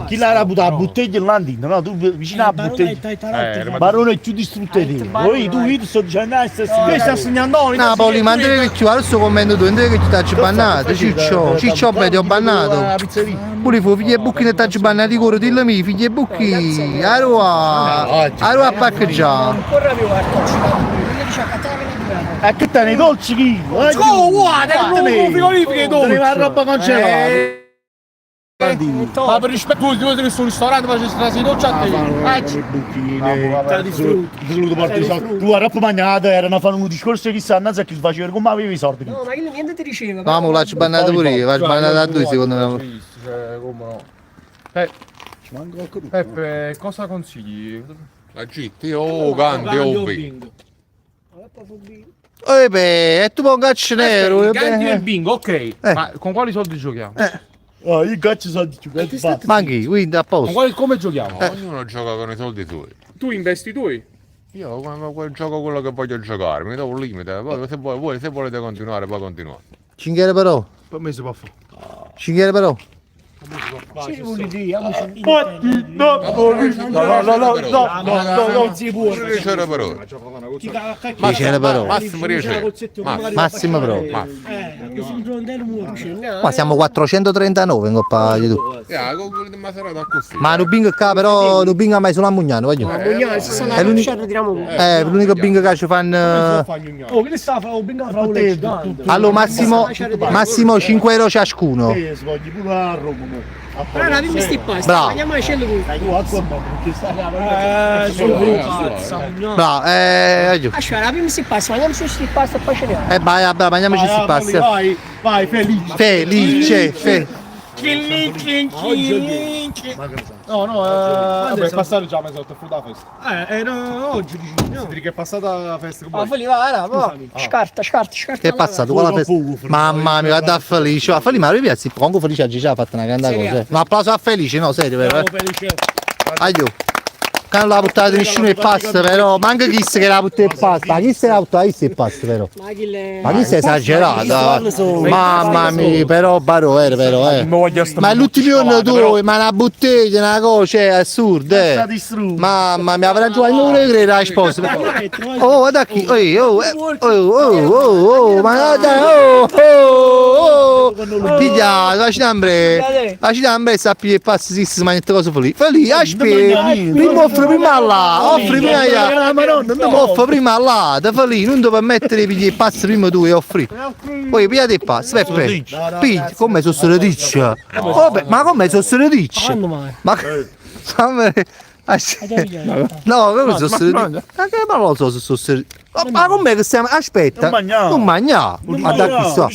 Chi l'ha buttata la bottiglia là dentro, no? Tu vicino alla bottiglia. Barone è più distrutto di te. Poi tu vedi sto dicendo, ah, sta Questo sta segnando Napoli, ma andrei che ci adesso commento tu, andrei che ti ha bannato, Ciccio, Ciccio, beh, ti ho bannato. Pure fu figli e bucchi ne ti bannato di dillo mi, figli e bucchi, arua, arua a paccheggiare. Ancora più cartocci. Quindi dice a catena E che te nei dolci chi? Oh, guarda, è un frigorifero i dolci. Te ne roba congelata. Ma per rispetto, tu che sul ristorante facessi trasire i dolci a te. Tu a roba mangiata erano a fare un discorso chissà, non so chi faceva come avevi i soldi. No, ma io niente ti diceva. No, ma l'ho bannato pure io, l'ho bannato a due secondo me. Cioè, come no. Peppe, cosa consigli? La GT o Gandhi o Bing. Eh beh, e tu puoi un caccio nero. Gandhi eh e il bingo, ok. Ma con quali soldi giochiamo? Oh, io caccio soldi più che fa. Ma anche, quindi a Con posto. quali, come giochiamo? Ognuno gioca con i soldi suoi. Tu investi tu? Io come, gioco quello che voglio giocare, mi do un limite, poi se, voi, se volete continuare poi continuate. Cinghiere però, Per me si può fare. cinghiere però. No, no, no, no, no, no, Dieci però. Dieci però. Massimo 10. Massimo però. Ma siamo 439 in Coppa YouTube. Ma un bingo qua però, un bingo mai solo a Mugnano, voglio. Mugnano, se sono È l'unico- l'unico. L'unico bingo che ci fanno. Oh, che ne sta a bingo fra un Allora massimo, massimo 5 euro ciascuno. Sì, sbagli pure a Roma. mo. A Allora, dimmi sti pasti, Bravo. andiamo a scendere con. Tu a qua, perché stai Bravo, aiuto. Allora, dimmi sti pasti, mangiamo su sti pasti e poi ce ne andiamo. Vai, vai, mangiamoci sti pasti. Vai, vai, felice. Felice, fe. No, no, vabbè, è passato già mezz'ora, è fuori la festa. Era oggi dici. Si dice che è passata la festa. Ah, Feli, va, va, va. Scarta, scarta, scarta. Che è passato quella festa? Mamma mia, guarda a Felice. A Felice, ma lui piace, comunque Felice oggi ci ha fatto una grande cosa. Un applauso a Felice, no, serio, però. Felice. Aiuto. Che non l'ha buttato nessuno il pasta, però. Manca chi che l'ha buttato il pasta. Ma chi se l'ha buttato il pasta, però. Ma chi le... Ma chi si è esagerato? Mamma mia, però Baro era però eh. Ma l'ultimo giorno tu, ma una bottiglia, una cosa, cioè, è assurdo, eh. Mamma mia, avrà giù, non volevo credere la risposta. Oh, guarda qui, oh, oh, oh, oh, oh, oh, ma guarda, oh, oh, oh, piglia, facci ambre, facci ambre, sappi che passa, si si mangia cosa lì. Fa lì, aspetta, prima offre prima là, offri prima là, offre prima là, te fa lì, non ti permettere di pigliare il passo prima tu e offri. Poi pigliate il passo, Peppe, piglia, come sono solo Vabbè, ma come sono solo Ma fammi... No, come sono solo Ma che ma lo so se sono solo Ma com'è che stiamo... Aspetta, non mangiare, ma da qui sto.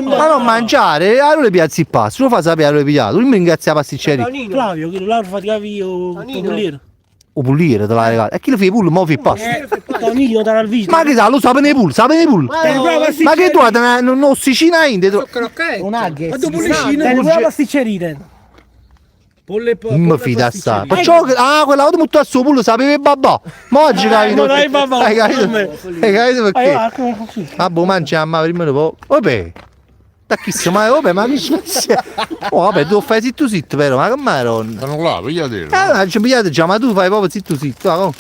Ma non mangiare, allora le piazzi il passo, lo fa sapere, allora pigliato, lui mi ringrazia la pasticceria. Flavio, che l'ha faticavi io pulire. O pulire te la regala. E chi lo fa i pull, mo fa il pasto. Tonino dal viso. Ma che sa, lo sa per i pull, sa per i pull. Ma che tu hai un'ossicina in dentro. Un nugget. Ma dopo le scine, la pasticceria. Non mi fido assai. Perciò che, ah, quella volta buttò al suo pullo sapeva il babà. Ma oggi capito. dai, babà, Hai capito? Hai capito perché? Ah, boh, mangiamo, ma prima dopo. Vabbè. Da chi si ma vabbè, ma che Oh, vabbè, tu fai zitto zitto, però, ma che maronna. Sono là, pigliate. Ma ci pigliate già, ma tu fai proprio zitto zitto, va, oh.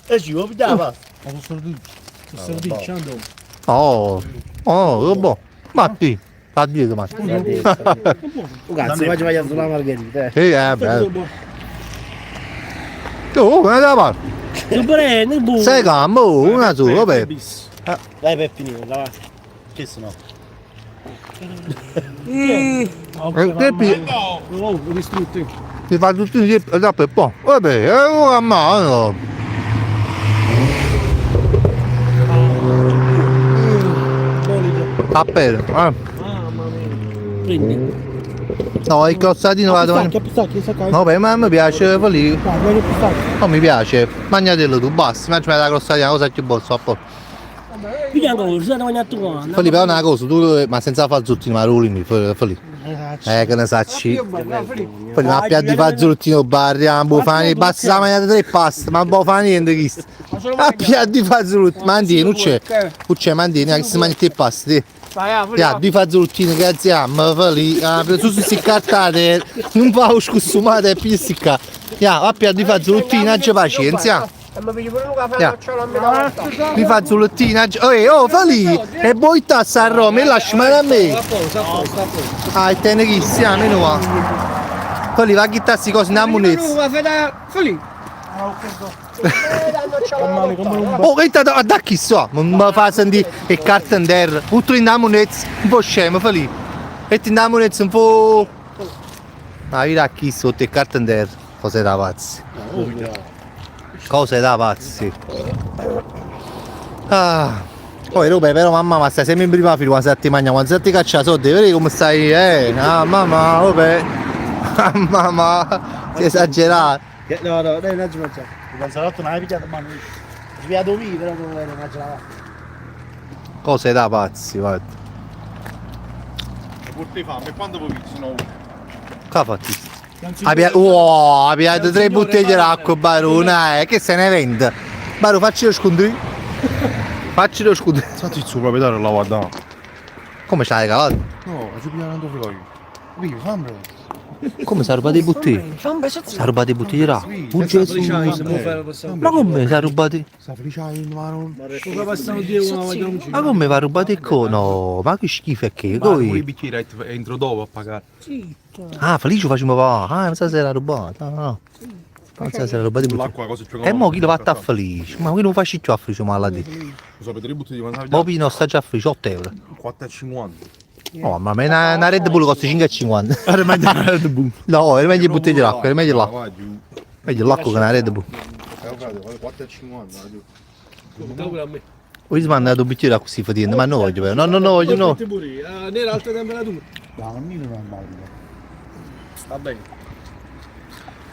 E ci vuoi pigliare? Ma sono sordicci, Oh, oh, boh. Matti, va dietro, Matti. Cazzo, faccio mangiare sulla margherita. Sì, bello. Oh, come da parte? Sei gambo, una sola, vabbè. Dai Peppino, dai. Che sono? Che Oh, ho distrutto. Ti fa tutti insieme, dopo e poi. Vabbè, a mano. Appena, eh. Mamma mia. Prendi. No, il crozzatino vado. Pistacchio, pistacchio. No, beh, ma mi piace, fa lì. Voglio pistacchio. Non mi piace. Mangiatelo tu, basta. Mangiami la crossatina, cosa più buona, a posto. Piglia ancora, se ne mangiare tu qua. Fa lì però una cosa, tu, ma senza fazzottino, ma rulini, fa lì. Che ne sacci. Poi ma piatto di fazzottino, barriamo, fa basta la mangiata tre pasta, ma non fa niente chi. A piatto di fazzottino, mangi, non c'è. Non c'è, mangi, neanche si mangia tre pasti. Ya, due fazzolettini, grazie, ma fa lì, su su cartate, non fa scusumate e più si Ya, va a due fazzolettini, non c'è pazienza. Ya. Due fazzolettini, oh, oh, fa lì, e poi tassa a Roma e lascia male a me. Ah, e te ne chi siamo, meno va. Fa lì, va a chittarsi cose in ammunezza. Oh, che da, da chi so? Non mi fa sentire il carta in terra. Butto in ammunezza, un po' scemo, fa lì. Metti in ammunezza un po'. Ma vedi a chi sotto il carta in terra. Cos'è da pazzi? Cose da pazzi. Ah. Poi Robè, però mamma, ma stai sempre in prima fila quando ti mangia, quando ti caccia soldi, vedi come stai, eh? Ah, mamma, vabbè. Mamma, si è esagerato. No, no, dai, non ci mangiamo. Il panzerotto non hai pigliato mano. Ci pigliato io, però non ero mangiato. Cose da pazzi, guarda. Porti fame, quando vuoi no? Che ha fatto? Oh, ha pigliato tre bottiglie d'acqua, Barone, che se ne vende? Baro, facci lo scontrino. Facci lo scontrino. Senti il suo proprietario la guarda. Come ce l'hai regalato? No, ci pigliato un frigorifero. Vivo, fammi. Come s'ha rubato 'e butteglie? S'ha rubato 'e butteglie d'acqua. Uh Gesù! Ma come s'ha rubato? Ma come va rubato 'e cose? No, ma che schifo è che? Ma pure i bicchieri entro dopo a pagare. Ah, Felice facciamo pagare. Ah, non so se era rubato. Ah, no. Non so se era rubato 'e butteglie. L'acqua cosa più E mo chi lo fatta a Felice? Ma chi non faccio più a Felice ma l'ha detto. Lo so, per tre bottiglie quanto Mo pino sta già a Felice 8 euro. 4,50. Oh, ma me una, una Red Bull costa 5,50. Era meglio una Red Bull. No, era meglio bottiglie d'acqua, era meglio l'acqua. Meglio l'acqua che una Red Bull. 4,50. Ho smandato un bicchiere d'acqua così fatiendo, ma non voglio però. No, no, no, voglio no. Nera alta temperatura. No, non mi non Va bene.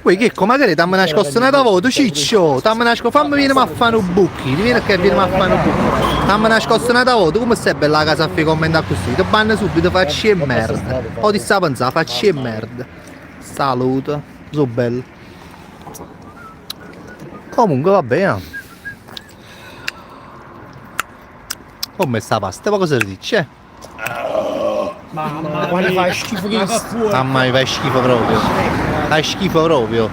Uè, Checco, magari t'hanno nascosto un'altra volta, ciccio! T'hanno nascosto, fammi venire a fare un buchi, vieni che vieni a fare un buchi. T'hanno nascosto un'altra volta, come stai bella la casa a fare commentare così? Ti banno subito, facci e merda. O ti sta a pensare, facci e merda. Saluto, sono bello. Comunque va bene. Come sta pasta? Ma cosa dici? Eh? Mamma quando fai schifo che Mamma mia, fai schifo proprio. Fai schifo proprio.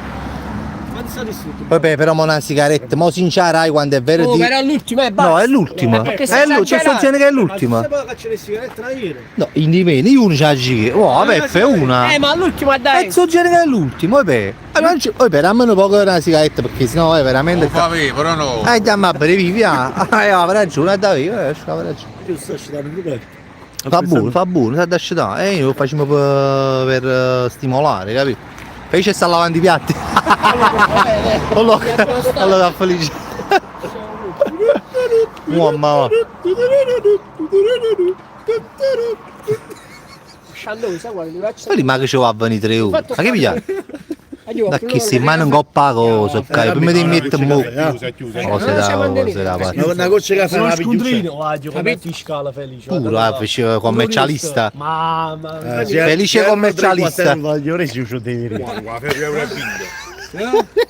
Quanto sta distrutto? Vabbè, però mo una sigaretta, mo sincera, quando è vero Oh, di... però è l'ultima, eh, basta. No, è l'ultima. Eh, perché È sei l'ultima, sto esagerato. dicendo che è Ma l'ultima. tu sai cacciare le sigarette da ieri? No, in di meno, io uno c'ha giro. Oh, Peppe, una. Eh, ma l'ultima dai. E sto dicendo che è l'ultimo, vabbè. Allora, non ci- vabbè, dammene poco una sigaretta perché sennò è veramente... Lo fa avere, però no. Eh, dammi a bere, via. Ah, eh, aveva ragione, dai, eh, aveva ragione. Io sto asciugando pure. Fa buono, fa buono, sa da asciugare. Eh, io lo facciamo per, per eh, stimolare, capito? Felice sta lavando i piatti. Allora, allora felice. Mamma. Sciandone, sai quale? Ti faccio- Quelli ma che ci va a venire tre ore. Ma che pigliate? Io Da che si mano in coppa cosa, ok? Prima di mettere mo. Chiusa, chiusa. Cosa da cosa da Ma una goccia di caffè Sono la pigliuccia. scontrino, guarda, come fiscale felice. Pure, ah, fece commercialista. Mamma Eh, Felice commercialista. Voglio resi uscio di Guarda, euro e vinto.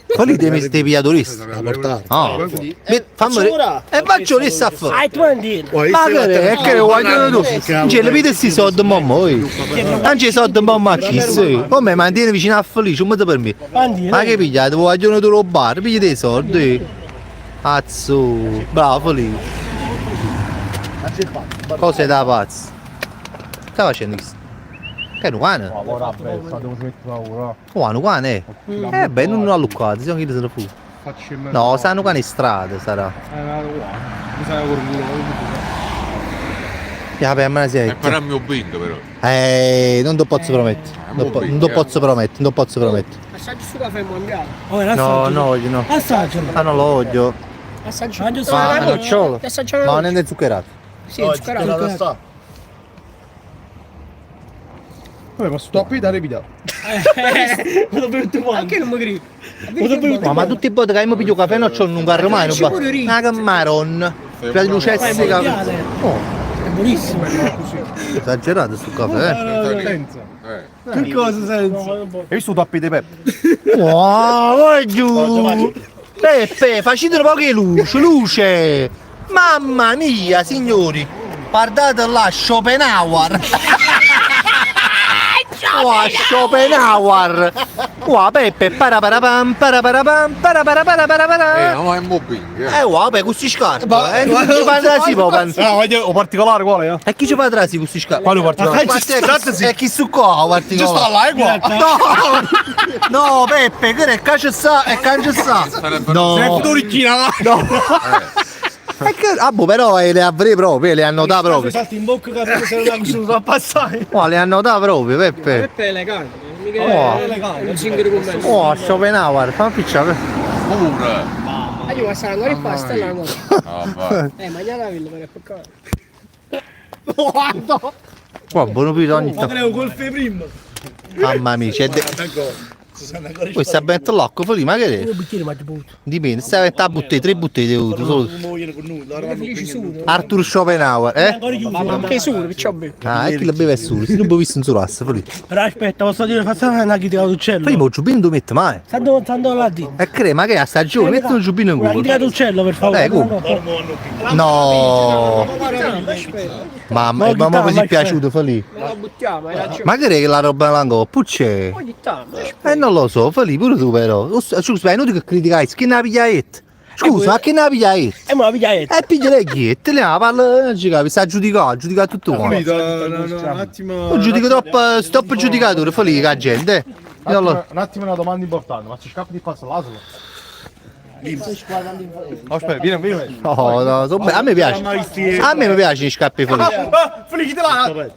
Quelli devi devi pigliare La portare. No. Fammi E faccio lì sta a fare. Ah, tu non dire. Ma che è che vogliono tu? Non ce le vedi sti soldi mamma, oi. Non ci soldi mamma a chi sì. Come mantiene vicino a Felice, un per me. Ma che pigliate? Vogliono tu rubare, pigli dei soldi. Cazzo, bravo Felice. Cose da pazzi. Sta facendo questo? Che è un cane? Oh, un cane? Eh beh, non l'ha luccato, se no chi se ne fu. No, sarà un cane in strada, sarà. Ja, per me E però mi ho vinto però. Eh, non te posso promettere. Non te non te posso promettere, non te posso promettere. Assaggi su caffè mondiale. No, no, voglio no. Assaggialo. Ah, non lo voglio. Assaggi. Ma nocciolo. Assaggia Ma non è zuccherato. Sì, zuccherato. Vabbè, ma sto qui da ripida. Anche non mi grido. No, ma tutti i bot che io mi piglio caffè nocciolo non carro mai, non Ci pure ridi. Ma che maron. Per lucesse mondiale. Oh, È buonissimo. esagerato sto caffè, eh. Senza. Eh. Che cosa senza? Hai visto tappi di Peppe? Oh, voglio. Peppe, facete un po' di luce, luce. Mamma mia, signori. Guardate là, Schopenhauer. Oh, Schopenhauer. Oh, Peppe, paraparapam, paraparapam, paraparapara. Eh, no, è mo bingo. Eh, oh, vabbè, questi scarpe. Eh, non ci fa trasi poi. No, voglio o particolare quale, eh? E chi ci fa trasi questi scarpe? Quale particolare? E chi su qua particolare? Sta là, è qua. No! No, Peppe, che è che sta e che sta. No. No. E che ah, boh, però eh, le avrei proprio, le hanno da proprio. Salti in bocca che se non la sono passare. Oh, le hanno da proprio, Peppe. Peppe è elegante. Mica Oh. è elegante. Un zingaro con me. Oh, Schopenhauer, fammi picciare. Pure. Ah, io passare ancora in pasta là ancora. Ah, vai. Eh, ma andiamo a villa per peccato. Qua, buono pito ogni Ma tanto. creo col prima. Mamma mia, c'è de... Questa è l'acqua, lì, ma che è? Un bicchiere ma ti butto. Dipende, stai a buttare tre bottiglie di avuto, solo. Arthur Schopenhauer, eh? Ma che solo, perciò bevo. Ah, e chi la beve è solo, se non bevi in surasse, lì. Però aspetta, posso dire, facciamo una chitarra d'uccello. Poi il giubbino non lo mette mai. Tanto, tanto là di. E crema che è a stagione, metti un giubbino in Una culo. chitarra d'uccello, per favore. Eh, come? No! Gittiamo, aspetta. Mamma, ma mo mi si è piaciuto, Felì. Me la buttiamo, hai ragione. Ma che è che la roba là 'ncoppa? C'è? Poi gittiamo, aspetta. Eh non lo so, Felì, pure tu però. Scusa, è inutile che criticai, chi ne ha pigliato? Scusa, ma chi ne ha pigliato? E mo la piglia E piglia le ghiette, le parla, non ci capisco, sta a giudicare, giudica tutto quanto. Un attimo. Tu giudichi troppo, troppo giudicatore, Felì, che la gente. eh. Io non lo- Un attimo una domanda importante, ma ci scappi di qua sull'asolo? Aspetta, vieni, vieni. No, no, a me piace. A me mi piace gli scappi felici. Ah, Felice, te la.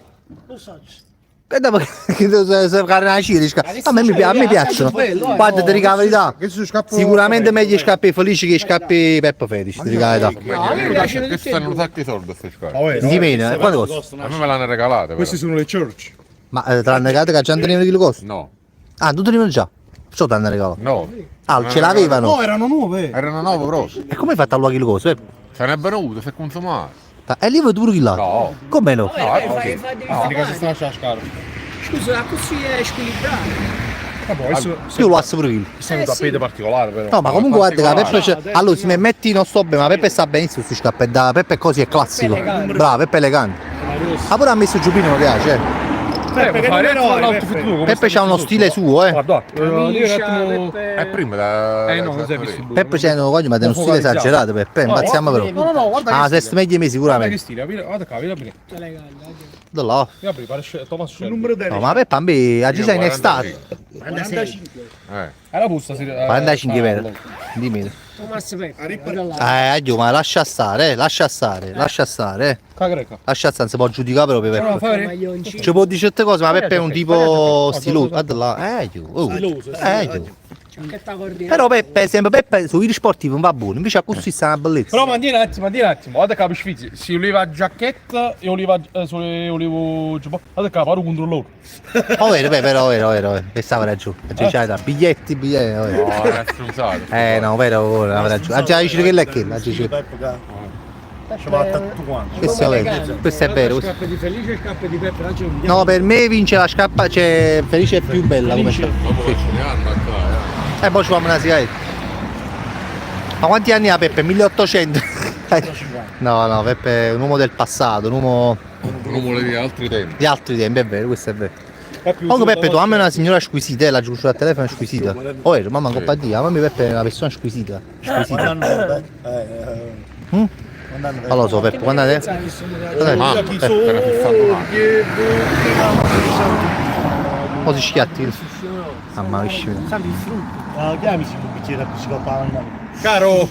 Guarda perché se fare una cira, a me, a me piacciono. Guarda, ti dico la verità. Sicuramente meglio scappi felici che scappi Peppo Felice, ti dico la verità. No, a me piacciono Che tutti e stanno un due. sacco di soldi queste scarpe. Di meno, eh? Quanto costa? A me me l'hanno regalate però. Queste sono le church. Ma te l'hanno regalato che già non tenevano che costa? No, Ah, tu tenevano già? Perciò te l'hanno regalato. no. Ah, ce l'avevano? No, erano nuove. Erano nuove proprio. E come hai fatto a luoghi costa? Se ne è venuto, si è consumato. E lì vuoi pure chi là? No. Come no? No, Vabbè, ok. fai, devi No, fare. si sta lasciando scarpe. Scusa, così è squilibrato. Vabbè, adesso Io lo asso pure quello. è un tappeto particolare però. No, ma comunque guarda che Peppe c'è. No, Allora, se mi metti non sto bene, ma Peppe sta benissimo su scarpe da Peppe è così è classico. Bravo, Peppe è elegante. Ma pure a me sto giubbino mi piace, eh. Peppe, che numero hai, Peppe? Peppe c'ha uno stile suo, eh. Guarda, Camicia, attimo. Peppe. È prima da... Eh no, non si è visto il blu. Peppe c'è uno coglio, ma è uno stile esagerato, Peppe, impazziamo però. No, no, no, guarda Ah, che se stile. sta meglio di me Guarda sicuramente. che stile, guarda qua, vieni a Elegante, dai. Da là. Vieni a pare Thomas Shelby. No, ma Peppe a me, a sei in estate. 45. Eh. È la busta, sì. 45 metri. Dimmi. Thomas Peppe. Guarda là. Addio, ma lascia stare, lascia stare, lascia stare, eh. Cagreca. Lascia stare, non si può giudicare proprio No, Peppe. fai vedere. Maglioncino. Ci può dire certe cose, ma Peppe è un tipo stiloso. Guarda Guarda là, addio. Oh. Addio. Giacchetta coordinata. Però Peppe, sempre Peppe sui video sportivi non va buono, invece a così sta una bellezza. Però mantieni un attimo, mantieni un attimo, guarda che sfizio. Se voleva giacchetta e voleva se volevo giubbotto, guarda che paro contro loro. Oh, vero, vero, vero, vero, vero, che stava ragione. Cioè, c'hai biglietti, biglietti, oh, vero. No, è stronzato. Eh no, vero, vero, aveva ragione. Ah, già dice che è che, ah, dice. Ci va tutto quanto. Questo è vero, questo è vero. questo- Scarpe di Felice e scarpe di Peppe, là c'è un No, per me vince la scarpa, cioè Felice è più bella come scarpa. Dopo che ce ne hanno qua, eh. E poi ci facciamo una sigaretta. Ma quanti anni ha Peppe? 1800? No, no, Peppe è un uomo del passato, un uomo Un uomo di altri tempi. di altri tempi, è vero, questo è vero. Comunque Peppe, tua mamma è una signora squisita, eh, la giù al telefono è squisita. Oh, vero, mamma coppa di, mamma Peppe è una persona squisita. Squisita. Quando hanno Mm? Quando hanno Non lo so Peppe, quando è? Quando è? Mamma, era fissato un anno. Mo si schiatti. Mamma mia. Ah, chiamici un bicchiere a psicopata. Caro,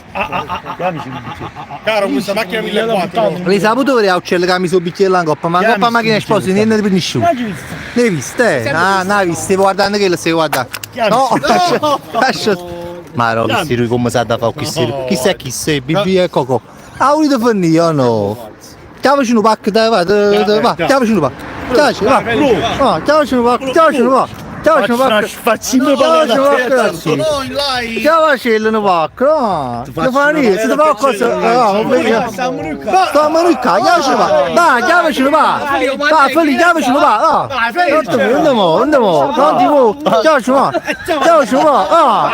Chiamici un bicchiere. caro, questa macchina 1400. L'hai saputo vedere a uccello che ha messo il bicchiere là in coppa, ma in coppa macchina esposta, niente per nessuno. Ne hai viste? Eh? Ah, ne hai viste, stai guardando che lo stai guardando. No, lascia, lascia. Ma no, chi lui come sa da fare, chi sei, chi sei, chi sei, BB e Coco. Ah, volete finire o no? Chiamaci un pacco, dai, va, dai, va, chiamaci un pacco. Chiamaci, va, va, chiamaci un pacco, chiamaci un pacco. Chiamaci un pacco. Facciamo Chiamaci un pacco, ragazzi. No, in live. Chiamaci un pacco, no. Non fa niente, se ti fa cosa... No, Stiamo noi qua, chiamaci un pacco. Dai, chiamaci un pacco. Dai, Feli, chiamaci un pacco. No, andiamo, andiamo, non ti vuoi. Chiamaci un pacco. Chiamaci un pacco. Ah.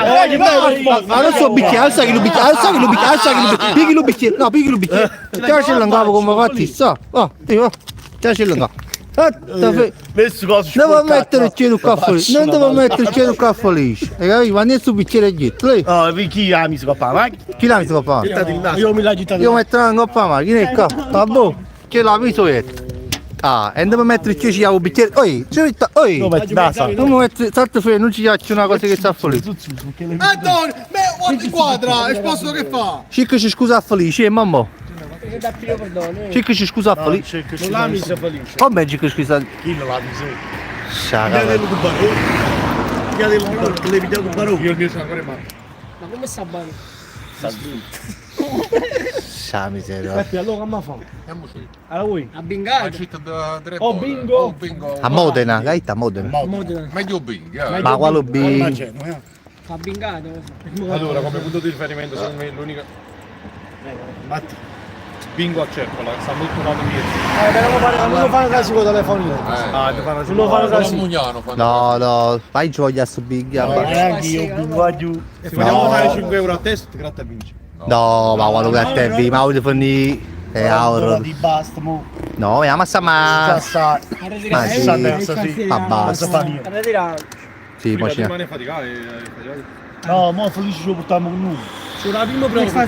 Ma non so bicchiere, alza che lo bicchiere, alza che lo bicchiere, alza che lo bicchiere, pigli lo bicchiere, no, pigli lo bicchiere. Chiamaci un capo come fatti, so. Oh, ti va. Chiamaci un capo. Messo cosa Non devo mettere il cielo qua fuori, non devo mettere il cielo qua fuori. Hai capito? Ma nessun bicchiere dietro, lei. Oh, chi ha messo qua macchina? Chi l'ha messo qua? Io mi l'ho agitato. Io metto la coppa macchina è qua. Vabbè, che l'ha messo dietro. Ah, e devo mettere il cielo un bicchiere. Oi, ci metto, oi. No, metti da Non mi metto, tanto fuori, non ci piace una cosa che sta fuori. Antonio, beh, guarda inquadra, esposto che fa? Cicco ci scusa a Felice, mamma. Perché da più perdono. eh. Cicco ci scusa a Felice. Non l'ha messa Felice. Come Cicco scusa? Chi non l'ha messo? Sciaga. Io il mio c'ho ancora in mano. Ma come sta bene? Scia miseria. Peppe, allora come fa? Allora voi? Ha bingato. Da tre Oh, volte. bingo. Oh, bingo. A Modena, che hai detto a Modena? Modena. Meglio bingo. eh. Ma quale B? Fa bingato. Allora, come punto di riferimento, secondo me l'unica. Bingo a Cercola, sta molto un anno indietro. Però non fare- non lo fanno così con il telefonino. Ah, devo fare Non lo fanno Solo così. Mugnano fanno. No, no, vai giù voglio su Big. Neanche io bingo giù. Se vogliamo fare 5 euro a testa, ti gratta e vinci. No, ma quello che a te, ma voglio finire. È oro. Di basta, mo. No, ma sta ma... Già sta. Ma sì, ma basta. Sì, mo ci Rimane a faticare, faticare. No, mo felice ce lo portiamo con noi. C'è una prima prova.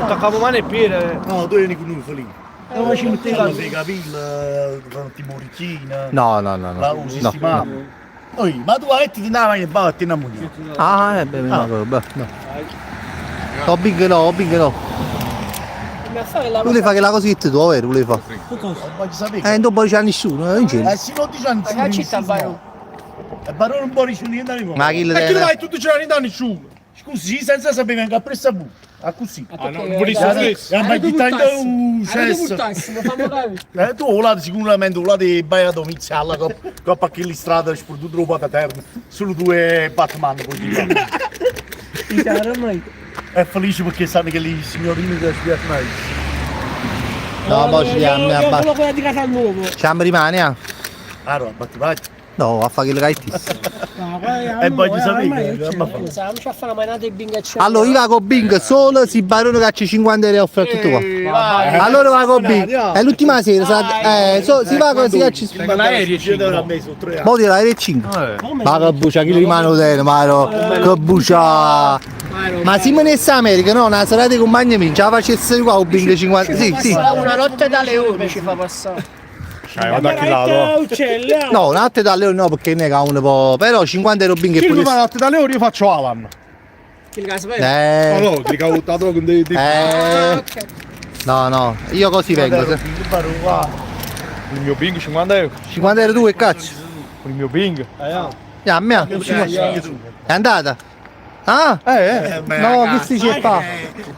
Attaccavo mano e piede. No, tu vieni con noi, felice. No, ci mettiamo i capelli, tipo orecchina. No, no, no, no. La usi, No, stiamo. Oi, ma tu hai detto di andare a mangiare, ti ne Ah, beh, no, beh, no. No, big no, big no. Tu le fai che la cosetta tu, vero? Le fa. Voglio sapere. Non dice a nessuno, non c'è. Eh, se non dice a nessuno. Ma che città, Barone? E Barone non può dice niente a nessuno. Ma chi E chi lo vai tutti i giorni da nessuno? Scusi, senza sapere venga presso a voi. A così. Ah, no, non volessi lo stesso. Eh, ma chi tanto un cesso. Eh, tu là sicuramente là di Baia Domizia, alla coppa che strada sperduto roba terra, solo due Batman poi ti È felice perché sanno che lì signorini che ci piacciono. No, poi ci diamo, Io quello quella di casa nuovo. Ci rimane, eh? Ah, no, batti vai. No, a fare che le E voglio sapere che Non ci fa la manata di bingo Allora io vado con Bing solo se Barone caccia 50 euro offre a tutto qua. Allora vado con Bing. È l'ultima sera, sa, so, si va con si caccia. Mo di l'aereo 5. Ma che bucia, chi rimane hotel, ma no, che bucia. Ma se me ne sta America, no, una serata di compagni miei, ce la facesse qua un Bing 50. Sì, sì. Una notte da leone ci fa passare. Cioè, vado a chi lato. No, una notte da leone no, perché ne ca un po'. Però 50 euro Bing e Chi pure. mi fa la notte da leone io faccio Alan. Eh. No, no, ti cago con dei. No, no, io così vengo. Il mio Bing 50 euro. 50 euro tu che cazzo? Il mio Bing. Ya, mia. È andata? Ah? No, che si c'è fa?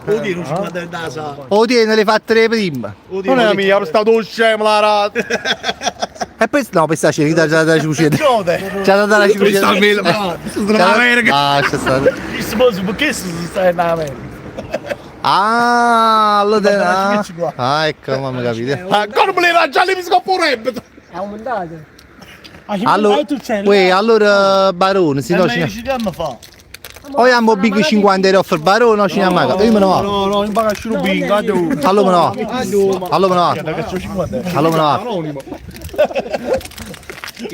Oddio, non 50 euro da sa. O tiene le fatte le prima. Non è la mia, è stato scemo la rata. E poi no, questa c'è già da cucina. C'è da la cucina. Ah, c'è stato. Perché stai in America? Ah, allora ah, ecco, mamma capite. Ancora me le già le mi scoppo rebbito. È aumentato. Allora, uè, allora Barone, se no ci o abbiamo big 50 euro offre Barone o ci andiamo a io me ne vado. No, no, non paga solo bing, Allora me ne vado. Allora me ne vado. Allora me ne vado.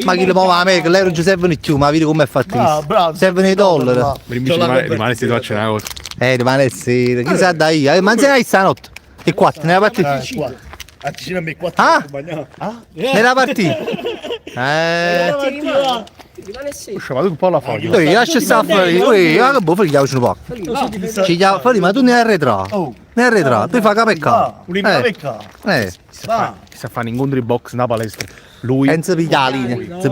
Ma chi lo muove a me, l'euro non ci servono più, ma vedi com'è fatto questo. Servono i dollari. Rimane se ti faccio una cosa. Rimane sera, chi sa da io? Ma se hai stanotte? E 4, nella partita? Ah? Nella partita? Ma tu un po' la fai. Ui, lascia stare fuori. Ui, ma che boh, fai un po'. Ci chiamo, fuori, ma tu ne arretra. Ne arretra, tu fai capecca. Eh. Si sta a fare un incontro in box nella palestra. Lui. Senza pigliare la linea.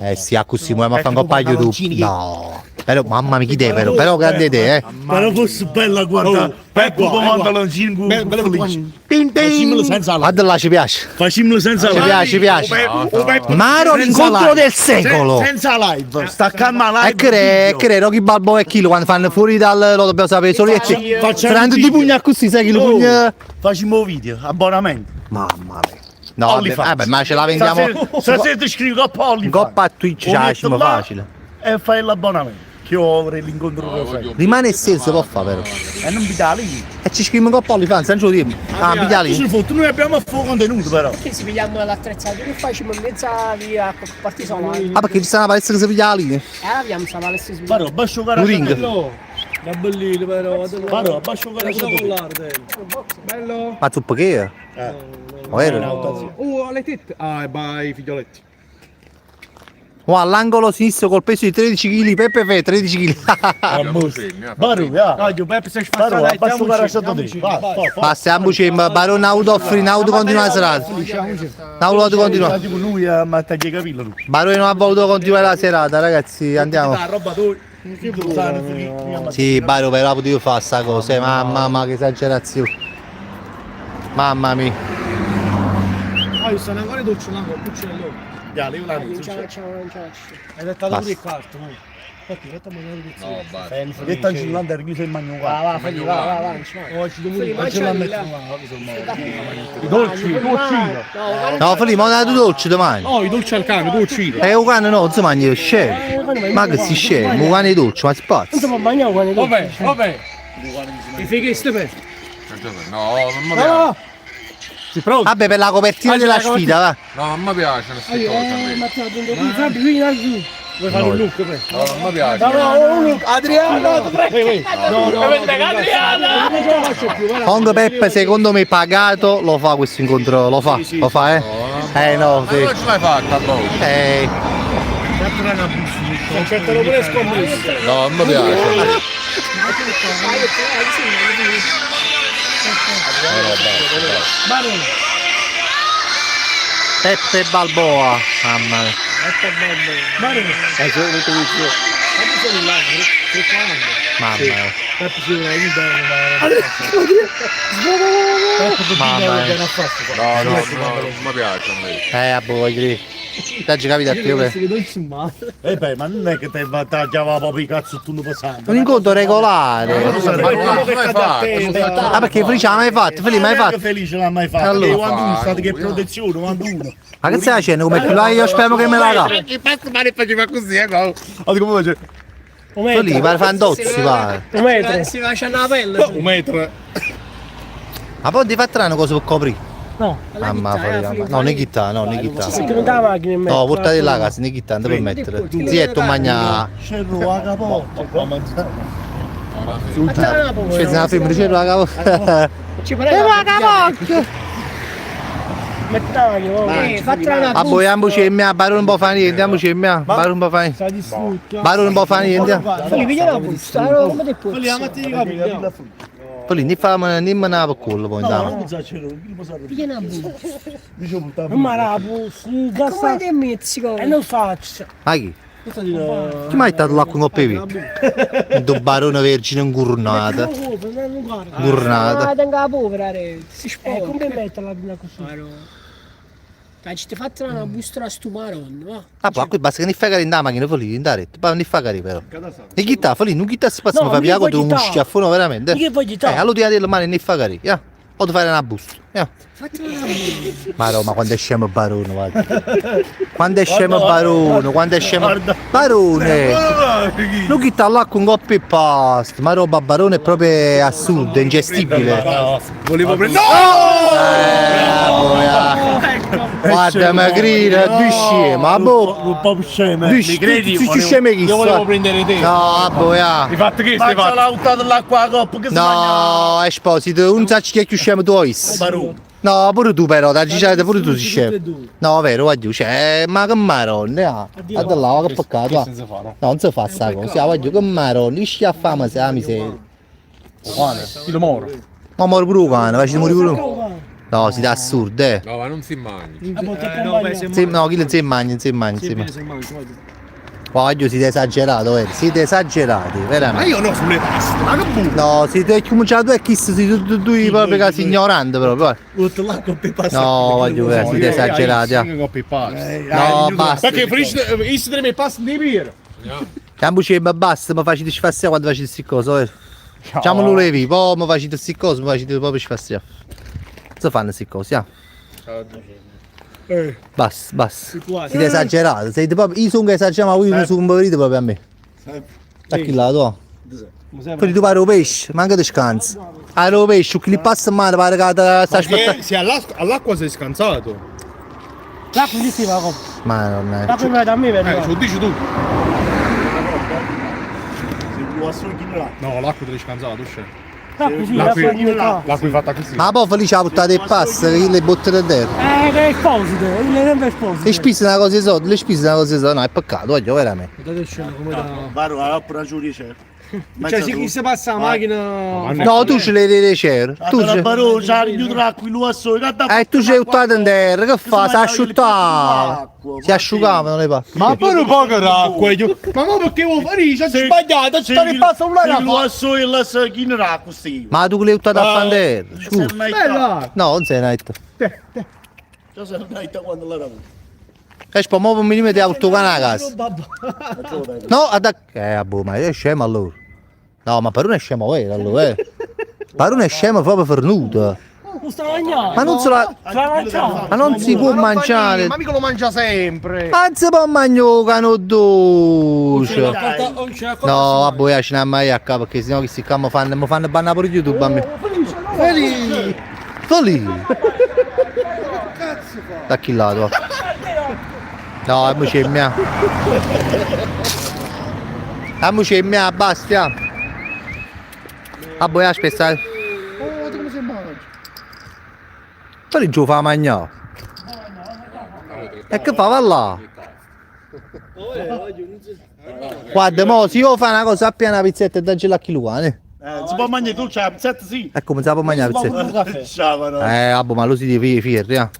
Eh sì, a così, ma fa un paio tu. No. Però mamma mia, chi te però, però grande te, eh. Però fosse bella guarda. Peppo comanda l'angino Facciamolo senza Guarda là, ci piace. Facciamolo senza live. Ci piace, ci piace. Maro, l'incontro del secolo. Senza live. Sta calma live. E che Rocky Balboa e Chilo quando fanno fuori dal lo dobbiamo sapere solo io e Saranno di pugna così, sai chi lo pugna. Facciamo video, abbonamento. Mamma mia. No, vabbè, ma ce la vendiamo. Stasera ti scrivo Coppa Onlyfans. Coppa Twitch, ce la facile. E fai l'abbonamento. Che io avrei l'incontro con Rimane stesso, può fare però. E non mi dà lì. E ci scriviamo Coppa OnlyFans, non ce lo dico. Ah, mi dà lì. Noi abbiamo a fuoco contenuto però. Perché si pigliamo l'attrezzatura e facciamo in mezzo via parti sola. Ah, perché ci sta una palestra che si piglia la linea. Abbiamo sta palestra si piglia. Però, Un ring. Da bellino però. Però, abbascio Bello. Ma tu perché? Eh. Vero? Oh, alle tette. Ah, e vai, figlioletti. Oh, all'angolo sinistro col peso di 13 kg, Peppe Fe, 13 kg. Baru, ya. Basta, ambuce, Barone auto offre, in auto continua la serata. Auto continua. Lui ha tagliato i capelli. Barone non ha voluto continuare la serata, ragazzi, andiamo. Sì, Baro però potevo fare sta cosa, mamma mia che esagerazione. Mamma mia. Ah, io sono ancora dolce, là, con uccello. Non ce la facciamo, non ce la faccio. Hai dettato pure il quarto, mo. Infatti, fetta mangiare tutto. No, basta. Detta in Finlandia chiuso il magno Va, va, fagli, va, va, va. Oggi Fili, domani. mangia I dolci, i dolci. No, Fili, ma non tu dolce domani. No, i dolci al cane, dolci. Un cane no, non si mangia, scemo. Ma che si scemo, un cane dolce, ma si pazzo. Non si può mangiare un cane dolce. Vabbè, vabbè. I fighi ste per. No, non mi piace. Sei pronto? Vabbè, per la copertina Ah, della la sfida, va. No, non mi piacciono queste cose a me. Matteo, Fabio, vieni laggiù. Vuoi fare un look? Pre? No, non mi piace. No, no, un look. Adriano, ti prego. No, no, Adriana! Non ce la faccio più, guarda. Comunque Peppe secondo me pagato lo fa questo incontro, lo fa, lo fa eh? Eh no, Ma sì. non ce l'hai fatta, boh. Accettano pure scommesse. No, non mi piace. Peppe Balboa, mamma mia. Mamma mia. Mamma mia. No, no, no, non mi piace a me. Boh, voglio dire. T'hai capito a te, Peppe? E beh, ma non è che te tagliava proprio i cazzo tu pesante. Un incontro regolare. Ma non l'hai fatto. Ah, perché Felice l'ha mai fatto? Felice mai fatto? Felice l'ha mai fatto. Allora. Che quando uno state che protezione, quando uno. Ma che stai facendo? Come più là io spero che me la dà. Il pezzo male faceva così, eh, no. Oh, come face? Lì, pare Fandozzi, pare. Un metro. Si faccia una pelle. Un metro. Ma poi ti fa una cosa per coprire? No. Mamma mia, no, né chitarra, no, né chitarra. Perché non dà la macchina in mezzo. No, portate là a casa, né chitarra, non per mettere. Sì, è tu magna. C'è la capotta. C'è una femmina, c'è la capotta. Ci pareva la capocchia. Metti la macchina, fatela una A voi ambuci e mia, barone un po' fa niente, ambuci e mia, barone un po' fa niente. Sta distrutta. Barone un po' fa niente. Fili, vediamo la busta, come te puoi? Poi ne fa nemmeno per quello poi No, andiamo. non so c'è, non posso Piglia una busta. Dicevo, Ma la busta, come te metti? E non faccio. Ma chi? Chi mi ha dato l'acqua in coppa di Un barone vergine ingurnata. Ingurnata. Ah, tengo la povera, si sporca. Come metterla così? Dai, ci ti fate una busta a sto maron, va. Ah, poi qui basta che ne fai cadere in macchina, lì, in rete, poi non fa cadere però. E chi sta, lì, non chi sta si passa, No, mi fa mica piago voglio un ta. schiaffone veramente. Mica voglio ta. Allora ti delle mani ne fa cadere, ya. O ti fai una busta, ya. Fatela una busta. Ma no, ma quando è scemo barone, guarda. Quando è scemo barone, quando è scemo barone. Non chi sta là con coppia e pasta, ma roba barone è proprio assurdo, è ingestibile. Volevo prendere. No! Guarda, ma grida, tu scemo, ma boh. Un po' scemo. Mi credi? Tu scemo chi Io volevo prendere te. No, boh, ya. Hai fatto che Ma stai ce fatto? l'ha buttato l'acqua a coppa che si No, Esposito, non sai chi è più scemo tu Ois. No, pure tu però, da Gicete, pure tu sei scemo. No, vero, voglio, cioè, ma che maronna, ah. Guarda là, che peccato. ah. No, non si fa sta cosa, voglio, che maronna, sci a fame se la miseria. Io moro. Ma muore pure un cane, facci morire pure un. No, si dà assurdo, eh. No, ma non si mangia. Sì, no, chi non si mangia, non si mangia, si mangia. Voglio, siete esagerato, vero? Siete esagerati, veramente. Ma io no sulle paste, ma che buco. No, siete cominciato e chi siete tutti e due proprio casi ignoranti proprio. guarda. Butta l'acqua per passare. No, voglio vedere, siete esagerati. ah. No, basta. Perché finisce le mie paste di birra. Cambuci basta, mi facete sfastiare quando facete queste cose, vero? Facciamo l'ulevi, poi mi facete queste cose, mi facete proprio sfastiare. Cosa fanno queste cose, ah? Basta, basta. Siete esagerati, siete proprio. Io sono esagerato, ma voi non sono venuti proprio a me. Da chi là, tu? Quelli tu pare un pesce, manca ti scansi. Ah, lo pesce, chi li passa in mano pare che sta aspettando. Se all'acqua sei scansato. L'acqua ci si va, Ma non è. L'acqua va da me per Ce lo dici tu. No, No, l'acqua te l'hai scansato, c'è. L'acqua sì, l'acqua di metà. L'acqua è fatta così. Ma poi Felice ha buttato il passo, che le botte da terra. Che è esposito, il è sempre esposito. Le spese una cosa sotto, le spese una cosa sotto, no, è peccato, voglio veramente. Guardate scena come da. Baro, la ragione c'è. Cioè, se chi si passa la macchina. No, tu ce le le c'era. Tu ce Barone, c'ha richiuso l'acqua, lui a solo. Eh, tu sei buttato in terra, che fa? Si asciuttava. Si asciugava, non le fa. Ma pure un poco d'acqua. io- Ma no, perché vuoi fare? C'è sbagliato, ci sta ripasso un Lui là. a solo e la chi non l'acqua, sì. Ma tu che l'hai buttato a terra? Scusa. Bella. No, non sei nato. Già sei nato quando l'era avuto. E poi mo mi rimetti a cane a casa. No, ad boh, ma è scemo allora. No, ma Parone è scemo vero allora, eh. Parone è scemo proprio fornuto. Non sta mangiando. Ma non se la. Sta mangiando. Ma non si può mangiare. Ma mica lo mangia sempre. Ma non si può mangiare il cane dolce. No, vabbè, ce n'è mai a capo perché sennò questi qua mi fanno, mi fanno bannare pure YouTube a me. Feli! Feli! Da chi lato? No, è mucemmia. A mucemmia, basta. A voi aspetta. Oh, come si mangia? Feli giù fa mangiare. E che fa? Va là. Guarda, mo se io fa una cosa appena una pizzetta e daggela a chi lo vuole. Si può mangiare tu, c'è la pizzetta sì. E come si può mangiare la pizzetta? Ciao, però. Vabbè, ma lo si deve fierri, eh.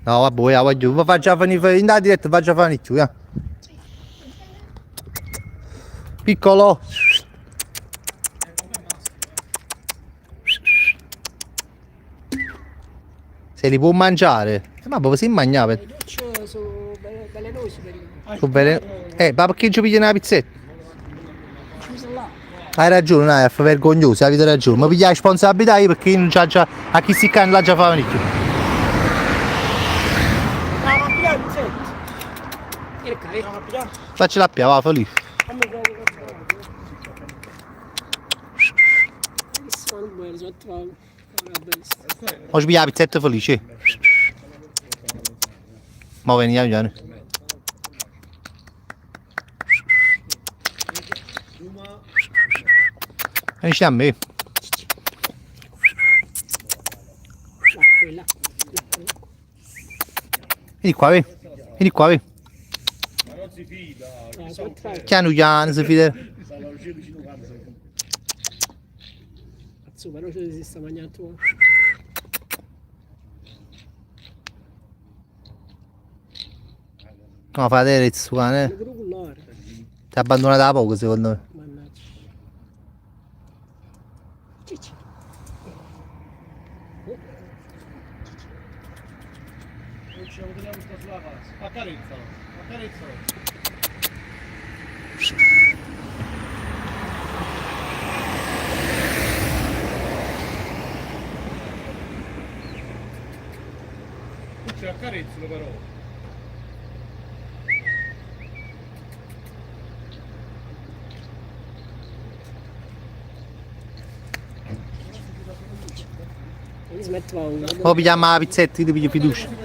No, vabbè, ja, voglio, faccia finire in diretta, faccia fare più, eh. Piccolo. Se li può mangiare? Ma proprio si mangia per... Sono velenosi per Sono velen... Ma perché ci piglia una pizzetta? Hai ragione, dai, è vergognoso, avete ragione. Ma piglia la responsabilità io perché io non c'ho già. A chi si cane l'ha già fatto più. Facci la pia, va, fa lì. Oggi piglia la pizzetta felice. Ma veniamo, vieni. Vieni a me. Vieni qua, vieni. Vieni qua, vieni. Piano piano si fida. Cazzo, però ci si sta mangiando. No, fa vedere il suo cane. Ti ha abbandonato da poco, secondo me. Mannaggia. Cicci. Non ce la vogliamo stare sulla casa. Accarezzalo, accarezzalo. C'è accarezzalo però. Poi pigliamo la pizzetta, io ti piglio fiducia. Non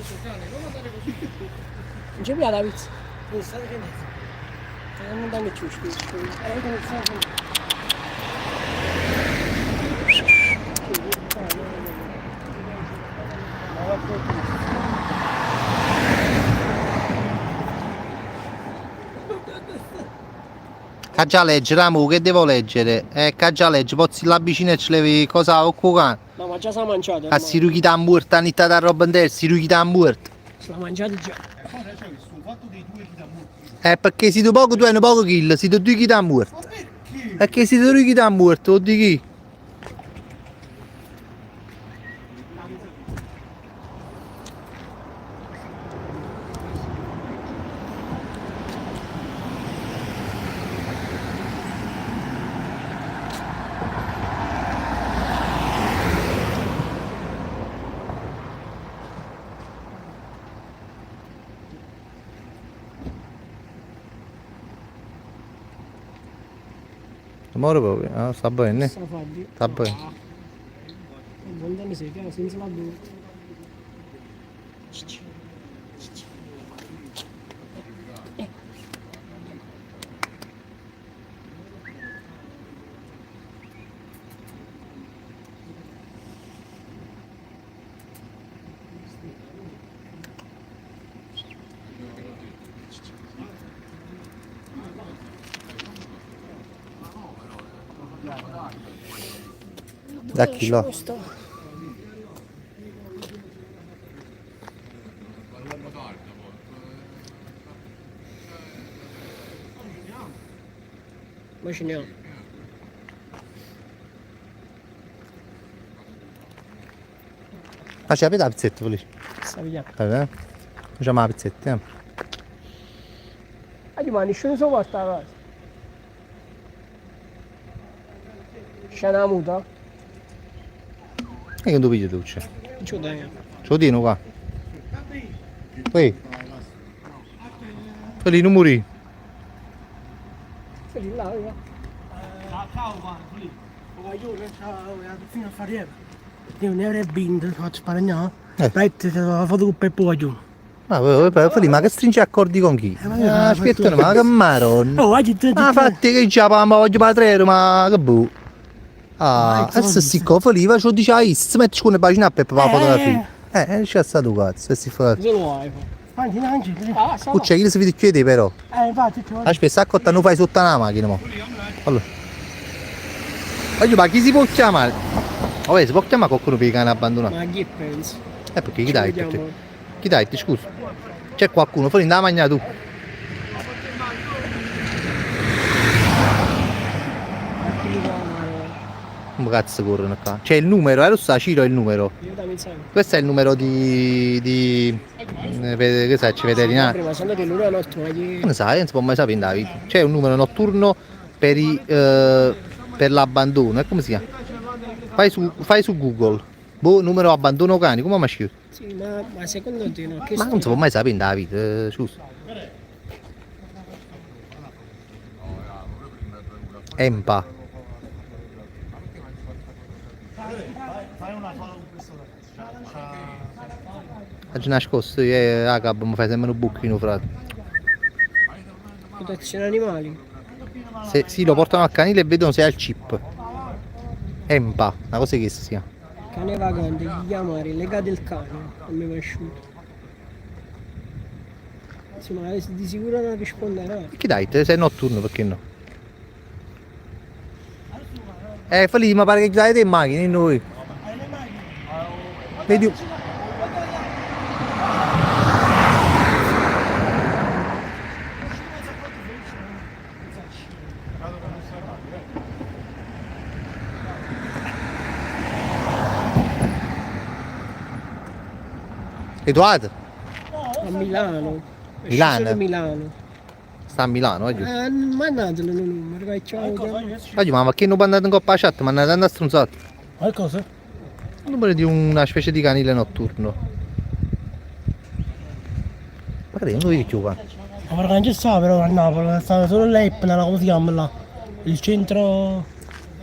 ci piace la pizza. Non danno più, Caggia leggere, amo, che devo leggere? Caggia leggere, pozzi là vicino e ce levi cosa o cane? No, ma già si è mangiato. A si ruchita morta, nitta da roba in testa, si ruchita morta. Se l'ha mangiato già. Perché siete poco, tu hai un poco kill, siete due chita morta. Ma perché? Perché siete due chita morta, o di chi? Amore proprio, ah, sta bene. Sta Sta bene. Non danno se, senza la bocca. Da chi là? Ma ce ne ho. Ma c'è la pizzetta lì? Sta via. Eh? Facciamo la pizzetta, eh. Ah, ma nessuno si porta a casa. C'è una muta? E che tu pigli tu c'è? Ce lo. Ce lo tieni qua? Ehi. Quelli non morì. Quelli là, va. Ciao, va, lì. Voglio fino a fare. Io 1,20 euro, faccio sparagnà. Eh. La foto con Peppo Guaglione. Ma poi, ma che stringe accordi con chi? Ah, aspetta, ma che maronna. Oh, oggi te Ma fatti che già ma voglio pa' 3 euro, ma che boh. Ah, adesso sti cofoli, va ci dice a si mette con le pagine a Peppe per la fotografia. C'è stato cazzo, e si fa. Solo iPhone. Quanti ne anche? Ah, Oh, c'è chi si vede chiede però. Infatti, ti voglio. Aspetta, sta non fai sotto la macchina mo. Allora. Voglio, ma chi si può chiamare? Vabbè, si può chiamare qualcuno per i cani abbandonati? Ma chi pensi? Perché chi Ci dai? vediamo. Chi dai? Scusa. C'è qualcuno, fuori andiamo a mangiare tu. Come cazzo corrono qua? C'è il numero, lo sa, Ciro è il numero. Io da pensare. Questo è il numero di che sai, c'è veterinario. Prima sono che l'una notte, ma chi... Non sai, non si può mai sapere in vita. C'è un numero notturno per l'abbandono, e come si chiama? Fai su Google. Boh, numero abbandono cani, come mi scrivo? Sì, ma secondo te no? Che Ma non si può mai sapere in vita, scusa. Empa. Fai una foto con questo ragazzo. Oggi nascosto, io a capo mi fai sempre un buchino, frate. Protezione animali. Se, sì, lo portano al canile e vedono se ha il chip. Empa, una cosa che si chiama. Cane vagante, chi chiamare, lega del cane, a me è asciutto. Insomma, di sicuro non risponderà. Che dai, te sei notturno, perché no? Falli, ma pare che dai te in macchina, noi. Vedi. Edoardo? A Milano. È Milano? sceso a Milano. Sta a Milano, voglio. Mandatelo il numero, che ciao. Voglio, ma perché non mandate in coppa chat? Ma andate a stronzate. Ma cosa? Il numero di una specie di canile notturno. Ma che non vedi più qua? Ma perché non ci sta però a Napoli, sta solo l'Epna, come si chiama là? Il centro...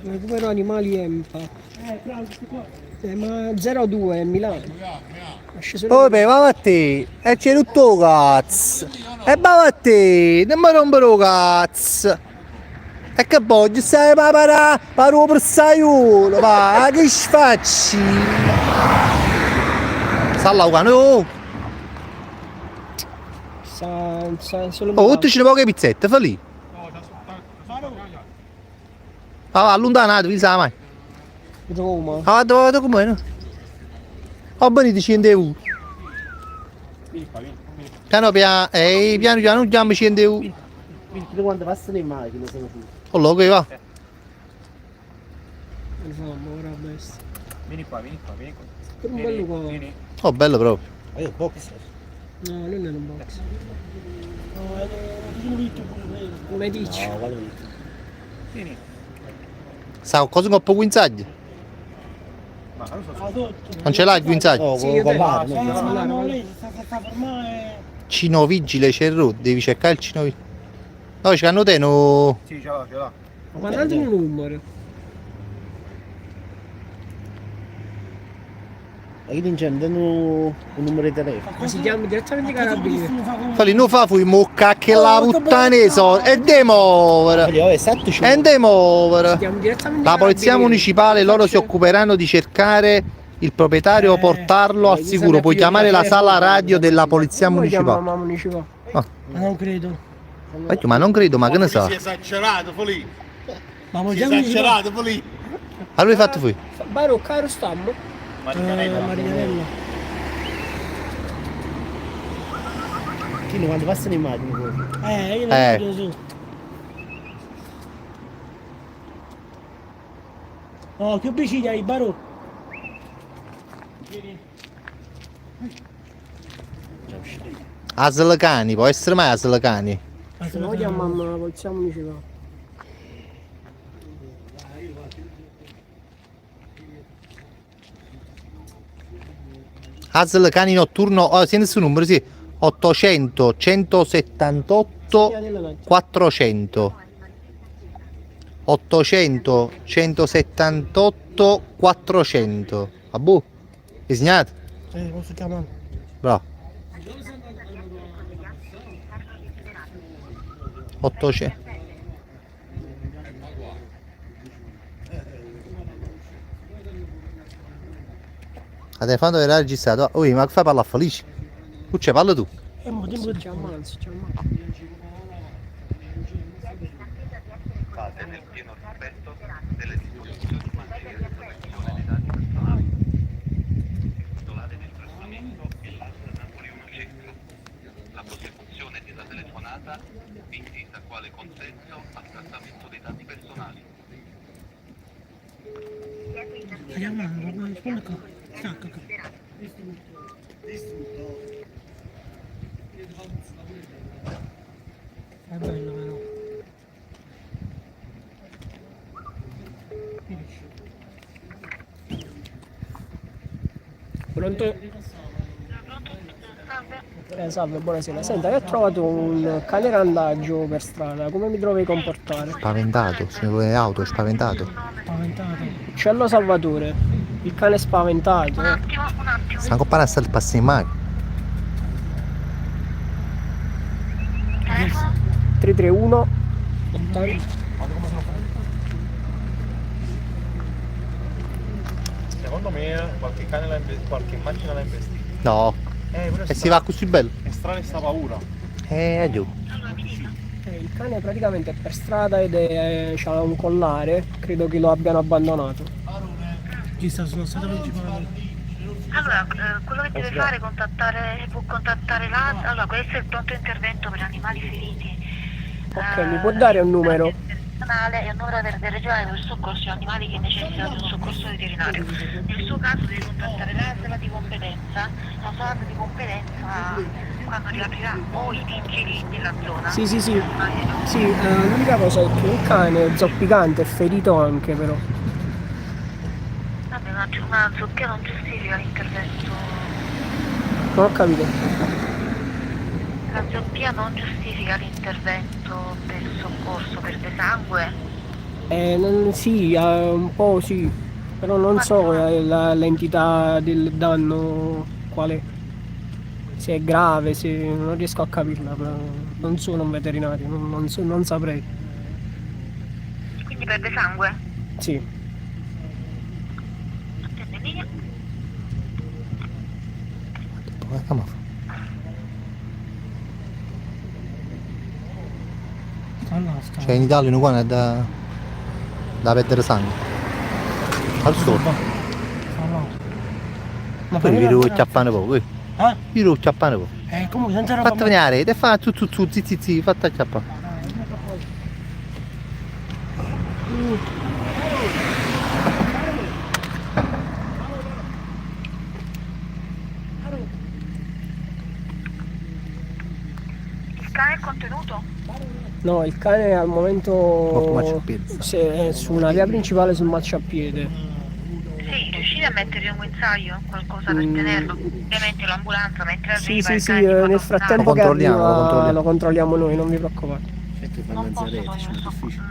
Recupero animali Empa. Ma 02 è Milano. È sceso Oh, beh, va a te! E c'è tutto cazzo! E va a te! Non mi rompere il cazzo! E che voglio? Stai pa para para per saiolo, va, che sfacci? Sta là, oh! Sta, solo Oh, tutti ce ne poche pizzette, fa lì. Va, va, allontanato, chi sa mai. Roma. Ah, dove, dove come? No? Oh, benito, 100 euro. Piano piano, ehi, piano piano, non chiamo 100 euro. Perché quando passano in macchina sono tutti. Oh, lo che va. Ora bestia. Vieni qua, vieni qua, vieni qua. Per un bello qua. Oh, bello proprio. Ma io boxer. No, non è un box. Come dici? No, quale Vieni. Sa cosa con poco guinzaglio? Non ce l'hai il guinzaglio? No, Sì, io con te- mare, no? Cino vigile Cerro, devi cercare il Cino vigile. No, c'hanno te no. Sì, ce l'ho, ce l'ho. Ma mandate un numero. Ma io non c'è un numero di telefono. Ma si chiama direttamente i carabinieri. Falli, non fa fui mocca che la puttana so. E demovere. E demovere. Si chiama direttamente La i polizia carabinieri. municipale loro si occuperanno di cercare il proprietario o portarlo al sicuro. Puoi chiamare la sala radio della polizia Come municipale. chiama la municipale? Ah. Ma non credo. Ma non credo, ma che ne sa? Si è esagerato, Folì. Ma Si è esagerato, Folì. Allora hai fatto voi? Baro, caro stammo. Marianella. Marianella. Chi quando passano in macchina poi. Io Eh. non vedo sotto. No, più vicini ai Barò. Asl Cani, può essere mai Asl Cani? Se no chiamiamo la polizia municipale. Asl Cani notturno, oh, senti questo numero, sì. 800 178 400. 800 178 400. Vabbò? Hai segnato? Sì, posso chiamare. Bravo. 800. La telefonata verrà registrata. Ui, ma che fai parlare felice? Tu c'è, parla tu. Eh, ma tempo che ci ammazzo, ci ammazzo. Sta chiamando, ma risponde qua. Stacca qua. È bello però. Pronto? Salve, buonasera. Senta, io ho trovato un cane randagio per strada, come mi dovrei comportare? Spaventato, signore auto, è spaventato. Spaventato. Uccello Salvatore, il cane è spaventato. Eh. Sta ancora a stare il passo in macchina. 331 80. Secondo me qualche cane l'ha investito, qualche macchina l'ha investito. No. Però è E si va così bello. È strana sta paura. Giù. Il cane praticamente è per strada ed è, c'ha un collare, credo che lo abbiano abbandonato. Chi sta sulla strada principale? Allora, quello che deve fare è contattare, può contattare l'ASL. Allora, questo è il pronto intervento per animali feriti. Ok, mi può dare un numero? Nazionale e il numero del regionale per soccorso animali che necessitano di un soccorso veterinario. Nel suo caso deve contattare l'ASL di competenza, la sua ASL di competenza quando riaprirà o i vigili della zona. Sì, sì, sì. Sì, l'unica cosa è che il cane è zoppicante, è ferito anche però. Vabbè, una zoppia non giustifica l'intervento. Non ho capito. La zoppia non giustifica l'intervento per soccorso, per sangue. Sì, un po' sì, però non so l'entità del danno qual è. Se è grave, se non riesco a capirla, però non sono un veterinario, non so, non saprei. Quindi perde sangue? Sì. Attende in linea. Come fa? Cioè in Italia non è da perdere sangue. Al sole. Ma Poi vi devo acchiappare poco. Eh? Vi devo acchiappare poco. Comunque senza roba. Fatti venire la rete e fa tu tu tu zi zi zi, fatti acchiappare. Il cane è contenuto? No, il cane al momento è su una via principale sul marciapiede. Sì, riuscite a mettergli un guinzaglio, qualcosa per tenerlo? Ovviamente l'ambulanza mentre Sì, arriva sì, il sì, cane si può nel frattempo Lo che controlliamo, lo arriva controlliamo. lo controlliamo noi, non vi preoccupate. Non posso togliere il soccorso.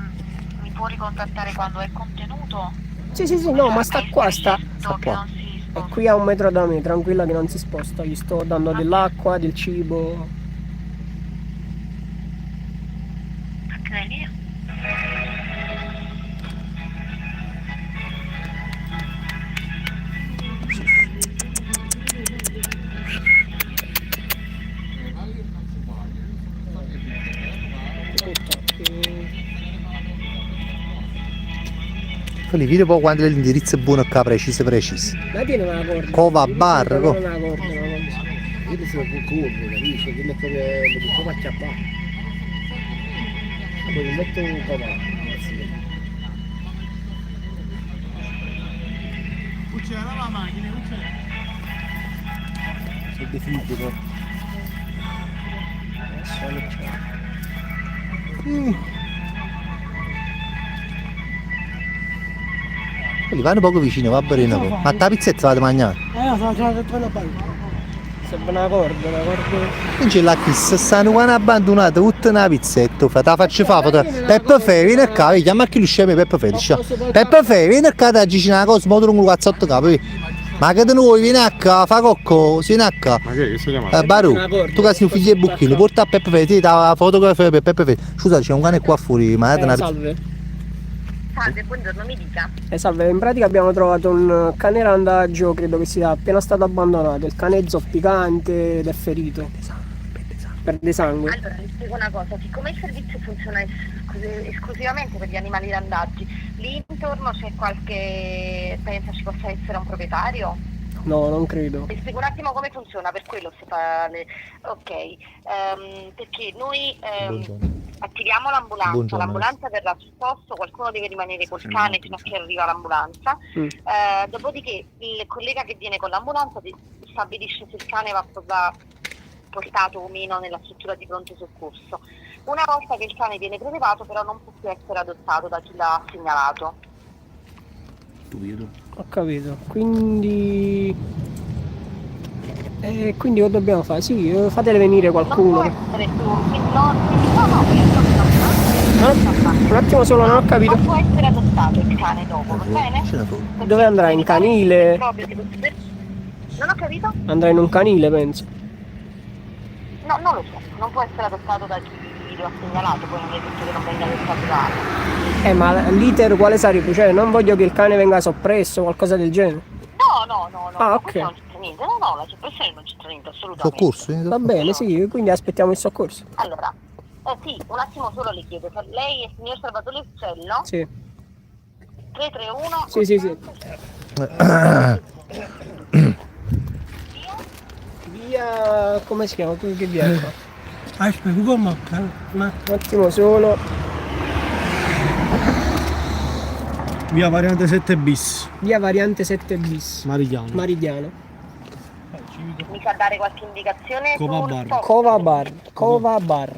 Mi può ricontattare quando è contenuto? Sì, sì, sì, no, ma sta qua, sta. Sta qua. È qui a 1 metro da me, tranquilla che non si sposta, gli sto dando dell'acqua, del cibo. Attenda in linea. Quelli vedi poi quando l'indirizzo è buono qua preciso preciso. Ma tiene una corda. Cova bar, co. Una corda, una cosa. Io sono curvo, capisci? Quello è come come acchiappare. Poi mi metto un cavallo. C'era la macchina, c'era. Sono definito però. Adesso non c'è. Quelli vanno poco vicino, va bene. Ma la pizzetta vado a mangiare. No, sono già una. Serve una corda, una corda. Non c'è la chissà, stanno qua abbandonata tutta una pizzetta, fa, te la faccio fare, Peppe Fe, vieni qua, vedi, chiama chi lo scemo Peppe Fe, dice, Peppe Fe, vieni qua, ti dici una cosa, mo tu un cazzotto capo, vedi. Ma che te ne vuoi? Vieni a ccà, fa coccosa, vieni a ccà. Ma che, che stai chiamando? Eh, Barù, tu che sei un figlio 'e bucchino, porta a Peppe Fede, la fotografia per Peppe Fede. Scusa, c'è un cane qua fuori, ma date una... Salve. Salve, buongiorno, mi dica. Salve, in pratica abbiamo trovato un cane randagio, credo che sia appena stato abbandonato. Il cane è zoppicante ed è ferito. Perde sangue. Allora, le spiego una cosa, siccome il servizio funziona esclusivamente per gli animali randagi, lì intorno c'è qualche, pensa ci possa essere un proprietario? No, non credo. Le spiego un attimo come funziona, per quello si fa le... Ok, perché noi attiviamo l'ambulanza, Buongiorno. l'ambulanza verrà sul posto, qualcuno deve rimanere col cane fino a che arriva l'ambulanza, dopodiché il collega che viene con l'ambulanza stabilisce se il cane va portato o meno nella struttura di pronto soccorso. Una volta che il cane viene prelevato però non può più essere adottato da chi l'ha segnalato. Ho capito. Quindi... quindi che dobbiamo fare? Sì, fatele venire qualcuno. Non può essere più, no, no, no, Un attimo solo, non ho capito. Non può essere adottato il cane dopo, va bene? Dove andrà? In canile? Non ho capito? Andrà in un canile, penso. No, non lo so, non può essere adottato da chi lo ha segnalato, poi non è detto che non venga adottato da altri. Ma l'iter quale sarebbe? Cioè, non voglio che il cane venga soppresso o qualcosa del genere. No, no, no, no, Ah, no, ok. questo non c'entra niente, no, no, la soppressione non c'entra niente, assolutamente. Soccorso? Va bene, sì, quindi aspettiamo il soccorso. Allora, sì, un attimo solo le chiedo, lei è il signor Salvatore Uccello? Sì. 331? Sì, sì, sì. Via... come si chiama? Che via è qua? Aspetta, Google Maps, Un attimo solo. Via variante 7 bis. Via variante 7 bis. Marigliano. Marigliano. Mi sa dare qualche indicazione? Cova sul Bar. posto? Cova Bar. Cova Bar.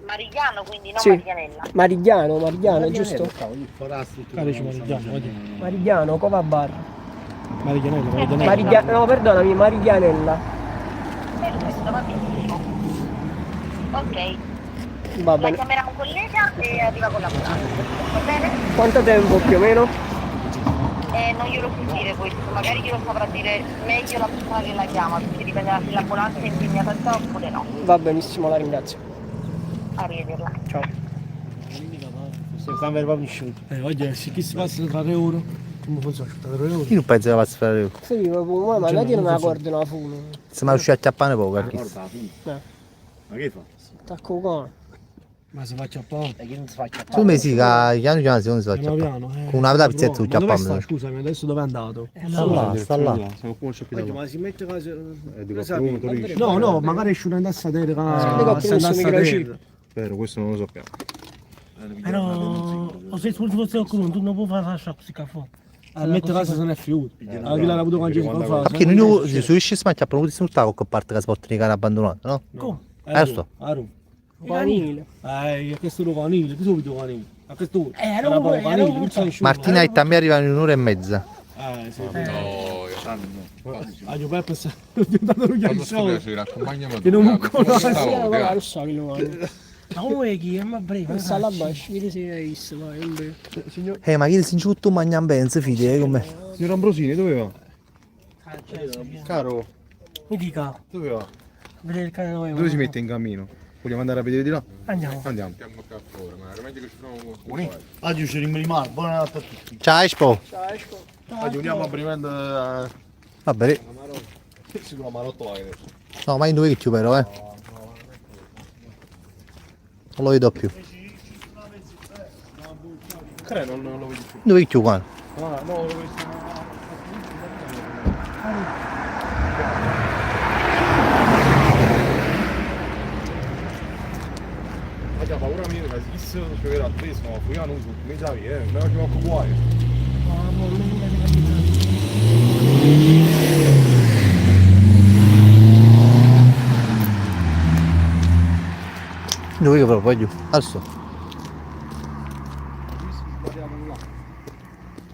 Marigliano, quindi non Sì. Mariglianella. Marigliano, Marigliano, giusto? Carici Marigliano, vedi. Marigliano, Cova Bar. Mariglianella, Mariglianella. No, perdonami, Mariglianella. Perfetto, va benissimo. Ok. Va La bene. chiamerà un collega e arriva con l'ambulanza. Va bene? Quanto tempo più o meno? Non glielo so dire questo, magari glielo saprà dire meglio la persona che la chiama, perché dipende da se l'ambulanza è impegnata già oppure no. Va benissimo, la ringrazio. Arrivederla. Ciao. Oggi chi si passa tra 3 ore? Come funziona? Tra 3 ore? Io non penso che passi fra le ore. Sì, ma ma Cioè, la tiene non una funziona. corda, una fune. Se mi riuscì a acchiappare poco, a chi. Ma che fa? Tacco qua. Ma si fa acchiappare? E chi non si fa acchiappare? Tu mi sì, che piano piano secondo si fa Piano acchiappare. piano, Con una pizzetta tu Ma dove sta? acchiappando. Scusami, adesso dove è andato? Sta là, sta là. Siamo come c'è più Ma si mette quasi... dico, No, no, magari esce una andassa terra. Senti che ho messo microchip. Vero, questo non lo sappiamo. Però, o se fosse qualcuno, tu non puoi fare lasciare così caffè. A mettere casa se ne è fiuto. Allora chi l'ha avuto con Gesù fa? Perché noi se riuscissimo a acchiappare non potessimo stare con parte che si portano i cani abbandonati, no? Come? Adesso. Aru. Canile. Questo è lo canile, questo è il canile. A questo Martina e a me arrivano in un'ora e mezza. Sì. No, io Ah, io Peppe sta diventando un Quando sto ghiacciolo. piacere, accompagnami Che non conosco. Ma lo so che lo voglio. Ma come chi? Ma breve. Sta là basso, vedi se hai visto, vai, non vedo. Ma chi si tutto mangiano bene, si fide, come? Signor Ambrosini, dove va? Caro, Mi dica, dove va? vedere il cane dove va. Dove si mette in cammino? Vogliamo andare a vedere di là? Andiamo. Andiamo. Stiamo qua fuori, ma veramente che ci sono Oggi ci rimane, buonanotte a tutti. Ciao Espo. Ciao, Espo. Oggi uniamo a Brevend. Va bene. Sicuro Marotto va No, ma io non vedo più però, eh. Non lo vedo più. Credo non lo vedo più. Non vedo più qua. Ah, no, lo vedo. Ma paura mia, che se ci aveva preso, ma poi non so, mi sa eh, me lo gioco guai. Non vedo proprio, voglio. Adesso.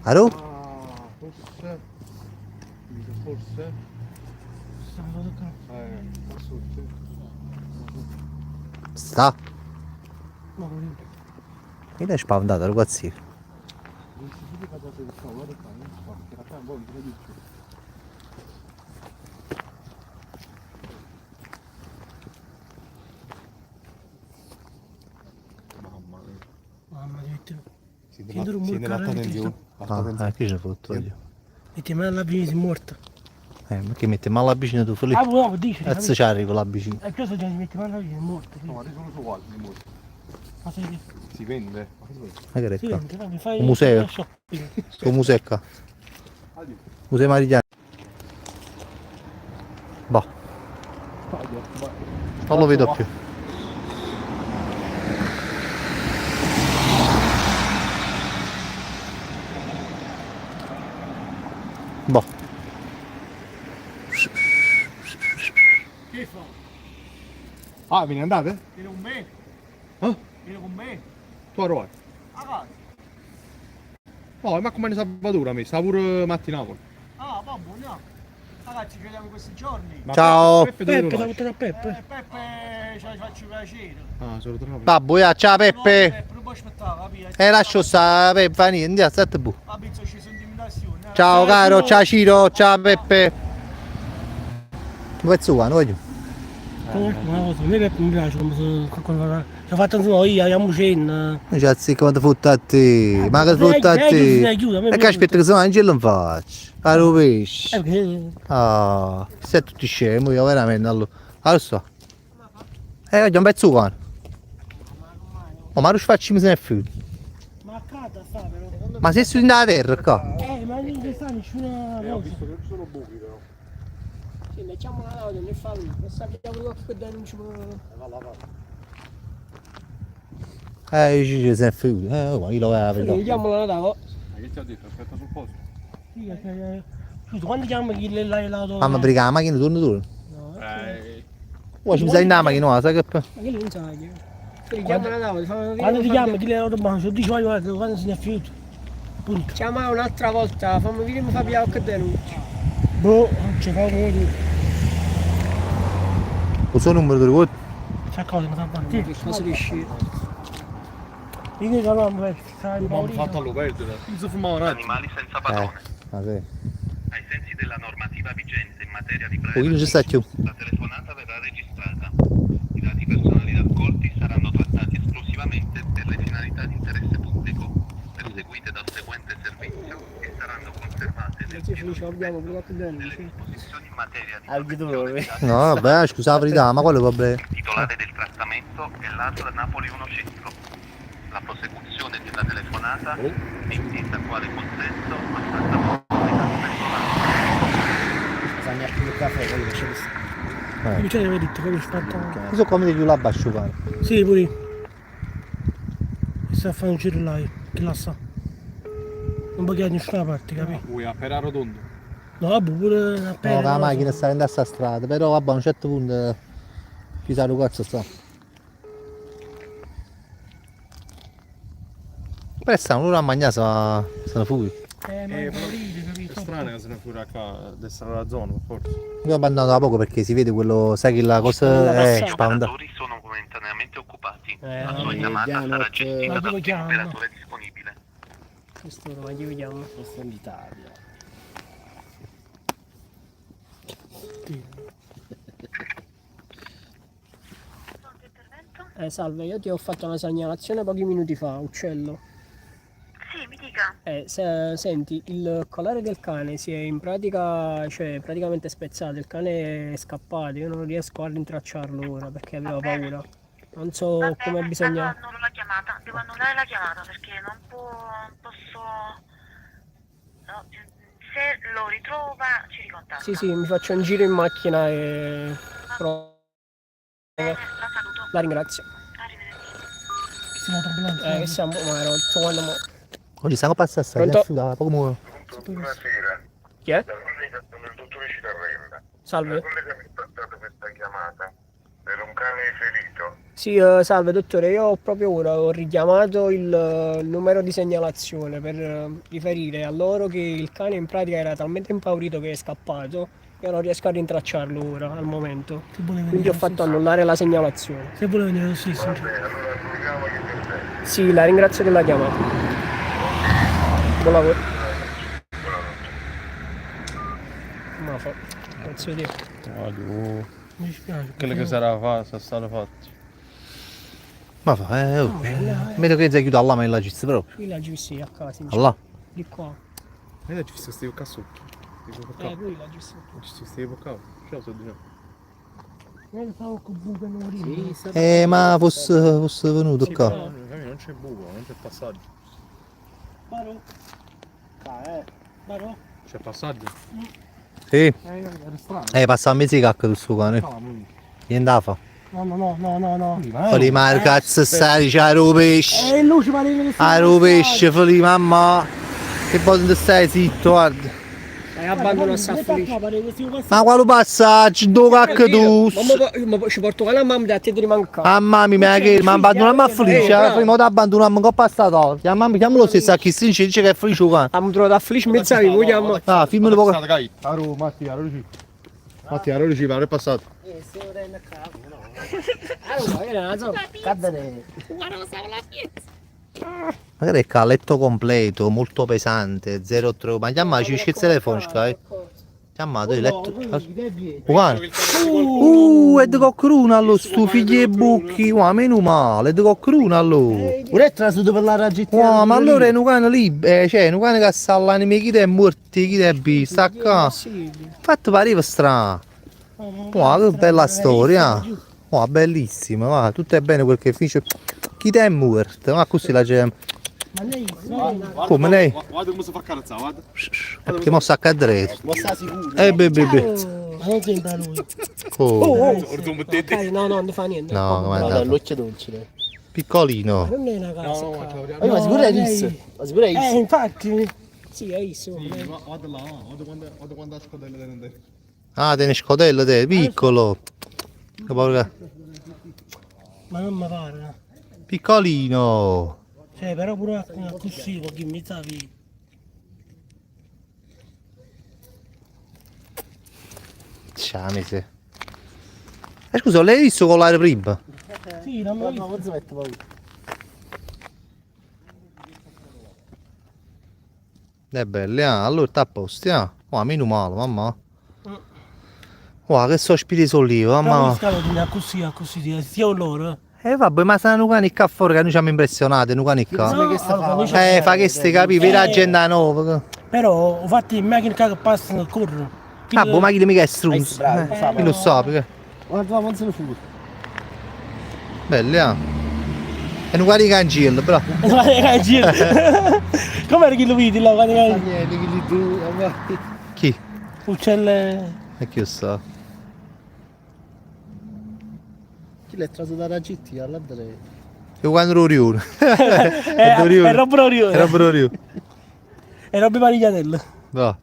Aro? Ah, forse. Forse. Forse. Sta. Io l'hai spaventata, ragazzi. Mamma mia. Mamma mia, metti. Senti Senti rumore senti carrello l'attenzione. Ah, eh, qui c'è fatto io. Metti mano alla vicina, sei morto. Ma che mette male la vicina tu, Filippo? Ah, no, dici. Cazzo ci arrivo la vicina. E questo già ti metti mano alla vicina, è morto. No, ma sono su quasi, morto. Ma sei che? Si vende? Ma che si vende? Ma che è Si qua? vende, vai, fai Un museo. shopping. Sto museo qua. Museo Marigliano. Boh. Non lo vedo più. Boh. Che fa? Ah, ve ne andate? Vieni con me? Eh? Vieni con me? Tu a Roma? A casa. No, ma come Salvatore a me, sta pure Mattinapoli. Ah, va buono. Ragazzi, ci vediamo in questi giorni. Ma Ciao. Peppe, dove Peppe, lo da lasci? buttare a Peppe. Peppe, ce la faccio piacere. Ah, sono tornato. Babbo, ja, ciao Peppe. Peppe, non puoi aspettare, capito? Lascio stare, Peppe, fa niente, andiamo, state bu. Vabbè, insomma, ci sentiamo in azione. eh. Ciao caro, ciao Ciro, ciao Peppe. Un pezzo qua, non voglio. Comunque una cosa, a me Peppe mi piace come se quando ci ho fatto insomma io, andiamo cena. Non c'è zicco quando fotta a te, ma che fotta a eh, te. chiuso, a me E che aspetta che se mangi non faccio. Caro pesce. Perché Ah, sei tutti scemo io veramente allora. Allora sto. Voglio un pezzo qua. Oh, ma non faccio mi se ne frega. Ma a casa sta però. Ma sei su in terra qua? Ma non ci sta nessuna Ho cosa. visto che ci sono buchi però. Sì, mettiamo la laurea, ne fa lui. Non sappiamo che denuncia. Ci se ne frega. Oh, io lo vedo. Chiamo la laurea. Ma che ti ho detto? Aspetta sul posto. Sì, scusa, quando chiama chi l'auto? Mamma briga la macchina torno torno. No, Oh, ci sai in la macchina, no, sai che Ma che non sa che. Chiama la laurea, fa- Quando ti chiama chi l'autobahn, ci dici vai guarda, quando se ne è finito. Punto. Chiama un'altra volta, fammi vedere mi fa pigliare che denuncia. Boh, non c'è fa come tu. Il suo numero ti ricordi? C'è cosa mi sta Che cosa riuscire? Io che no, ma stai Ma impaurito. mi fatto allo perdere. Non si fumava un attimo. Animali senza padrone. Ma sì. Ai sensi della normativa vigente in materia di Oh, io non privacy, ci sta più. la telefonata verrà registrata. I dati personali raccolti saranno trattati esclusivamente per le finalità di interesse pubblico, perseguite dal seguente servizio e saranno conservate nel Sì, ci abbiamo pure qualche denuncia. disposizioni in materia di Al protezione dei dati No, vabbè, scusa la verità, ma quello è il problema. Il titolare del trattamento è l'ASL Napoli 1 Centro. La prosecuzione della telefonata è intesa quale consenso al trattamento dei dati personali. Bisogna più il caffè, quello che c'è Io ce l'avevo detto, come fatto. Io sono come di là a Sì, pure io. E sta a fare un giro là, io, che la sa. Non puoi chiedere nessuna parte, capito? Ui, a Pera Rotondo. No, vabbè, pure una No, pera. che la macchina sta in sta strada, però vabbè a un certo punto chissà che cazzo sta. Però sta un'ora a mangiare se ne fugge. Ma Eh, è però morire, capito? È strano che se ne fuori qua, destra la zona, forse. Io ho abbandonato da poco perché si vede quello, sai che la cosa è spaventa. Gli operatori sono momentaneamente occupati. Eh, La sua vabbè, chiamata piano, sarà eh, gestita Ma dal dove primo chiama? operatore disponibile. Questo ma chi vediamo? Questo è in Italia. Salve, io ti ho fatto una segnalazione pochi minuti fa, uccello. Sì, mi dica. Senti, il collare del cane si è in pratica, cioè praticamente spezzato, il cane è scappato, io non riesco a rintracciarlo ora perché aveva Va bene. paura. Non so Va come bene, bisogna. Allora annullo la chiamata, devo annullare la chiamata perché non può, non posso. No, se lo ritrova ci ricontatta. Sì, sì, mi faccio un giro in macchina e provo. Bene, la saluto. La ringrazio. Arrivederci. Che siamo ambulanza. Che siamo, ma ero tutto quando mo. Oggi stiamo passando a Pronto? strada, poco muoio. Buonasera, Chi è? la collega, sono il dottore Citarella. Salve. La collega mi ha dato questa chiamata per un cane ferito. Sì, salve dottore, io proprio ora ho richiamato il numero di segnalazione per riferire a loro che il cane in pratica era talmente impaurito che è scappato. Io non riesco a rintracciarlo ora al momento. Se vuole venire Quindi ho lo fatto stesso. annullare la segnalazione. Se vuole venire lo stesso. Vabbè, allora annulliamo gli interventi. Sì, la ringrazio della chiamata. Buon lavoro. Ma fa, cazzo di. Mi dispiace. Quello che sarà fatto, sarà stato fatto. Ma fa, eh, oh. Vedo che sei chiuso là, ma la gista proprio. Qui la GC a casa. Là. Di qua. Io ci sto stivo qua sotto. Stivo qua. Eh, qui la GC. Ci stivo qua. Ciao, sto dicendo. Non fa con buco non ride. Ma fosse, fosse venuto Sì, qua. però, non c'è buco, non c'è passaggio. Barò. Eh. Barò. C'è passaggio? Sì. Era strano. Passa a mezzo di cacca tu sto cane. Niente da fa. No, no, no, no, no, no. Foli, ma cazzo stai, c'è lo pesce. Eh, lui ci pare che Ah, lo pesce, foli, mamma. Che poi non stai zitto, guarda. E abbandono sta felice. Ma quale passaggio? Dove cacca tu? Ma mo- ci porto la mamma da te ti rimango qua. Mamma mia, che ma abbandoniamo a Felice, bravo. prima di abbandoniamo un coppa sta Chiamiamo, chiamalo stesso a chi stringe, dice che è Felice cane. Abbiamo trovato a Felice mezza via, vogliamo. Ah, filmalo poco. Aro, Mattia, aro ci. Mattia, aro ci, è passato. Cadere. Magari è qua, letto completo, molto pesante, 03. Ma chiamaci, c'è il telefono, sky. Chiamato il letto. Guarda. È di coccruna allo sto figlio e bucchi. Ma meno male, è di coccruna allora. Ora è trasuto per la raggitta. Wow, ma allora è un cane libero, cioè è un cane che sta all'anima, chi è morto, chi è bi, sta qua. Infatti pareva strano. Wow, che bella storia. Wow, bellissima, va, tutto è bene quel che finisce. Chi è morto? Ma così la gente. Ma lei Come lei? Guarda come si fa carezzare, guarda. È perché mo sta a cadere. Ma sta sicuro. Eh beh beh beh. Ma non sembra lui. Oh. No, no, non fa niente. No, come è No, andato? l'occhio dolce. Piccolino. Non è una casa qua. Ma ma sicuro è lei- Is. Ma sicuro è Is. Infatti. Sì, è isso. Guarda là, guarda quando guarda quando la scodella dentro. Ah, tiene scodella te, piccolo. Che paura. Ma non mi pare. Piccolino. Cioè, però pure così, perché mi sapi. Ciao, se. Eh, scusa, l'hai visto collare prima? Sì, non No, non si mette paura. È bello, eh? Allora sta a posto, eh? Oh, meno male, mamma. Oh, che sospiri sollievo, Però mamma. gli scaloni così, così, sia loro. Eh vabbè, ma sono cani qua fuori che noi siamo impressionati, noi cani qua. No, allora, noi Eh, fa che ste capi, per la gente nuova. Però ho fatto in macchina che passano corrono. Ah, boh, ma chi mica è strunzo. bravo, Eh, chi lo sa, perché. Guarda, non se ne fu. Belli, eh. E non guardi i cancelli, però. Com'era che lo vedi là? Guarda che Niente, che li tu. Chi? uccelle. E chi lo sa? Chi l'è traso dalla GT all'Andrea? Io quando ero riuno. È roba Orione. È roba Orione. È roba Mariglianello. No.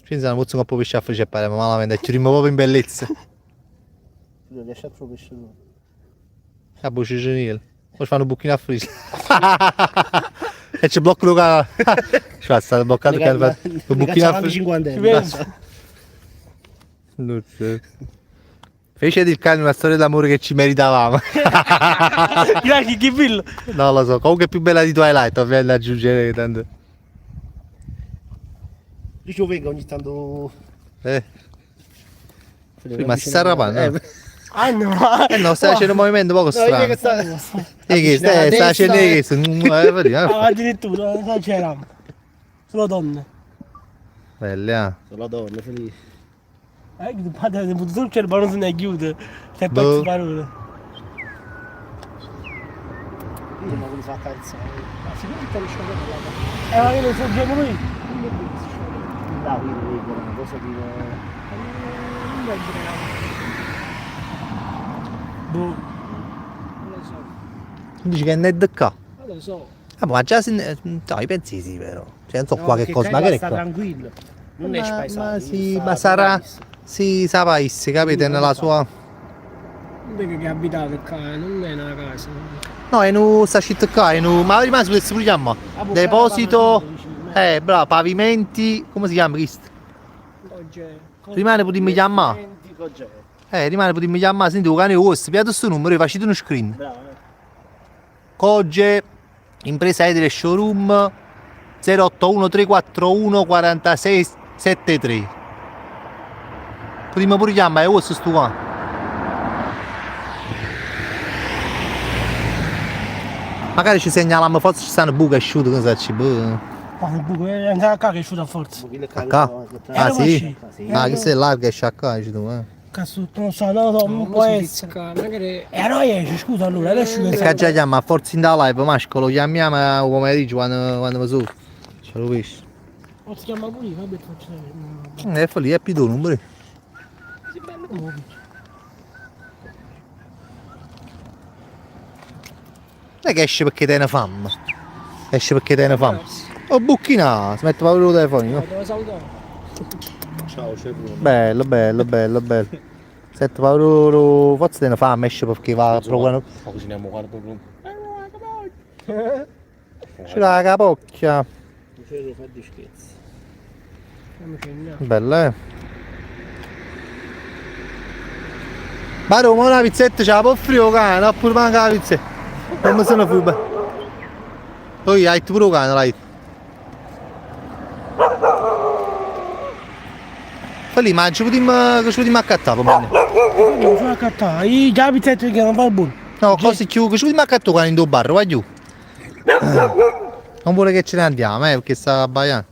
Ci sono un po' pesce a fare parliamo malamente, ci rimmo proprio in bellezza. Tu riesci a trovare pesce tu. Ah, boh, c'è niente. Poi fanno un buchino a fritto. E ci blocco il canale. Ci fa, sta bloccato il canale. Un buchino a fritto. 50 euro. Non so. Fece del cane una storia d'amore che ci meritavamo. Chi chi film? Non lo so, comunque è più bella di Twilight, ovviamente aggiungere tanto. Io ci vengo ogni tanto. Eh. Sì, ma si sta arrapando, no? Ah no! Eh no, sta facendo un movimento poco No, strano. io che sta. E che sta, sta facendo che vedi, eh. Ah, addirittura, non c'era. Solo donne. Belle, eh. Sono donne, felice. Eh, che padre del punto c'è il barone se ne chiude. Se è Boh. pezzo parole. Io ma come si fa a carezzare? Ma sicuramente non c'è Eh, ma io non so già lui. No, io vedo una cosa tipo. Boh. Non lo so. Dici che è Ned K. Non lo so. Ah, ma già se ne... No, io pensi sì però. Cioè, non so No, qua che perché cosa, qua magari è sta qua. tranquillo. Non è Ma- spaesato. Ma sì, sta ma sarà... bravissimo. Sì, sapesse, capite, nella sua... Non vedo che abitate qua, non è una casa. No, è un... sta scritto qua, è un... Ma rimane potesse pure chiamare. Ah, boh, Deposito... cara, bravo, pavimenti... Come si chiama questo? Oggi è... Rimane potremmo chiamare. Rimane potremmo chiamare, senti, un cane vostro, piato questo numero, e facete uno screen. Bravo, eh. Coge, impresa edile showroom, 081 341 46 73. Potimmo pure chiammà, è vuosto stu cane. Magari ci segnalammo, forse ci stanno buche asciute, che ne saccio, boh. Ma il buco è ancora qua che è asciuto a forza. A qua? Ah sì? Ah, questo è largo esce a qua, dici tu, eh. Cazzo, non so, no, no, non può essere. Magari... E allora esce, scusa allora, adesso E che già chiama, forza in da live, mascolo, lo chiamiamo al pomeriggio quando, quando mi su. Ce lo pesce. Non si chiama pure io, vabbè, ti faccio sapere. È lì, è più tu, non pure. Sì, bello come Non è che esce perché tiene fame. Esce perché tiene fame. Oh, bucchina, si mette proprio il telefonino. Devo salutare. Ciao, c'è Bruno. Bello, bello, bello, bello. Senti, proprio forse tiene fame, esce perché va a provare. Ma cuciniamo guarda proprio. C'è la capocchia. C'è fa di scherzi. Bella, eh. Baro, ma una pizzetta ce la può offrire o cane, oppure manca la pizzetta. Non mi sono fuba. Poi hai pure o cane, l'hai. Poi lì, ma ci potremmo, ci potremmo accattare, poi. Non sono accattare, io già la pizzetta che non va buono. No, cose chiù, che ci potremmo accattare cane in due bar, vai giù. Non vuole che ce ne andiamo, perché sta abbaiando.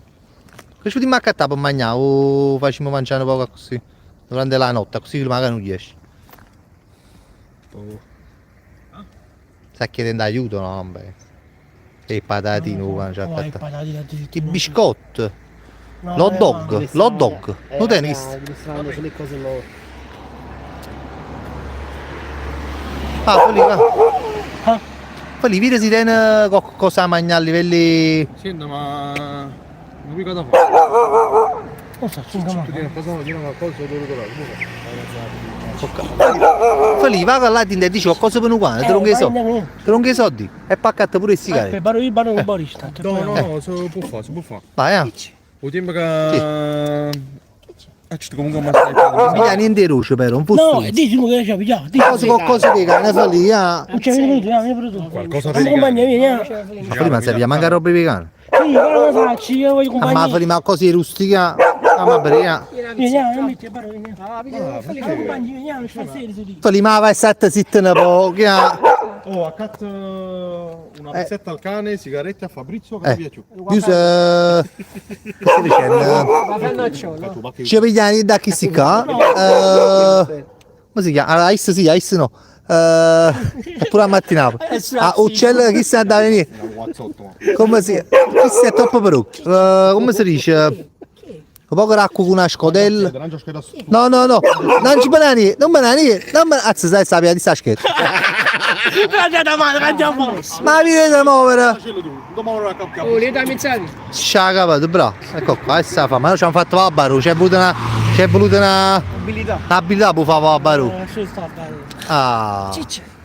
Che ci potremmo accattare per mangiare o facciamo mangiare un poco così durante la notte, così magari non riesce. Sta chiedendo aiuto, no? Vabbè. E i patatini, no, no, No, i patatini addirittura. I biscotti. No, L'hot eh, dog, l'hot dog. Non te ne visto? Stanno sulle cose loro. Ah, quelli va. Quelli vedi si tiene cosa mangiare a livelli. Senta, ma non mi cosa fa? Non so, sono Tu tieni cosa, tieni una cosa, devo trovare. Quelli va là e dice qualcosa per un cane, te non che so. Te non che soldi. E paccatta pure il sigaretto. Aspetta, io parlo con barista. No, no, no, si può fare, si può fare. Vai, eh. O tempo che... Ah, ci comunque ammazzare. Mica niente luce però, non No, fosse. dici che c'è, pigliamo. Cosa qualcosa di cane, fa lì, ah. Non c'è venuto, vieni pure tu. Qualcosa per compagnia, vieni. Ma prima serve manca roba di cane. Sì, guarda cosa faccio, io voglio Ah, ma compagnia. prima cose rustica. Ah, ma bene. Vieni, vieni, metti, parlo, vieni. Ah, compagnia, vieni, non ci fa serio, tu. Fa lì, ma vai sette zitta un po', che ha. Oh, accatta una pizzetta al cane, sigarette a Fabrizio, che Eh. via più. Io eh, che stai dicendo? Ci pigliamo da chi si qua. Come si chiama? Allora, Ice sì, Ice no. È pure a mattina. Ah, uccello chi sta da venire? Come si Chi si è troppo perucchio? Come si dice? Un poco d'acqua con una scodella. No, no, no, non ci banani, non banani, non banani. Azza, sai, sapia di sta scheda. Ma vi vedete muovere? Oh, li dai mezzati. Sciacca, bravo. Ecco qua, questa fa. Ma noi ci hanno fatto la baru, c'è voluta una. C'è voluta una. Abilità. Abilità per fare la baru. Lascia stare, dai. Ah.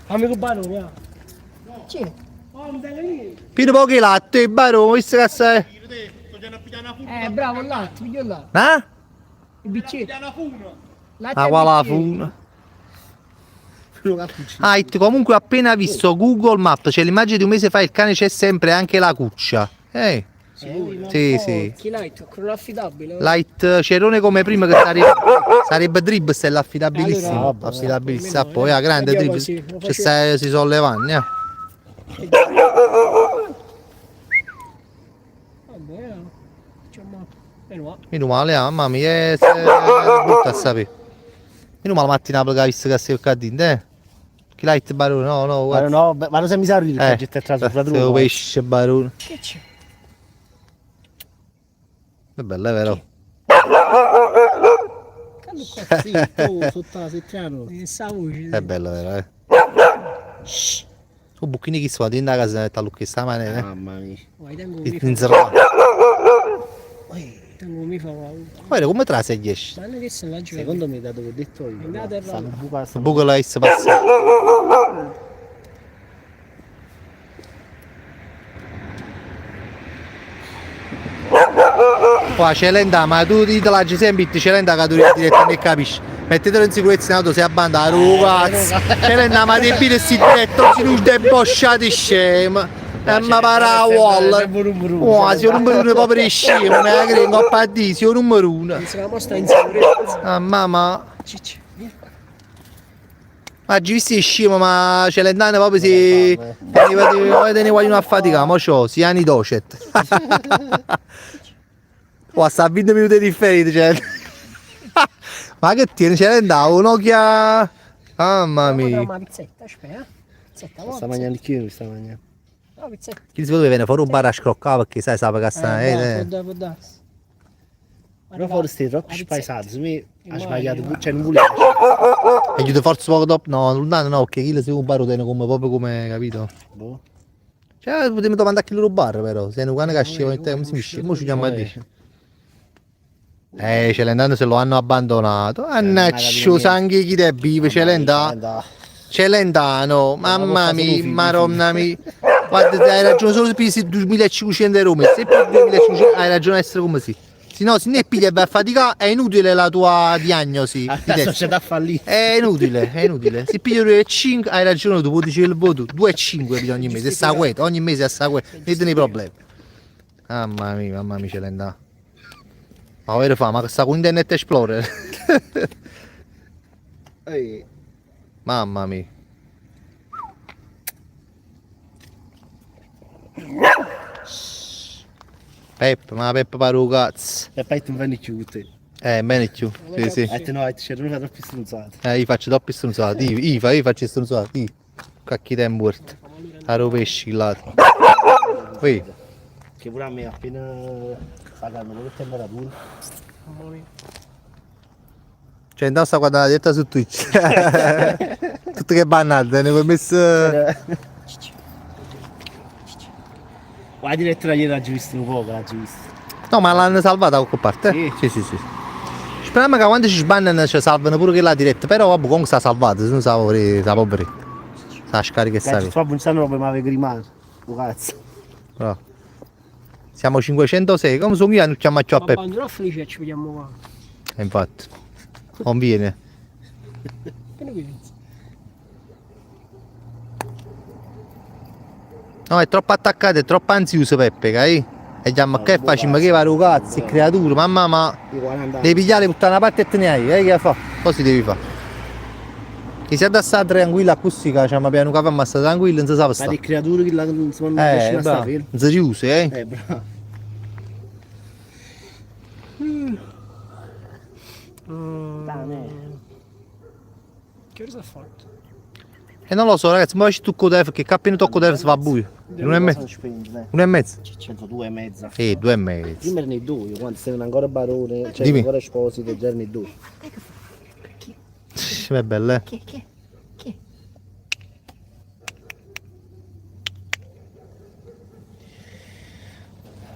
Fammi rubare, via. Pino pochi latte, baru, visto che sei. Bravo, il latte, piglio il latte. Eh? Il bicchiere. Latte Ah, e qua la bicchiere. funa. Ah, it, comunque ho appena visto Google Maps, c'è l'immagine di un mese fa, il cane c'è sempre anche la cuccia. Eh. Sì, sì. Chi light, quello affidabile. Light Cerone come prima che sarebbe, sarebbe Dribs è l'affidabilissimo. Allora, affidabilissimo. Poi ah, grande Andiamo Dribs. così, lo Ci sta, si sollevano, eh. Vabbè, diciamo, meno male. Meno male, ah, mamma mia, se è brutta a sapere. Meno male mattina perché ha visto che sei cadente, eh. Chi light barone? No, no, Ma guarda. no, ma non sei mi sa ridere, Eh, che è entrato fra se lo pesce barone. Che c'è? È bello, è vero? Zitto, sotto la settiana. Sta voce. È bello, vero, eh? O bucchini che sono dentro la casa da lucchetta maniera, eh? Mamma mia. Vai, tengo mi In fa. inserrato. Tengo mi fa paura. Guarda come trase e esce. Ma non è che se la gioca. Secondo me, dato che ho detto io, Andate a stanno buca, Il buco la is passa. Qua c'è l'enda, ma tu ti la sempre c'è l'enda che tu diretta non capisci. Mettetelo in sicurezza in auto se abbanda, ragazzi. C'è l'enda, ma ti pide si diretto, si non debosciati scemo. E mi pare 'a wall. Oh, sei 'o numero uno proprio di scemo, non è che 'ncoppa a D, sei 'o numero uno. Ah, mamma. Ma oggi visto è scemo, ma Celentano proprio si... Teneva guaglione a faticare, mo c'ho, si anni docet. Oh, sta a 20 minuti di differenza, cioè. Ma che tiene Celentano? Un Nokia... Mamma mia. Una pizzetta, aspetta. Pizzetta, Sta mangiando il chilo, sta mangiando. No, pizzetta. Chi si viene fuori un bar a scroccare perché sai, sa che sta... Può può darsi. Però forse stai troppo spaesato, mi ha sbagliato, cioè non volevo. E chiude forse poco dopo. No, lontano no, perché chi se un bar lo tiene come proprio come, capito? Boh. Cioè, potremmo domandare a chi lo bar però, se è un cane che sceva, come si misce? Mo ci chiamo a dire. Celentano se lo hanno abbandonato. Annaccio, sangue chi te vive, Celentano. Celentano, mamma mia, maronna mia. Guarda, hai ragione solo se pigli 2500 euro mese. Se pigli 2500 hai ragione a essere come si. Se no, se ne pigli e vai a faticare, è inutile la tua diagnosi. La di testa. società fallita. È inutile, è inutile. Se pigli 2,5 hai ragione tu, puoi dire il voto. 2,5 pigli ogni mese, sta queta, ogni mese sta queta, non ne problemi. Mamma mia, mamma mia, ce l'ha. Ma vero fa, ma sta con Internet Explorer. Mamma mia. Peppe, ma Peppe pare un cazzo. E poi tu vieni più te. Bene più. Sì, sì. E te no, c'era una troppo stronzata. Io faccio troppo stronzate. Io faccio stronzate. Io. Cacchi tempo morto. A rovesci là. Qui. Che pure a me appena pagano con le temperature. Cioè, intanto sta guardando la diretta su Twitch. Tutto che bannate, ne ho messo. La diretta ieri l'ho visto un poco, l'ho visto. No, ma l'hanno salvata da qualche parte? Sì. Sì, sì, sì. Speriamo che quando ci sbannano ci salvano pure che la diretta, però vabbè, comunque sta salvata, se non sa poveri, sa poveri. Sa scarica e sa. Troppo non sanno come aveva grimato. Oh, cazzo. Bravo. Siamo 506, come sono io non chiamo più a Ma Peppe. quando felice ci vediamo qua. E infatti. Conviene. No, è troppo attaccato, è troppo ansioso Peppe, capi? E chiama che facciamo che va cazzo, creatura, mamma ma devi pigliare buttare una parte e te ne hai, che fa? Così devi fare. Che se da stare tranquilla così, che c'è piano capo ma sta tranquilla, non si sa Ma stare. le creature che non si riescono a stare ferme. Non si riusa, eh? Bravo. Che ora si è fatto? E non lo so ragazzi, ma ci tocco telefono, che appena tocco telefono si fa buio. 1:30. 1:30. Penso 2:30. Sì, 2:30. Prima erano i 2, quando stavano ancora Barone, cioè Dimmi. ancora Esposito, già erano i 2. Sì, è bella, eh. Che? Che?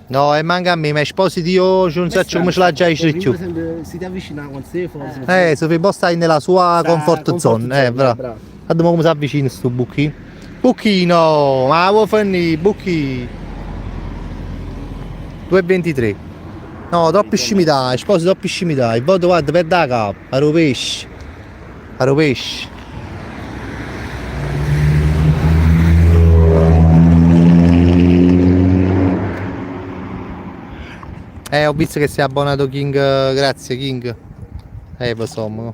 No, e manca a me, ma Esposito io non so come ce l'ha già più. Si ti avvicina quando sei fuori. Sofì, poi stai nella sua Sta comfort comfort zone, zone, bravo. bravo. Guarda come si avvicina sto bucchino. Bucchino, ma vuoi finire, bucchino. 2,23. No, troppi scimità, Esposito troppi scimità. Il voto guarda per da capo, a rovescio. A rovescio. Ho visto che si è abbonato King, grazie King. Insomma.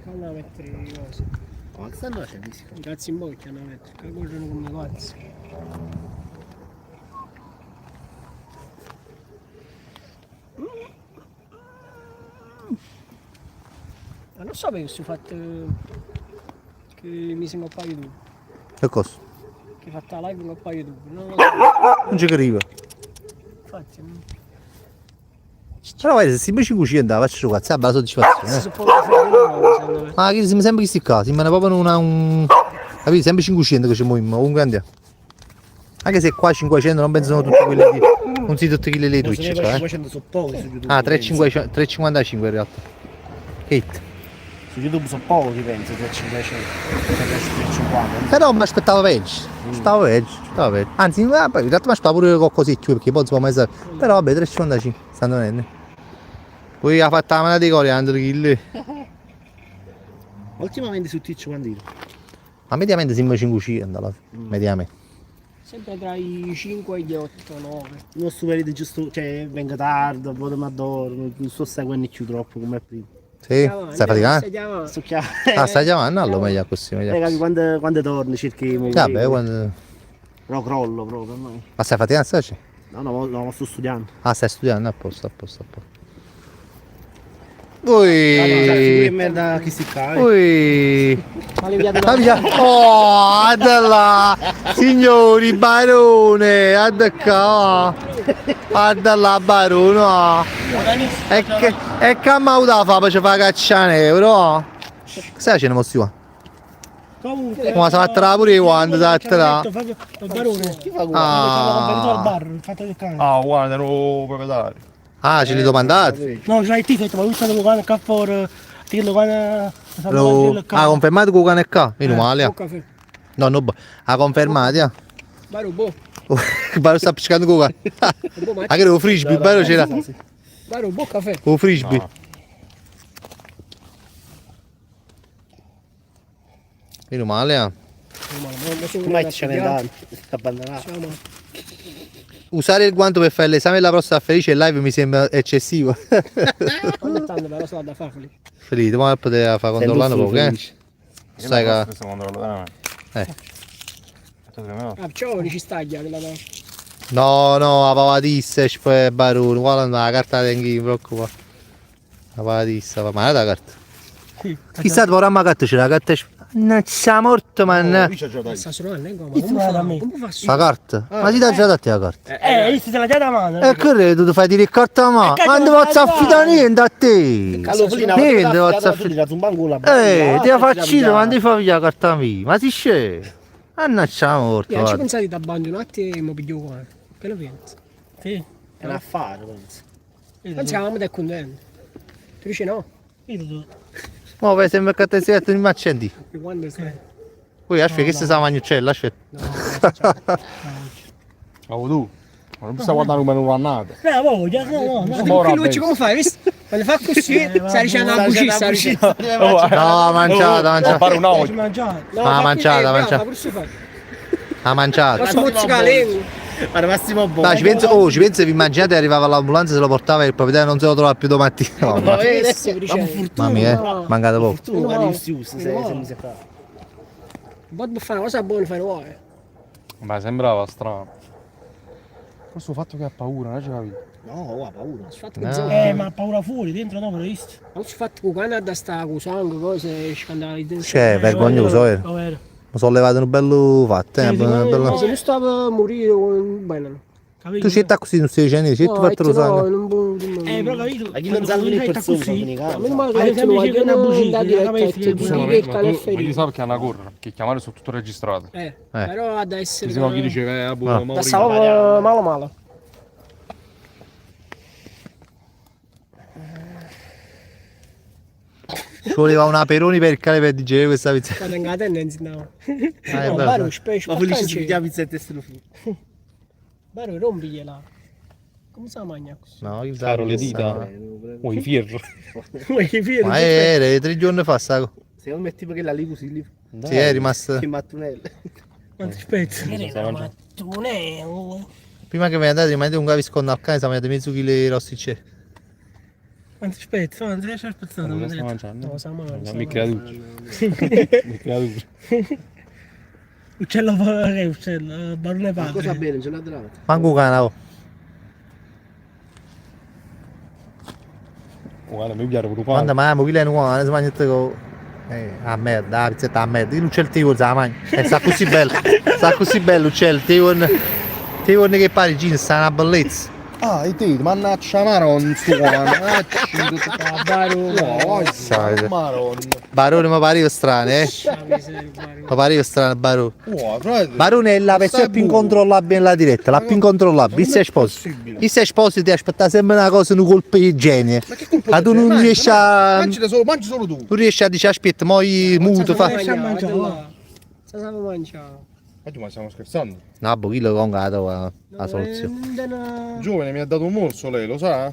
Cazzo in bocca hanno mettere, che corrono come pazzi. Ma non sapevo che fatto che mi sembra un paio di Che cosa? Che hai fatto la live con un paio di non lo so. Non ci credo. Infatti. Però guarda, se si invece cucina, faccio cazzo, è bella soddisfazione. Sono poco freddo, Eh. Ma che mi sembra che sti qua, sembra proprio una un. Capito? Sempre 500 che ci muoviamo, ovunque andiamo. Anche se qua 500 non pensano tutti quelli di. Non si tutti quelli di Twitch, cioè, eh. 500 sono pochi su YouTube. Ah, 3,55 in realtà. Kate. Su YouTube sono pochi, penso, 3,500. 3,50. Però mi aspettavo peggio. Aspettavo peggio, aspettavo peggio. Anzi, in realtà mi aspettavo pure qualcosa di più, perché poi insomma mai sa. Però vabbè, 3,55, stanno venendo. Poi ha fatto la mano di coriandoli, chi lì. Ultimamente su Twitch quando ero? Ma mediamente sembra 500 alla fine, mediamente. Sempre tra i 5 e gli 8, 9. Non sto periodo giusto, cioè vengo tardi, a volte mi addormo, non sto seguendo più troppo come prima. Sì? Stai faticando? Sto chiamando. Ah, stai chiamando? Allora meglio così, meglio capi, così. quando torni cerchi di... Vabbè, quando... Però crollo proprio. No, Ma stai faticando, stai? no, no, no, sto studiando. Ah, stai studiando, a posto, a posto, a posto. Ui! Che merda che si cae. Ui! Oh, guarda là! Signori, barone! Guarda qua! Guarda là, barone! oh. E che, e che ha da fa per ci fa cacciare euro? Sai ce ne posso qua? Comunque. Ma si fa pure quando si fa Fabio, il barone. Chi fa Ah. al bar, il fatto del cane. Ah, guarda, ero proprietario. Ah, ce li domandate? No, ce l'hai ti fatto, ma lui sta con il fuori, dirlo quando Lo... Ha confermato con cane qua? Meno male. ah. Caffè. No, no, ha confermato, ah. Baro, boh. Baro sta appiccicando con cane. Ah, che era un frisbee, Baro c'era. Baro, boh, caffè. Un frisbee. Meno male, ah. Come ce ne danno? Abbandonato. Usare il guanto per fare l'esame della prostata felice in live mi sembra eccessivo. Quando tanto però sono da farli. Felice, ma poteva fare controllando poco, eh? Sai che... Questo controllo veramente. Eh. Ah, ciao, ci staglia quella da. No, no, la pavatissa, poi barone, guarda la carta tengo, mi preoccupa. La pavatissa, ma è la carta. Sì. Chissà, programma carta c'è la carta. Non c'è morto, man. Sta solo ma Io come da fa? me. Come fa su? La carta? Ma si dà già da te la carta? Io se la già da mano. E che tu ti fai dire carta a mano? E Ma non ti posso affidare niente a te! Allora, Niente, posso affidare. affidare. Ti la faccio io, ma ti fai via la carta mia. Ma si scende. Mannaggia morto, Io ci guarda. pensate di abbandonarti e mi piglio qua. Che ne pensi? Sì. È un affare, penso. Pensi che la mamma ti è contenta. Tu dici no. Io Ma per esempio che te si mi accendi. Quando stai? Poi aspetta, che si sa magnuccella, aspetta. Oh, tu. Ma non possiamo guardare come non vannato. No, voglio, no, no, no. Ora Lui come fai? Visto? Quando fa così, sta dicendo una bucissa, sta dicendo. No, mangiata, mangiata. Fare un audio. Mangiato. Ah, mangiata, mangiata. Ha mangiato. Ma smozzica la lingua. Guarda, Massimo Bo. Dai, ci penso, oh, ci penso, vi immaginate arrivava l'ambulanza, se lo portava e il proprietario non se lo trova più domattina. No, ma, mamma mia, mancato poco. Tu guardi se mi si fa. Bot per fare una cosa buona, fai nuove. Ma sembrava strano. Questo fatto che ha paura, non ci capito. No, ha paura. No. Ma ha paura fuori, dentro no, però visto. Ma ci fatto con Canada sta con sangue, cose scandalizzate. Cioè, vergognoso, eh. Mi sono levato un bello fatto, eh. Una bella... Se non stavo a morire, bene. Tu c'è così, non stai dicendo, c'è tu fatto lo sangue. No, non però capito. Ma chi non sa le persone, Meno male che Ad non esempio, c'è una bugia, da diretta, Ma diretta tu, ma io so perché è una corra, perché chiamare sono tutto registrato. Però ha da essere... Se no chi diceva, boh, ma Stavo malo malo. Ci voleva una Peroni per il cane per digerire questa pizza. Ma tengo la tendenza, no. Ah, è No, bello. Baro, specie, Ma volevi ci pigliare pizzetta e se lo fu. Baro, rompigliela. Come si mangia così? No, io Caro le dita. O i fierro. Ma era 3 giorni fa, sta cosa. Secondo me è tipo che la lì così lì. Sì, è rimasta. Che mattunelle. Quanti spezzi? Prima che ve ne andate, rimanete un gaviscon al cane, siamo andati mezzo chilo di rosticce. Quanti spezzi? Quanti riesci a spezzare? Cosa sta mangiando? No, sa male. Mi creatura. Mi creatura. Uccello, uccello, barone padre. Cosa bene, ce l'ha davanti. Manco cane, oh. Guarda, mi piace pure Quando mangiamo, chi è un cane, si mangia tutto con... Ah merda, la pizzetta a merda, io l'uccello ti vuole la mangia. E sta così bello, sta così bello l'uccello, ti vuole che pare Gino, sta una bellezza. Ah, e te, mannaggia maron, sto Sai. Barone mi pareva strano, eh? Mi pareva strano Barone. Barone è la persona più incontrollabile nella diretta, la più incontrollabile. Il si è esposto. Il si è esposto ti aspetta sempre una cosa, un colpo di genio. Ma tu non riesci a. Mangi solo, mangi solo tu. Non riesci a dire aspetta, mo io muto fa. Cosa mangiare? Ma stiamo scherzando? No, boh, chi lo con la, la soluzione. Giovane mi ha dato un morso lei, lo sa?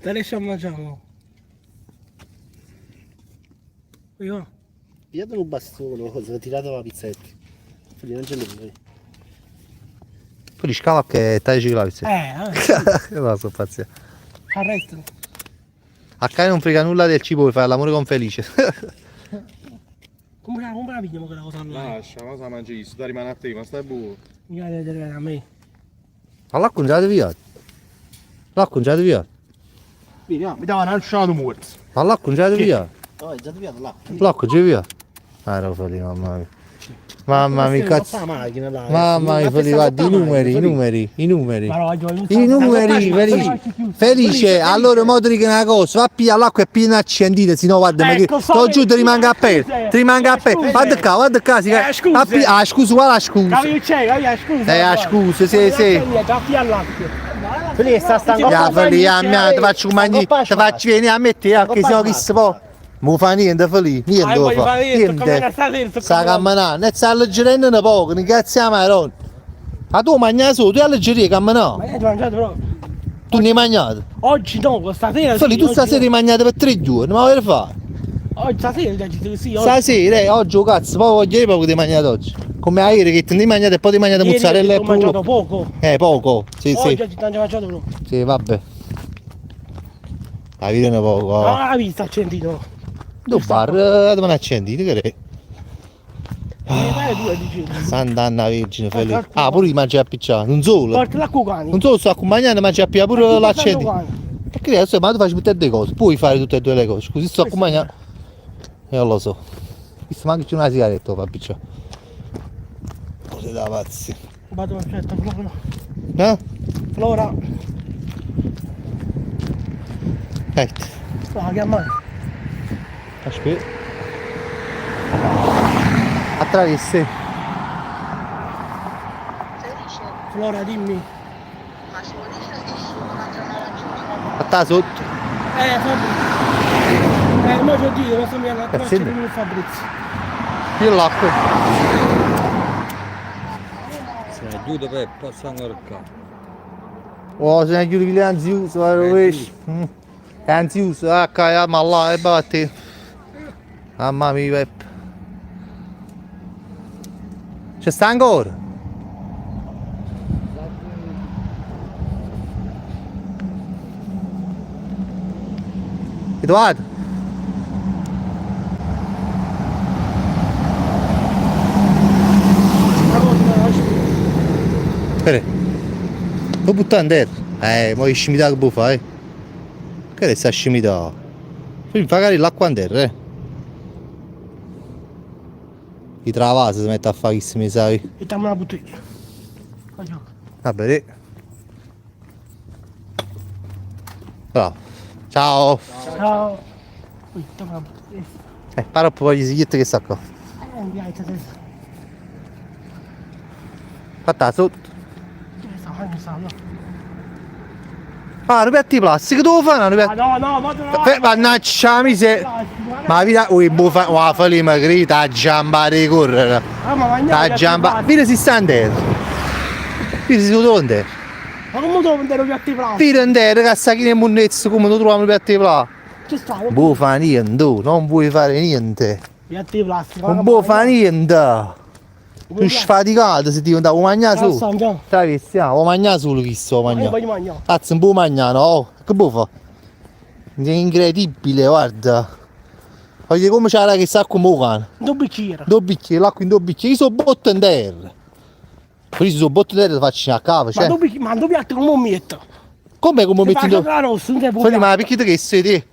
Te riesci a mangiare? Io. Pigliate un bastone, cosa, ho tirato la pizzetta. Quindi non c'è nulla. Poi scavalca e tagli la vista. Eh, eh. No, sto pazzia. Arrestano. A cane non frega nulla del cibo, vuoi fare l'amore con Felice. Come la, come la pigliamo quella cosa là? Lascia, ma sa mangi, sta rimane a te, ma stai buono. Mica deve tenere a me. Ma l'acqua non ce l'avete via. L'acqua non ce l'avete via. Vieni, ah, mi dava un alciato morto. Ma l'acqua non ce l'avete via. Oh, è già via l'acqua. L'acqua c'è via. Ah, era Felice, mamma mia. Mamma mia, cazzo. Mamma mia, Felice, guarda i numeri, i numeri, i numeri. I numeri, Felice. Felice, allora mo ti dico una cosa, va a pigliare l'acqua e piena accendita, se no guarda, ma che Ecco, to giù ti rimanga aperto, ti rimanga aperto. Guarda qua, guarda qua, si Eh, scusa. Ah, scusa, guarda la scusa. Capito c'è, capito, scusa. Eh, ah, scusa, sì, sì. Felice, sta stanco. Ya, Felice, ya, mia, ti faccio mangiare, ti faccio venire a mettere, che sennò chi si può. Non fa niente, Felice, niente Ah, lo voglio fa, fare niente, tocca niente. stasera, tocca Sta camminando, e sta alleggerendo un poco, ringraziamo Madonna. Ma tu mangi solo, tu alleggeria camminare. Ma io ho mangiato proprio. Tu ne hai mangiato? Oggi no, stasera. Felice, sì, tu oggi stasera no. hai mangiato per tre giorni, ma che fai? Oggi stasera già sì, oggi. Stasera, eh, oggi oh cazzo, poi voglio dire poco ti hai mangiato oggi. Come a ieri che ti ne mangiato e poi ti hai mangiato Ieri mozzarella e ho mangiato puro. poco. Eh, poco, sì, Oggi sì. oggi non ho mangiato proprio. Sì, vabbè. La vita è poco. Ah, la vista accendito. Dove bar, dove ne accendi? Che è? Mi pare due dici. Sant'Anna Vergine, Felice. Ah, pure mangi a picciare, non solo. Porta l'acqua cani. Non solo sto accompagnando, mangi a pigliare pure l'accendi. Cani. E che adesso, ma tu faccio tutte e due cose, puoi fare tutte e due le cose. Scusi, sto accompagnando. Io lo so. Visto manco c'è una sigaretta per picciare. Cose da pazzi. Vado aspetta, Flora. Eh? Flora. Ecco. No, chiama. Aspetta. Attraversi. Flora, dimmi. A te sotto. Eh, Fabrizio. Eh, mo c'ho detto, ma fammi la Cazzo. traccia di Fabrizio. Io l'acqua. Se ne aiuta per passare ancora qua. Oh, se ne chiudi che è ansioso, va rovescio. È ansioso, ah, ca, ma là, e batti. Mamma mia, Peppe. C'è sta ancora? Edoardo? Pere. Lo buttare in terra. Ma che scimità che può fare? Che è sta scimità? Quindi magari l'acqua in terra, eh. I travasi si mette a fare chi mi sai. Mettiamo una bottiglia. Vabbè. sì. Bravo. Ciao. Ciao. Mettiamo una bottiglia. Parla poi gli siglietti che sta qua. Eh, mi piace adesso. Fatta sotto. Che sta anche sta, no? Ah, un piatto di plastica, dove fai? Un piatto... Ah, no, no, vado no. Mannaggia miseria. Ma vita, ui, bufa, ua, fa lì, ma grida, a giamba di correre. Ah, ma mangiamo A giamba. Vedi si sta in terra. Vedi si trova in terra. Ma come trovo un piatto di plastica? Vedi in terra, che sa chi ne monnezza, come lo troviamo i piatti di plastica. Ci sta, Boh, fa niente, oh, non vuoi fare niente. Piatti di plastica. Non può fare niente. Tu sfaticato se ti andavo a mangiare Ah, solo. mangiamo. Travestiamo, vuoi mangiare solo chi sto Io mangiare. voglio mangiare. Cazzo, non può mangiare, no? Che può fare? È incredibile, guarda. Voglio come c'era che sa come un cane. Due bicchieri. Due bicchieri, l'acqua in due bicchieri, io sono botto in terra. Poi se sono botto in terra ti faccio a cava, Ma cioè. due bicchieri, ma due piatti come metto? Come come Se metti in faccio due? la rossa, non ti può Fai ma perché che sei te?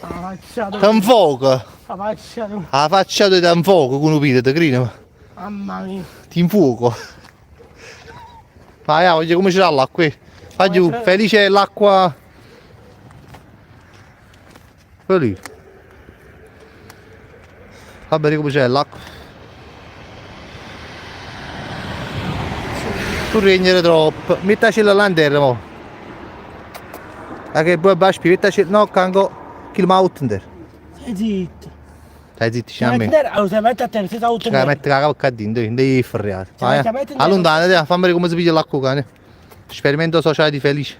Ah, faccia Ti infuoca. La faccia La faccia ti infuoco con un piede, ti credi? Mamma mia. Ti infuoco. Ma ja, voglio come ce l'ha l'acqua? Vai giù, felice l'acqua. Quello lì. Vabbè come c'è l'acqua. Tu regnere troppo. Mettacela là in terra mo. Ma che poi baspi, mettaci. No, cango. Chi l'ha in terra. Stai zitto. Stai zitto, c'è a me. Allora, se metti a terra, si sta Cioè, metti la cavacca dentro, devi ferrare. Cioè, metti- metti in Allontanati, fammi vedere come si piglia l'acqua cane. Esperimento sociale di Felice.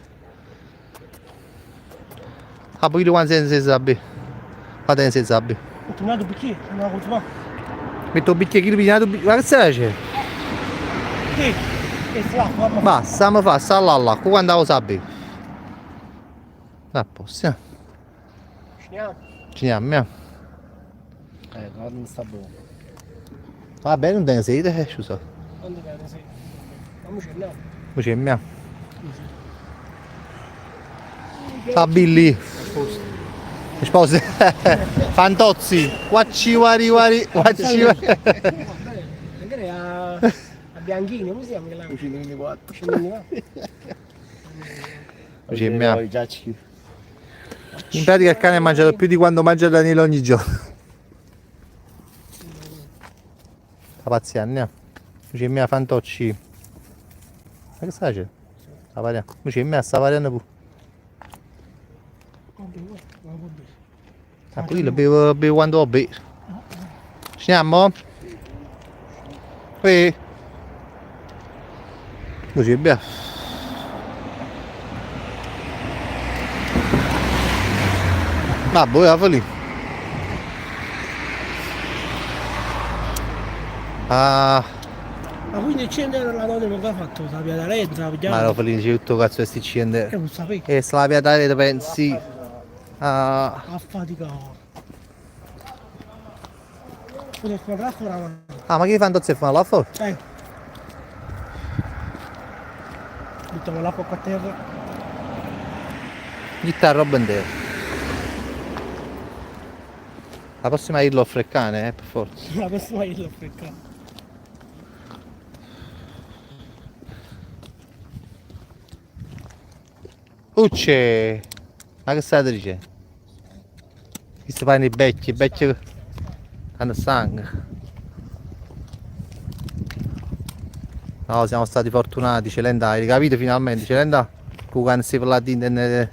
Ah, poi quando senza sabbi. Fate senza sabbi. Metto un altro bicchiere, non lo fa. Metto un bicchiere, chi piglia un bicchiere. Ma che stai facendo? Sì. Va, stiamo fa, sta là là, quando la sa bere. A posto, eh. Ci andiamo, eh. Non sta buono. Va bene, non te ne sete, scusa. Non te ne sete. Ma c'è no. C'è mia. Ciao Billy. Sposi. Fantozzi. Guacci guari guari. Guacci guari. Magari a, a Bianchini, come si chiama? Quella? 124. 124. C'è mia. In pratica il cane ha mangiato più di quanto mangia Danilo ogni giorno. Sta pazziando, eh. C'è mia Fantocci. Ma che sta facendo? Sta variando. C'è mia, sta variando pure. Ah, pure io lo bevo, bevo quando ho bevuto. Ci andiamo? Qui. Così abbiamo. Ma boh, va lì. Ah, Ma quindi 100 euro la donna che ha fatto? La via da lei, la ma lo felice tutto cazzo questi 100 Che non sapevo. E se la via da rete pensi. Ah, A fatica. Pure con l'acqua la mano. ah, ma che fanno se fanno là fuori? Eh. Buttiamo l'acqua qua a terra. Gitta roba intera. La prossima io offre il cane, per forza. La prossima io l'ho freccato. Ucce! Ma che state dicendo? Questi fanno i vecchi, i vecchi hanno sangue. No, siamo stati fortunati, ce l'enda, hai capito finalmente, ce l'enda? Con si parla di internet.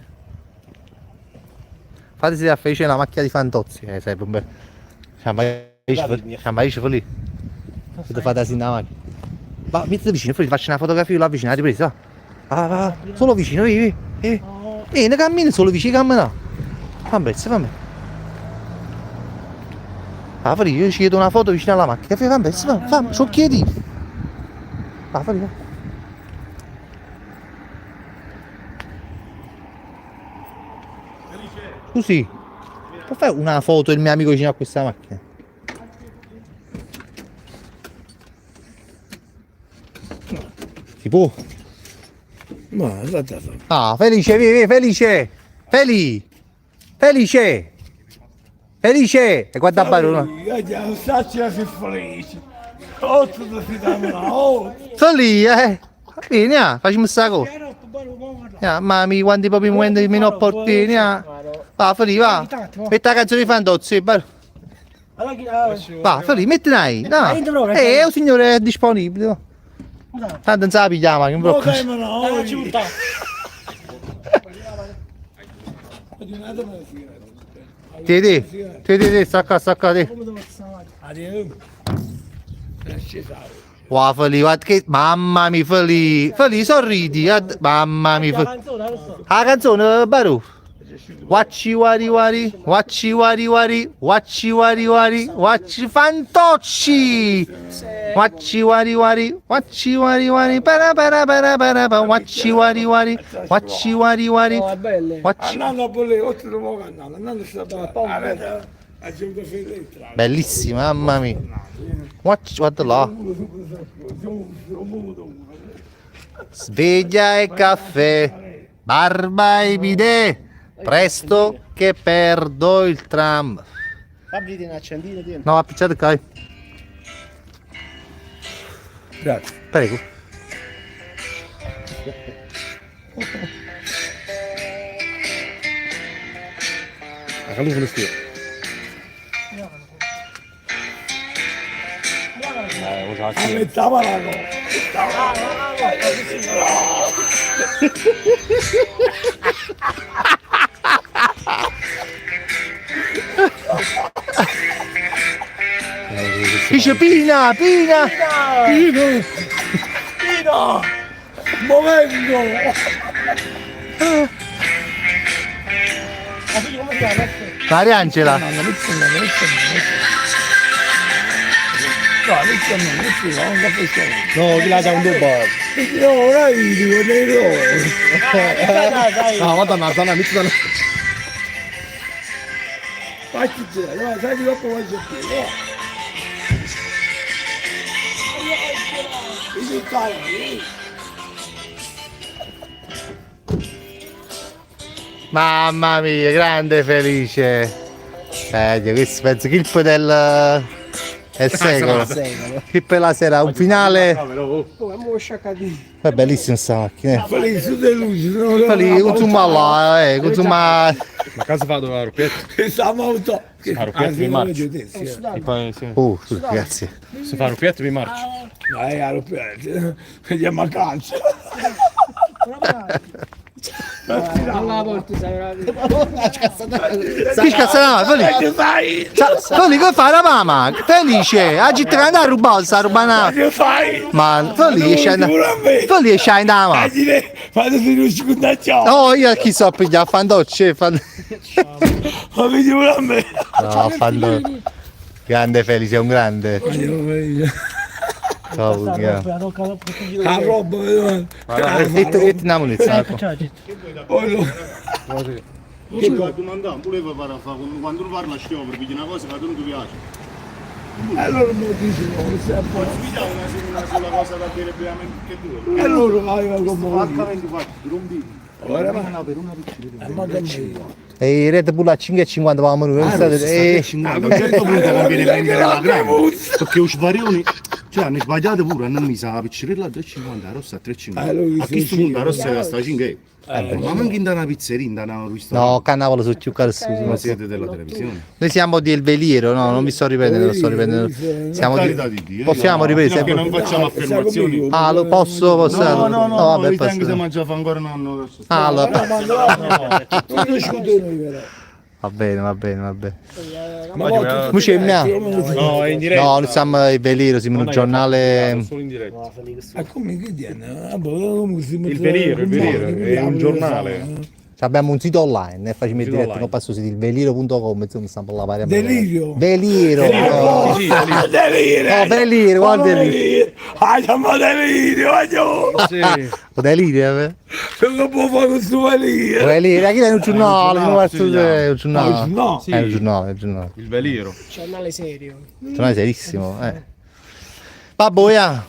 Fate sedere a Felice la macchina di Fantozzi, sarebbe un bel. Siamo lì. Potete fare da sin la macchina. Va, mettiti vicino, ti faccio una fotografia là vicino, la ripresa. Va, va, va, solo vicino, vieni, vieni. Vieni, cammina solo vicino, cammina. Fammi, fammi. Ah, Felice, io ci chiedo una foto vicino alla macchina. Fammi, fammi, fammi, ce lo chiedi. Va, Felice. Scusi, può fare una foto del mio amico vicino a questa macchina? Si può? Ma guarda, Ah, Felice, vieni, vieni, Felice! Feli! Felice! Felice! E guarda Barone. Sono lì, eh! Va bene, ah, facciamo sta cosa. Ah, mamma, quanti propri momenti meno opportuni, ah. Va, Feli, va. Metti la canzone di Fantozzi, va. Va, Feli, metti dai. No. Il signore è disponibile. Tanto non se la pigliamo, che non preoccupare. Ti, ti, ti, ti, sta qua, sta qua, ti. Wow, Feli, guarda che... Mamma mia, Feli. Feli, sorridi. Mamma mia, Feli. La canzone, Baru. Wacci wari wari, wacci wari wari, wacci wari wari, wacci fantocci. Wacci wari wari, wacci wari wari, para para para para para, wacci wari wari, wacci wari wari. Wacci. Bellissima, mamma mia. Wacci, guarda là. Sveglia e caffè, barba e bidet. Presto che perdo il tram. Fabri tiene accendino, tieni. No, appicciate qua. Grazie. Prego. La calufa stia. Mettava la cosa. Dice Pina, Pina! Pino! Pino! Momento! Mariangela. No, non c'è no, non c'è, non capisco. No, chi la dà un bar? No, dai, dico, dai, no. No, madonna, zona, metti da... Facci girare, vai, sai dopo faccio più, va. Mamma mia, grande Felice. Questo penso clip del, del secolo. Clip della sera, un finale. Oh, mo sciaccato. È bellissima sta macchina. eh. Felice, tutte le luci, no? Felice, consuma là, consuma. Ma casa fa dove la ruppietta? Stiamo auto. La ruppietta di marcio. Eh, E poi, sì. Oh, scusa, grazie. Se fa ruppietta di marcio. Dai, la ruppietta. Andiamo a calcio. Alla porta sai veramente. Chi scazzava? Felice. Felice, che fa la mamma? Felice, la gente che andava a rubare, sta rubando. Che fai? Ma Felice, Felice, c'è andava. Fate finire un secondo Oh, io a chi so a pigliare, fandocce, fan... Ma vedi pure a me. No, fanno... Grande Felice, è un grande. Ciao, La grande. tocca dopo che La roba, E te ne munizione. Io ti domandavo, voleva fare quando parla stiamo per una cosa che non ti piace. Allora mi dici, no, sei a posto. Una sola cosa da dire veramente che due. E allora vai come vuoi. H24, non dico. Ora No, per una piccola. Ma che E Red Bull a 5,50 va a Ah, eh, A un certo punto conviene prendere la grande perché o svarioni cioè hanno sbagliato pure hanno messo la piccerella a 3,50 la rossa a 3,50 a questo punto la rossa sta a 5 euro ma manco in una pizzeria in un ristorante No, Cannavolo su più caro su. ma siete della televisione Noi siamo del Veliero, no, non mi sto riprendendo, non sto riprendendo. Siamo Per di... carità di Dio, Possiamo io- riprendere? fino a che non facciamo affermazioni Ah, lo posso, posso. no no no, vabbè, ritengo posso. che mangia fa ancora un anno Ah, allora. Non discutere però. Va bene, va bene, va bene. Ma Mo c'è mia? No, è in diretta. No, noi siamo il Veliero, siamo un giornale. Solo in diretta. Ma come che tiene? Ah, boh, come si mette- Il Veliero, il Veliero, è un giornale. Cioè, Abbiamo un sito online, facciamo in Sito diretta, online. non passo sito il veliero.com, insomma, stiamo là pare. Delirio. Veliero. No, Sì, sì, Ah, delirio! No, Veliero, guarda delirio. Ah, siamo delirio, voglio! sì. Delirio, eh. Non può fare questo delirio! Veliero, chi è un giornale, Un non giornale, si è un giornale. No, Sì. È un giornale, è un giornale. Il Veliero. Giornale serio. Un giornale serissimo, eh. Vabbè, ah,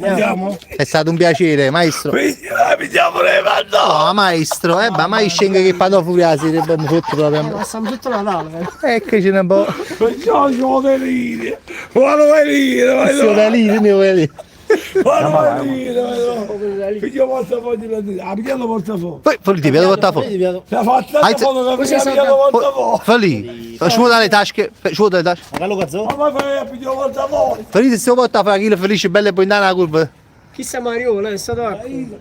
Andiamo! è stato un piacere, maestro. Vediamo le No, maestro, ma mai scende che fanno furia si abbiamo fatto proprio. Passiamo tutto Natale. Eccoci un po'. Facciamo delirio! Guarda delirio! Sono delirio, ne voglio. Guarda delirio! Piglio portafoglio la Ah, pigliato portafoglio! Poi, poi ti vedo portafoglio. La fatta la foto che mi ha pigliato portafoglio! Fa lì, facciamo dalle tasche, facciamo dalle tasche. Ma fai a pigliare portafoglio! Felice se porta fra chi felice bello e poi andare alla curva. Chissà Mariola, è stato acqua.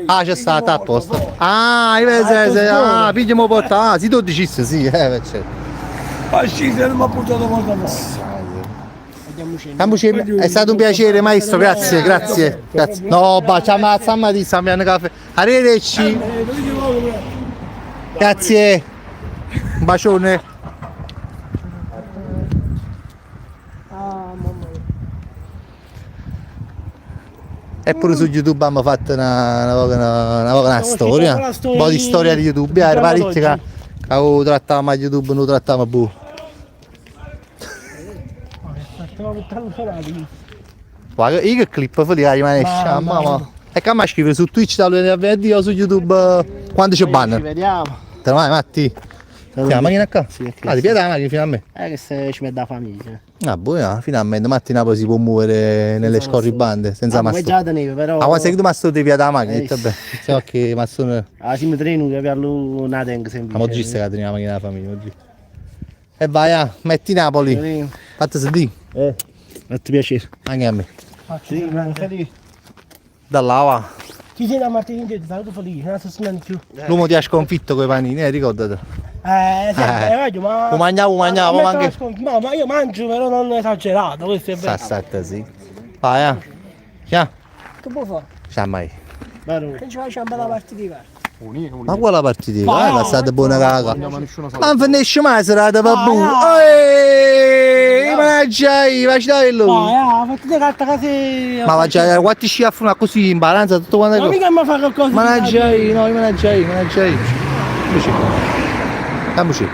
Ah, c'è stata a posto. Ah, io penso, se, ah, pigliamo porta, ah, sì, tu diciste, sì, certo. Ma scesa non mi ha portato portafoglio! Andiamoci, È stato un piacere, maestro, grazie, grazie, grazie. No, baciamo, ammazzammo di stiamo caffè. Arrivederci. Grazie. Un bacione. Ah, mamma mia. E pure su YouTube abbiamo fatto una, una, una, una, una storia. una Un po' di storia di YouTube. Eh, Giorno parecchio che d'oggi. che avevo trattato ma YouTube, non trattavo più. Stiamo buttando fuori. Guarda, io che clip fa lì rimane Mamma mamma. E che mi scrivere su Twitch da lunedì a venerdì o su YouTube quando c'è Ci banner. vediamo. Te lo vai Matti? Sì, la macchina qua? Sì, Ah, ti piace la macchina fino a me? Che se ci mette la famiglia. Ah, buona, finalmente Mattina poi si può muovere nelle scorribande senza Ah, ma mastro. già tenevo, però. Ah, quando sei tu mastro ti piace la macchina, Eh, detto, vabbè, se che mastro Ah, sì, mi treno che parlo una tank semplice. Ma oggi stai che teniamo la macchina della famiglia oggi. E vai, ah, metti Napoli. Sì. Fatti sentire. Fatto piacere. Anche a me. Sì, felice. Da là va. Ti sei da martedì indietro, saluto felice, non so se non più. L'uomo ti ha sconfitto coi panini, ricordate. Sì, voglio, ma... Lo mangiavo, mangiavo, ma ma anche- No, ma io mangio, però non esagerato, questo è vero. Sta stata sì. Vai, ah. Ciao. Che può fare? Ciao mai. Che ci facciamo una bella partita di carte. Ma quella partita? Ma Eh, è stata buona caga. Non andiamo a nessuna Ma non finisce mai serata, babù. no. Ehi, ma Mannaggia io, ma ci dai lui. Vai, ah, fatti te carta che Ma va già quanti sci a fumare così in balanza tutto quanto. Ma mica mi fa qualcosa. Mannaggia io, no, io mannaggia io, mannaggia io. Amici. Amici.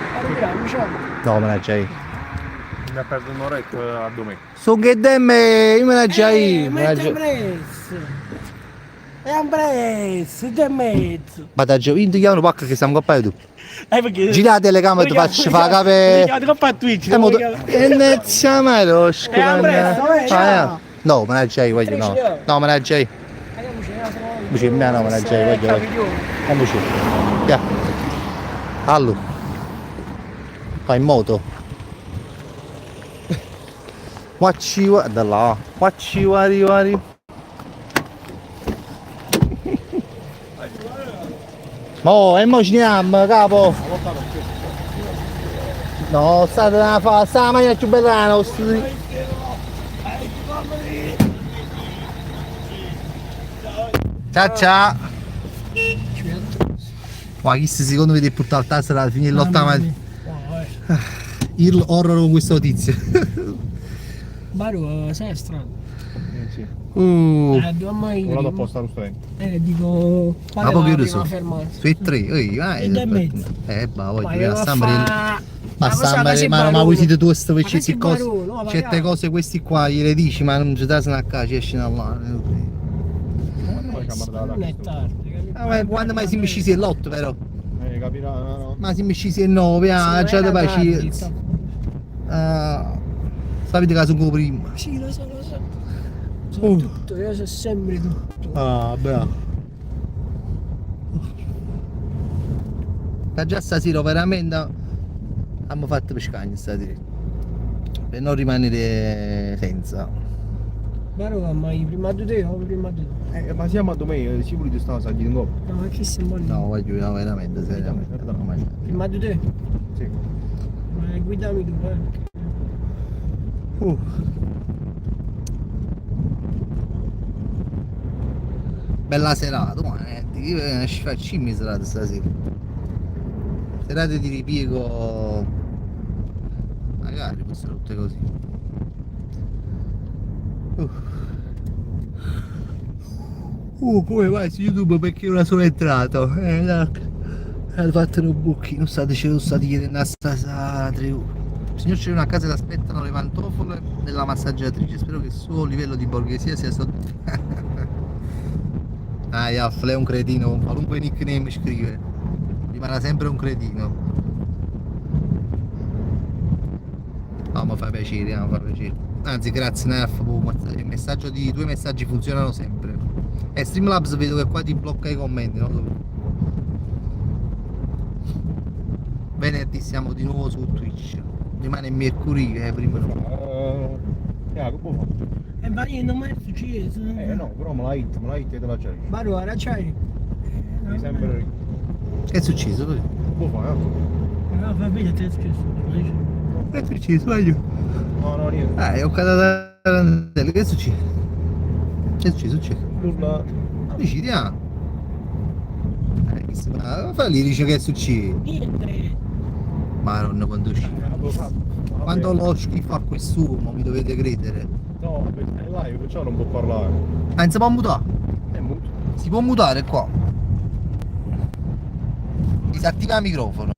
No, mannaggia io. Mi ha perso un'oretta a domenica. Sono che demme, io mannaggia io. Ma è Mannaggia. presto. È un presto, è mezzo. Ma t'ha già vinto chiamano pacca che stiamo a tu. Eh, perché... Girate la telecamera ti faccio fare cape. Perché troppo a Twitch. Eh, mo tu- E inizia mai lo Eh, presto, eh, ciao. No, mannaggia io, voglio no. No, mannaggia io. Dice, no, no, mannaggia io, voglio. voglio. Andiamoci. Via. Allora. Vai in moto. Wacci da là. Wacci vari vari. Mo, e mo ci andiamo, capo. No, state da fa, sta la macchina più bella della nostra. Ciao ciao. Ma chi si secondo me deve portare il tasso alla fine dell'ottava. Il horror con questo tizio. Baru, sai è strano. Uh. Dove mai? Volato apposta allo studente. Dico, qual Ma è poi la che ore prima sono? fermata? Sui tre, oi, vai. E due e mezzo. Eh, ma voglio Ma dire, io sta morendo. fa- Ma Ma sta cosa- ma, ma ma, ma barone. voi siete tu sto Ma per che certe sei cose, barone, no, certe magari. cose questi qua gliele dici, ma non ci dà a casa, ci esce da là. Non è tardi, capito? Ah, ma quando mai siamo scesi all'8 però? Capirà, no, no. Ma siamo scesi alle 9, ah, Sì, già non te era tardi, pazienza. Ah, sapete che sono prima. Sì, lo so, lo so. So tutto, io so sempre tutto. Ah, bravo. Da già stasera veramente abbiamo fatto pescagna stasera. Per non rimanere senza. Baru, ma prima di te o prima di te? Ma siamo a domenica, sicuro ti stavo salendo in coppa. No, ma chi si muore? No, voglio no, veramente, seriamente. No, ma- Prima di te? Sì. Ma guidami tu, eh. Bella serata, ma eh, ci facciamo serata stasera. Serate di ripiego magari fossero tutte così. Come vai su YouTube perché ora sono entrato? Dai. Hanno fatto un buchino, state, ce lo state chiedendo a sta tre. Signor c'è una casa che aspettano le pantofole della massaggiatrice. Spero che il suo livello di borghesia sia sotto. Ah, Jaff, lei è un cretino, con qualunque nickname scrive. Rimarrà sempre un cretino. No, mi fa piacere, mi fa piacere. Anzi, grazie Nerf, il messaggio di due messaggi funzionano sempre. E Streamlabs vedo che qua ti blocca i commenti, non so. Venerdì siamo di nuovo su Twitch. Rimane mercoledì, prima no. Come fa? Ma io non mi è successo. No, però me l'hai detto, me l'hai detto e te la c'hai. Baru, ora c'hai? Mi sembra. Che è successo? Come fa, eh? No, va bene, te è successo. Che è successo, voglio? No, no, niente. Ah, ho cadato la tarantella, che è successo? Che è successo? Succede? Nulla. Dici, ah. Ma fa lì dice che è successo. Niente. Madonna quando uscì. Quando lo schifo a quest'uomo, mi dovete credere. No, perché è live, perciò non può parlare. Ah, non si può mutare? È muto. Si può mutare qua. Disattiva il microfono.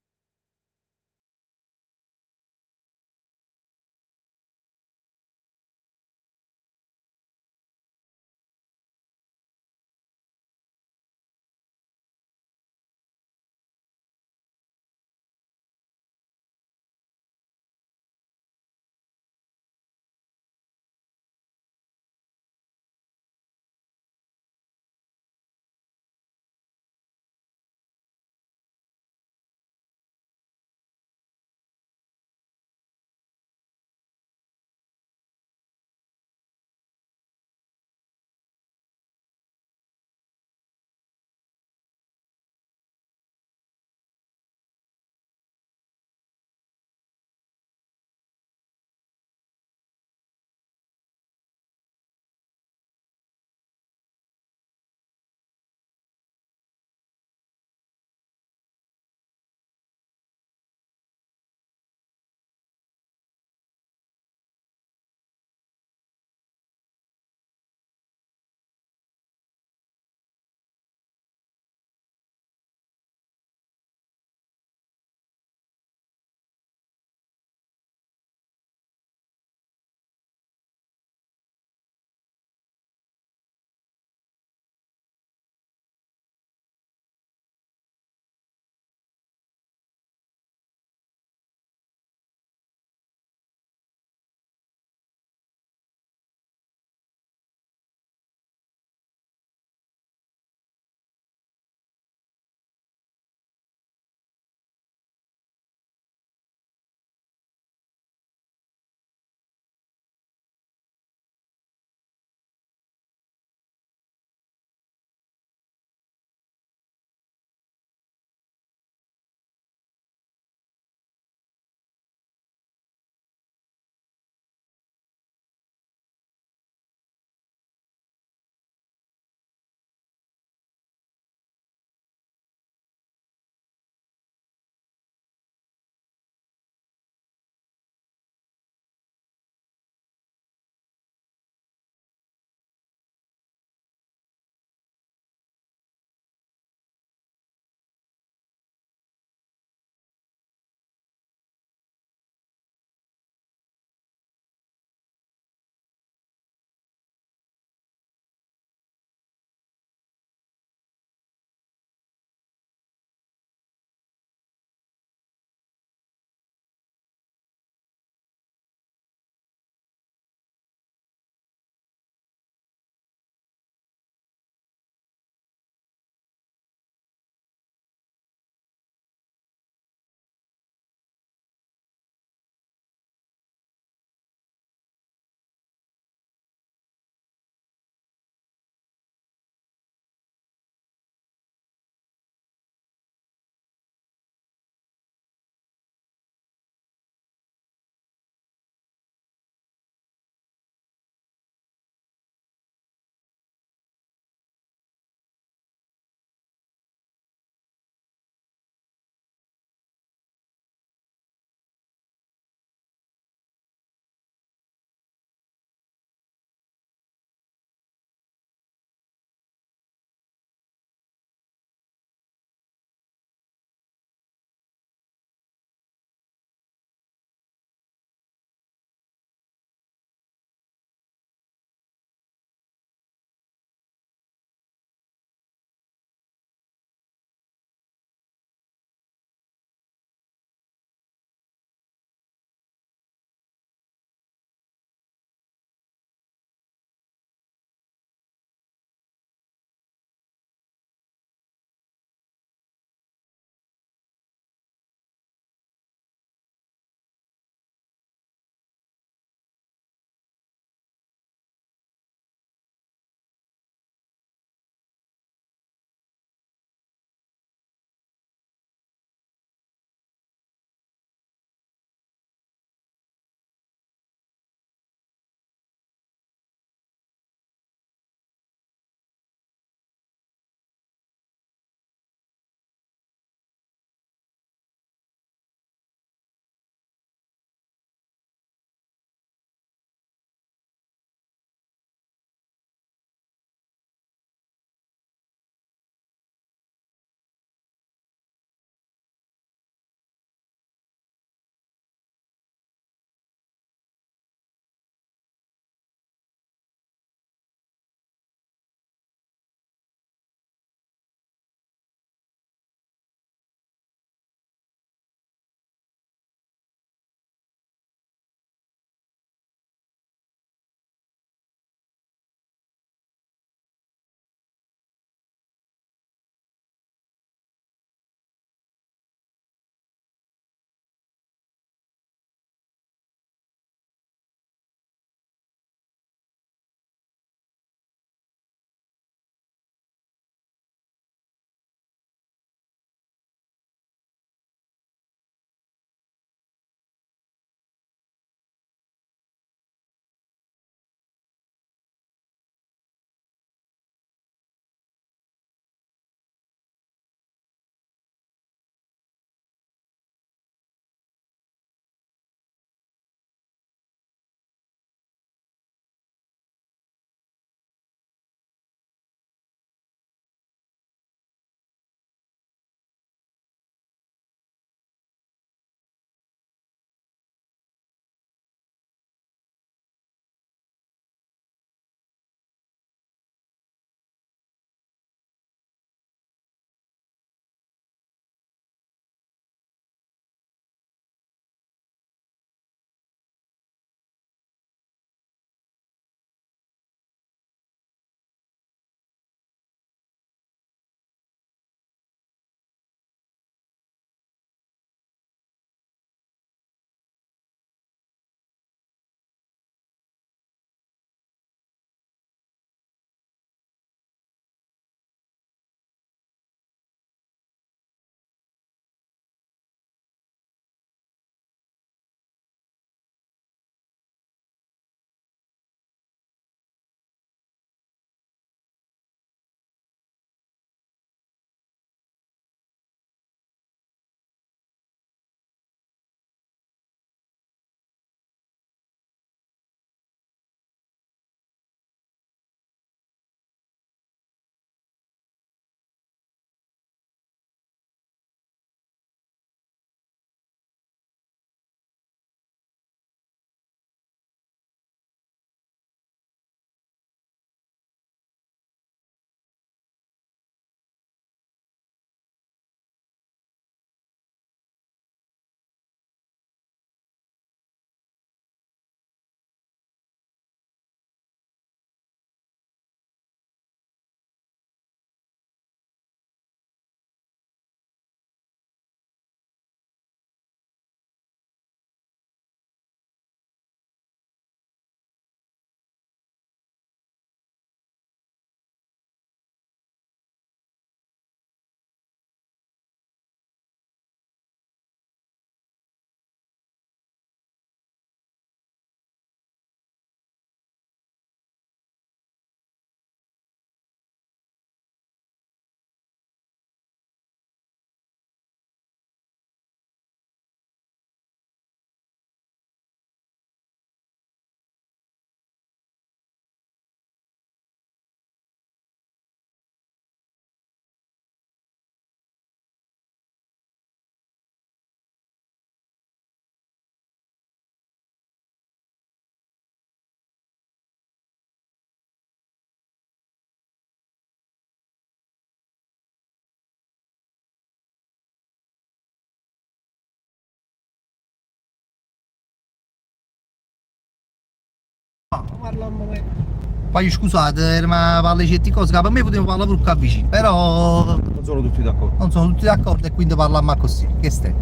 Parlammo meglio. Poi scusate, ma parlo di certe cose che per me potevo parlare pure qua vicino, però Non sono tutti d'accordo. non sono tutti d'accordo e quindi parliamo così, questo è.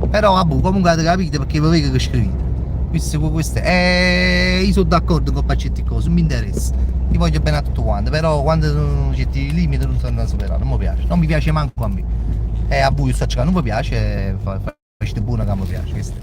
Però vabbè, comunque avete capito perché voi vedo che scrivete. Questo, questo è. E io sono d'accordo con certe cose, non mi interessa. Io voglio bene a tutto quanto, però quando certi limiti non sono da superare, non mi piace, non mi piace manco a me. E a voi sto cercando, non mi piace, facete buona che mi piace, questo è.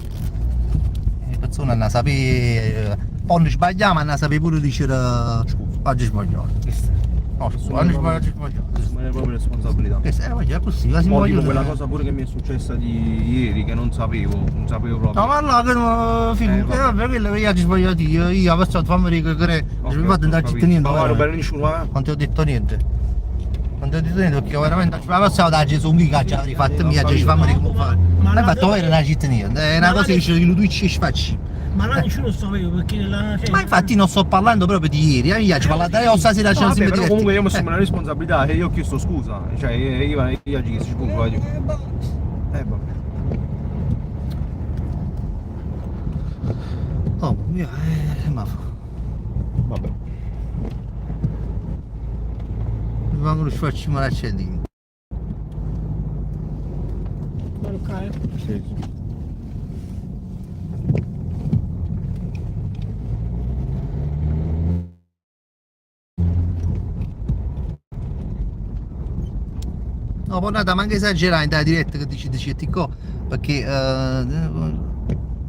Le persone hanno sapere, poi non sbagliamo, hanno sapere pure dire scusa, oggi sbagliato. Questo è. No, scusa, oggi sbagliato, sbagliato. Assumere le proprie responsabilità. Questo è, voglio, è così, la si Poi voglio tipo quella cosa pure che mi è successa di ieri che non sapevo, non sapevo proprio. No, ma là che non figurati, Eh, vabbè. vabbè, quello che io ho sbagliato io, io ho pensato fammi dire che Ok, mi fatto ho andare a capito. niente. Ma veramente. va bene nessuno, eh. Non ti ho detto niente. Non ti ho detto niente perché veramente ma passavo da Gesù un che già rifatto mia, già ci fammi dire come fare. Ma hai fatto era una città niente, è una Ma cosa che la- dice che lui ci sfacci. Ma là nessuno sapeva perché la. Cioè, Ma infatti non sto parlando proprio di ieri, io ci ho parlato io stasera No, ci vabbè, siamo però comunque io mi divertiti. assumo la responsabilità e io ho chiesto scusa. Cioè io ho chiesto scusa, voglio. Vabbè. Oh, mio, ma Vabbè. Rimangono sfacci l'accendino. Maroccano. Sì, sì. No, poi nata, ma anche esagerare in dai diretta che dici dici co, perché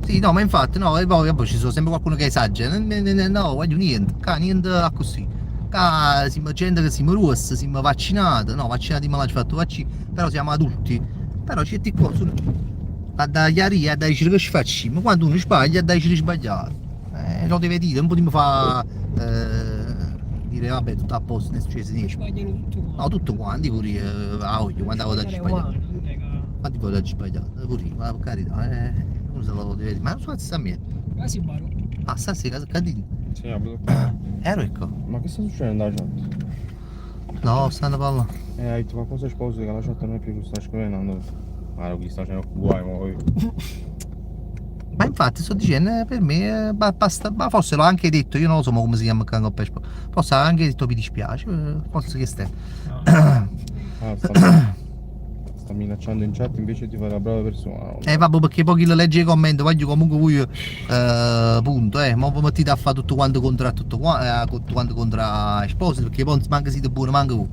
sì, no, ma infatti no, e poi, poi ci sono sempre qualcuno che esagera. No, no, no, voglio niente, ca, niente così. Ca, siamo gente che siamo russa, siamo vaccinati, no, vaccinati ma l'ha fatto vaccino, però siamo adulti. Però c'è tipo a da chiarire, a dare che ci facciamo, quando uno sbaglia, a dare sbagliato. Lo deve dire, non potremmo fare dire vabbè tutto a posto, non è successo niente. Sbagliano tutto quanto. No, tutto quanti pure a occhio, quando avevo da È sbagliato. umano, non è che- Quanti volte ho sbagliato? Pure io, ma per carità, uno se lo deve dire. Ma non so se sta mia. Quasi baro. Ah, sta sì, cadino. Sì, abito. Ero ecco. Ma che sta succedendo alla chat? No, stanno parlando. Hai detto qualcosa sposo che la chat non è più sta scrivendo. Ma lo chi sta facendo guai, ma poi. Ma infatti sto dicendo, per me basta, ma forse l'ho anche detto, io non lo so come si chiama il canco pespo. Forse l'ho anche detto mi dispiace, forse che stai. Ah, sta minacciando in chat invece di fare la brava persona. No. Vabbè, perché poi chi lo legge i commenti, voglio comunque voi punto, ma voi mettete a fare tutto quanto contro tutto qua, tutto quanto contro Esposito, perché poi manca siete buoni, manca voi.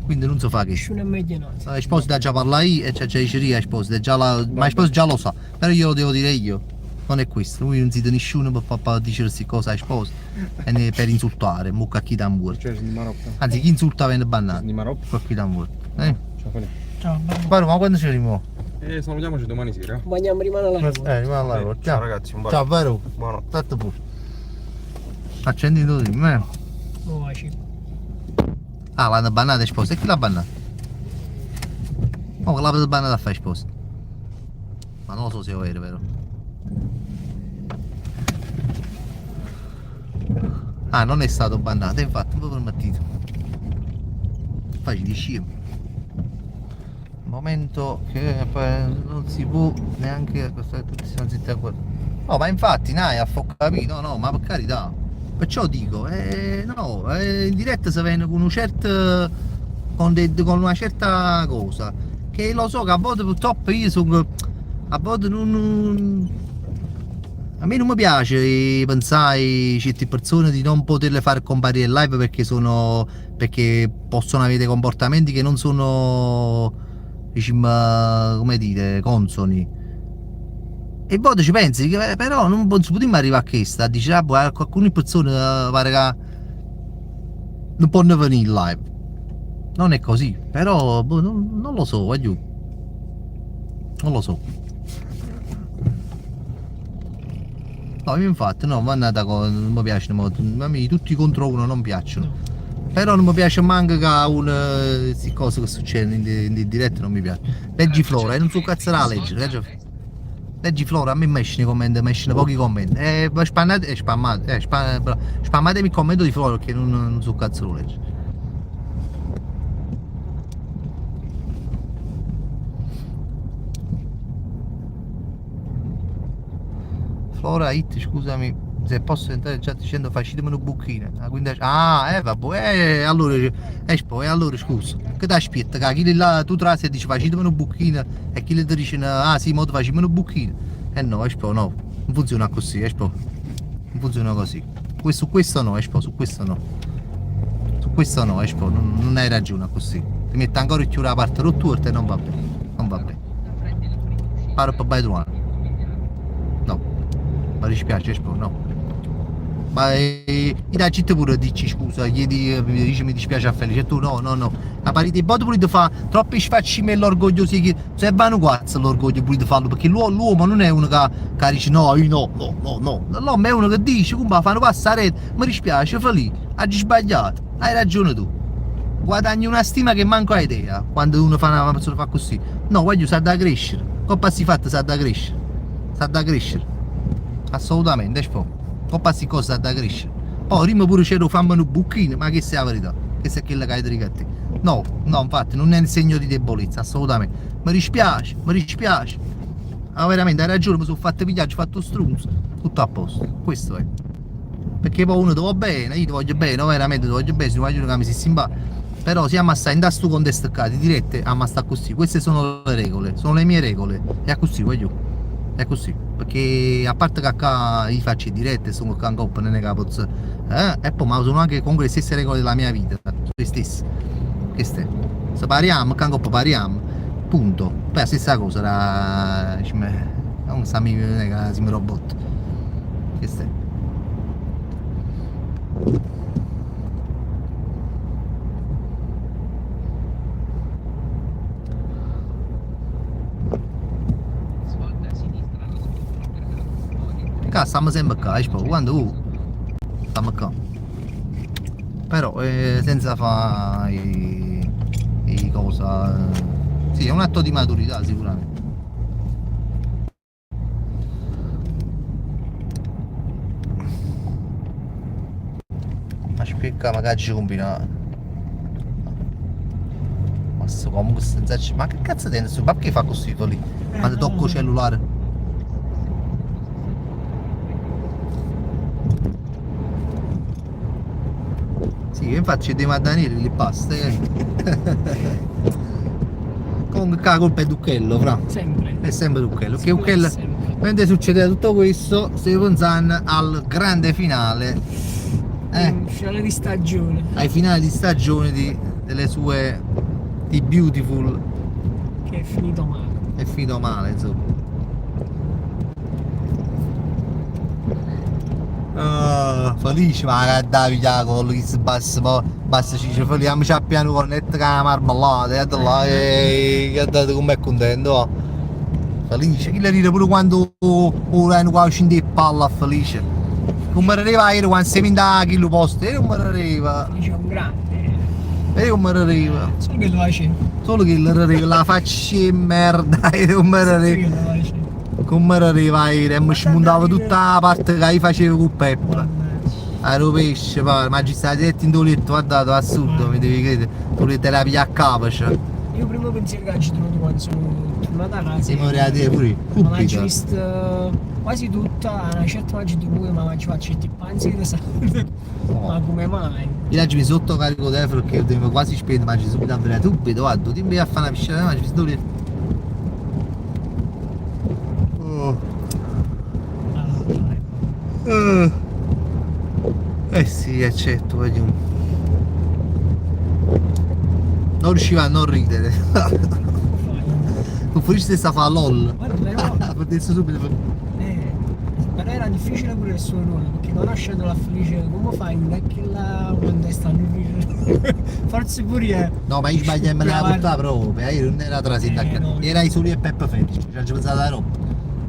Quindi non so fa che. Nessuno è meglio no. Esposito ha già parlato io e c'è già diceria Esposito, è già la, ma Esposito già lo sa, però io lo devo dire io. Non è questo, lui non siete nessuno per dire queste cose a Esposito e ne, per insultare, mucca chi tamburo. Cioè, di Marocco. Anzi, chi insulta viene bannato. Di Marocco. Con chi tamburo. Eh? Ciao, Fede. Ciao, bello. Guarda, ma quando ci vediamo? Salutiamoci domani sera. Vogliamo rimanere alla lavoro. Rimane alla lavoro. Ciao ragazzi, un bacio. Ciao, vero. Buono. Tanto pure. Accendi tu, dimmi. Oh, vai. Ah, l'hanno bannata Esposito. E chi l'ha bannata? Oh, l'ha bannata a fare Esposito. Ma non lo so se è vero, vero. Ah, non è stato bannato, infatti, un po' permettito. Facile scemo. Momento che non si può neanche tutti sono zitti a guardare. No, ma infatti, Nai, ha capito, no, no, ma per carità. Perciò dico, no, in diretta si viene con un certo con, con una certa cosa. Che lo so che a volte purtroppo io sono. A volte non. A me non mi piace pensare a certe persone di non poterle far comparire in live perché sono. Perché possono avere comportamenti che non sono, diciamo, come dire, consoni. E a volte ci pensi, che, però non potremmo arrivare a questa, a dire, ah, boh, alcune persone pare che non possono venire in live. Non è così, però boh, non lo so, voglio. Non lo so. No, infatti, no, ma andata con, non mi piace, a me tutti contro uno non piacciono. Però non mi piace manco che una queste cose che succedono in diretta non mi piace. Leggi Flora, e non so cazzo la legge. Leggi Flora, a me mi escono i commenti, mi escono pochi commenti. Spannate, spammate, spammatemi il commento di Flora perché non so cazzo lo legge. Flora It, scusami. Se posso entrare già dicendo facitemi nu bucchino. Ah, quindi, ah, eh, vabbè, eh, allora, eh, allora scusa, che ti aspetta? Che chi là tu trasi e dici facitemi nu bucchino e chi ti dice ah sì, mo ti facciamo nu bucchino. Eh no, espo, no, non funziona così, espo. Non funziona così. Su questo no, espo, su questo no. Su questo no, espo, non, non hai ragione così. Ti metto ancora più la parte rottura e non va bene. Non va bene. Paro per vai trovare. No. Mi dispiace, espo, no. Ma eh, da città pure dici scusa, chiedi, eh, mi dici mi dispiace a Felice, e tu no, no, no. La parete poi pure ti fa troppi sfaccimi e l'orgoglio sì che se vanno quazzo l'orgoglio pure di farlo, perché l'uomo non è uno che, che dice no, io no, no, no, no. L'uomo è uno che dice, come fanno passare, mi dispiace, Felice, hai sbagliato, hai ragione tu. Guadagni una stima che manco hai idea quando uno fa una persona fa così. No, voglio sa da crescere. Coppa si fatta sa da crescere. Sa da crescere. Assolutamente, espo. Coppa si cosa sa da crescere. Poi prima pure c'era fammi un bucchino, ma che sia la verità? Questa è quella che hai detto a te. No, no, infatti non è un segno di debolezza, assolutamente. Mi dispiace, mi dispiace. Ma veramente hai ragione, mi sono fatto pigliare, ho fatto strunzo. Tutto a posto. Questo è. Perché poi uno ti va bene, io ti voglio bene, no, veramente ti voglio bene, se voglio che mi si simpatico. Però siamo a stare in sto contesto qua, di dirette, a sta così. Queste sono le regole, sono le mie regole. È così, voglio. È così. Perché a parte che qua io faccio dirette, sono qua in coppa, non è che posso. Eh? E poi ma sono anche comunque le stesse regole della mia vita, sono le stesse. Queste. Se pariamo, qua in coppa pariamo. Punto. Poi la stessa cosa, la... non siamo non è che siamo robot. Queste. Qua stiamo sempre qua, eh, quando uh, stiamo qua. Però eh, senza fare i, i cosa. Sì, è un atto di maturità sicuramente. Ma spiega magari ci combina. Ma sto comunque senza. Ma che cazzo tiene su? Ma perché fa così lì? Quando tocco il cellulare. Sì, infatti c'è dei Daniele lì basta. Eh. Comunque qua la colpa è Ducchello, fra. Sempre. È sempre Ducchello. Perché Ducchello, mentre succedeva tutto questo, stiamo pensando al grande finale. Eh? Finale di stagione. Ai finali di stagione di, delle sue di Beautiful. Che è finito male. È finito male, insomma. Oh, felice, ma Davide con che si bassa, basta ci feliamo ci piano con netta con la marmellata e là e guardate com'è contento. Oh. Felice, chi le ride pure quando ora qua scende palla felice. Come arriva ieri quando si vinta chi lo posto, e come arriva. Felice è un grande. E come arriva. Solo che lo face. Solo che lo arriva, la faccia di merda, e come arriva. Come arriva ieri, e mi smontava tutta la parte che io facevo con Peppa. Ero pesce, pare, ma ci stai diretto in letto, guardate, assurdo, mi devi credere. Tu te la piglia a capo, cioè. Io primo pensiero che ci tenuto quando sono tornato a casa. Sì, vorrei dire pure. Ma l'ho vista quasi tutta, una certa mangi due, ma ci faccio il panzi che sa. Ma come mai? Io oggi mi sotto carico telefono perché devo quasi spento, ma ci subito a vedere subito, guarda, ti invito a fare una piscina, ma ci sto lì. Oh. Uh. Eh sì, è certo, voglio. Non riusciva a non ridere. Con Felice stessa fa LOL. Guarda, però. Adesso subito. Però era difficile pure il suo ruolo, perché conoscendo la Felice come fai? Non è che la quando stanno Forse pure è. No, ma io sbagliai me la portava proprio, io non era trasita eh, no. Era i soli e Peppe Felice, ci avevo pensato la roba.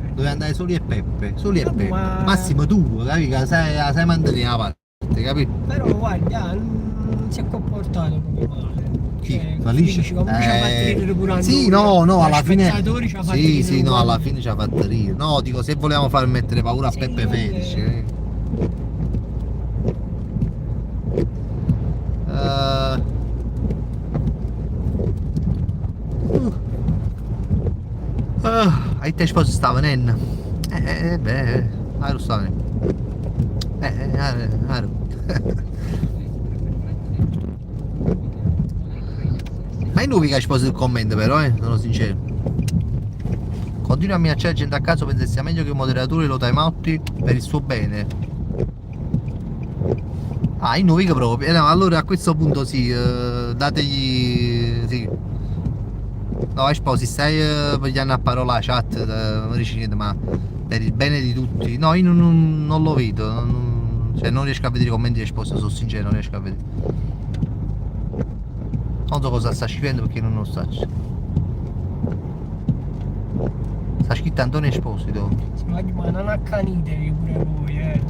Doveva andare soli e Peppe, soli e Peppe. Ma... Massimo tu, capi? Sai, sai mantenere la parte, capito? Però guarda, non si è comportato proprio male. Chi? Cioè, Felice? Comunque ci ha fatto ridere pure a Sì, noi. no, no, alla fine. spettatori ci ha fatto Sì, ridere sì, no, pure. alla fine ci ha fatto ridere. No, dico, se volevamo far mettere paura a Sì, Peppe vabbè. Felice. Eh. Uh. Ai te sposo stava venendo. Beh, ah, lo stava venendo. Ah, Ma è lui che ha esposto il commento però, eh, sono sincero. Continua a minacciare gente a caso, pensa sia meglio che il moderatore lo timeoutti per il suo bene. Ah, in nuovi proprio. No, allora a questo punto sì, dategli. Sì. No, Esposi, stai pigliando a parola la chat, non dici niente, ma per il bene di tutti. No, io non lo vedo, cioè non riesco a vedere i commenti di Esposto, sono sincero, non riesco a vedere. Non so cosa sta scrivendo perché non lo so. Sta scritto Antonio Esposito. Ma, ma non accanitevi pure voi, eh.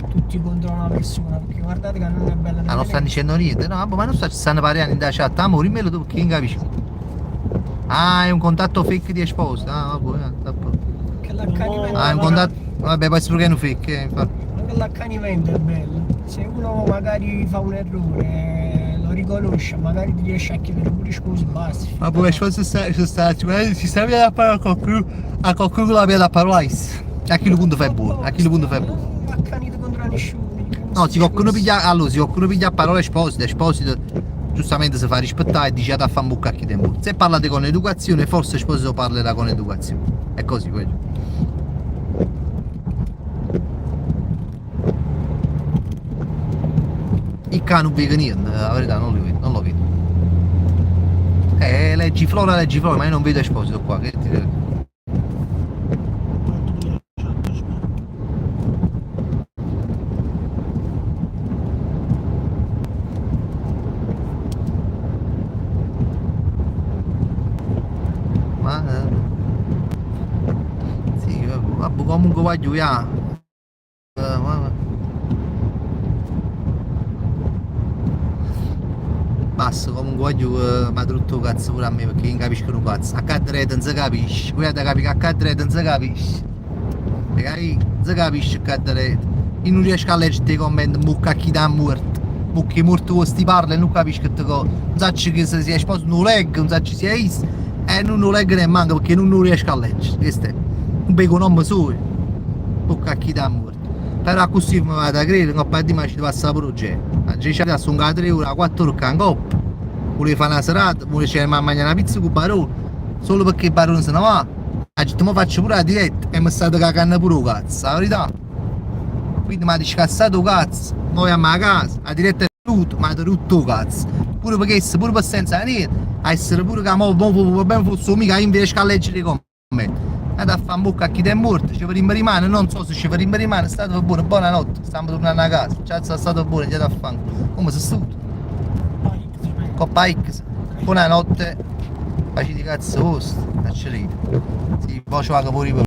Tutti contro una persona, perché guardate che non è bella Ah, non stanno dicendo niente? No, ma non sta, ci stanno parlando in chat. Amore, dimmelo tu perché non capisco. Ah, è un contatto fake di Esposito. Ah, vabbè, a posto. Che l'accanimento. Ah, è un contatto. Vabbè, può essere che è un fake, infatti. Anche l'accanimento è bello. Se uno magari fa un errore, lo riconosce, magari ti riesce a chiedere pure scusa, basta. Ma poi Esposito sta, sta, sta, si sta via la parola a qualcuno, a qualcuno la via la parola is. A chi lo punto fai buono, a chi lo punto fai buono. Non accanite contro nessuno. No, se qualcuno piglia, allora, se qualcuno piglia a parola Esposito, Esposito giustamente si fa rispettare e dice a fa bocca a chi tempo. Se parlate con educazione, forse Esposito parlerà con educazione. È così quello. Il cane non vedo niente, la verità non lo vedo, non lo vedo. Leggi Flora, leggi Flora, ma io non vedo Esposito qua, che ti devo dire? Ma sì, vabbè, comunque voglio via. Basta, comunque voglio ma tutto cazzo pure a me perché non capisco un cazzo. A cadere non si capisce. Voi avete capito che a cadere non si capisce. Perché non si capisce a cadere. Io non riesco a leggere i commenti, mucca a chi dà morto. Mucca è morto con sti parla e non capisco che cosa. Non so che se si è esposto, non lo leggo, non so se si è visto. E non lo leggo nemmeno perché non lo riesco a leggere. Questo è. Un bel nome suo. Mucca a chi dà morto. Però così mi vado a credere, non di ma ci passa pure oggi. A 10 sono 3 ore, 4 ore in coppa. Volevo fare una serata, volevo mangiare una pizza con Barone. Solo perché il Barone se ne va. Ha detto, ma faccio pure la diretta e mi state cagando pure il cazzo, la verità. Quindi mi ha scassato il cazzo, noi andiamo a casa, la diretta è rotto, mi ha rotto il cazzo. Pure perché pure per senza niente, a essere pure che mo, mo, mo, mo, fosse mica io invece a leggere i commenti. Andate a fare in bocca a chi è morto, ci faremo rimane, non so se ci faremo rimane, state buono, buonanotte, stiamo tornando a casa, ciao, state buono, andiamo a fare. Come si sta? Coppa X, buonanotte, facete cazzo vostro, faccio ridere. Sì, poi ci vado pure.